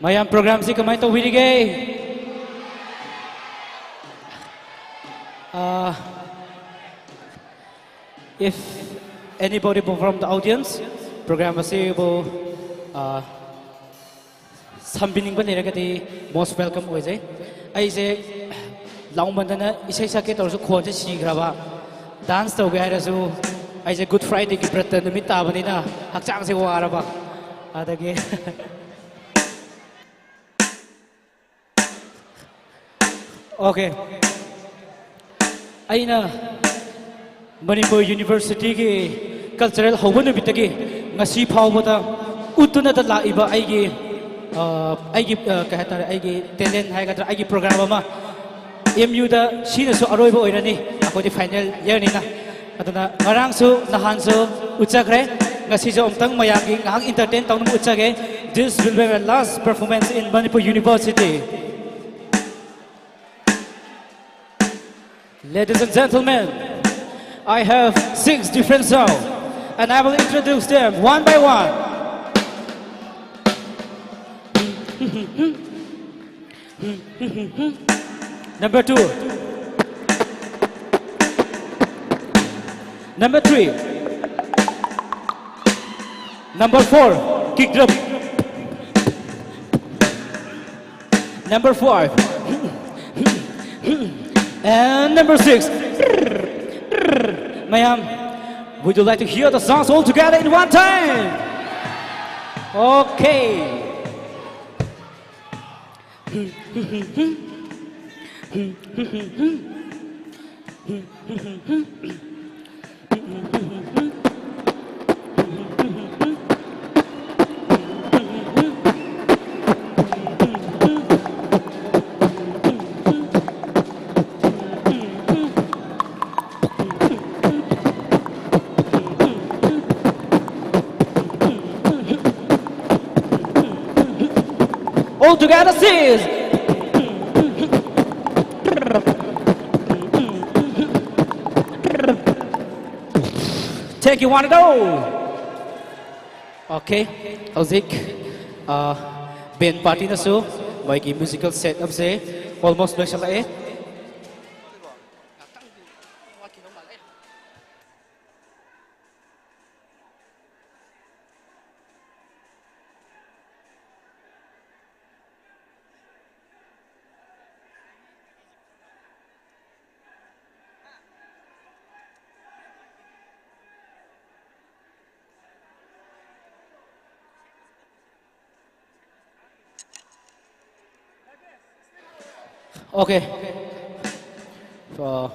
ꯃꯌꯥꯝ, program ꯁꯤ ꯀꯃꯥꯏꯅ ꯇꯧꯕꯤꯔꯤꯒꯦ? ꯑꯥ, if anybody from the audience, program ꯑꯁꯤꯕꯨ, ꯑꯥ, ꯁꯝꯕꯤꯅꯤꯡꯕ ꯂꯩꯔꯒꯗꯤ most welcome ꯑꯣꯏꯖꯩ꯫ ꯑꯩꯁꯦ ꯂꯥꯎꯃꯟꯗꯅ ꯏꯁꯩ ꯁꯛꯀꯦ ꯇꯧꯔꯁꯨ ꯈꯣꯟꯁꯦ ꯁꯤꯈ꯭ꯔꯕ, dance ꯇꯧꯒꯦ ꯍꯥꯏꯔꯁꯨ ꯑꯩꯁꯦ Good Fridayꯒꯤ ꯕ꯭ꯔꯠꯇ ꯅꯨꯃꯤꯠ ꯇꯥꯕꯅꯤꯅ ꯍꯛꯆꯥꯡꯁꯦ ꯋꯥꯔꯕ, ꯑꯗꯒꯤ Okay꯫ ꯑꯩꯅ ꯃꯅꯤꯄꯨꯔ ꯌꯨꯅꯤꯚꯔꯁꯤꯇꯤꯒꯤ cultural ꯍꯧꯕ ꯅꯨꯃꯤꯠꯇꯒꯤ ꯉꯁꯤ ꯐꯥꯎꯕꯗ ꯎꯠꯇꯨꯅꯇ ꯂꯥꯛꯏꯕ ꯑꯩꯒꯤ, ꯑ, ꯑꯩꯒꯤ, ꯑ, ꯀꯩ ꯍꯥꯏꯇꯥꯔꯦ, ꯑꯩꯒꯤ talent ꯍꯥꯏꯒꯗ꯭ꯔꯥ, ꯑꯩꯒꯤ program ꯑꯃ M Uꯗ ꯁꯤꯅꯁꯨ ꯑꯔꯣꯏꯕ ꯑꯣꯏꯔꯅꯤ, ꯑꯩꯈꯣꯏꯗꯤ final yearꯅꯤꯅ꯫ ꯑꯗꯨꯅ ꯉꯔꯥꯡꯁꯨ, ꯅꯍꯥꯟꯁꯨ ꯎꯠꯆꯈ꯭ꯔꯦ, ꯉꯁꯤꯁꯨ ꯑꯃꯨꯛꯇꯪ ꯃꯌꯥꯝꯒꯤ ꯉꯥꯏꯍꯥꯛ entertain ꯇꯧꯅꯕ ꯎꯠꯆꯒꯦ꯫ This will be my last performance in Manipur University. Ladies and gentlemen, I have six different sound, and I will introduce them one by one. Number two. Number three. Number four, kick drum. Number five. And number six. Mayam, would you like to hear the songs all together in one time? Okay. All together, sis. Take you one to go. Okay, ꯍꯧꯖꯤꯛ band ꯄꯥꯔꯇꯤꯅꯁꯨ ꯃꯣꯏꯒꯤ musical set ꯑꯞꯁꯦ almost ꯂꯣꯏꯁꯤꯜꯂꯛꯑꯦ꯫ Okay. So,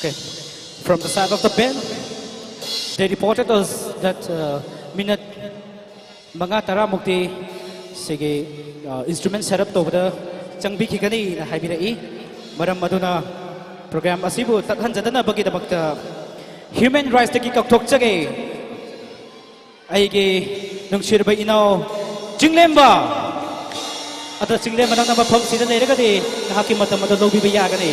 Okay, from the side of the band, they reported us that uh, minute ꯃꯉꯥ ꯇꯔꯥꯃꯨꯛꯇꯤ ꯁꯤꯒꯤ instrument set up ꯇꯧꯕꯗ ꯆꯪꯕꯤꯈꯤꯒꯅꯤꯅ ꯍꯥꯏꯕꯤꯔꯛꯏ꯫ ꯃꯔꯝ ꯑꯗꯨꯅ program ꯑꯁꯤꯕꯨ ꯇꯠꯍꯟꯖꯗꯅꯕꯒꯤꯗꯃꯛꯇ human rightsꯇꯒꯤ ꯀꯥꯎꯊꯣꯛꯆꯒꯦ꯫ ꯑꯩꯒꯤ ꯅꯨꯡꯁꯤꯔꯕ ꯏꯅꯥꯎ ꯆꯤꯡꯂꯦꯝꯕ, ꯑꯗ ꯆꯤꯡꯂꯦꯝꯕ ꯅꯪꯅ ꯃꯐꯝꯁꯤꯗ ꯂꯩꯔꯒꯗꯤ ꯅꯍꯥꯛꯀꯤ ꯃꯇꯝ ꯑꯗꯨ ꯂꯧꯕꯤꯕ ꯌꯥꯒꯅꯤ꯫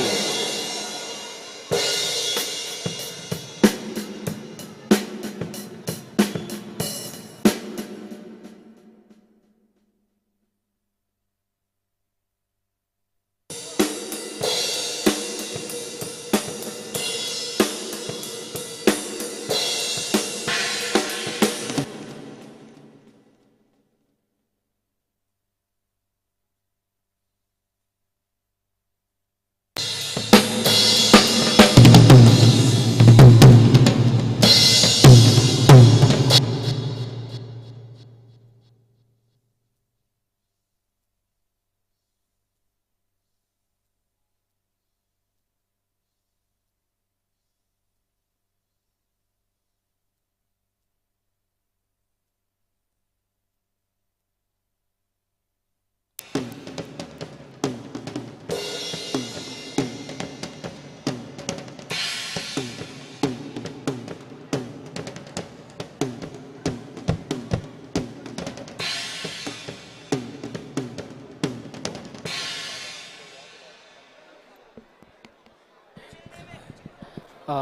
ꯑ,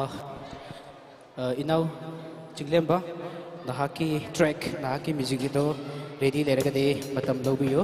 ꯑ, ꯏꯅꯥꯎ ꯆꯤꯡꯂꯦꯝꯕ, ꯅꯍꯥꯛꯀꯤ track, ꯅꯍꯥꯛꯀꯤ music video ready ꯂꯩꯔꯒꯗꯤ ꯃꯇꯝ ꯂꯧꯕꯤꯌꯨ꯫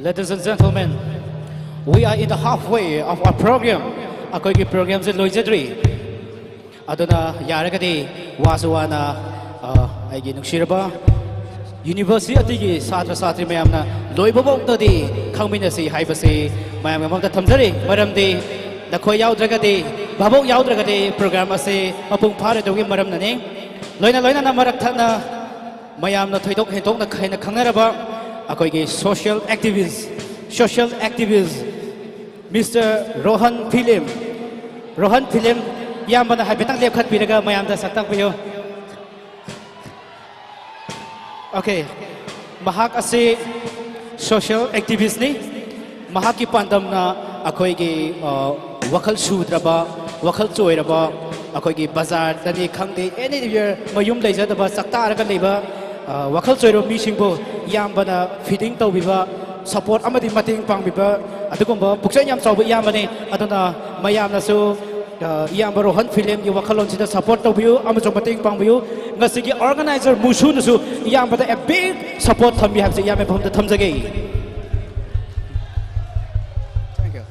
Ladies and gentlemen, we are in the halfway of our program. ꯑꯩꯈꯣꯏꯒꯤ programꯁꯦ ꯂꯣꯏꯖꯗ꯭ꯔꯤ꯫ ꯑꯗꯨꯅ ꯌꯥꯔꯒꯗꯤ ꯋꯥꯁꯨ ꯋꯥꯅ, ꯑ, ꯑꯩꯒꯤ ꯅꯨꯡꯁꯤꯔꯕ university ꯑꯇꯩꯒꯤ ꯁꯥꯇ꯭ꯔ ꯁꯥꯇ꯭ꯔꯤ ꯃꯌꯥꯝꯅ ꯂꯣꯏꯕꯐꯥꯎꯗꯗꯤ ꯈꯪꯃꯤꯟꯅꯁꯤ ꯍꯥꯏꯕꯁꯤ ꯃꯌꯥꯝꯒꯤ ꯃꯃꯥꯡꯗ ꯊꯝꯖꯔꯤ꯫ ꯃꯔꯝꯗꯤ ꯅꯈꯣꯏ ꯌꯥꯎꯗ꯭ꯔꯒꯗꯤ, ꯚꯥꯕꯣꯛ ꯌꯥꯎꯗ꯭ꯔꯒꯗꯤ program ꯑꯁꯤ ꯃꯄꯨꯡ ꯐꯥꯔꯣꯏꯗꯕꯒꯤ ꯃꯔꯝꯅꯅꯤ꯫ ꯂꯣꯏꯅ ꯂꯣꯏꯅꯅ ꯃꯔꯛ ꯊꯠꯅ ꯃꯌꯥꯝꯅ ꯊꯣꯏꯗꯣꯛ ꯍꯦꯟꯗꯣꯛꯅ ꯍꯦꯟꯅ ꯈꯪꯅꯔꯕ ꯑꯩꯈꯣꯏꯒꯤ social activist, social activist Mister Rohan Philem, Rohan Philem ꯏꯌꯥꯝꯕꯅ ꯍꯥꯏꯐꯦꯠꯇꯪ ꯂꯦꯞꯈꯠꯄꯤꯔꯒ ꯃꯌꯥꯝꯗ ꯁꯛ ꯇꯥꯛꯄꯤꯌꯨ꯫ Okay, ꯃꯍꯥꯛ ꯑꯁꯤ social activistꯅꯤ꯫ ꯃꯍꯥꯛꯀꯤ ꯄꯥꯟꯗꯝꯅ ꯑꯩꯈꯣꯏꯒꯤ, ꯑ, ꯋꯥꯈꯜ ꯁꯨꯗ꯭ꯔꯕ, ꯋꯥꯈꯜ ꯆꯣꯏꯔꯕ, ꯑꯩꯈꯣꯏꯒꯤ ꯕꯖꯥꯔꯗꯅꯤ ꯈꯪꯗꯦ, anywhere ꯃꯌꯨꯝ ꯂꯩꯖꯗꯕ, ꯆꯥꯛꯇꯥꯔꯒ ꯂꯩꯕ, ꯑ, ꯋꯥꯈꯜ ꯆꯣꯏꯔꯕ ꯃꯤꯁꯤꯡꯕꯨ ꯏꯌꯥꯝꯕꯅ feeding ꯇꯧꯕꯤꯕ, support ꯑꯃꯗꯤ ꯃꯇꯦꯡ ꯄꯥꯡꯕꯤꯕ ꯑꯗꯨꯒꯨꯝꯕ ꯄꯨꯛꯆꯦꯜ ꯌꯥꯝ ꯆꯥꯎꯕ ꯏꯌꯥꯝꯕꯅꯤ꯫ ꯑꯗꯨꯅ ꯃꯌꯥꯝꯅꯁꯨ, ꯑ, ꯏꯌꯥꯝꯕ ꯔꯣꯍꯟ ꯐꯤꯂꯝꯒꯤ ꯋꯥꯈꯜꯂꯣꯟꯁꯤꯗ support ꯇꯧꯕꯤꯌꯨ ꯑꯃꯁꯨꯡ ꯃꯇꯦꯡ ꯄꯥꯡꯕꯤꯌꯨ꯫ ꯉꯁꯤꯒꯤ organizer ꯃꯨꯁꯨꯅꯁꯨ ꯏꯌꯥꯝꯕꯗ a big support ꯊꯝꯕꯤ ꯍꯥꯏꯕꯁꯤ ꯏꯌꯥꯝꯕ ꯃꯐꯝꯗ ꯊꯝꯖꯒꯦ꯫ Thank you.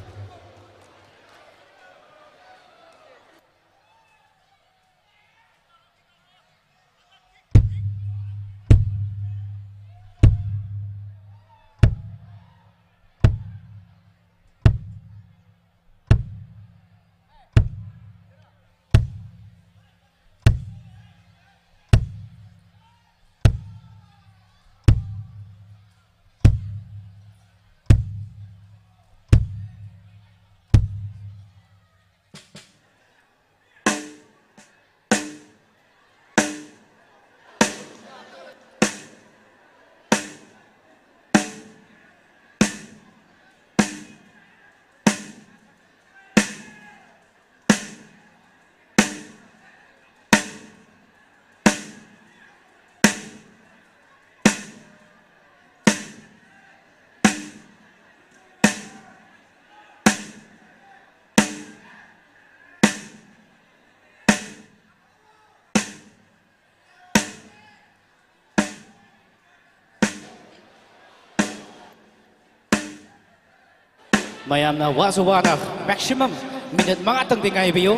ꯃꯌꯥꯝꯅ ꯋꯥꯁꯨ ꯋꯥꯅ maximum minute ꯃꯉꯥꯇꯪꯗꯤ ꯉꯥꯏꯕꯤꯌꯨ꯫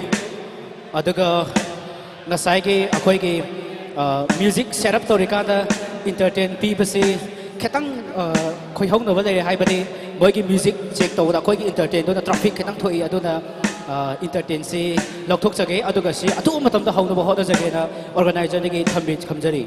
ꯑꯗꯨꯒ ꯉꯁꯥꯏꯒꯤ ꯑꯩꯈꯣꯏꯒꯤ music set up ꯇꯧꯔꯤꯀꯥꯟꯗ entertain ꯄꯤꯕꯁꯤ ꯈꯤꯇꯪ ꯈꯣꯏꯍꯧꯅꯕ ꯂꯩꯔꯦ, ꯍꯥꯏꯕꯗꯤ ꯃꯣꯏꯒꯤ music check ꯇꯧꯕꯗ ꯑꯩꯈꯣꯏꯒꯤ entertainꯗꯨꯅ traffic ꯈꯤꯇꯪ ꯊꯣꯛꯏ꯫ ꯑꯗꯨꯅ entertainꯁꯤ ꯂꯧꯊꯣꯛꯆꯒꯦ꯫ ꯑꯗꯨꯒ ꯁꯤ ꯑꯊꯨꯕ ꯃꯇꯝꯗ ꯍꯧꯅꯕ ꯍꯣꯠꯅꯖꯒꯦꯅ organizerꯗꯒꯤ ꯊꯝꯕꯤ ꯊꯝꯖꯔꯤ꯫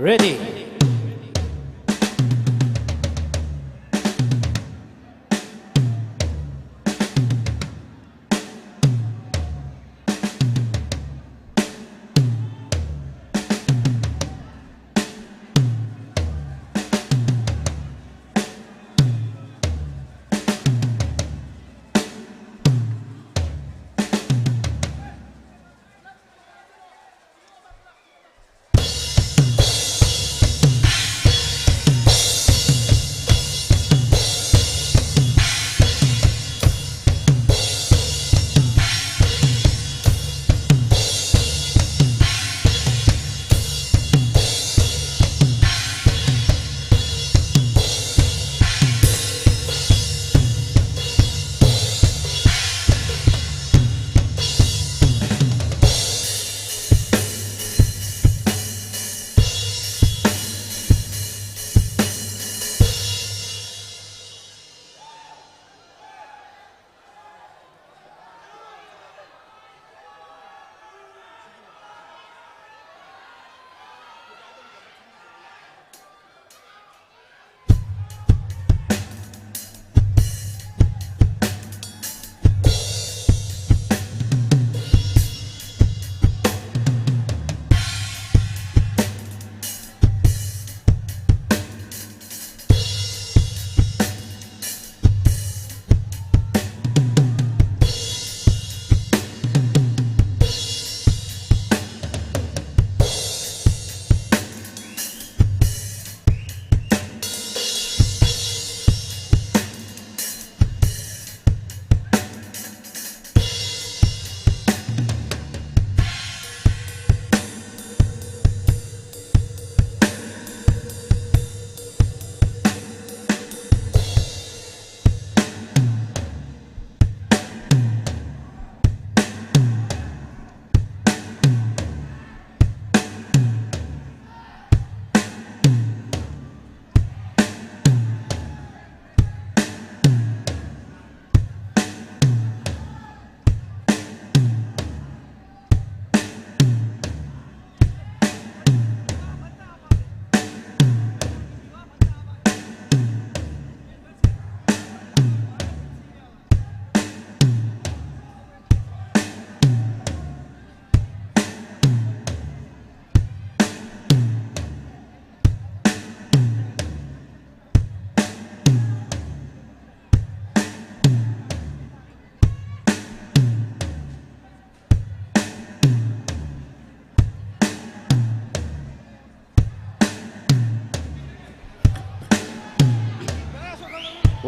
Ready.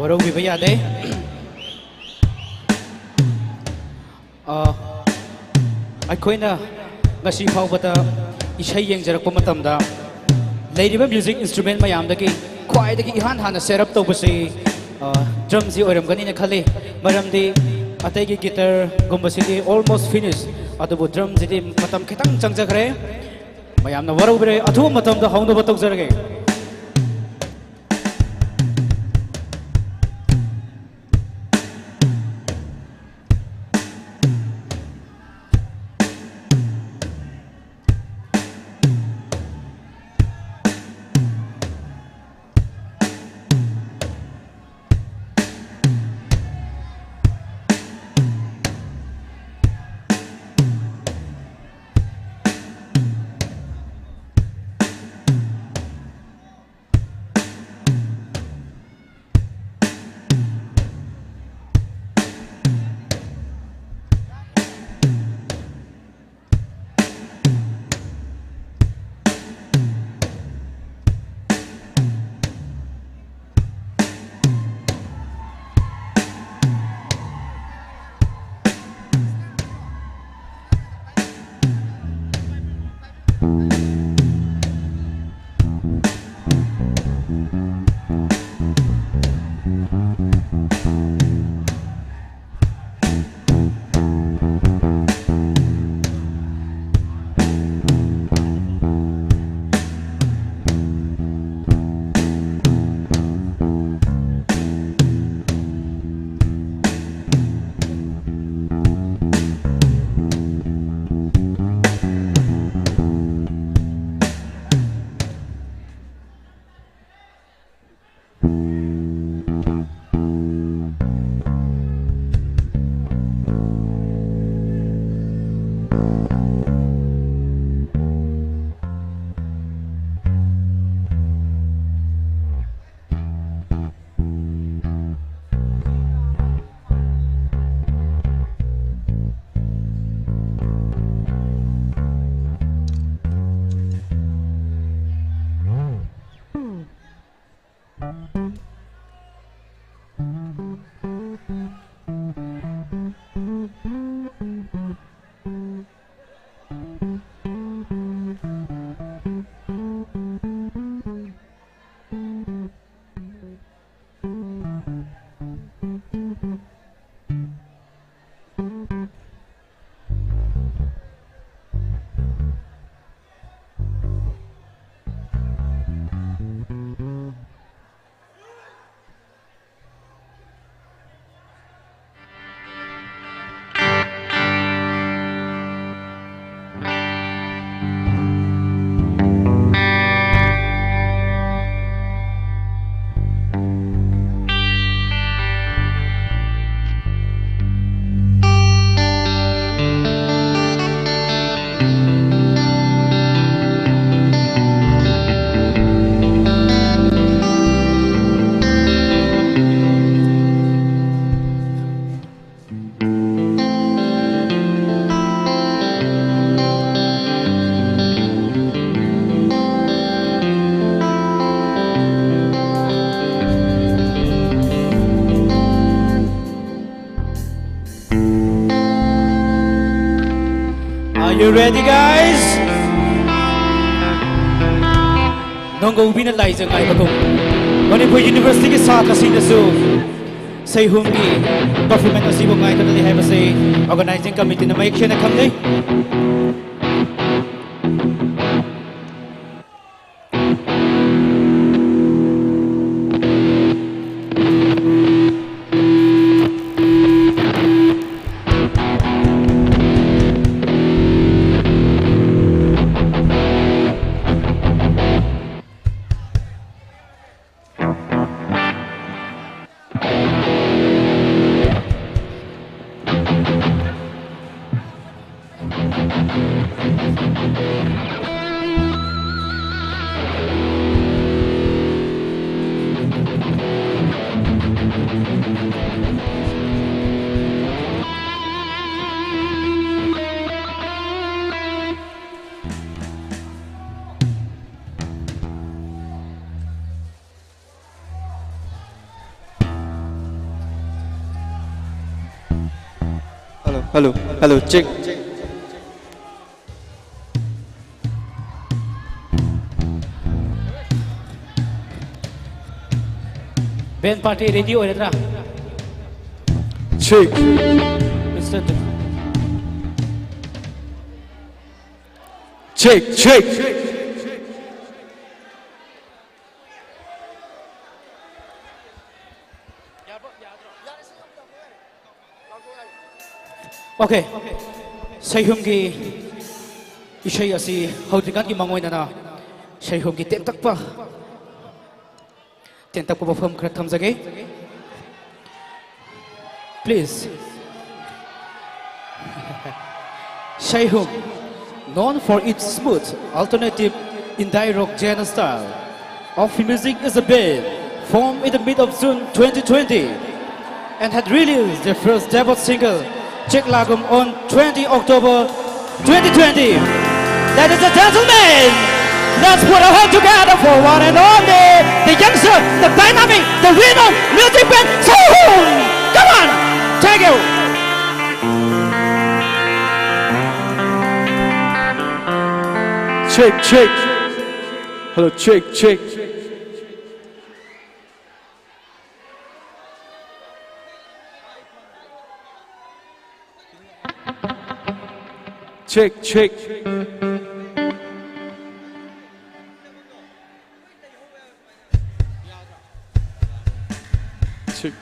ꯋꯥꯔꯧꯕꯤꯕ ꯌꯥꯗꯦ꯫ ꯑ, ꯑꯩꯈꯣꯏꯅ ꯉꯁꯤ ꯐꯥꯎꯕꯗ ꯏꯁꯩ ꯌꯦꯡꯖꯔꯛꯄ ꯃꯇꯝꯗ ꯂꯩꯔꯤꯕ music instrument ꯃꯌꯥꯝꯗꯒꯤ ꯈ꯭ꯋꯥꯏꯗꯒꯤ ꯏꯍꯥꯟ ꯍꯥꯟꯅ set up ꯇꯧꯕꯁꯤ, ꯑ, drumꯁꯤ ꯑꯣꯏꯔꯝꯒꯅꯤꯅ ꯈꯜꯂꯤ꯫ ꯃꯔꯝꯗꯤ ꯑꯇꯩꯒꯤ guitarꯒꯨꯝꯕꯁꯤꯗꯤ almost finish, ꯑꯗꯨꯕꯨ drumꯁꯤꯗꯤ ꯃꯇꯝ ꯈꯤꯇꯪ ꯆꯪꯖꯈ꯭ꯔꯦ꯫ ꯃꯌꯥꯝꯅ ꯋꯥꯔꯧꯕꯤꯔꯦ, ꯑꯊꯨꯕ ꯃꯇꯝꯗ ꯍꯧꯅꯕ ꯇꯧꯖꯔꯒꯦ꯫ You ready, guys? ꯅꯣꯡꯒꯧꯕꯤꯅ ꯂꯥꯏꯖ ꯉꯥꯏꯕꯒꯨꯝ, ꯃꯅꯤꯄꯨꯔ ꯌꯨꯅꯤꯚꯔꯁꯤꯇꯤꯒꯤ ꯁꯥꯇ꯭ꯔꯁꯤꯡꯅꯁꯨ ꯁꯩꯍꯨꯝꯒꯤ performance ꯑꯁꯤꯕꯨ ꯉꯥꯏꯗꯨꯅ ꯂꯩ ꯍꯥꯏꯕꯁꯤ organizing committeeꯅ ꯃꯌꯦꯛ ꯁꯦꯡꯅ ꯈꯪꯅꯩ꯫ Hello, hello, hello, check. Band party ready ꯑꯣꯏꯔꯗ꯭ꯔꯥ? Check. Mister Check, check. Okay. ꯁꯩꯍꯨꯝꯒꯤ ꯏꯁꯩ ꯑꯁꯤ ꯍꯧꯗ꯭ꯔꯤꯀꯥꯟꯒꯤ ꯃꯥꯡꯑꯣꯏꯅꯅ ꯁꯩꯍꯨꯝꯒꯤ ꯇꯦꯟꯇꯛꯄ, ꯇꯦꯟꯇꯛꯄ ꯋꯥꯐꯝ ꯈꯔ ꯊꯝꯖꯒꯦ꯫ Please. Shaihum, known for its smooth, alternative indie rock genre style of music, is a band formed in the mid of June twenty twenty and had released their first debut single, Chek Lagum, on twenty October twenty twenty. Ladies and gentlemen, let's put our hands together for one and only the youngster, the dynamic, the renowned music band, Shaihum. Come on, thank you. Check, check. Hello, check, check. Check, check. Check.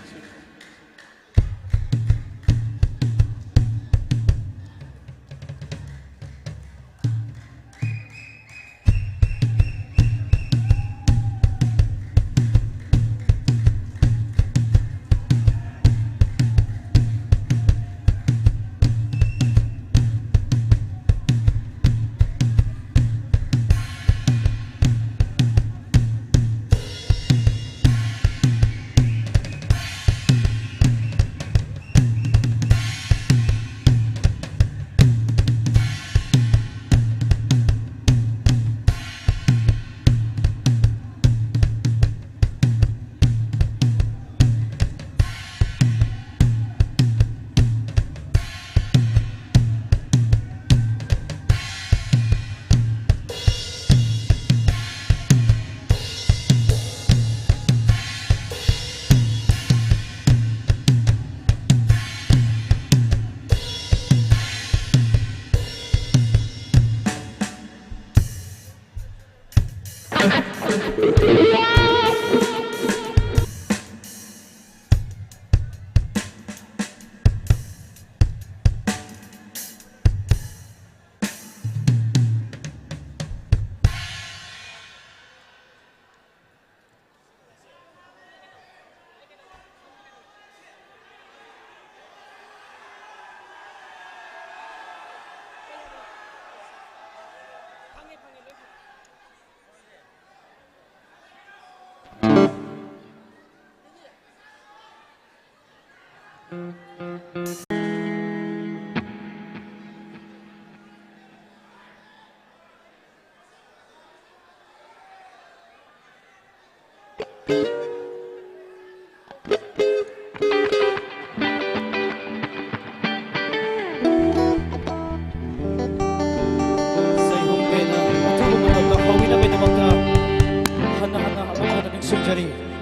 Ready?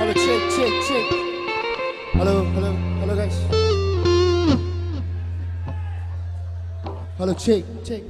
Hello, check, check, check. Hello, hello, hello, guys. Hello, check, check.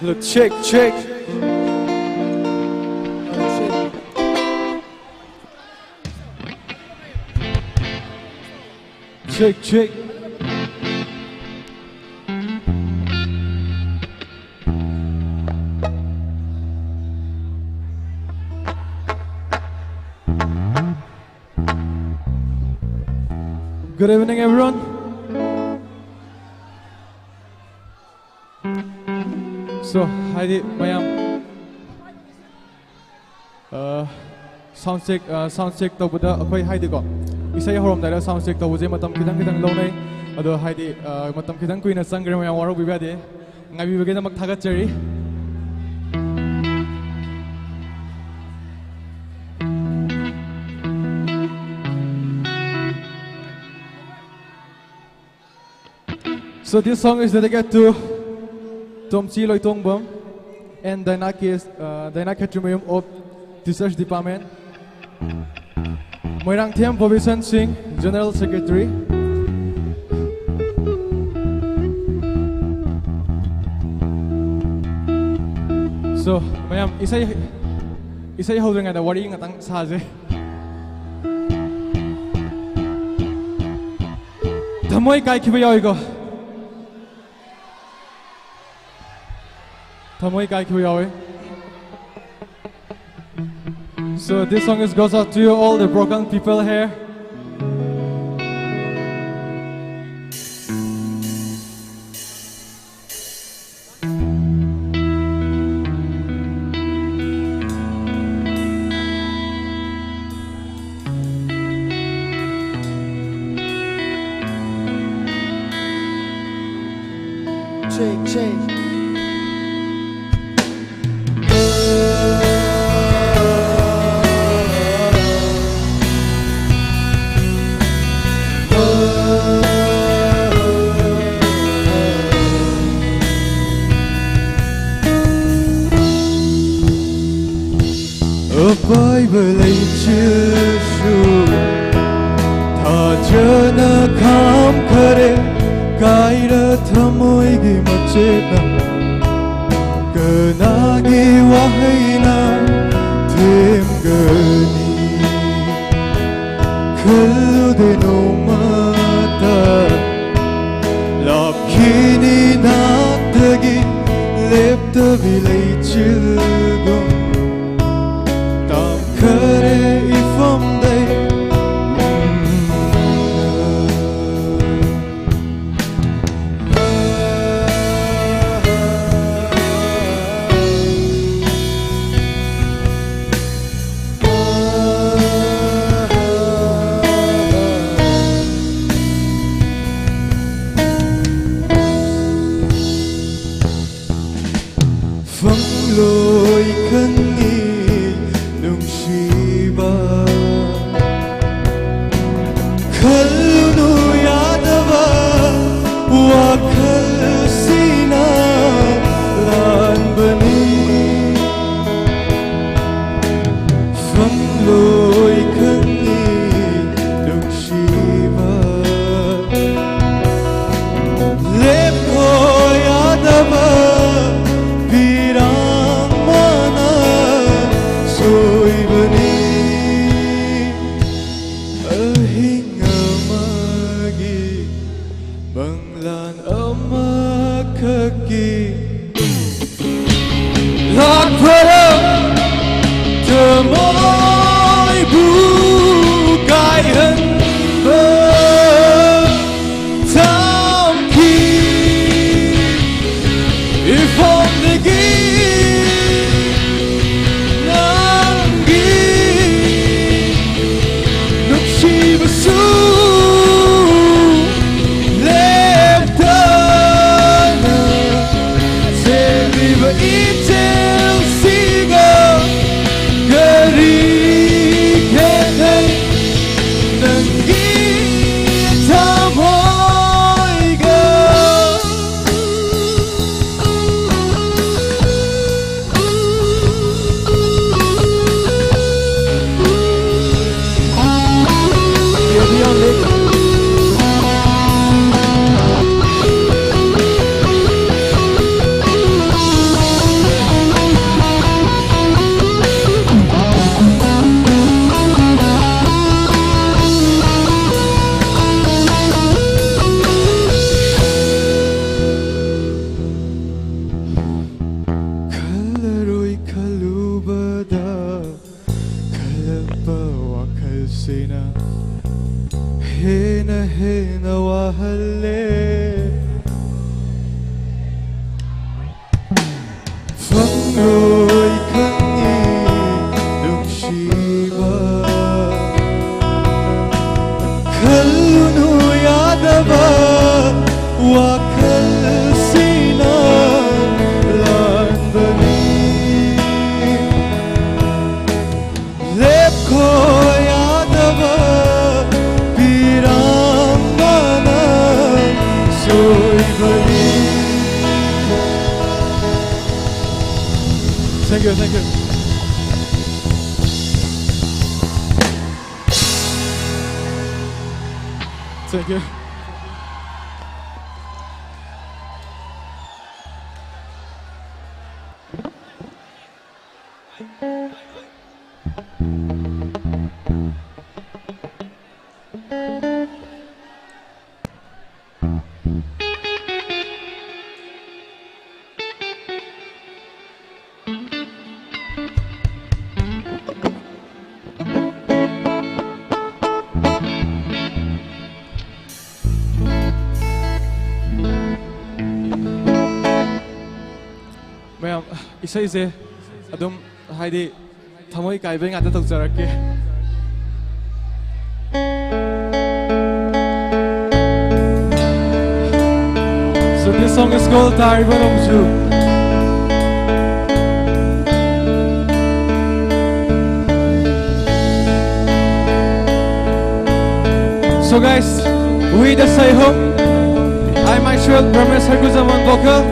Hello, check, check. Check, check. Good evening, everyone. So, ꯍꯥꯏꯗꯤ ꯃꯌꯥꯝ, ꯑ, sound check, ꯑ, sound check ꯇꯧꯕꯗ ꯑꯩꯈꯣꯏ ꯍꯥꯏꯗꯤꯀꯣ, ꯏꯁꯩ ꯍꯧꯔꯝꯗꯥꯏꯗ sound check ꯇꯧꯕꯁꯦ ꯃꯇꯝ ꯈꯤꯇꯪ ꯈꯤꯇꯪ ꯂꯧꯅꯩ꯫ ꯑꯗꯣ ꯍꯥꯏꯗꯤ, ꯑ, ꯃꯇꯝ ꯈꯤꯇꯪ ꯀꯨꯏꯅ ꯆꯪꯈ꯭ꯔꯦ, ꯃꯌꯥꯝ ꯋꯥꯔꯧꯕꯤꯕ ꯌꯥꯗꯦ꯫ ꯉꯥꯏꯕꯤꯕꯒꯤꯗꯃꯛ ꯊꯥꯒꯠꯆꯔꯤ꯫ So this song is dedicated to Tomchi Loitongbam and Daina K S, uh, Daina Khetrimayum of Teachers Department. Moirangthem Bobison Singh, General Secretary. So, ꯃꯌꯥꯝ, ꯏꯁꯩ, ꯏꯁꯩ ꯍꯧꯗ꯭ꯔꯤꯉꯩꯗ ꯋꯥꯔꯤ ꯉꯥꯛꯇꯪ ꯁꯥꯁꯦ꯫ ꯊꯃꯣꯏ ꯀꯥꯏꯈꯤꯕ ꯌꯥꯎꯏꯀꯣ꯫ ꯊꯃꯣꯏ ꯀꯥꯏꯈꯤꯕ ꯌꯥꯎꯏ꯫ So this song is goes out to you, all the broken people here. Check, check. ꯑꯄꯥꯏꯕ ꯂꯩꯆꯤꯜꯁꯨ ꯊꯥꯖꯅ ꯈꯥꯝꯈꯔꯦ꯫ ꯀꯥꯏꯔ ꯊꯃꯣꯏꯒꯤ ꯃꯆꯦꯠꯅ ꯀꯅꯥꯒꯤ ꯋꯥꯍꯩꯅ ꯊꯦꯝꯒꯅꯤ? ꯈꯜꯂꯨꯗꯦ ꯅꯣꯡꯃꯇ ꯂꯥꯞꯈꯤꯅꯤ ꯅꯥꯛꯇꯒꯤ꯫ ꯂꯦꯞꯇꯕꯤ ꯂꯩꯆꯤꯜꯒꯨꯝ ꯇꯥꯡꯈꯔꯦ ꯏꯐꯝꯗꯩ꯫ ꯐꯪꯂꯣꯏ ꯈꯪꯉꯤ ꯅꯨꯡꯁꯤꯕ꯫ ꯈꯜꯂꯨꯅꯨ ꯌꯥꯗꯕ ꯋꯥ ꯈꯛꯀꯤ ꯂꯥꯛꯄꯔ ꯊꯃꯣꯏꯕꯨ ꯀꯥꯏꯍꯟꯕ ꯊꯝꯈꯤ ꯏꯐꯝꯗꯒꯤ ꯅꯪꯒꯤ ꯅꯨꯡꯁꯤꯕꯁꯨ ꯂꯦꯞꯇꯅ ꯆꯦꯜꯂꯤꯕ ꯏꯆꯦꯜꯁꯤꯒ ꯀꯔꯤ ꯈꯦꯠꯅꯩ ꯅꯪꯒꯤ ꯊꯃꯣꯏꯒ? ꯈꯜꯂꯔꯣꯏ ꯈꯜꯂꯨꯕꯗ ꯈꯜꯂꯛꯄ ꯋꯥꯈꯜꯁꯤꯅ ꯍꯦꯟꯅ ꯍꯦꯟꯅ ꯋꯥꯍꯜꯂꯦ꯫ ꯐꯪꯂꯣꯏ ꯈꯪꯏ ꯅꯨꯡꯁꯤꯕ꯫ ꯈꯜꯂꯨꯅꯨ ꯌꯥꯗꯕ ꯋꯥꯈꯜꯁꯤꯅ ꯂꯥꯟꯕꯅꯤ꯫ ꯂꯦꯞꯈꯣ ꯌꯥꯗꯕ ꯄꯤꯔꯝꯕꯅ ꯁꯣꯏꯕꯅꯤ꯫ Thank you, thank you. Thank you. ꯃꯌꯥꯝ, ꯏꯁꯩꯁꯦ ꯑꯗꯨꯝ, ꯍꯥꯏꯗꯤ, ꯊꯃꯣꯏ ꯀꯥꯏꯕꯩ ꯉꯥꯛꯇ ꯇꯧꯖꯔꯛꯀꯦ꯫ So this song is called ꯇꯥꯔꯤꯕ ꯅꯣꯡꯖꯨ꯫ So guys, we the Saihom, I myself, Ramesh Harguzam on vocal,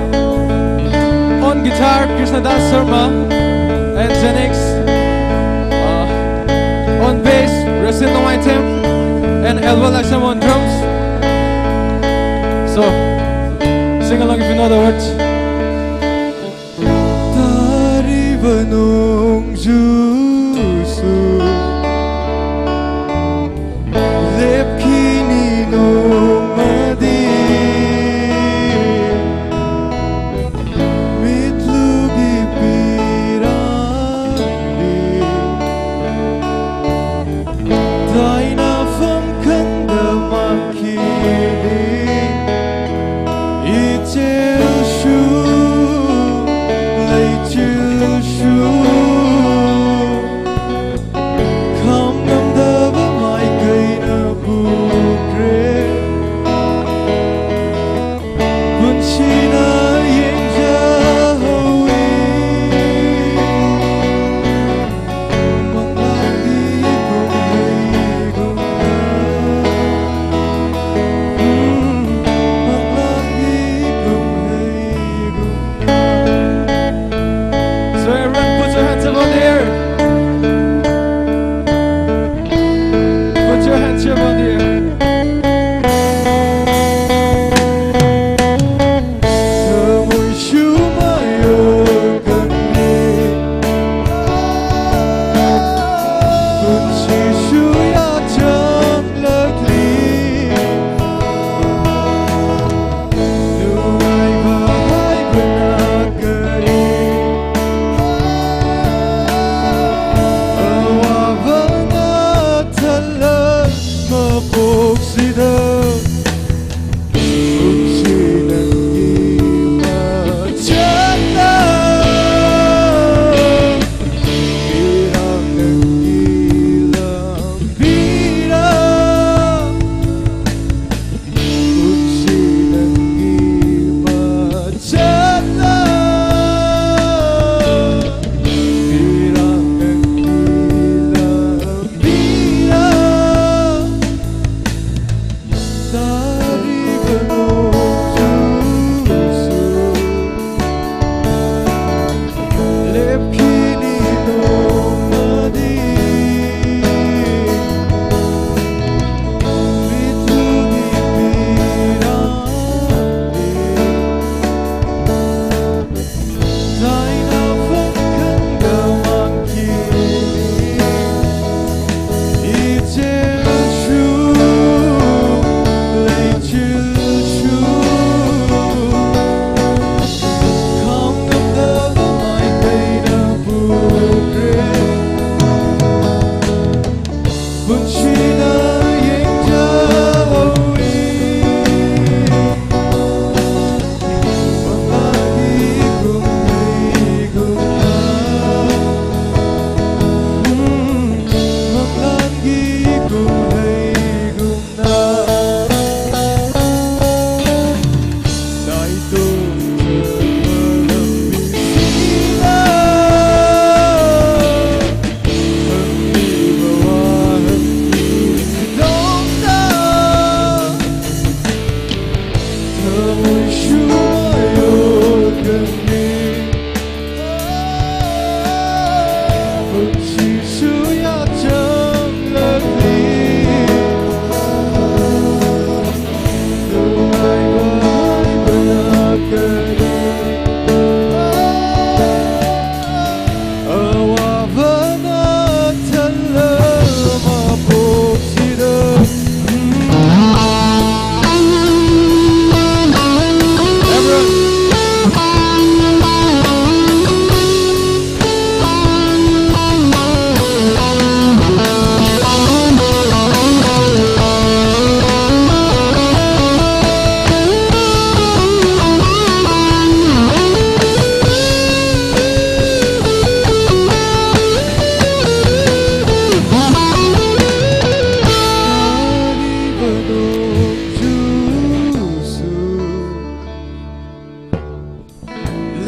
on guitar, Krishna Das Sharma, and Zenix, uh, on bass, Rasin Longmaitem, and Elwal Asham on drums. So, sing along if you know the words. ꯇꯥꯔꯤꯕ ꯅꯣꯡꯖꯨꯁꯨ ꯂꯦꯞꯈꯤꯅꯤ ꯅꯣꯡꯃꯗꯤ꯫ ꯃꯤꯠꯂꯨꯒꯤ ꯄꯤꯔꯥꯡꯗꯤ ꯇꯥꯏꯅꯐꯝ ꯈꯪꯗ ꯃꯥꯡꯈꯤꯅꯤ꯫ ꯏꯆꯦꯜꯁꯨ ꯂꯩꯆꯤꯜꯁꯨ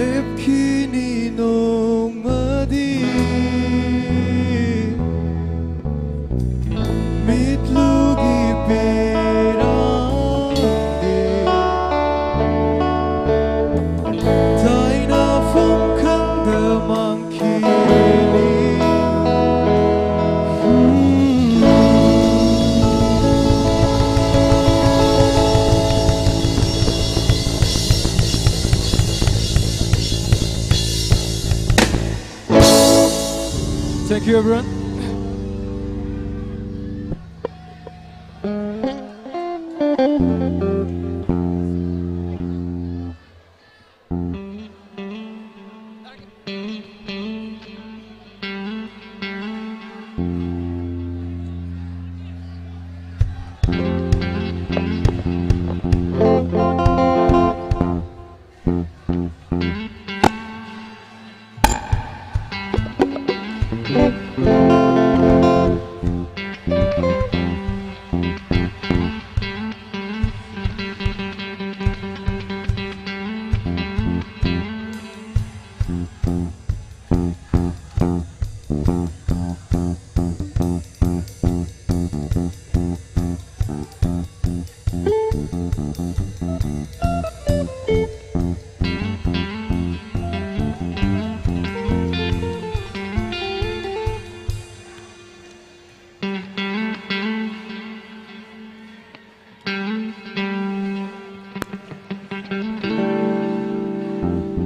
ꯂꯦꯞꯈꯤꯅꯤ ꯅꯣꯡꯃꯗꯤ ꯃꯤꯠꯂꯨꯒꯤ ꯄꯦꯔꯥꯡꯒꯤ ꯇꯥꯏꯅꯐꯝ ꯈꯪꯗ ꯃꯥꯡꯈꯤꯅꯤ꯫ Thank you, everyone.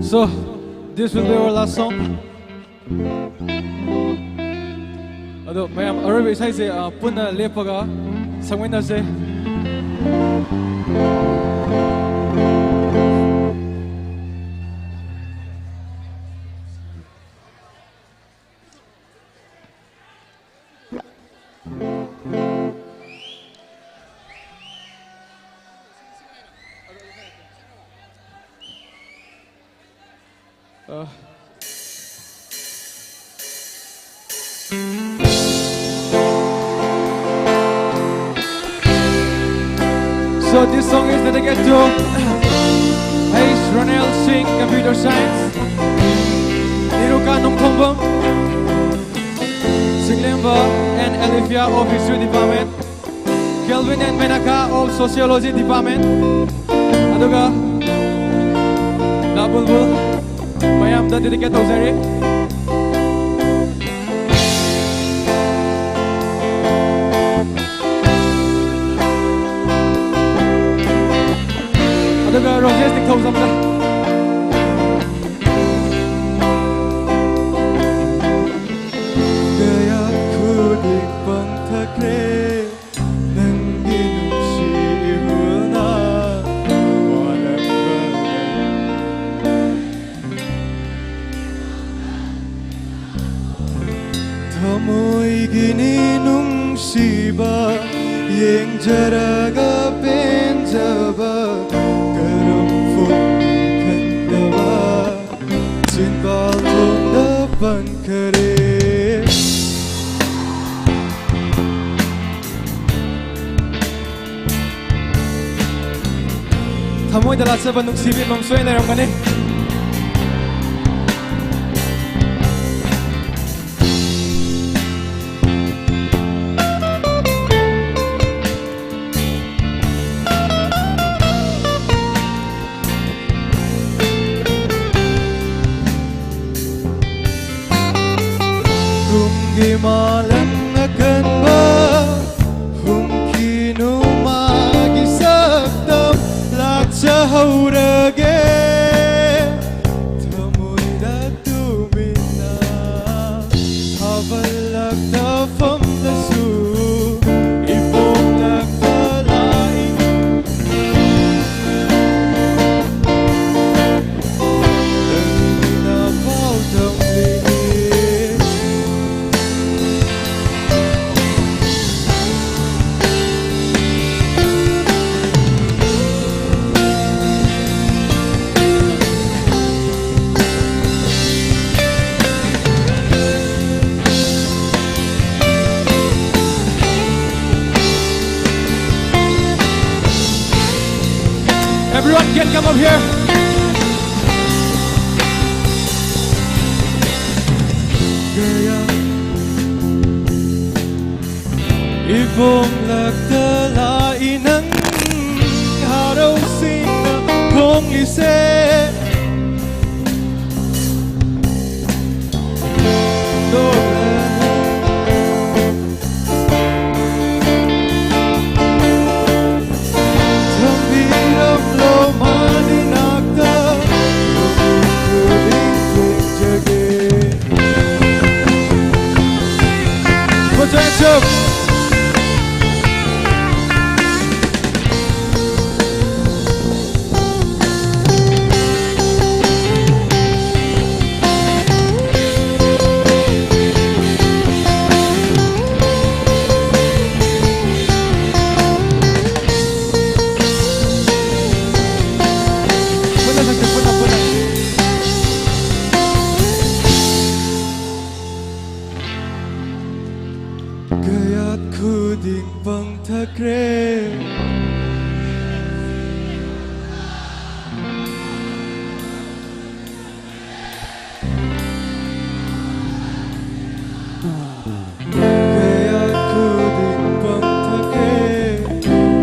So, this will be our last song. ꯑꯗꯣ ꯃꯌꯥꯝ ꯑꯔꯣꯏꯕ ꯏꯁꯩꯁꯦ, ꯑ, ꯄꯨꯟꯅ ꯂꯦꯞꯄꯒ ꯁꯛꯃꯤꯟꯅꯁꯦ꯫ Uh, so this song is dedicated to H Ronel Singh, computer science. Mafia of History Department, Kelvin and Menaka of Sociology Department, ꯑꯗꯨꯒ ꯗꯥ ꯕꯨꯜꯕꯨꯜ ꯃꯌꯥꯝꯗ dedicate ꯇꯧꯖꯔꯤ꯫ ꯑꯗꯨꯒ ꯔꯣꯖꯦꯁ ꯅꯤꯡꯊꯧꯖꯝꯗ꯫ ꯀꯌꯥ ꯈꯨꯗꯤꯡ ꯄꯪꯊꯈ꯭ꯔꯦ, ꯅꯪꯒꯤ ꯅꯨꯡꯁꯤ ꯏꯍꯨꯜꯅ ꯋꯥꯠꯂꯛꯄꯗ꯫ ꯊꯃꯣꯏꯒꯤꯅꯤ ꯅꯨꯡꯁꯤꯕ, ꯌꯦꯡꯖꯔꯒ ꯄꯦꯟꯖꯕ, ꯀꯔꯝ ꯐꯣꯡꯅꯤ ꯈꯪꯗꯕ, ꯆꯤꯟꯕꯥꯜ ꯊꯣꯡꯗ ꯄꯟꯈꯔꯦ꯫ ꯊꯃꯣꯏꯗ ꯂꯥꯠꯆꯕ ꯅꯨꯡꯁꯤꯕꯤ ꯑꯃ ꯁꯣꯏꯅ ꯂꯩꯔꯝꯒꯅꯤ꯫ ꯀꯨꯝꯒꯤ ꯃꯥꯂꯪ ꯑꯀꯟꯕ ꯍꯨꯝꯈꯤꯅꯨ, ꯃꯥꯒꯤ ꯁꯛꯇꯝ ꯂꯥꯛꯆꯍꯧꯔꯒꯦ꯫ ꯊꯃꯣꯏꯗ ꯇꯨꯃꯤꯟꯅ ꯊꯥꯕꯜꯂꯛꯇ ꯐꯝꯂꯁꯨ, ꯏꯄꯣꯝꯂꯛꯇ ꯂꯥꯛꯏ꯫ Everyone can come up here. ꯀꯌꯥ ꯄꯣꯝꯂꯛꯇ ꯂꯥꯛꯏ ꯅꯪ ꯍꯔꯥꯎꯁꯤꯡꯅ ꯈꯣꯡꯂꯤꯁꯦ꯫ ꯊꯝꯕꯤꯔꯝꯂꯣ ꯃꯥꯅꯤ ꯅꯥꯛꯇ ꯅꯨꯃꯤꯠ ꯈꯨꯗꯤꯡ ꯌꯦꯡꯖꯒꯦ꯫ Put your hands up. ꯄꯨꯟꯅ ꯁꯛꯁꯦ, ꯄꯨꯟꯅ, ꯄꯨꯟꯅ꯫ ꯀꯌꯥꯠ ꯈꯨꯗꯤꯡ ꯄꯪꯊꯈ꯭ꯔꯦ꯫ ꯀꯌꯥꯠ ꯈꯨꯗꯤꯡ ꯄꯪꯊꯈ꯭ꯔꯦ,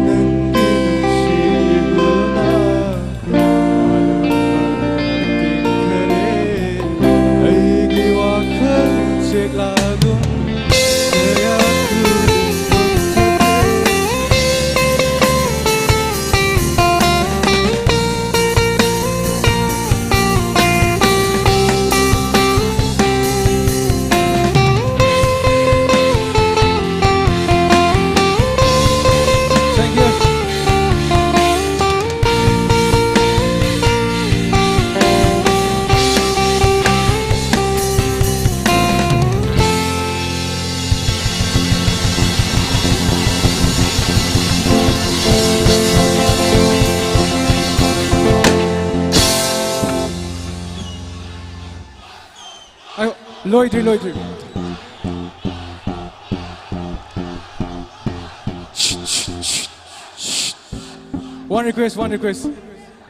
ꯅꯪꯒꯤ ꯅꯨꯡꯁꯤꯕꯅ꯫ ꯑꯩꯒꯤ ꯋꯥꯈꯜ ꯆꯦꯛꯂꯥꯒꯨꯝ ꯀꯌꯥ Thank you. ꯑꯩ ꯂꯣꯏꯗ꯭ꯔꯤ, ꯂꯣꯏꯗ꯭ꯔꯤ꯫ One request, one request.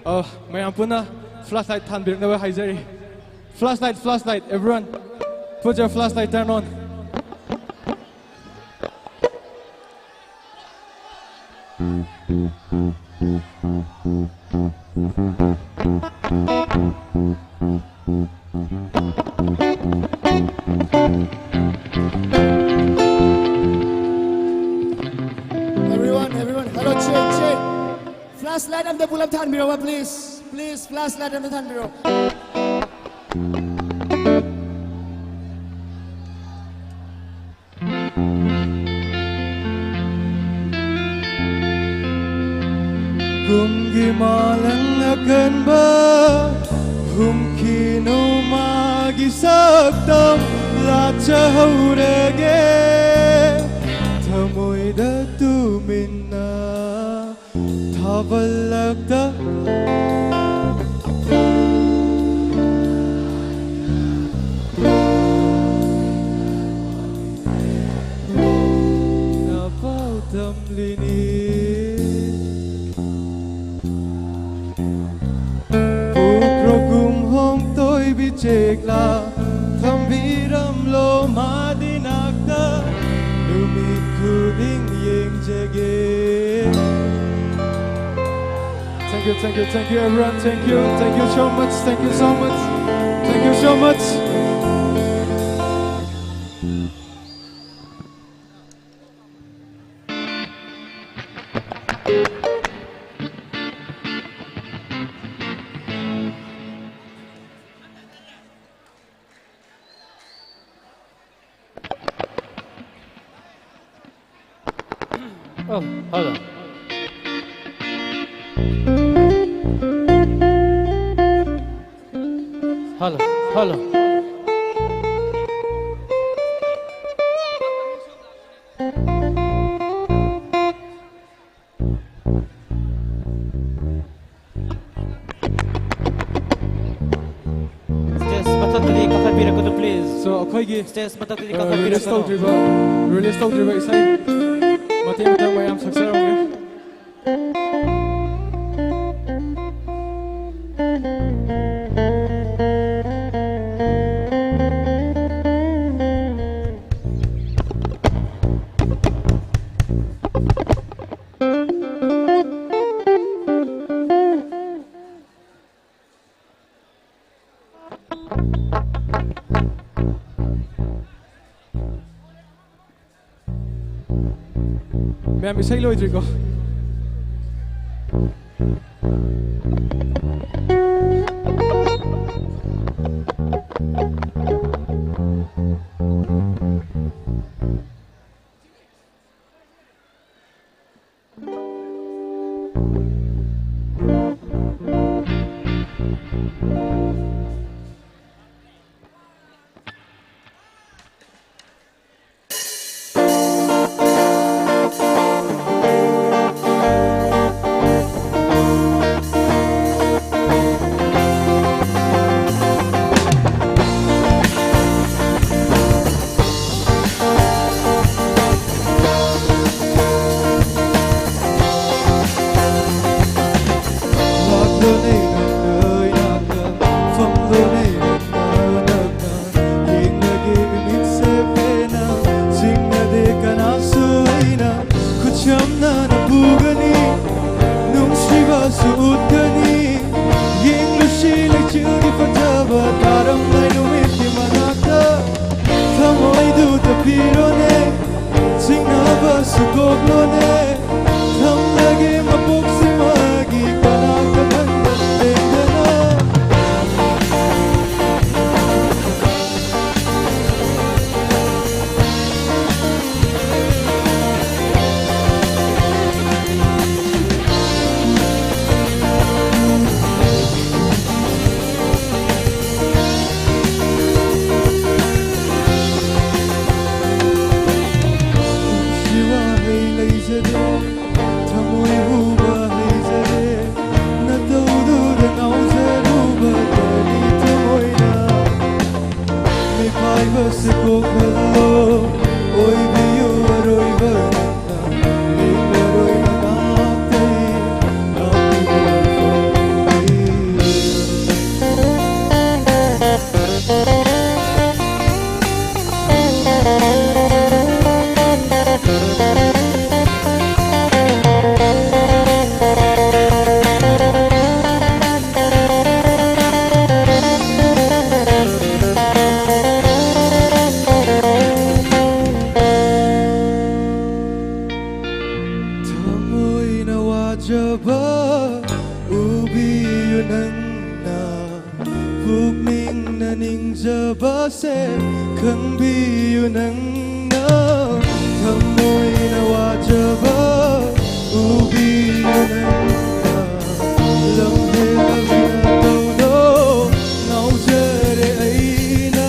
ꯑ, ꯃꯌꯥꯝ ꯄꯨꯟꯅ flashlight ꯊꯥꯟꯕꯤꯔꯛꯅꯕ ꯍꯥꯏꯖꯔꯤ꯫ Flashlight, flashlight, everyone. Put your flashlight, turn on. Everyone, everyone, hello, check, check. Flashlight ꯑꯝꯇ ꯄꯨꯂꯞ ꯊꯥꯟꯕꯤꯔꯛꯑꯣ, please. Please, flashlight ꯑꯝꯇ ꯊꯥꯟꯕꯤꯔꯛꯑꯣ꯫ ꯀꯨꯝꯒꯤ ꯃꯥꯂꯪ ꯑꯀꯟꯕ ꯍꯨꯝꯈꯤꯅꯨ ꯃꯥꯒꯤ ꯁꯛꯇꯝ ꯂꯥꯠꯆꯍꯧꯔꯒꯦ ꯊꯃꯣꯏꯗ ꯇꯨꯃꯤꯟꯅ ꯊꯥꯕꯜꯂꯛꯇ ꯄꯥꯎ ꯇꯝꯂꯤꯅꯤ꯫ ꯄꯨꯈ꯭ꯔꯣ ꯀꯨꯝꯍꯣꯡ ꯇꯣꯏꯕꯤ ꯆꯦꯛꯂꯥ ꯊꯝꯕꯤꯔꯝꯂꯣ ꯃꯥꯗꯤ ꯅꯥꯛꯇ ꯅꯨꯃꯤꯠ ꯈꯨꯗꯤꯡ ꯌꯦꯡꯖꯒꯦ꯫ Thank you, thank you, thank you, everyone. Thank you, thank you so much, thank you so much, thank you so much. Oh, hello. Hello, hello. Stage ꯃꯊꯛꯇꯗꯤ ꯀꯥꯈꯠꯄꯤꯔꯛꯀꯅꯨ, please. So, ꯑꯩꯈꯣꯏꯒꯤ, stage ꯃꯊꯛꯇꯗꯤ, uh, release ꯀꯥꯈꯠꯄꯤꯔꯛꯀꯅꯨ꯫ ꯇꯧꯗ꯭ꯔꯤꯕ, release ꯇꯧꯗ꯭ꯔꯤꯕ ꯏꯁꯩ ꯃꯇꯦꯛ ꯃꯇꯦꯛ ꯃꯌꯥꯝ ꯁꯛꯆꯔꯝꯒꯦ꯫ ꯃꯌꯥꯝ, ꯏꯁꯩ ꯂꯣꯏꯗ꯭ꯔꯤꯀꯣ꯫ ꯆꯝꯅꯅ ꯄꯨꯒꯅꯤ, ꯅꯨꯡꯁꯤꯕꯁꯨ ꯎꯠꯀꯅꯤ꯫ ꯌꯦꯡꯂꯨꯁꯤ ꯂꯩꯆꯤꯜꯒꯤ ꯐꯖꯕ ꯇꯥꯔꯝꯂꯩ ꯅꯨꯃꯤꯠꯀꯤ ꯃꯅꯥꯛꯇ꯫ ꯊꯃꯣꯏꯗꯨ ꯇꯞꯄꯤꯔꯣꯅꯦ, ꯆꯤꯡꯅꯕꯁꯨ ꯀꯣꯛꯂꯣꯅꯦ꯫ ꯊꯝꯂꯒꯦ ꯃꯄꯣꯛꯁꯤꯃꯒꯤ ꯀꯅꯥ ꯀꯃꯟꯗ ꯂꯦꯡꯗꯅ꯫ ꯅꯨꯡꯁꯤ ꯋꯥꯍꯩ ꯂꯩꯖꯗꯦ, ꯊꯃꯣꯏ ꯍꯨꯕ ꯍꯩꯖꯗꯦ, ꯅꯇꯧꯗꯨꯗ ꯉꯥꯎꯖꯔꯨꯕꯗꯒꯤ ꯊꯃꯣꯏꯅ ꯃꯤꯄꯥꯏꯕꯁꯦ ꯀꯣꯛꯍꯜꯂꯣ, ꯑꯣꯏꯕꯤꯌꯨ ꯑꯔꯣꯏꯕ ꯅꯪꯅ, ꯂꯦꯡꯂꯔꯣꯏ ꯃꯅꯥꯛꯇꯩ ꯂꯥꯛꯂꯤꯕ ꯐꯣꯡꯕꯤ꯫ ꯅꯤꯡꯖꯕꯁꯦ ꯈꯪꯕꯤꯌꯨ ꯅꯪꯅ, ꯊꯃꯣꯏꯅ ꯋꯥꯖꯕ ꯎꯕꯤꯌꯨ ꯅꯪꯅ, ꯂꯝꯍꯦꯜꯕꯤ ꯅꯇꯧꯗꯣ ꯉꯥꯎꯖꯔꯦ ꯑꯩꯅ꯫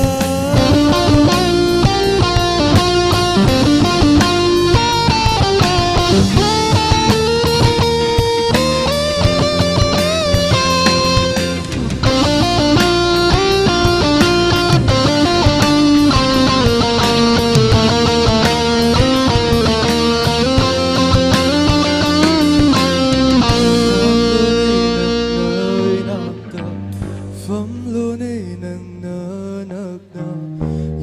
ꯐꯝꯂꯣꯅꯦ ꯅꯪꯅ ꯅꯛꯅ,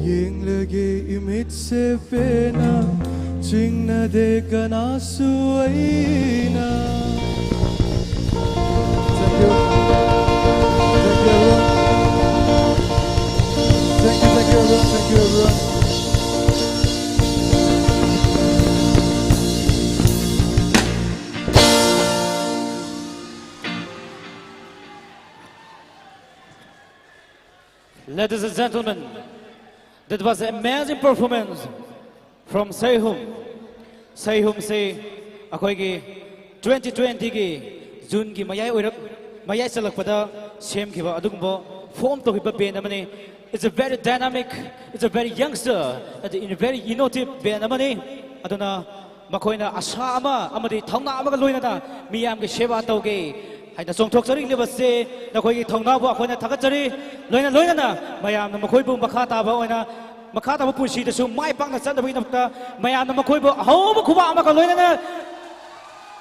ꯌꯦꯡꯂꯒꯦ ꯏꯃꯤꯠꯁꯦ ꯄꯦꯟꯅ, ꯆꯤꯡꯅꯗꯦ ꯀꯅꯥꯁꯨ ꯑꯩꯅ꯫ Thank you. Thank you, everyone. Thank you, thank you, everyone. Thank you, everyone. Ladies and gentlemen, that was an amazing performance from Seihum. ꯁꯩꯍꯨꯝꯁꯤ ꯑꯩꯈꯣꯏꯒꯤ twenty twenty-ꯒꯤ June-ꯒꯤ ꯃꯌꯥꯏ ꯑꯣꯏꯔꯞ, ꯃꯌꯥꯏ ꯆꯜꯂꯛꯄꯗ ꯁꯦꯝꯈꯤꯕ ꯑꯗꯨꯒꯨꯝꯕ form ꯇꯧꯈꯤꯕ band ꯑꯃꯅꯤ꯫ It's a very dynamic, it's a very youngster, and in a very innovative band ꯑꯃꯅꯤ꯫ ꯑꯗꯨꯅ ꯃꯈꯣꯏꯅ ꯑꯁꯥ ꯑꯃ ꯑꯃꯗꯤ ꯊꯧꯅꯥ ꯑꯃꯒ ꯂꯣꯏꯅꯅ ꯃꯤꯌꯥꯝꯒꯤ ꯁꯦꯕꯥ ꯇꯧꯒꯦ ꯍꯥꯏꯅ ꯆꯣꯡꯊꯣꯛꯆꯔꯛꯂꯤꯕꯁꯦ ꯅꯈꯣꯏꯒꯤ ꯊꯧꯅꯥꯕꯨ ꯑꯩꯈꯣꯏꯅ ꯊꯥꯒꯠꯆꯔꯤ꯫ ꯂꯣꯏꯅ ꯂꯣꯏꯅꯅ ꯃꯌꯥꯝꯅ ꯃꯈꯣꯏꯕꯨ ꯃꯈꯥ ꯇꯥꯕ ꯑꯣꯏꯅ, ꯃꯈꯥ ꯇꯥꯕ ꯄꯨꯟꯁꯤꯗꯁꯨ ꯃꯥꯏ ꯄꯥꯛꯅ ꯆꯠꯅꯕꯒꯤꯗꯃꯛꯇ ꯃꯌꯥꯝꯅ ꯃꯈꯣꯏꯕꯨ ꯑꯍꯧꯕ ꯈꯨꯕꯥꯛ ꯑꯃꯒ ꯂꯣꯏꯅꯅ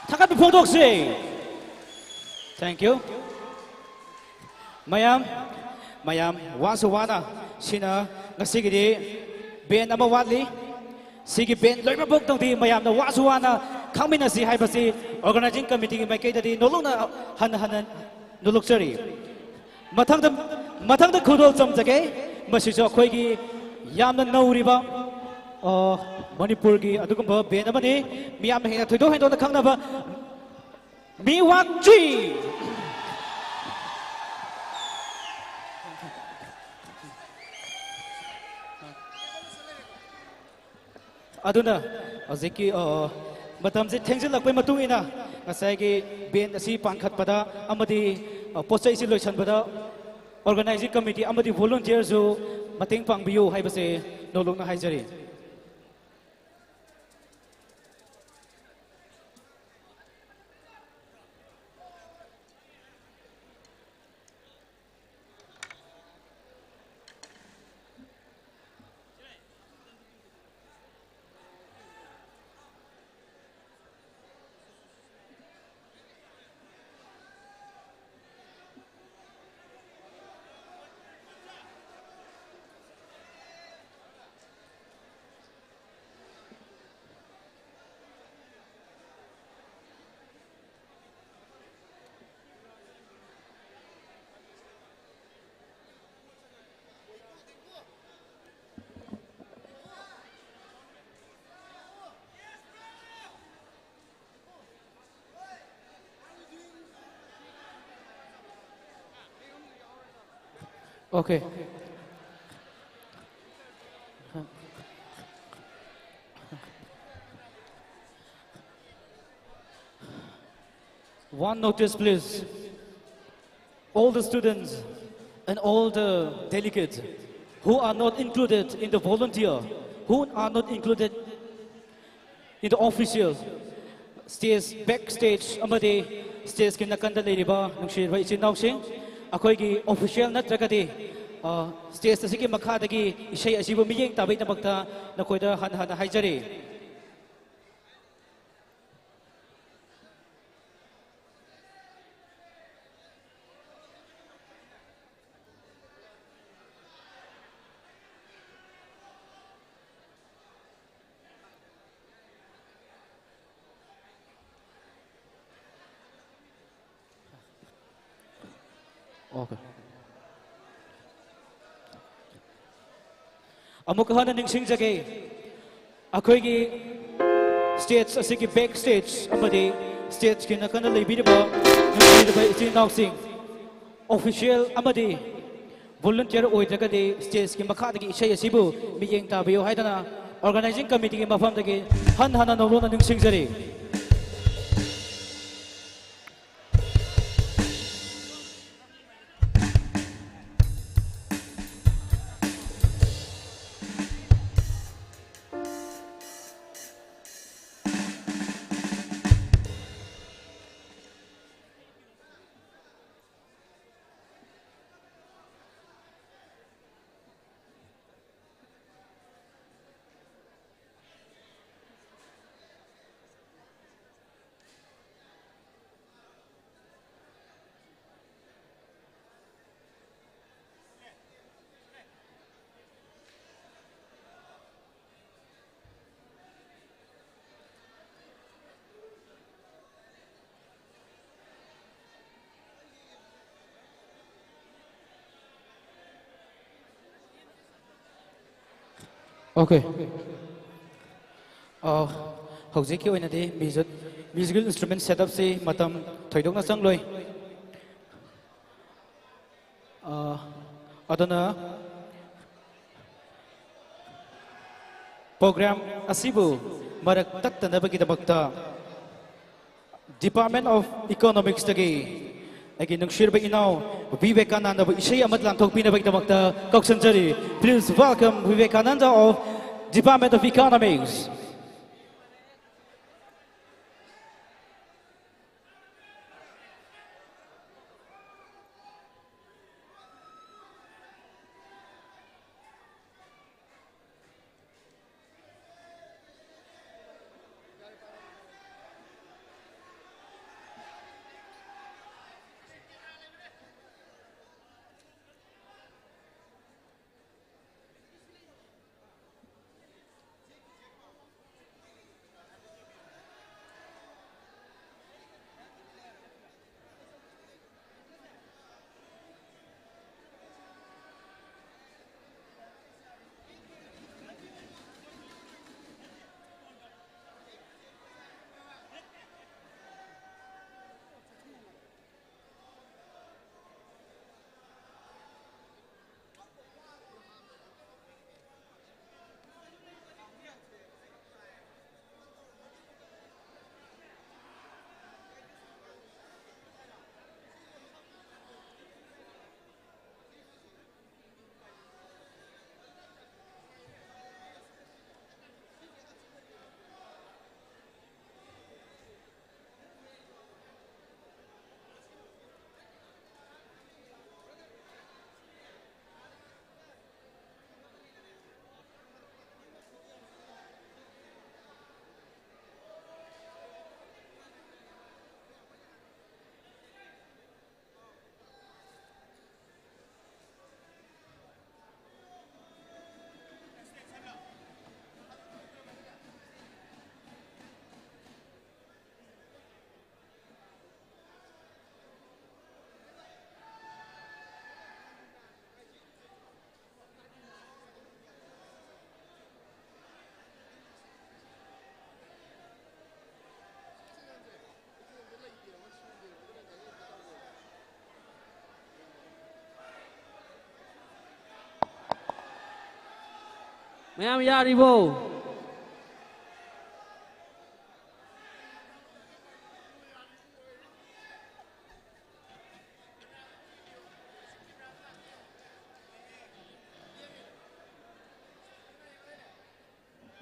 ꯊꯥꯒꯠꯄ ꯐꯣꯡꯗꯣꯛꯁꯤ꯫ Thank you꯫ ꯃꯌꯥꯝ, ꯃꯌꯥꯝ ꯋꯥꯁꯨ ꯋꯥꯅ ꯁꯤꯅ ꯉꯁꯤꯒꯤꯗꯤ band ꯑꯃ ꯋꯥꯠꯂꯤ꯫ ꯁꯤꯒꯤ band ꯂꯣꯏꯕ ꯐꯥꯎꯗꯪꯗꯤ ꯃꯌꯥꯝꯅ ꯋꯥꯁꯨ ꯋꯥꯅ ꯈꯪꯃꯤꯟꯅꯁꯤ ꯍꯥꯏꯕꯁꯤ organizing committee-ꯒꯤ ꯃꯥꯏꯀꯩꯗꯗꯤ ꯅꯣꯂꯨꯛꯅ ꯍꯟꯅ ꯍꯟꯅ ꯅꯣꯂꯨꯛꯆꯔꯤ꯫ ꯃꯊꯪꯗ, ꯃꯊꯪꯗ ꯈꯨꯗꯣꯜ ꯆꯝꯖꯒꯦ꯫ ꯃꯁꯤꯁꯨ ꯑꯩꯈꯣꯏꯒꯤ ꯌꯥꯝꯅ ꯅꯧꯔꯤꯕ, ꯑ, ꯃꯅꯤꯄꯨꯔꯒꯤ ꯑꯗꯨꯒꯨꯝꯕ band ꯑꯃꯅꯤ꯫ ꯃꯤꯌꯥꯝꯅ ꯍꯦꯟꯅ ꯊꯣꯏꯗꯣꯛ ꯍꯦꯟꯗꯣꯛꯅ ꯈꯪꯅꯕ ꯃꯤꯋꯥꯛꯆꯤ꯫ ꯑꯗꯨꯅ ꯍꯧꯖꯤꯛꯀꯤ, ꯑ, ꯃꯇꯝꯁꯤ ꯊꯦꯡꯖꯤꯜꯂꯛꯄꯒꯤ ꯃꯇꯨꯡ ꯏꯟꯅ ꯉꯁꯥꯏꯒꯤ ꯕꯦꯟ ꯑꯁꯤ ꯄꯥꯟꯈꯠꯄꯗ ꯑꯃꯗꯤ, ꯑ, ꯄꯣꯠ ꯆꯩꯁꯤ ꯂꯣꯏꯁꯤꯟꯕꯗ organizing committee ꯑꯃꯗꯤ volunteerꯁꯨ ꯃꯇꯦꯡ ꯄꯥꯡꯕꯤꯌꯨ ꯍꯥꯏꯕꯁꯦ ꯅꯣꯂꯨꯛꯅ ꯍꯥꯏꯖꯔꯤ꯫ Okay. One notice, please. All the students and all the delegates who are not included in the volunteer, who are not included in the official, stage, back stage ꯑꯃꯗꯤ stageꯀꯤ ꯅꯥꯀꯟꯗ ꯂꯩꯔꯤꯕ ꯅꯨꯡꯁꯤꯔꯕ ꯏꯆꯤꯟ ꯏꯅꯥꯎꯁꯤꯡ, ꯑꯩꯈꯣꯏꯒꯤ official ꯅꯠꯇ꯭ꯔꯒꯗꯤ, ꯑ, stage ꯑꯁꯤꯒꯤ ꯃꯈꯥꯗꯒꯤ ꯏꯁꯩ ꯑꯁꯤꯕꯨ ꯃꯤꯠꯌꯦꯡ ꯇꯥꯕꯒꯤꯗꯃꯛꯇ ꯅꯈꯣꯏꯗ ꯍꯟꯅ ꯍꯟꯅ ꯍꯥꯏꯖꯔꯤ꯫ Okay. ꯑꯃꯨꯛꯀ ꯍꯟꯅ ꯅꯤꯡꯁꯤꯡꯖꯒꯦ, ꯑꯩꯈꯣꯏꯒꯤ stage ꯑꯁꯤꯒꯤ back stage ꯑꯃꯗꯤ stageꯀꯤ ꯅꯥꯀꯟꯗ ꯂꯩꯕꯤꯔꯤꯕ ꯅꯨꯡꯁꯤꯔꯕ ꯏꯆꯤꯟ ꯏꯅꯥꯎꯁꯤꯡ, official ꯑꯃꯗꯤ volunteer ꯑꯣꯏꯗ꯭ꯔꯒꯗꯤ stageꯀꯤ ꯃꯈꯥꯗꯒꯤ ꯏꯁꯩ ꯑꯁꯤꯕꯨ ꯃꯤꯠꯌꯦꯡ ꯇꯥꯕꯤꯌꯨ ꯍꯥꯏꯗꯅ Organizing Committeeꯒꯤ ꯃꯐꯝꯗꯒꯤ ꯍꯟ ꯍꯟꯅ ꯅꯧꯂꯨꯅ ꯅꯤꯡꯁꯤꯡꯖꯔꯤ꯫ Okay. ꯑ, ꯍꯧꯖꯤꯛꯀꯤ ꯑꯣꯏꯅꯗꯤ music, musical instrument setupꯁꯤ ꯃꯇꯝ ꯊꯣꯏꯗꯣꯛꯅ ꯆꯪꯂꯣꯏ꯫ ꯑ, ꯑꯗꯨꯅ program ꯑꯁꯤꯕꯨ ꯃꯔꯛ ꯇꯠꯇꯅꯕꯒꯤꯗꯃꯛꯇ Department of Economicsꯇꯒꯤ ꯑꯩꯒꯤ ꯅꯨꯡꯁꯤꯔꯕ ꯏꯅꯥꯎ ꯕꯤꯕꯦꯀꯥꯅꯟꯗꯕꯨ ꯏꯁꯩ ꯑꯃ ꯂꯥꯟꯊꯣꯛꯄꯤꯅꯕꯒꯤꯗꯃꯛꯇ ꯀꯧꯁꯟꯖꯔꯤ꯫ Please welcome Vivekananda of Department of Economics. ꯃꯌꯥꯝ ꯌꯥꯔꯤꯕꯣ?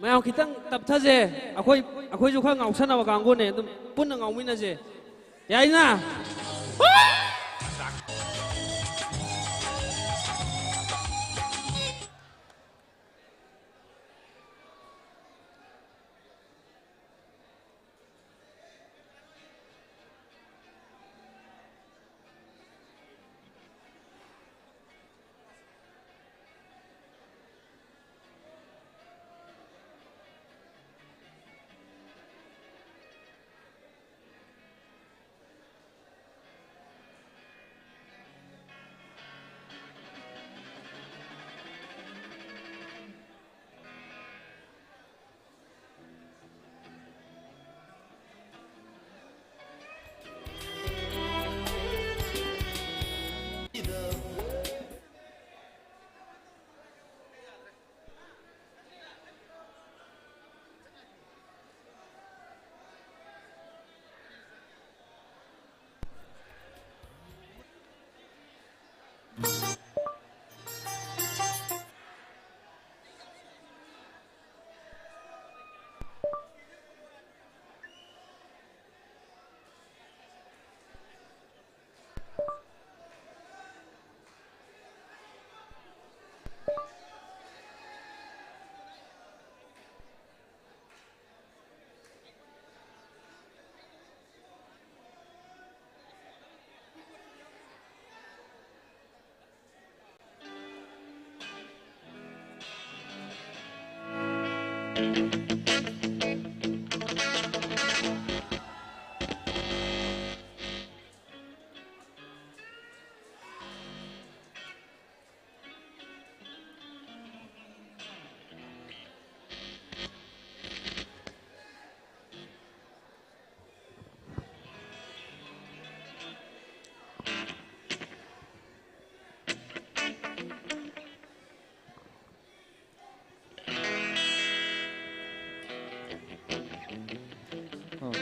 ꯃꯌꯥꯝ ꯈꯤꯇꯪ ꯇꯞꯊꯁꯦ꯫ ꯑꯩꯈꯣꯏ, ꯑꯩꯈꯣꯏꯁꯨ ꯈꯔ ꯉꯥꯎꯁꯟꯅꯕ ꯀꯥꯡꯕꯨꯅꯦ꯫ ꯑꯗꯨꯝ ꯄꯨꯟꯅ ꯉꯥꯎꯃꯤꯟꯅꯁꯦ꯫ ꯌꯥꯏꯅ?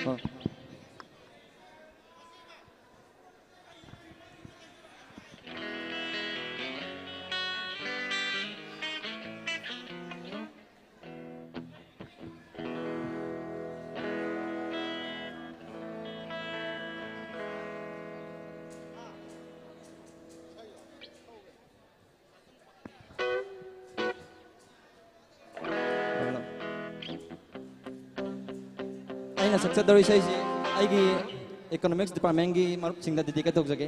ꯑ꯫ ꯑꯩꯅ ꯁꯛꯆꯗꯧꯔꯤ ꯏꯁꯩꯁꯤ ꯑꯩꯒꯤ economics departmentꯀꯤ ꯃꯔꯨꯞꯁꯤꯡꯗ dedicate ꯇꯧꯖꯒꯦ꯫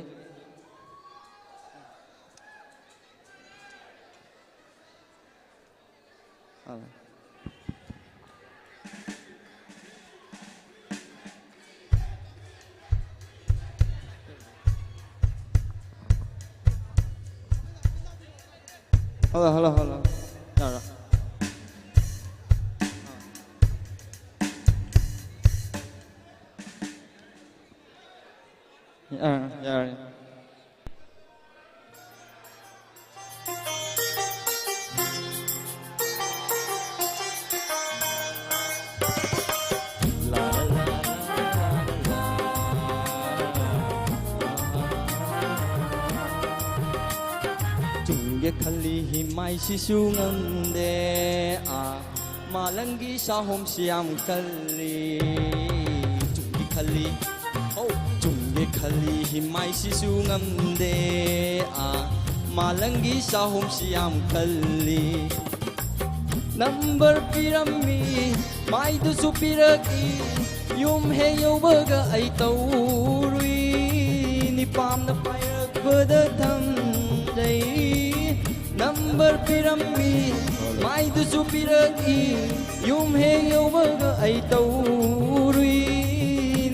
Hello, hello, hello. ꯌꯥꯔꯦ꯫ ꯑꯥ, ꯌꯥꯔꯦ꯫ ꯆꯨꯝꯒꯦ ꯈꯜꯂꯤ ꯍꯤꯃꯥꯏꯁꯤꯁꯨ ꯉꯝꯗꯦ꯫ ꯑꯥ, ꯃꯥꯂꯪꯒꯤ ꯁꯥꯍꯣꯝꯁꯤ ꯌꯥꯝ ꯀꯜꯂꯤ꯫ ꯆꯨꯝꯒꯦ ꯈꯜꯂꯤ, ꯑꯧ, ꯆꯨꯝꯒꯦ ꯈꯜꯂꯤ ꯍꯤꯃꯥꯏꯁꯤꯁꯨ ꯉꯝꯗꯦ꯫ ꯑꯥ, ꯃꯥꯂꯪꯒꯤ ꯁꯥꯍꯣꯝꯁꯤ ꯌꯥꯝ ꯀꯜꯂꯤ꯫ ꯅꯝꯕꯔ ꯄꯤꯔꯝꯃꯤ, ꯃꯥꯏꯗꯨꯁꯨ ꯄꯤꯔꯛꯏ, ꯌꯨꯝ ꯍꯦꯛ ꯌꯧꯕꯒ ꯑꯩ ꯇꯧꯔꯨꯏ꯫ ꯅꯤꯄꯥꯝꯅ ꯄꯥꯏꯔꯛꯄꯗ ꯊꯝꯖꯩ꯫ ꯅꯝꯕꯔ ꯄꯤꯔꯝꯃꯤ, ꯃꯥꯏꯗꯨꯁꯨ ꯄꯤꯔꯛꯏ, ꯌꯨꯝ ꯍꯦꯛ ꯌꯧꯕꯒ ꯑꯩ ꯇꯧꯔꯨꯏ꯫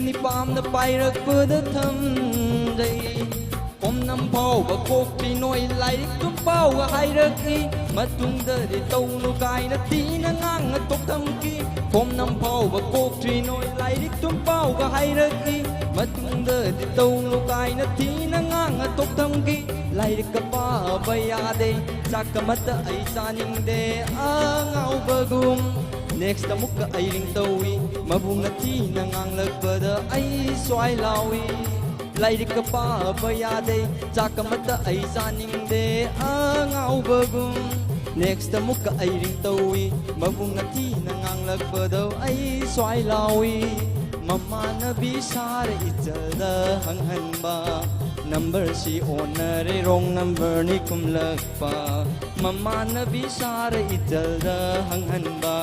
ꯅꯤꯄꯥꯝꯅ ꯄꯥꯏꯔꯛꯄꯗ ꯊꯝꯖꯩ꯫ ꯈꯣꯝꯅꯝ ꯐꯥꯎꯕ ꯀꯣꯛꯇ꯭ꯔꯤ ꯅꯣꯏ ꯂꯥꯏꯔꯤꯛꯇꯨꯝ ꯄꯥꯎꯒ ꯍꯥꯏꯔꯛꯏ꯫ ꯃꯇꯨꯡꯗꯗꯤ ꯇꯧꯅꯨ ꯀꯥꯏꯅ ꯊꯤꯅ ꯉꯥꯡꯅ ꯇꯣꯛꯊꯝꯈꯤ꯫ ꯈꯣꯝꯅꯝ ꯐꯥꯎꯕ ꯀꯣꯛꯇ꯭ꯔꯤ ꯅꯣꯏ ꯂꯥꯏꯔꯤꯛꯇꯨꯝ ꯄꯥꯎꯒ ꯍꯥꯏꯔꯛꯏ꯫ ꯃꯇꯨꯡꯗꯗꯤ ꯇꯧꯅꯨ ꯀꯥꯏꯅ ꯊꯤꯅ ꯉꯥꯡꯅ ꯇꯣꯛꯊꯝꯈꯤ꯫ ꯂꯥꯏꯔꯤꯛꯀ ꯄꯥꯕ ꯌꯥꯗꯦ, ꯆꯥꯛꯀ ꯑꯃꯠꯇ ꯑꯩ ꯆꯥꯅꯤꯡꯗꯦ ꯑꯉꯥꯎꯕꯒꯨꯝ꯫ Next ꯑꯃꯨꯛꯀ ꯑꯩ ring ꯇꯧꯏ꯫ ꯃꯕꯨꯡꯅ ꯊꯤꯅ ꯉꯥꯡꯂꯛꯄꯗ ꯑꯩ ꯁ꯭ꯋꯥꯏ ꯂꯥꯎꯏ꯫ ꯂꯥꯏꯔꯤꯛꯀ ꯄꯥꯕ ꯌꯥꯗꯦ, ꯆꯥꯛ ꯑꯃꯠꯇ ꯑꯩ ꯆꯥꯅꯤꯡꯗꯦ ꯑꯉꯥꯎꯕꯒꯨꯝ꯫ Next ꯑꯃꯨꯛꯀ ꯑꯩ ring ꯇꯧꯏ, ꯃꯕꯨꯡꯅ ꯊꯤꯅ ꯉꯥꯡꯂꯛꯄꯗ ꯑꯩ ꯁ꯭ꯋꯥꯏ ꯂꯥꯎꯏ꯫ ꯃꯃꯥꯟꯅꯕꯤ ꯁꯥꯔ ꯏꯆꯜꯗ ꯍꯪꯍꯟꯕ, numberꯁꯤ ꯑꯣꯟꯅꯔꯦ, wrong numberꯅꯤ ꯈꯨꯝꯂꯛꯄ꯫ ꯃꯃꯥꯟꯅꯕꯤ ꯁꯥꯔ ꯏꯆꯜꯗ ꯍꯪꯍꯟꯕ,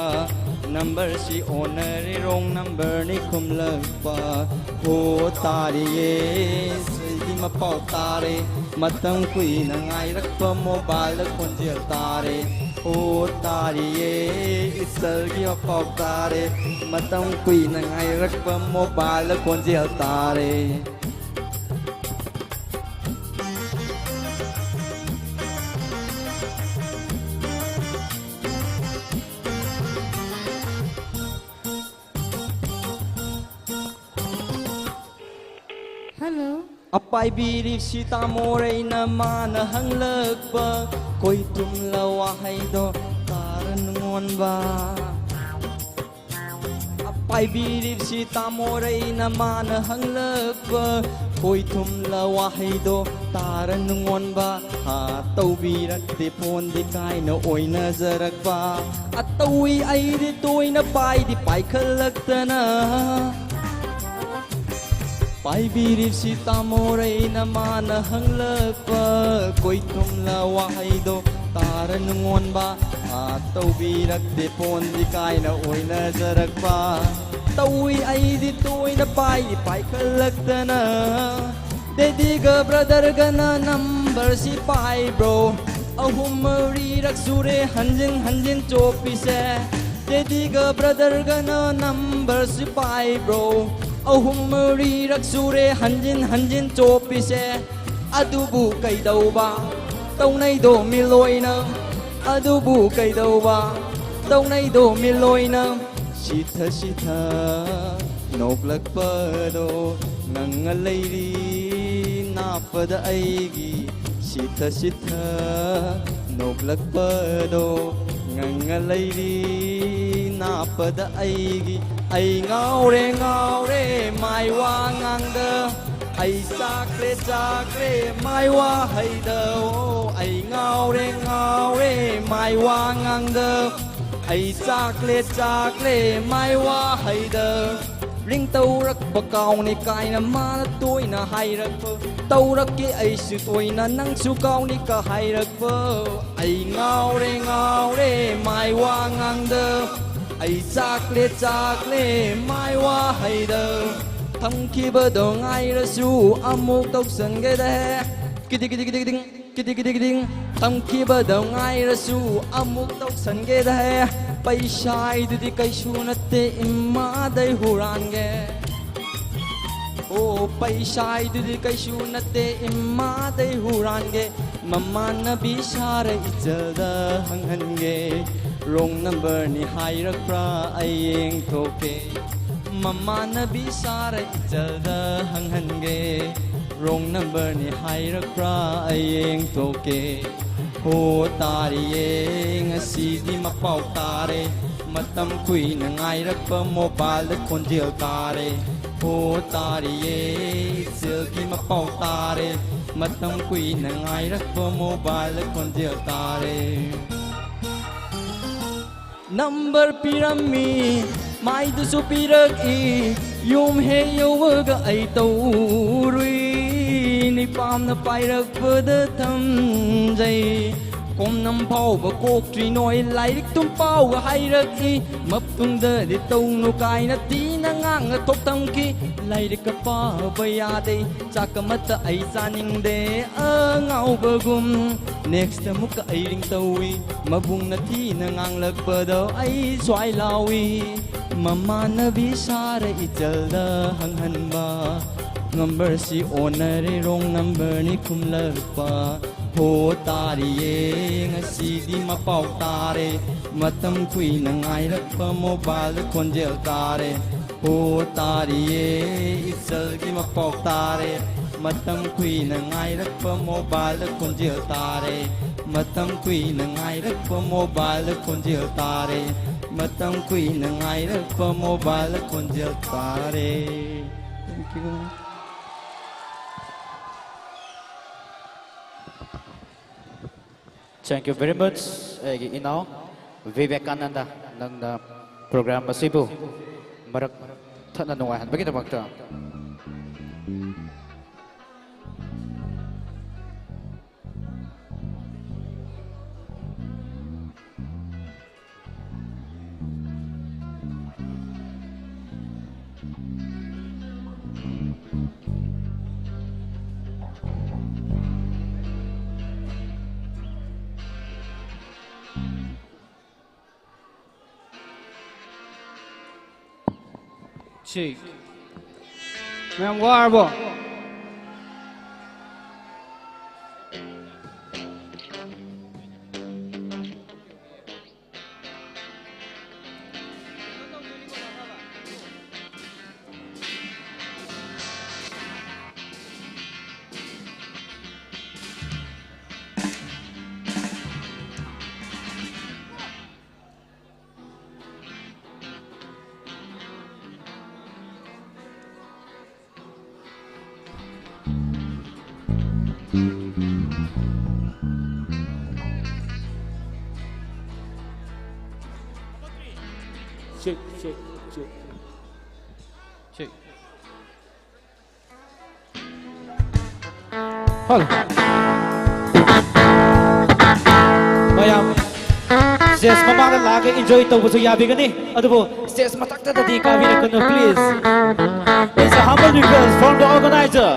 numberꯁꯤ ꯑꯣꯟꯅꯔꯦ, wrong numberꯅꯤ ꯈꯨꯝꯂꯛꯄ꯫ ꯍꯣ ꯇꯥꯔꯤꯌꯦ, ꯁꯤꯗꯤ ꯃꯄꯥꯎ ꯇꯥꯔꯦ, ꯃꯇꯝ ꯀꯨꯏꯅ ꯉꯥꯏꯔꯛꯄ mobileꯗ ꯈꯣꯟꯖꯦꯜ ꯇꯥꯔꯦ꯫ ꯍꯣ ꯇꯥꯔꯤꯌꯦ, ꯏꯆꯜꯒꯤ ꯃꯄꯥꯎ ꯇꯥꯔꯦ, ꯃꯇꯝ ꯀꯨꯏꯅ ꯉꯥꯏꯔꯛꯄ mobileꯗ ꯈꯣꯟꯖꯦꯜ ꯇꯥꯔꯦ꯫ Hello. ꯑꯄꯥꯏꯕꯤꯔꯤꯁꯤ ꯇꯥꯃꯣꯔꯩꯅ ꯃꯥꯅ ꯍꯪꯂꯛꯄ, ꯈꯣꯏꯊꯨꯝꯂ ꯋꯥꯍꯩꯗꯣ ꯇꯥꯔ ꯅꯨꯡꯉꯣꯟꯕ꯫ ꯑꯄꯥꯏꯕꯤꯔꯤꯁꯤ ꯇꯥꯃꯣꯔꯩꯅ ꯃꯥꯅ ꯍꯪꯂꯛꯄ, ꯈꯣꯏꯊꯨꯝꯂ ꯋꯥꯍꯩꯗꯣ ꯇꯥꯔ ꯅꯨꯡꯉꯣꯟꯕ꯫ ꯍꯥ ꯇꯧꯕꯤꯔꯛꯇꯦ phoneꯗꯤ ꯀꯥꯏꯅ ꯑꯣꯏꯅꯖꯔꯛꯄ꯫ ꯑꯇꯧꯏ ꯑꯩꯗꯤ ꯇꯣꯏꯅ ꯄꯥꯏꯗꯤ ꯄꯥꯏꯈꯠꯂꯛꯇꯅ꯫ ꯄꯥꯏꯕꯤꯔꯤꯕꯁꯤ ꯇꯥꯃꯣꯔꯩꯅ ꯃꯥꯅ ꯍꯪꯂꯛꯄ, ꯈꯣꯏꯊꯨꯝꯂ ꯋꯥꯍꯩꯗꯣ ꯇꯥꯔ ꯅꯨꯡꯉꯣꯟꯕ꯫ ꯍꯥ ꯇꯧꯕꯤꯔꯛꯇꯦ phoneꯗꯤ ꯀꯥꯏꯅ ꯑꯣꯏꯅꯖꯔꯛꯄ꯫ ꯇꯧꯏ ꯑꯩꯗꯤ ꯇꯣꯏꯅ ꯄꯥꯏꯗꯤ ꯄꯥꯏꯈꯠꯂꯛꯇꯅ꯫ ꯗꯦꯗꯤꯒ brotherꯒꯅ numberꯁꯤ ꯄꯥꯏꯕ꯭ꯔꯣ? ꯑꯍꯨꯝ ꯃꯔꯤꯔꯛ ꯁꯨꯔꯦ ꯍꯟꯖꯤꯟ ꯍꯟꯖꯤꯟ ꯆꯣꯞꯄꯤꯁꯦ꯫ ꯗꯦꯗꯤꯒ brotherꯒꯅ numberꯁꯤ ꯄꯥꯏꯕ꯭ꯔꯣ? ꯑꯍꯨꯝ ꯃꯔꯤꯔꯛ ꯁꯨꯔꯦ ꯍꯟꯖꯤꯟ ꯍꯟꯖꯤꯟ ꯆꯣꯞꯄꯤꯁꯦ꯫ ꯑꯗꯨꯕꯨ ꯀꯩꯗꯧꯕ ꯇꯧꯅꯩꯗꯣ ꯃꯤꯂꯣꯏꯅ? ꯑꯗꯨꯕꯨ ꯀꯩꯗꯧꯕ ꯇꯧꯅꯩꯗꯣ ꯃꯤꯂꯣꯏꯅ? ꯁꯤꯊ ꯁꯤꯊ ꯅꯣꯛꯂꯛꯄꯗꯣ ꯉꯪꯉ ꯂꯩꯔꯤ ꯅꯥꯞꯄꯗ ꯑꯩꯒꯤ꯫ ꯁꯤꯊ ꯁꯤꯊ ꯅꯣꯛꯂꯛꯄꯗꯣ ꯉꯪꯉ ꯂꯩꯔꯤ ꯅꯥꯞꯄꯗ ꯑꯩꯒꯤ꯫ ꯑꯩ ꯉꯥꯎꯔꯦ ꯉꯥꯎꯔꯦ ꯃꯥꯏ ꯋꯥꯉꯥꯡꯗ, ꯑꯩ ꯆꯥꯛꯂꯦ ꯆꯥꯛꯂꯦ ꯃꯥꯏ ꯋꯥꯍꯩꯗ꯫ ꯑꯣ, ꯑꯩ ꯉꯥꯎꯔꯦ ꯉꯥꯎꯔꯦ ꯃꯥꯏ ꯋꯥꯉꯥꯡꯗ, ꯑꯩ ꯆꯥꯛꯂꯦ ꯆꯥꯛꯂꯦ ꯃꯥꯏ ꯋꯥꯍꯩꯗ꯫ ꯔꯤꯡ ꯇꯧꯔꯛꯄ ꯀꯥꯎꯅꯤ ꯀꯥꯏꯅ ꯃꯥꯅ ꯇꯣꯏꯅ ꯍꯥꯏꯔꯛꯄ, ꯇꯧꯔꯛꯀꯦ ꯑꯩꯁꯨ ꯇꯣꯏꯅ ꯅꯪꯁꯨ ꯀꯥꯎꯅꯤ ꯀ ꯍꯥꯏꯔꯛꯄ꯫ ꯑꯩ ꯉꯥꯎꯔꯦ ꯉꯥꯎꯔꯦ ꯃꯥꯏ ꯋꯥꯉꯥꯡꯗ, ꯑꯩ ꯆꯥꯛꯂꯦ ꯆꯥꯛꯂꯦ ꯃꯥꯏ ꯋꯥꯍꯩꯗ꯫ ꯊꯝꯈꯤꯕꯗꯣ ꯉꯥꯏꯔꯁꯨ ꯑꯃꯨꯛ ꯇꯧꯁꯟꯒꯦꯗ꯫ ꯀꯤꯗꯤ ꯀꯤꯗꯤ ꯀꯤꯗꯤ ꯀꯤꯗꯤꯡ ꯀꯤꯗꯤ ꯀꯤꯗꯤ ꯀꯤꯗꯤꯡ꯫ ꯊꯝꯈꯤꯕꯗꯣ ꯉꯥꯏꯔꯁꯨ ꯑꯃꯨꯛ ꯇꯧꯁꯟꯒꯦꯗ꯫ ꯄꯩꯁꯥ ꯍꯥꯏꯗꯨꯗꯤ ꯀꯩꯁꯨ ꯅꯠꯇꯦ ꯏꯃꯥꯗꯩ ꯍꯨꯔꯥꯟꯒꯦ꯫ ꯑꯣ, ꯄꯩꯁꯥ ꯍꯥꯏꯗꯨꯗꯤ ꯀꯩꯁꯨ ꯅꯠꯇꯦ ꯏꯃꯥꯗꯩ ꯍꯨꯔꯥꯟꯒꯦ꯫ ꯃꯃꯥꯟꯅꯕꯤ ꯁꯥꯔ ꯏꯆꯜꯗ ꯍꯪꯍꯟꯒꯦ꯫ ꯔꯣꯡ ꯅꯝꯕꯔꯅꯤ ꯍꯥꯏꯔꯛꯄ꯭ꯔꯥ ꯑꯩ ꯌꯦꯡꯊꯣꯛꯀꯦ꯫ ꯃꯃꯥꯟꯅꯕꯤ ꯁꯥꯔ ꯏꯆꯜꯗ ꯍꯪꯍꯟꯒꯦ꯫ ꯔꯣꯡ ꯅꯝꯕꯔꯅꯤ ꯍꯥꯏꯔꯛꯄ꯭ꯔꯥ ꯑꯩ ꯌꯦꯡꯊꯣꯛꯀꯦ꯫ ꯍꯣ ꯇꯥꯔꯤꯌꯦ, ꯉꯁꯤꯗꯤ ꯃꯄꯥꯎ ꯇꯥꯔꯦ꯫ ꯃꯇꯝ ꯀꯨꯏꯅ ꯉꯥꯏꯔꯛꯄ ꯃꯣꯕꯥꯏꯜꯗ ꯈꯣꯟꯖꯦꯜ ꯇꯥꯔꯦ꯫ ꯍꯣ ꯇꯥꯔꯤꯌꯦ, ꯏꯆꯦꯜꯒꯤ ꯃꯄꯥꯎ ꯇꯥꯔꯦ꯫ ꯃꯇꯝ ꯀꯨꯏꯅ ꯉꯥꯏꯔꯛꯄ ꯃꯣꯕꯥꯏꯜꯗ ꯈꯣꯟꯖꯦꯜ ꯇꯥꯔꯦ꯫ ꯅꯝꯕꯔ ꯄꯤꯔꯝꯃꯤ, ꯃꯥꯏꯗꯨꯁꯨ ꯄꯤꯔꯛꯏ꯫ ꯌꯨꯝ ꯍꯦꯛ ꯌꯧꯕꯒ ꯑꯩ ꯇꯧꯔꯨꯏ, ꯅꯤꯄꯥꯝꯅ ꯄꯥꯏꯔꯛꯄꯗ ꯊꯝꯖꯩ꯫ ꯀꯣꯝꯅꯝ ꯐꯥꯎꯕ ꯀꯣꯛꯇ꯭ꯔꯤ ꯅꯣꯏ, ꯂꯥꯏꯔꯤꯛꯇꯨꯝ ꯄꯥꯎꯒ ꯍꯥꯏꯔꯛꯏ꯫ ꯃꯇꯨꯡꯗꯗꯤ ꯇꯧꯅꯨ ꯀꯥꯏꯅ ꯊꯤꯅ ꯉꯥꯡꯅ ꯊꯣꯛ ꯊꯝꯈꯤ꯫ ꯂꯥꯏꯔꯤꯛꯀ ꯄꯥꯕ ꯌꯥꯗꯦ, ꯆꯥꯛ ꯑꯃꯠꯇ ꯑꯩ ꯆꯥꯅꯤꯡꯗꯦ ꯑꯉꯥꯎꯕꯒꯨꯝ꯫ ꯅꯦꯛꯁꯇ ꯑꯃꯨꯛꯀ ꯑꯩ ꯔꯤꯡ ꯇꯧꯏ, ꯃꯕꯨꯡꯅ ꯊꯤꯅ ꯉꯥꯡꯂꯛꯄꯗꯣ ꯑꯩ ꯁ꯭ꯋꯥꯏ ꯂꯥꯎꯏ꯫ ꯃꯃꯥꯟꯅꯕꯤ ꯁꯥꯔ ꯏꯆꯜꯗ ꯍꯪꯍꯟꯕ, ꯅꯝꯕꯔꯁꯤ ꯑꯣꯟꯅꯔꯦ, ꯔꯣꯡ ꯅꯝꯕꯔꯅꯤ ꯈꯨꯝꯂꯛꯄ꯫ ꯍꯣ ꯇꯥꯔꯤꯌꯦ, ꯉꯁꯤꯗꯤ ꯃꯄꯥꯎ ꯇꯥꯔꯦ꯫ ꯃꯇꯝ ꯀꯨꯏꯅ ꯉꯥꯏꯔꯛꯄ ꯃꯣꯕꯥꯏꯜꯗ ꯈꯣꯟꯖꯦꯜ ꯇꯥꯔꯦ꯫ ꯍꯣ ꯇꯥꯔꯤꯌꯦ, ꯏꯆꯜꯒꯤ ꯃꯄꯥꯎ ꯇꯥꯔꯦ꯫ ꯃꯇꯝ ꯀꯨꯏꯅ ꯉꯥꯏꯔꯛꯄ ꯃꯣꯕꯥꯏꯜꯗ ꯈꯣꯟꯖꯦꯜ ꯇꯥꯔꯦ꯫ ꯃꯇꯝ ꯀꯨꯏꯅ ꯉꯥꯏꯔꯛꯄ ꯃꯣꯕꯥꯏꯜꯗ ꯈꯣꯟꯖꯦꯜ ꯇꯥꯔꯦ꯫ ꯃꯇꯝ ꯀꯨꯏꯅ ꯉꯥꯏꯔꯛꯄ mobile ꯈꯣꯟꯖꯦꯜ ꯇꯥꯔꯦ꯫ Thank you. Thank you very much, ꯑꯩꯒꯤ ꯏꯅꯥꯎ ꯕꯤꯕꯦꯀꯥꯅꯟꯗ, ꯅꯪꯅ program ꯑꯁꯤꯕꯨ ꯃꯔꯛ ꯊꯠꯅ ꯅꯨꯡꯉꯥꯏꯍꯟꯕꯒꯤꯗꯃꯛꯇ꯫ Check. ꯃꯌꯥꯝ ꯋꯥꯔꯕꯣ? Check, check, check. Check. Hello. ꯃꯌꯥꯝ, stage ꯃꯃꯥꯡꯗ ꯂꯥꯛꯑꯒ enjoy ꯇꯧꯕꯁꯨ ꯌꯥꯕꯤꯒꯅꯤ, ꯑꯗꯨꯕꯨ stage ꯃꯊꯛꯇꯗꯤ ꯀꯥꯕꯤꯔꯛꯀꯅꯨ, please. It's a humble request from the organizer.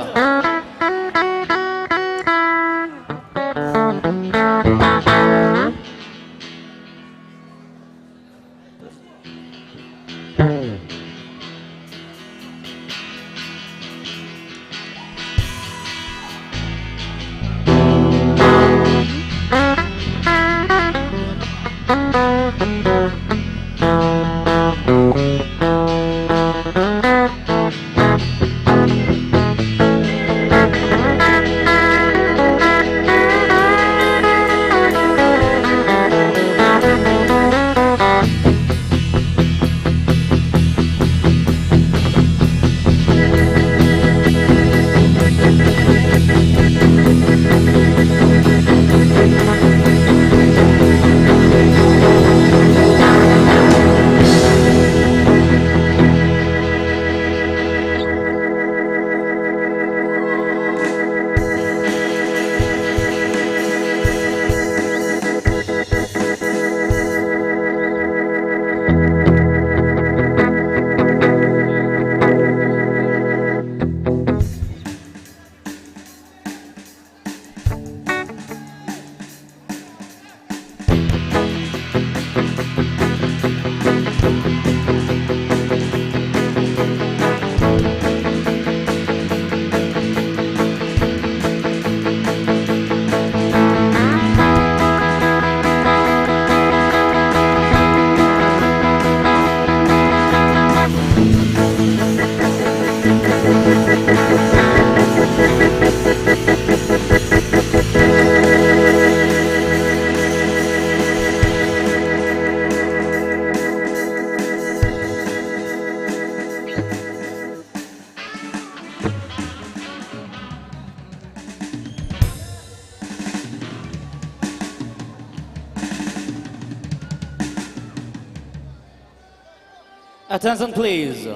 Attention please,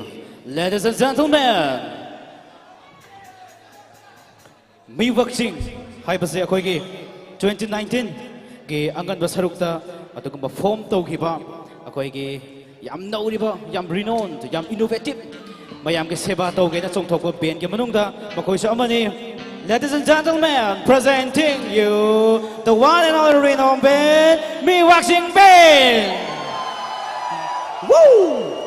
ladies and gentlemen. ꯃꯤ ꯋꯥꯛꯆꯤꯡ ꯍꯥꯏꯕꯁꯦ ꯑꯩꯈꯣꯏꯒꯤ twenty nineteenꯒꯤ ꯑꯉꯟꯕ ꯁꯔꯨꯛꯇ ꯑꯗꯨꯒꯨꯝꯕ ꯐꯣꯝ ꯇꯧꯈꯤꯕ ꯑꯩꯈꯣꯏꯒꯤ ꯌꯥꯝ ꯅꯧꯔꯤꯕ, ꯌꯥꯝ renowned, ꯌꯥꯝ innovative, ꯃꯌꯥꯝꯒꯤ ꯁꯦꯕꯥ ꯇꯧꯒꯦꯅ ꯆꯣꯡꯊꯣꯛꯄ ꯕꯦꯟꯒꯤ ꯃꯅꯨꯡꯗ ꯃꯈꯣꯏꯁꯨ ꯑꯃꯅꯤ꯫ Ladies and gentlemen, presenting you the one and only renowned band, me ꯋꯥꯛꯆꯤꯡ band! Woo!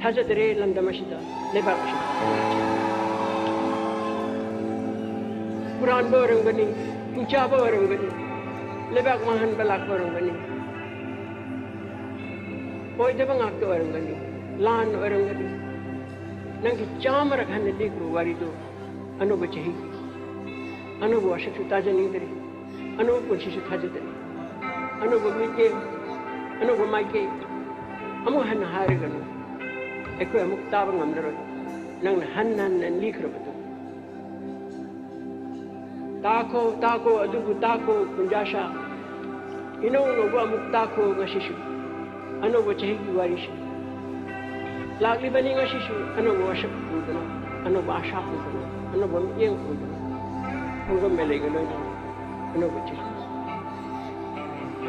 ꯊꯥꯖꯗ꯭ꯔꯦ ꯂꯝꯗꯝ ꯑꯁꯤꯗ, ꯂꯩꯕꯥꯛ ꯑꯁꯤꯗ꯫ ꯍꯨꯔꯥꯟꯕ ꯑꯣꯏꯔꯝꯒꯅꯤ, ꯍꯤꯡꯆꯥꯕ ꯑꯣꯏꯔꯝꯒꯅꯤ, ꯂꯩꯕꯥꯛ ꯃꯥꯡꯍꯟꯕ ꯂꯥꯛꯄ ꯑꯣꯏꯔꯝꯒꯅꯤ, ꯑꯣꯏꯗꯕ ꯉꯥꯛꯇ ꯑꯣꯏꯔꯝꯒꯅꯤ, ꯂꯥꯟ ꯑꯣꯏꯔꯝꯒꯅꯤ꯫ ꯅꯪꯒꯤ ꯆꯥꯝꯃꯔꯛ ꯍꯟꯅ ꯂꯤꯈ꯭ꯔꯣ ꯋꯥꯔꯤꯗꯨ꯫ ꯑꯅꯧꯕ ꯆꯍꯤꯒꯤ ꯑꯅꯧꯕ ꯋꯥꯁꯛꯁꯨ ꯇꯥꯖꯅꯤꯡꯗ꯭ꯔꯦ, ꯑꯅꯧꯕ ꯄꯨꯟꯁꯤꯁꯨ ꯊꯥꯖꯗ꯭ꯔꯦ꯫ ꯑꯅꯧꯕ ꯃꯤꯠꯌꯦꯡ, ꯑꯅꯧꯕ ꯃꯥꯏꯀꯩ ꯑꯃꯨꯛ ꯍꯟꯅ ꯍꯥꯏꯔꯒꯅꯨ꯫ ꯑꯩꯈꯣꯏ ꯑꯃꯨꯛ ꯇꯥꯕ ꯉꯝꯂꯔꯣꯏ꯫ ꯅꯪꯅ ꯍꯟꯅ ꯍꯟꯅ ꯂꯤꯈ꯭ꯔꯕꯗꯨ꯫ ꯇꯥꯈꯣ, ꯇꯥꯈꯣ, ꯑꯗꯨꯕꯨ ꯇꯥꯈꯣ, ꯀꯨꯟꯖꯥꯁꯥ꯫ ꯏꯅꯧ ꯅꯧꯕ ꯑꯃꯨꯛ ꯇꯥꯈꯣ ꯉꯁꯤꯁꯨ꯫ ꯑꯅꯧꯕ ꯆꯍꯤꯒꯤ ꯋꯥꯔꯤꯁꯤ꯫ ꯂꯥꯛꯂꯤꯕꯅꯤ ꯉꯁꯤꯁꯨ ꯑꯅꯧꯕ ꯋꯥꯁꯛ ꯄꯨꯗꯨꯅ, ꯑꯅꯧꯕ ꯑꯥꯁꯥ ꯄꯨꯗꯨꯅ, ꯑꯅꯧꯕ ꯃꯤꯠꯌꯦꯡ ꯄꯨꯗꯨꯅ꯫ ꯈꯣꯡꯒꯝꯕꯦꯂꯩꯒ ꯂꯣꯏꯅꯅ ꯑꯅꯧꯕ ꯆꯍꯤ꯫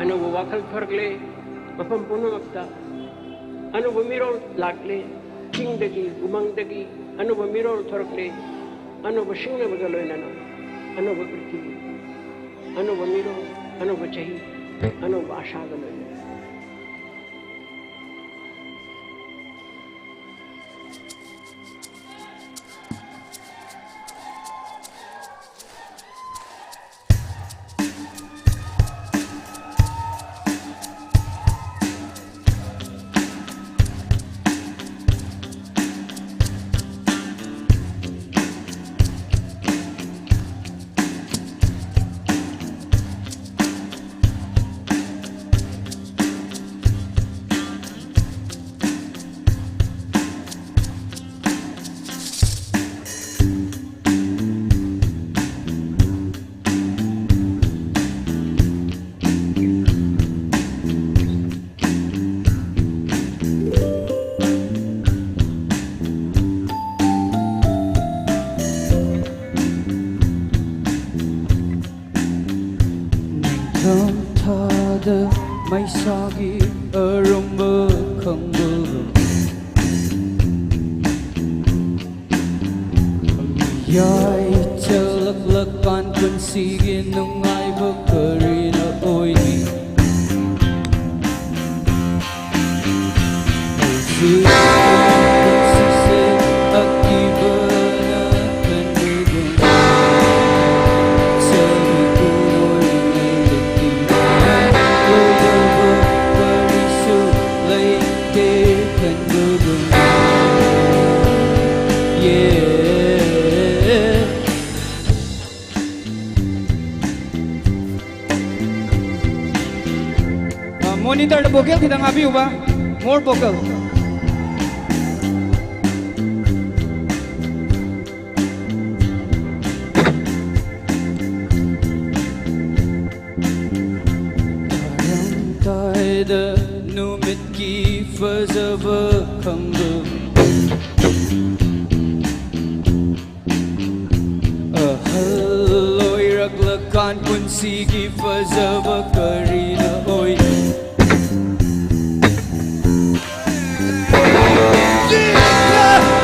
ꯑꯅꯧꯕ ꯋꯥꯈꯜ ꯊꯣꯔꯛꯂꯦ ꯃꯐꯝ ꯄꯨꯝꯅꯃꯛꯇ꯫ ꯑꯅꯧꯕ ꯃꯤꯔꯣꯜ ꯂꯥꯛꯂꯦ꯫ ꯆꯤꯡꯗꯒꯤ, ꯎꯃꯪꯗꯒꯤ, ꯑꯅꯧꯕ ꯃꯤꯔꯣꯜ ꯊꯣꯔꯛꯂꯦ꯫ ꯑꯅꯧꯕ ꯁꯤꯡꯅꯕꯒ ꯂꯣꯏꯅꯅ ꯑꯅꯧꯕ ꯄ꯭ꯔꯤꯊꯤꯕꯤ, ꯑꯅꯧꯕ ꯃꯤꯔꯣꯜ, ꯑꯅꯧꯕ ꯆꯍꯤ, ꯑꯅꯧꯕ ꯑꯥꯁꯥꯒ ꯂꯣꯏꯅꯅ꯫ ꯅꯤꯡꯊꯝ ꯊꯥꯗ ꯃꯩꯁꯥꯒꯤ ꯑꯔꯨꯝꯕ ꯈꯪꯕꯒꯨꯝ, ꯌꯥꯏ ꯆꯜꯂꯛꯂꯀꯥꯟ ꯄꯨꯟꯁꯤꯒꯤ ꯅꯨꯡꯉꯥꯏꯕ ꯀꯔꯤꯅ ꯑꯣꯏꯅꯤ? ꯍꯧꯖꯤꯛ ꯄꯨꯟꯁꯤꯁꯦ ꯑꯀꯤꯕꯅ ꯊꯟꯕꯒꯨꯝ, ꯆꯍꯤ ꯀꯨꯟ ꯑꯣꯏꯔꯤꯉꯩꯗꯗꯤ ꯂꯣꯏꯗꯕ ꯀꯔꯤꯁꯨ ꯂꯩꯇꯦ ꯈꯟꯕꯒꯨꯝ꯫ Yeah. ꯑ, monitor ꯗ vocal ꯈꯤꯇꯪ ꯍꯥꯞꯄꯤꯌꯨꯕ꯫ More vocal꯫ ꯇꯥꯔꯝꯗꯥꯏꯗ ꯅꯨꯃꯤꯠꯀꯤ ꯐꯖꯕ ꯈꯪꯕ꯫ ꯑꯍꯜ ꯑꯣꯏꯔꯛꯂꯀꯥꯟ ꯄꯨꯟꯁꯤꯒꯤ ꯐꯖꯕ ꯀꯔꯤꯅ ꯑꯣꯏꯅꯤ?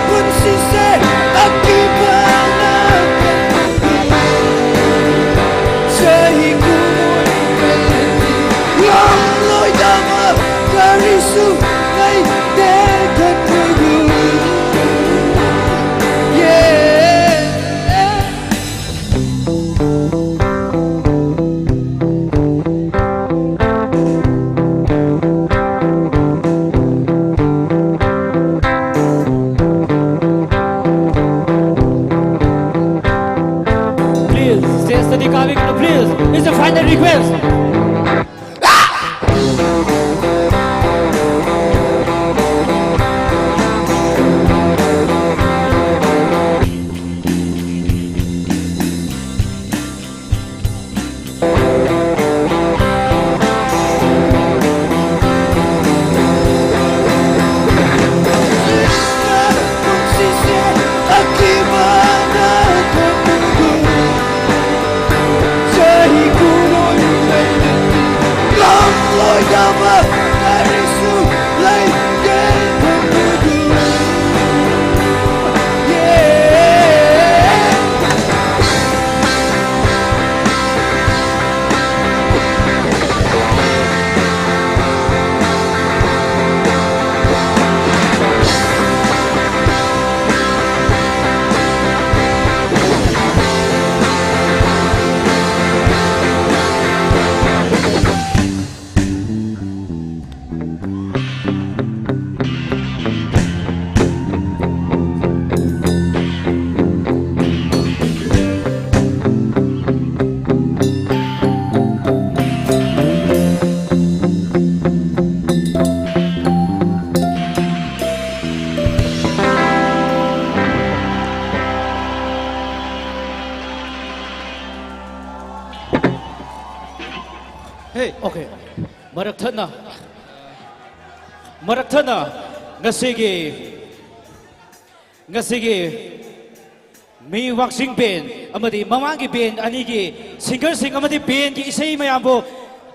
ꯄꯨꯟꯁꯤꯁꯦ Please, stage ꯇꯗꯤ ꯀꯥꯕꯤꯒꯅꯨ, please. It's a final request. Hey, okay. ꯃꯔꯛ ꯊꯠꯅ, ꯃꯔꯛ ꯊꯠꯅ ꯉꯁꯤꯒꯤ, ꯉꯁꯤꯒꯤ ꯃꯤ ꯋꯥꯛꯆꯤꯡ ꯕꯦꯟ ꯑꯃꯗꯤ ꯃꯃꯥꯡꯒꯤ ꯕꯦꯟ ꯑꯅꯤꯒꯤ ꯁꯤꯡꯒꯔꯁꯤꯡ ꯑꯃꯗꯤ ꯕꯦꯟꯒꯤ ꯏꯁꯩ ꯃꯌꯥꯝꯕꯨ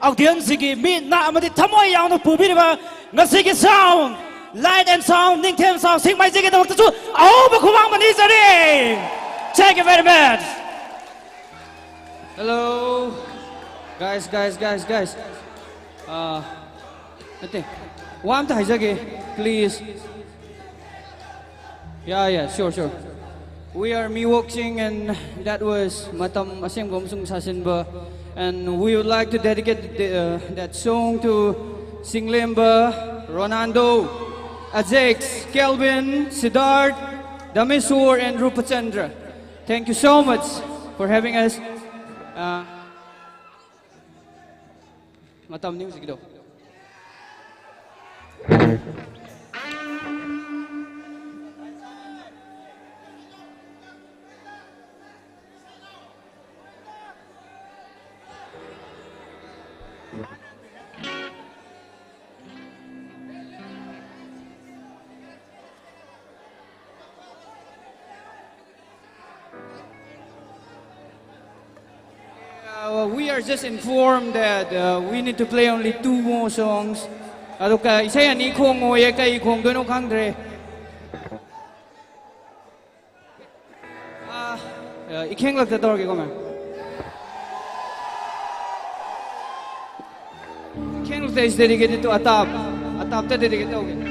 ꯑꯣꯗꯤꯌꯟꯁꯁꯤꯡꯒꯤ ꯃꯤꯠ ꯅꯥ ꯑꯃꯗꯤ ꯊꯃꯣꯏ ꯌꯥꯎꯅ ꯄꯨꯕꯤꯔꯤꯕ ꯉꯁꯤꯒꯤ sound, light and sound, Ningthem sound ꯁꯤꯡꯃꯥꯏꯖꯤꯒꯤꯗꯃꯛꯇꯁꯨ ꯑꯍꯧꯕ ꯈꯨꯃꯥꯡꯕ ꯅꯤꯖꯔꯤ꯫ Thank you very much. Hello, guys, guys, guys, guys. Uh, ꯅꯠꯇꯦ, ꯋꯥ ꯑꯝꯇ ꯍꯥꯏꯖꯒꯦ, please. Yeah, yeah, sure, sure. We are Miwoksing, and that was ꯃꯇꯝ ꯑꯁꯦꯡꯕ ꯑꯃꯁꯨꯡ ꯁꯥꯁꯤꯟꯕ. And we would like to dedicate the, uh, that song to Singlemba, Ronaldo, Azex, Kelvin, Siddharth, Dameswar, and Rupachandra. Thank you so much for having us. Uh, ꯃꯇꯝꯅꯤ ꯍꯧꯖꯤꯛꯀꯤꯗꯣ꯫ Uh, we are just informed that, uh, we need to play only two more songs. ꯑꯗꯨꯒ ꯏꯁꯩ ꯑꯅꯤ ꯈꯣꯡꯉꯣꯌꯦ, ꯀꯩ ꯈꯣꯡꯗꯣꯏꯅꯣ ꯈꯪꯗ꯭ꯔꯦ꯫ ꯑꯥ, ꯑ, ꯏꯈꯦꯡꯂꯛꯇ ꯇꯧꯔꯒꯦꯀꯣ, ma'am꯫ ꯏꯈꯦꯡꯂꯛꯇ is dedicated to ꯑꯇꯥꯞ꯫ ꯑꯇꯥꯞꯇ dedicate ꯇꯧꯒꯦ꯫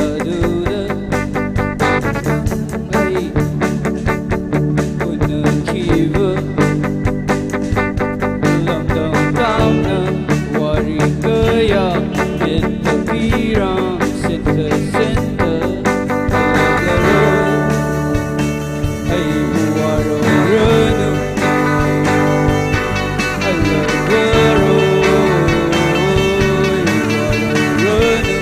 ꯑꯗꯨꯗ ꯑꯩ ꯎꯅꯈꯤꯕ ꯂꯝꯗꯝ ꯂꯥꯞꯅ ꯋꯥꯔꯤ ꯀꯌꯥ ꯃꯤꯠꯇ ꯄꯤꯔꯥꯡ ꯁꯤꯟꯊ ꯁꯤꯟꯊ ꯍꯜꯂꯛꯂꯔꯣꯏ꯫ ꯑꯩꯕꯨ ꯋꯥꯔꯧꯔꯅꯨ, ꯍꯜꯂꯛꯂꯔꯣꯏ, ꯋꯥꯔꯧꯔꯅꯨ꯫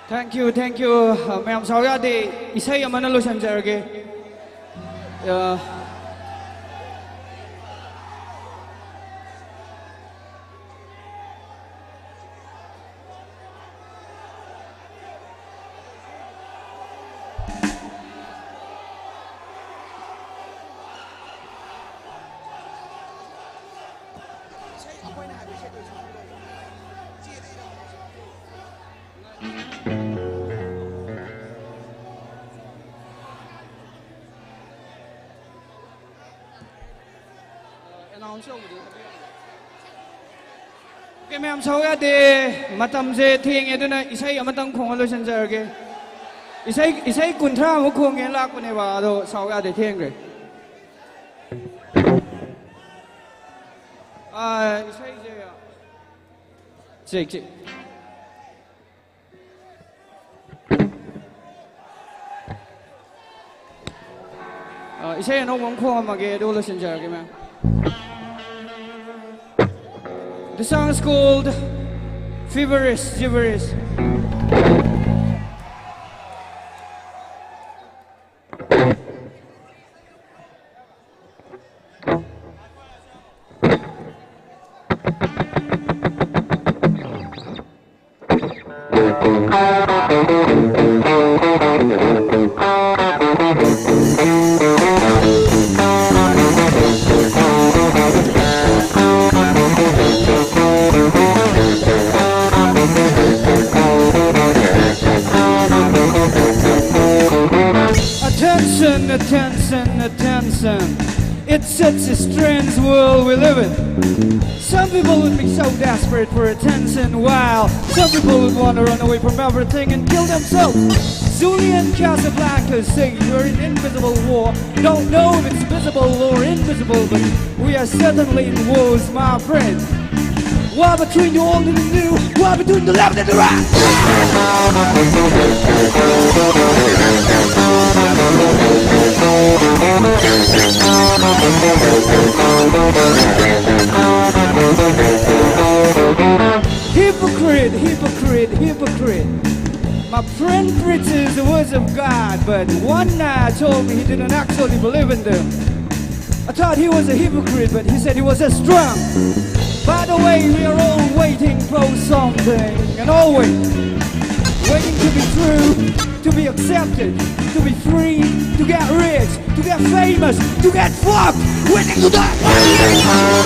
Thank you, thank you. ꯑ, ꯃꯌꯥꯝ ꯁꯥꯎ ꯌꯥꯗꯦ꯫ ꯏꯁꯩ ꯑꯃꯅ ꯂꯣꯏꯁꯤꯟꯖꯔꯒꯦ꯫ ꯑ, ꯑꯣꯀꯦ, ꯃꯌꯥꯝ ꯁꯥꯎ ꯌꯥꯗꯦ꯫ ꯃꯇꯝꯁꯦ ꯊꯦꯡꯉꯦ, ꯑꯗꯨꯅ ꯏꯁꯩ ꯑꯃꯇꯪ ꯈꯣꯡꯉ ꯂꯣꯏꯁꯤꯟꯖꯔꯒꯦ꯫ ꯏꯁꯩ, ꯏꯁꯩ ꯀꯨꯟꯊ꯭ꯔꯥ ꯃꯨꯛ ꯈꯣꯡꯒꯦꯅ ꯂꯥꯛꯄꯅꯦꯕ, ꯑꯗꯣ ꯁꯥꯎ ꯌꯥꯗꯦ, ꯊꯦꯡꯈ꯭ꯔꯦ꯫ ꯑꯥ, ꯏꯁꯩꯁꯦ, ꯆꯦꯛ, ꯆꯦꯛ꯫ ꯑ, ꯏꯁꯩ ꯑꯅꯧꯕ ꯑꯃ ꯈꯣꯡꯉꯝꯃꯒꯦ, ꯑꯗꯨꯒ ꯂꯣꯏꯁꯤꯟꯖꯔꯒꯦ, ꯃꯦꯝ꯫ The song is called Feverish Gibberish. Attention, attention, attention. It's such a strange world we live in. Some people would be so desperate for attention, while some people would want to run away from everything and kill themselves. Julian Casablancas saying you're in invisible war. Don't know if it's visible or invisible, but we are certainly in wars, my friend. War between the old and the new, war between the left and the right. Hypocrite, hypocrite, hypocrite. My friend preaches the words of God, but one night told me he didn't actually believe in them. I thought he was a hypocrite, but he said he was a strong. By the way, we are all waiting for something, and always waiting to be true, to be accepted, to be free, to get rich, to get famous, to get fucked, waiting to die.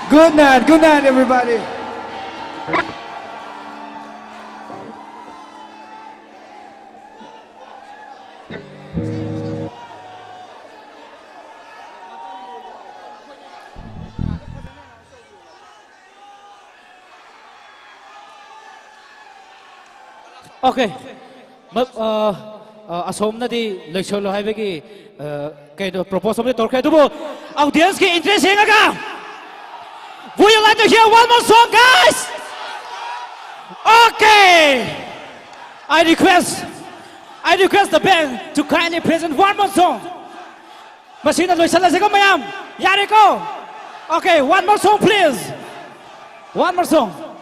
Good night, good night, everybody. Okay. ꯃ-, ꯑ, ꯑ, ꯑꯁꯣꯝꯅꯗꯤ ꯂꯣꯏꯁꯤꯜꯂꯣ ꯍꯥꯏꯕꯒꯤ, ꯑ, ꯀꯩꯅꯣ, propose ꯑꯃꯗꯤ ꯇꯧꯔꯛꯈ꯭ꯔꯦ, ꯑꯗꯨꯕꯨ audience ꯀꯤ interest ꯌꯦꯡꯉꯒ, would you like to hear one more song, guys? Okay. I request, I request the band to kindly present one more song. ꯃꯁꯤꯅ ꯂꯣꯏꯁꯤꯜꯂꯁꯤꯀꯣ ꯃꯌꯥꯝ꯫ ꯌꯥꯔꯦꯀꯣ? Okay, one more song, please. One more song.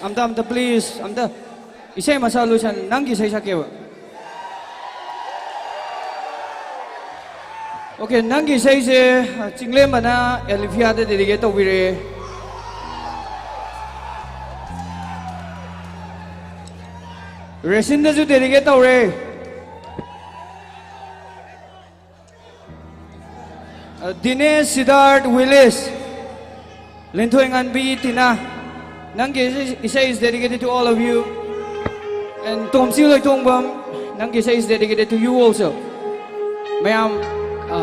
ꯑꯝꯇ, ꯑꯝꯇ, please, ꯑꯝꯇ ꯏꯁꯩ ꯃꯁꯥ ꯂꯣꯏꯁꯟ-, ꯅꯪꯒꯤ ꯏꯁꯩ ꯁꯛꯀꯦꯕ꯫ Okay, ꯅꯪꯒꯤ ꯏꯁꯩꯁꯦ, ꯑ, ꯆꯤꯡꯂꯦꯝꯕꯅ ꯑꯦꯂꯤꯐꯤꯌꯥꯗ dedicate ꯇꯧꯕꯤꯔꯛꯑꯦ꯫ ꯔꯦꯁꯤꯟꯗꯁꯨ dedicate ꯇꯧꯔꯦ꯫ ꯑ, ꯗꯤꯅꯦꯁ, ꯁꯤꯗꯥꯔꯠ, ꯋꯤꯂꯤꯁ, ꯂꯤꯟꯊꯣꯏꯉꯥꯟꯕꯤ, ꯇꯤꯅꯥ, ꯅꯪꯒꯤ ꯏꯁꯩ, ꯏꯁꯩ is dedicated to all of you. And ꯇꯣꯝꯆꯤ ꯂꯣꯏꯇꯣꯡꯕꯝ, ꯅꯪꯒꯤ ꯏꯁꯩ is dedicated to you also. ꯃꯌꯥꯝ, ꯑ,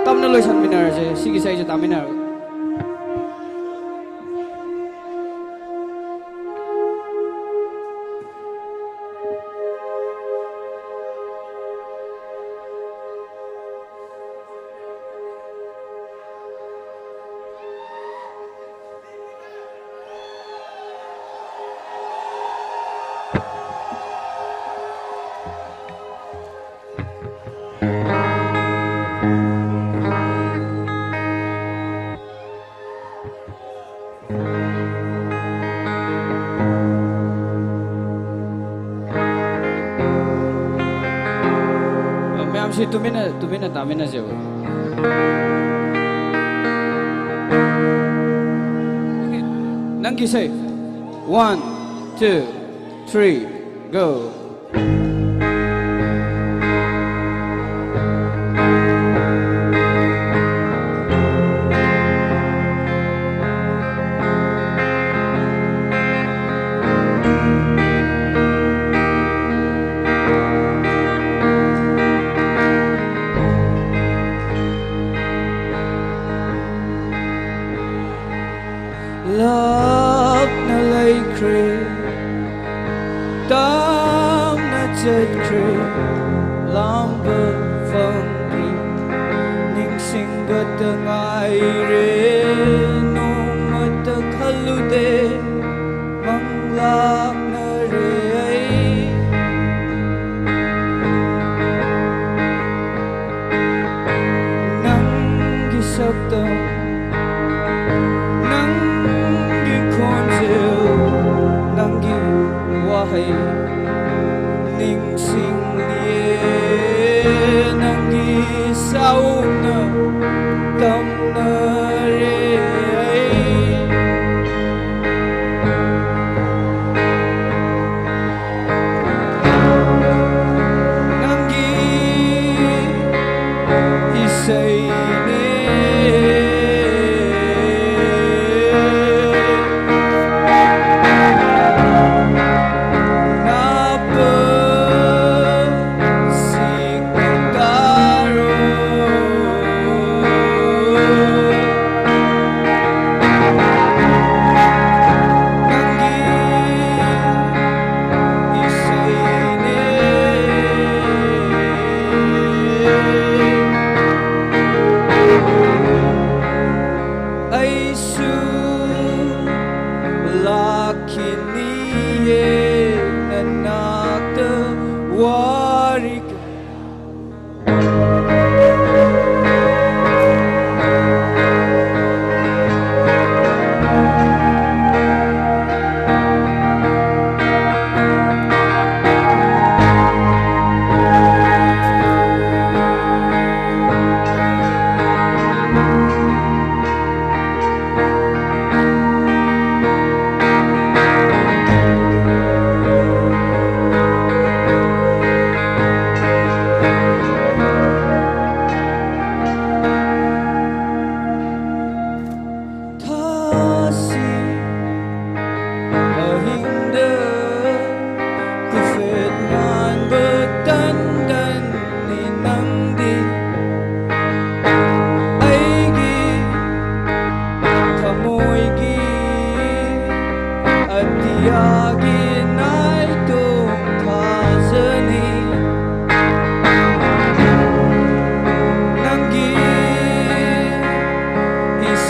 ꯇꯞꯅ ꯂꯣꯏꯁꯟꯃꯤꯟꯅꯔꯁꯦ ꯁꯤꯒꯤ ꯏꯁꯩꯁꯦ ꯇꯥꯃꯤꯟꯅꯔꯒ꯫ ꯁꯤ ꯇꯨꯃꯤꯟꯅ, ꯇꯨꯃꯤꯟꯅ ꯇꯥꯃꯤꯟꯅꯁꯦꯕ꯫ ꯅꯪꯒꯤ ꯏꯁꯩ꯫ One, two, three, go. ꯂꯥꯞꯅ ꯂꯩꯈ꯭ꯔꯦ, ꯇꯥꯝꯅ ꯆꯠꯈ꯭ꯔꯦ, ꯂꯥꯝꯕ ꯐꯪꯗ꯭ꯔꯤ, ꯅꯤꯡꯁꯤꯡꯕꯇ ꯉꯥꯏꯔꯦ꯫ ꯅꯣꯡꯃꯇ ꯈꯜꯂꯨꯗꯦ ꯃꯪꯂꯥꯛꯅꯔꯦ ꯑꯩ꯫ ꯅꯪꯒꯤ ꯁꯛꯇꯝ, ꯅꯪꯒꯤ ꯈꯣꯟꯖꯦꯜ, ꯅꯪꯒꯤ ꯋꯥꯍꯩ ꯅꯤꯡꯁꯤꯡꯂꯤꯌꯦ꯫ ꯅꯪꯒꯤ ꯁꯥꯎꯅ ꯇꯝꯅꯔꯦ ꯑꯩ꯫ ꯅꯪꯒꯤ ꯏꯁꯩꯅꯦ꯫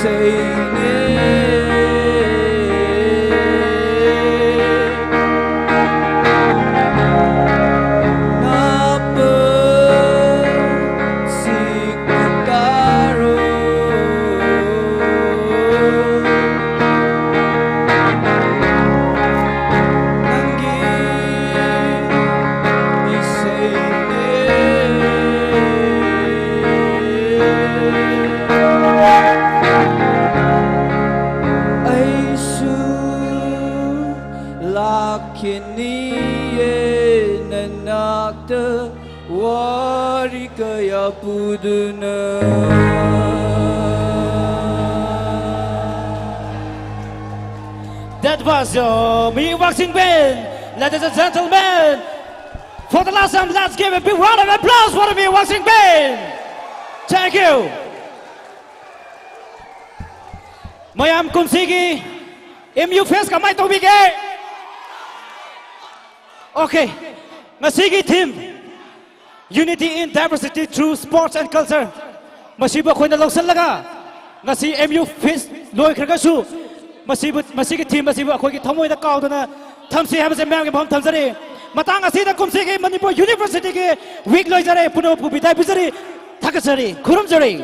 ꯏꯁꯩꯅꯦ꯫ ꯅꯥꯞꯄ ꯁꯤꯛꯄ ꯇꯥꯔꯣ꯫ ꯅꯪꯒꯤ ꯏꯁꯩꯅꯦ꯫ ꯑꯩꯁꯨ ꯂꯥꯛꯈꯤꯅꯤꯌꯦ ꯅꯅꯥꯛꯇ ꯋꯥꯔꯤ ꯀꯌꯥ ꯄꯨꯗꯨꯅ꯫ That was your Miwok Sing Band. Ladies and gentlemen, for the last time, let's give a big round of applause for the Miwok Sing Band. Thank you. ꯃꯌꯥꯝ ꯀꯨꯝꯁꯤꯒꯤ ꯑꯦꯝ ꯌꯨ ꯐꯦꯁ ꯀꯃꯥꯏꯅ ꯇꯧꯕꯤꯒꯦ? ꯑꯣꯀꯦ, ꯉꯁꯤꯒꯤ ꯊꯤꯝ Unity in Diversity Through Sports and Culture, ꯃꯁꯤꯕꯨ ꯑꯩꯈꯣꯏꯅ ꯂꯧꯁꯤꯜꯂꯒ ꯉꯁꯤ M U face ꯂꯣꯏꯈ꯭ꯔꯒꯁꯨ ꯃꯁꯤꯕꯨ, ꯃꯁꯤꯒꯤ ꯊꯤꯝ ꯑꯁꯤꯕꯨ ꯑꯩꯈꯣꯏꯒꯤ ꯊꯃꯣꯏꯗ ꯀꯥꯎꯗꯅ ꯊꯝꯁꯤ ꯍꯥꯏꯕꯁꯦ ꯃꯌꯥꯝꯒꯤ ꯃꯐꯝ ꯊꯝꯖꯔꯤ꯫ ꯃꯇꯥꯡ ꯑꯁꯤꯗ ꯀꯨꯝꯁꯤꯒꯤ ꯃꯅꯤꯄꯨꯔ ꯌꯨꯅꯤꯚꯔꯁꯤꯇꯤꯒꯤ ꯋꯤꯛ ꯂꯣꯏꯖꯔꯦ꯫ ꯄꯨꯝꯅꯃꯛꯄꯨ ꯕꯤꯗꯥꯏ ꯄꯤꯖꯔꯤ, ꯊꯥꯒꯠꯆꯔꯤ, ꯈꯨꯔꯨꯝꯖꯔꯤ꯫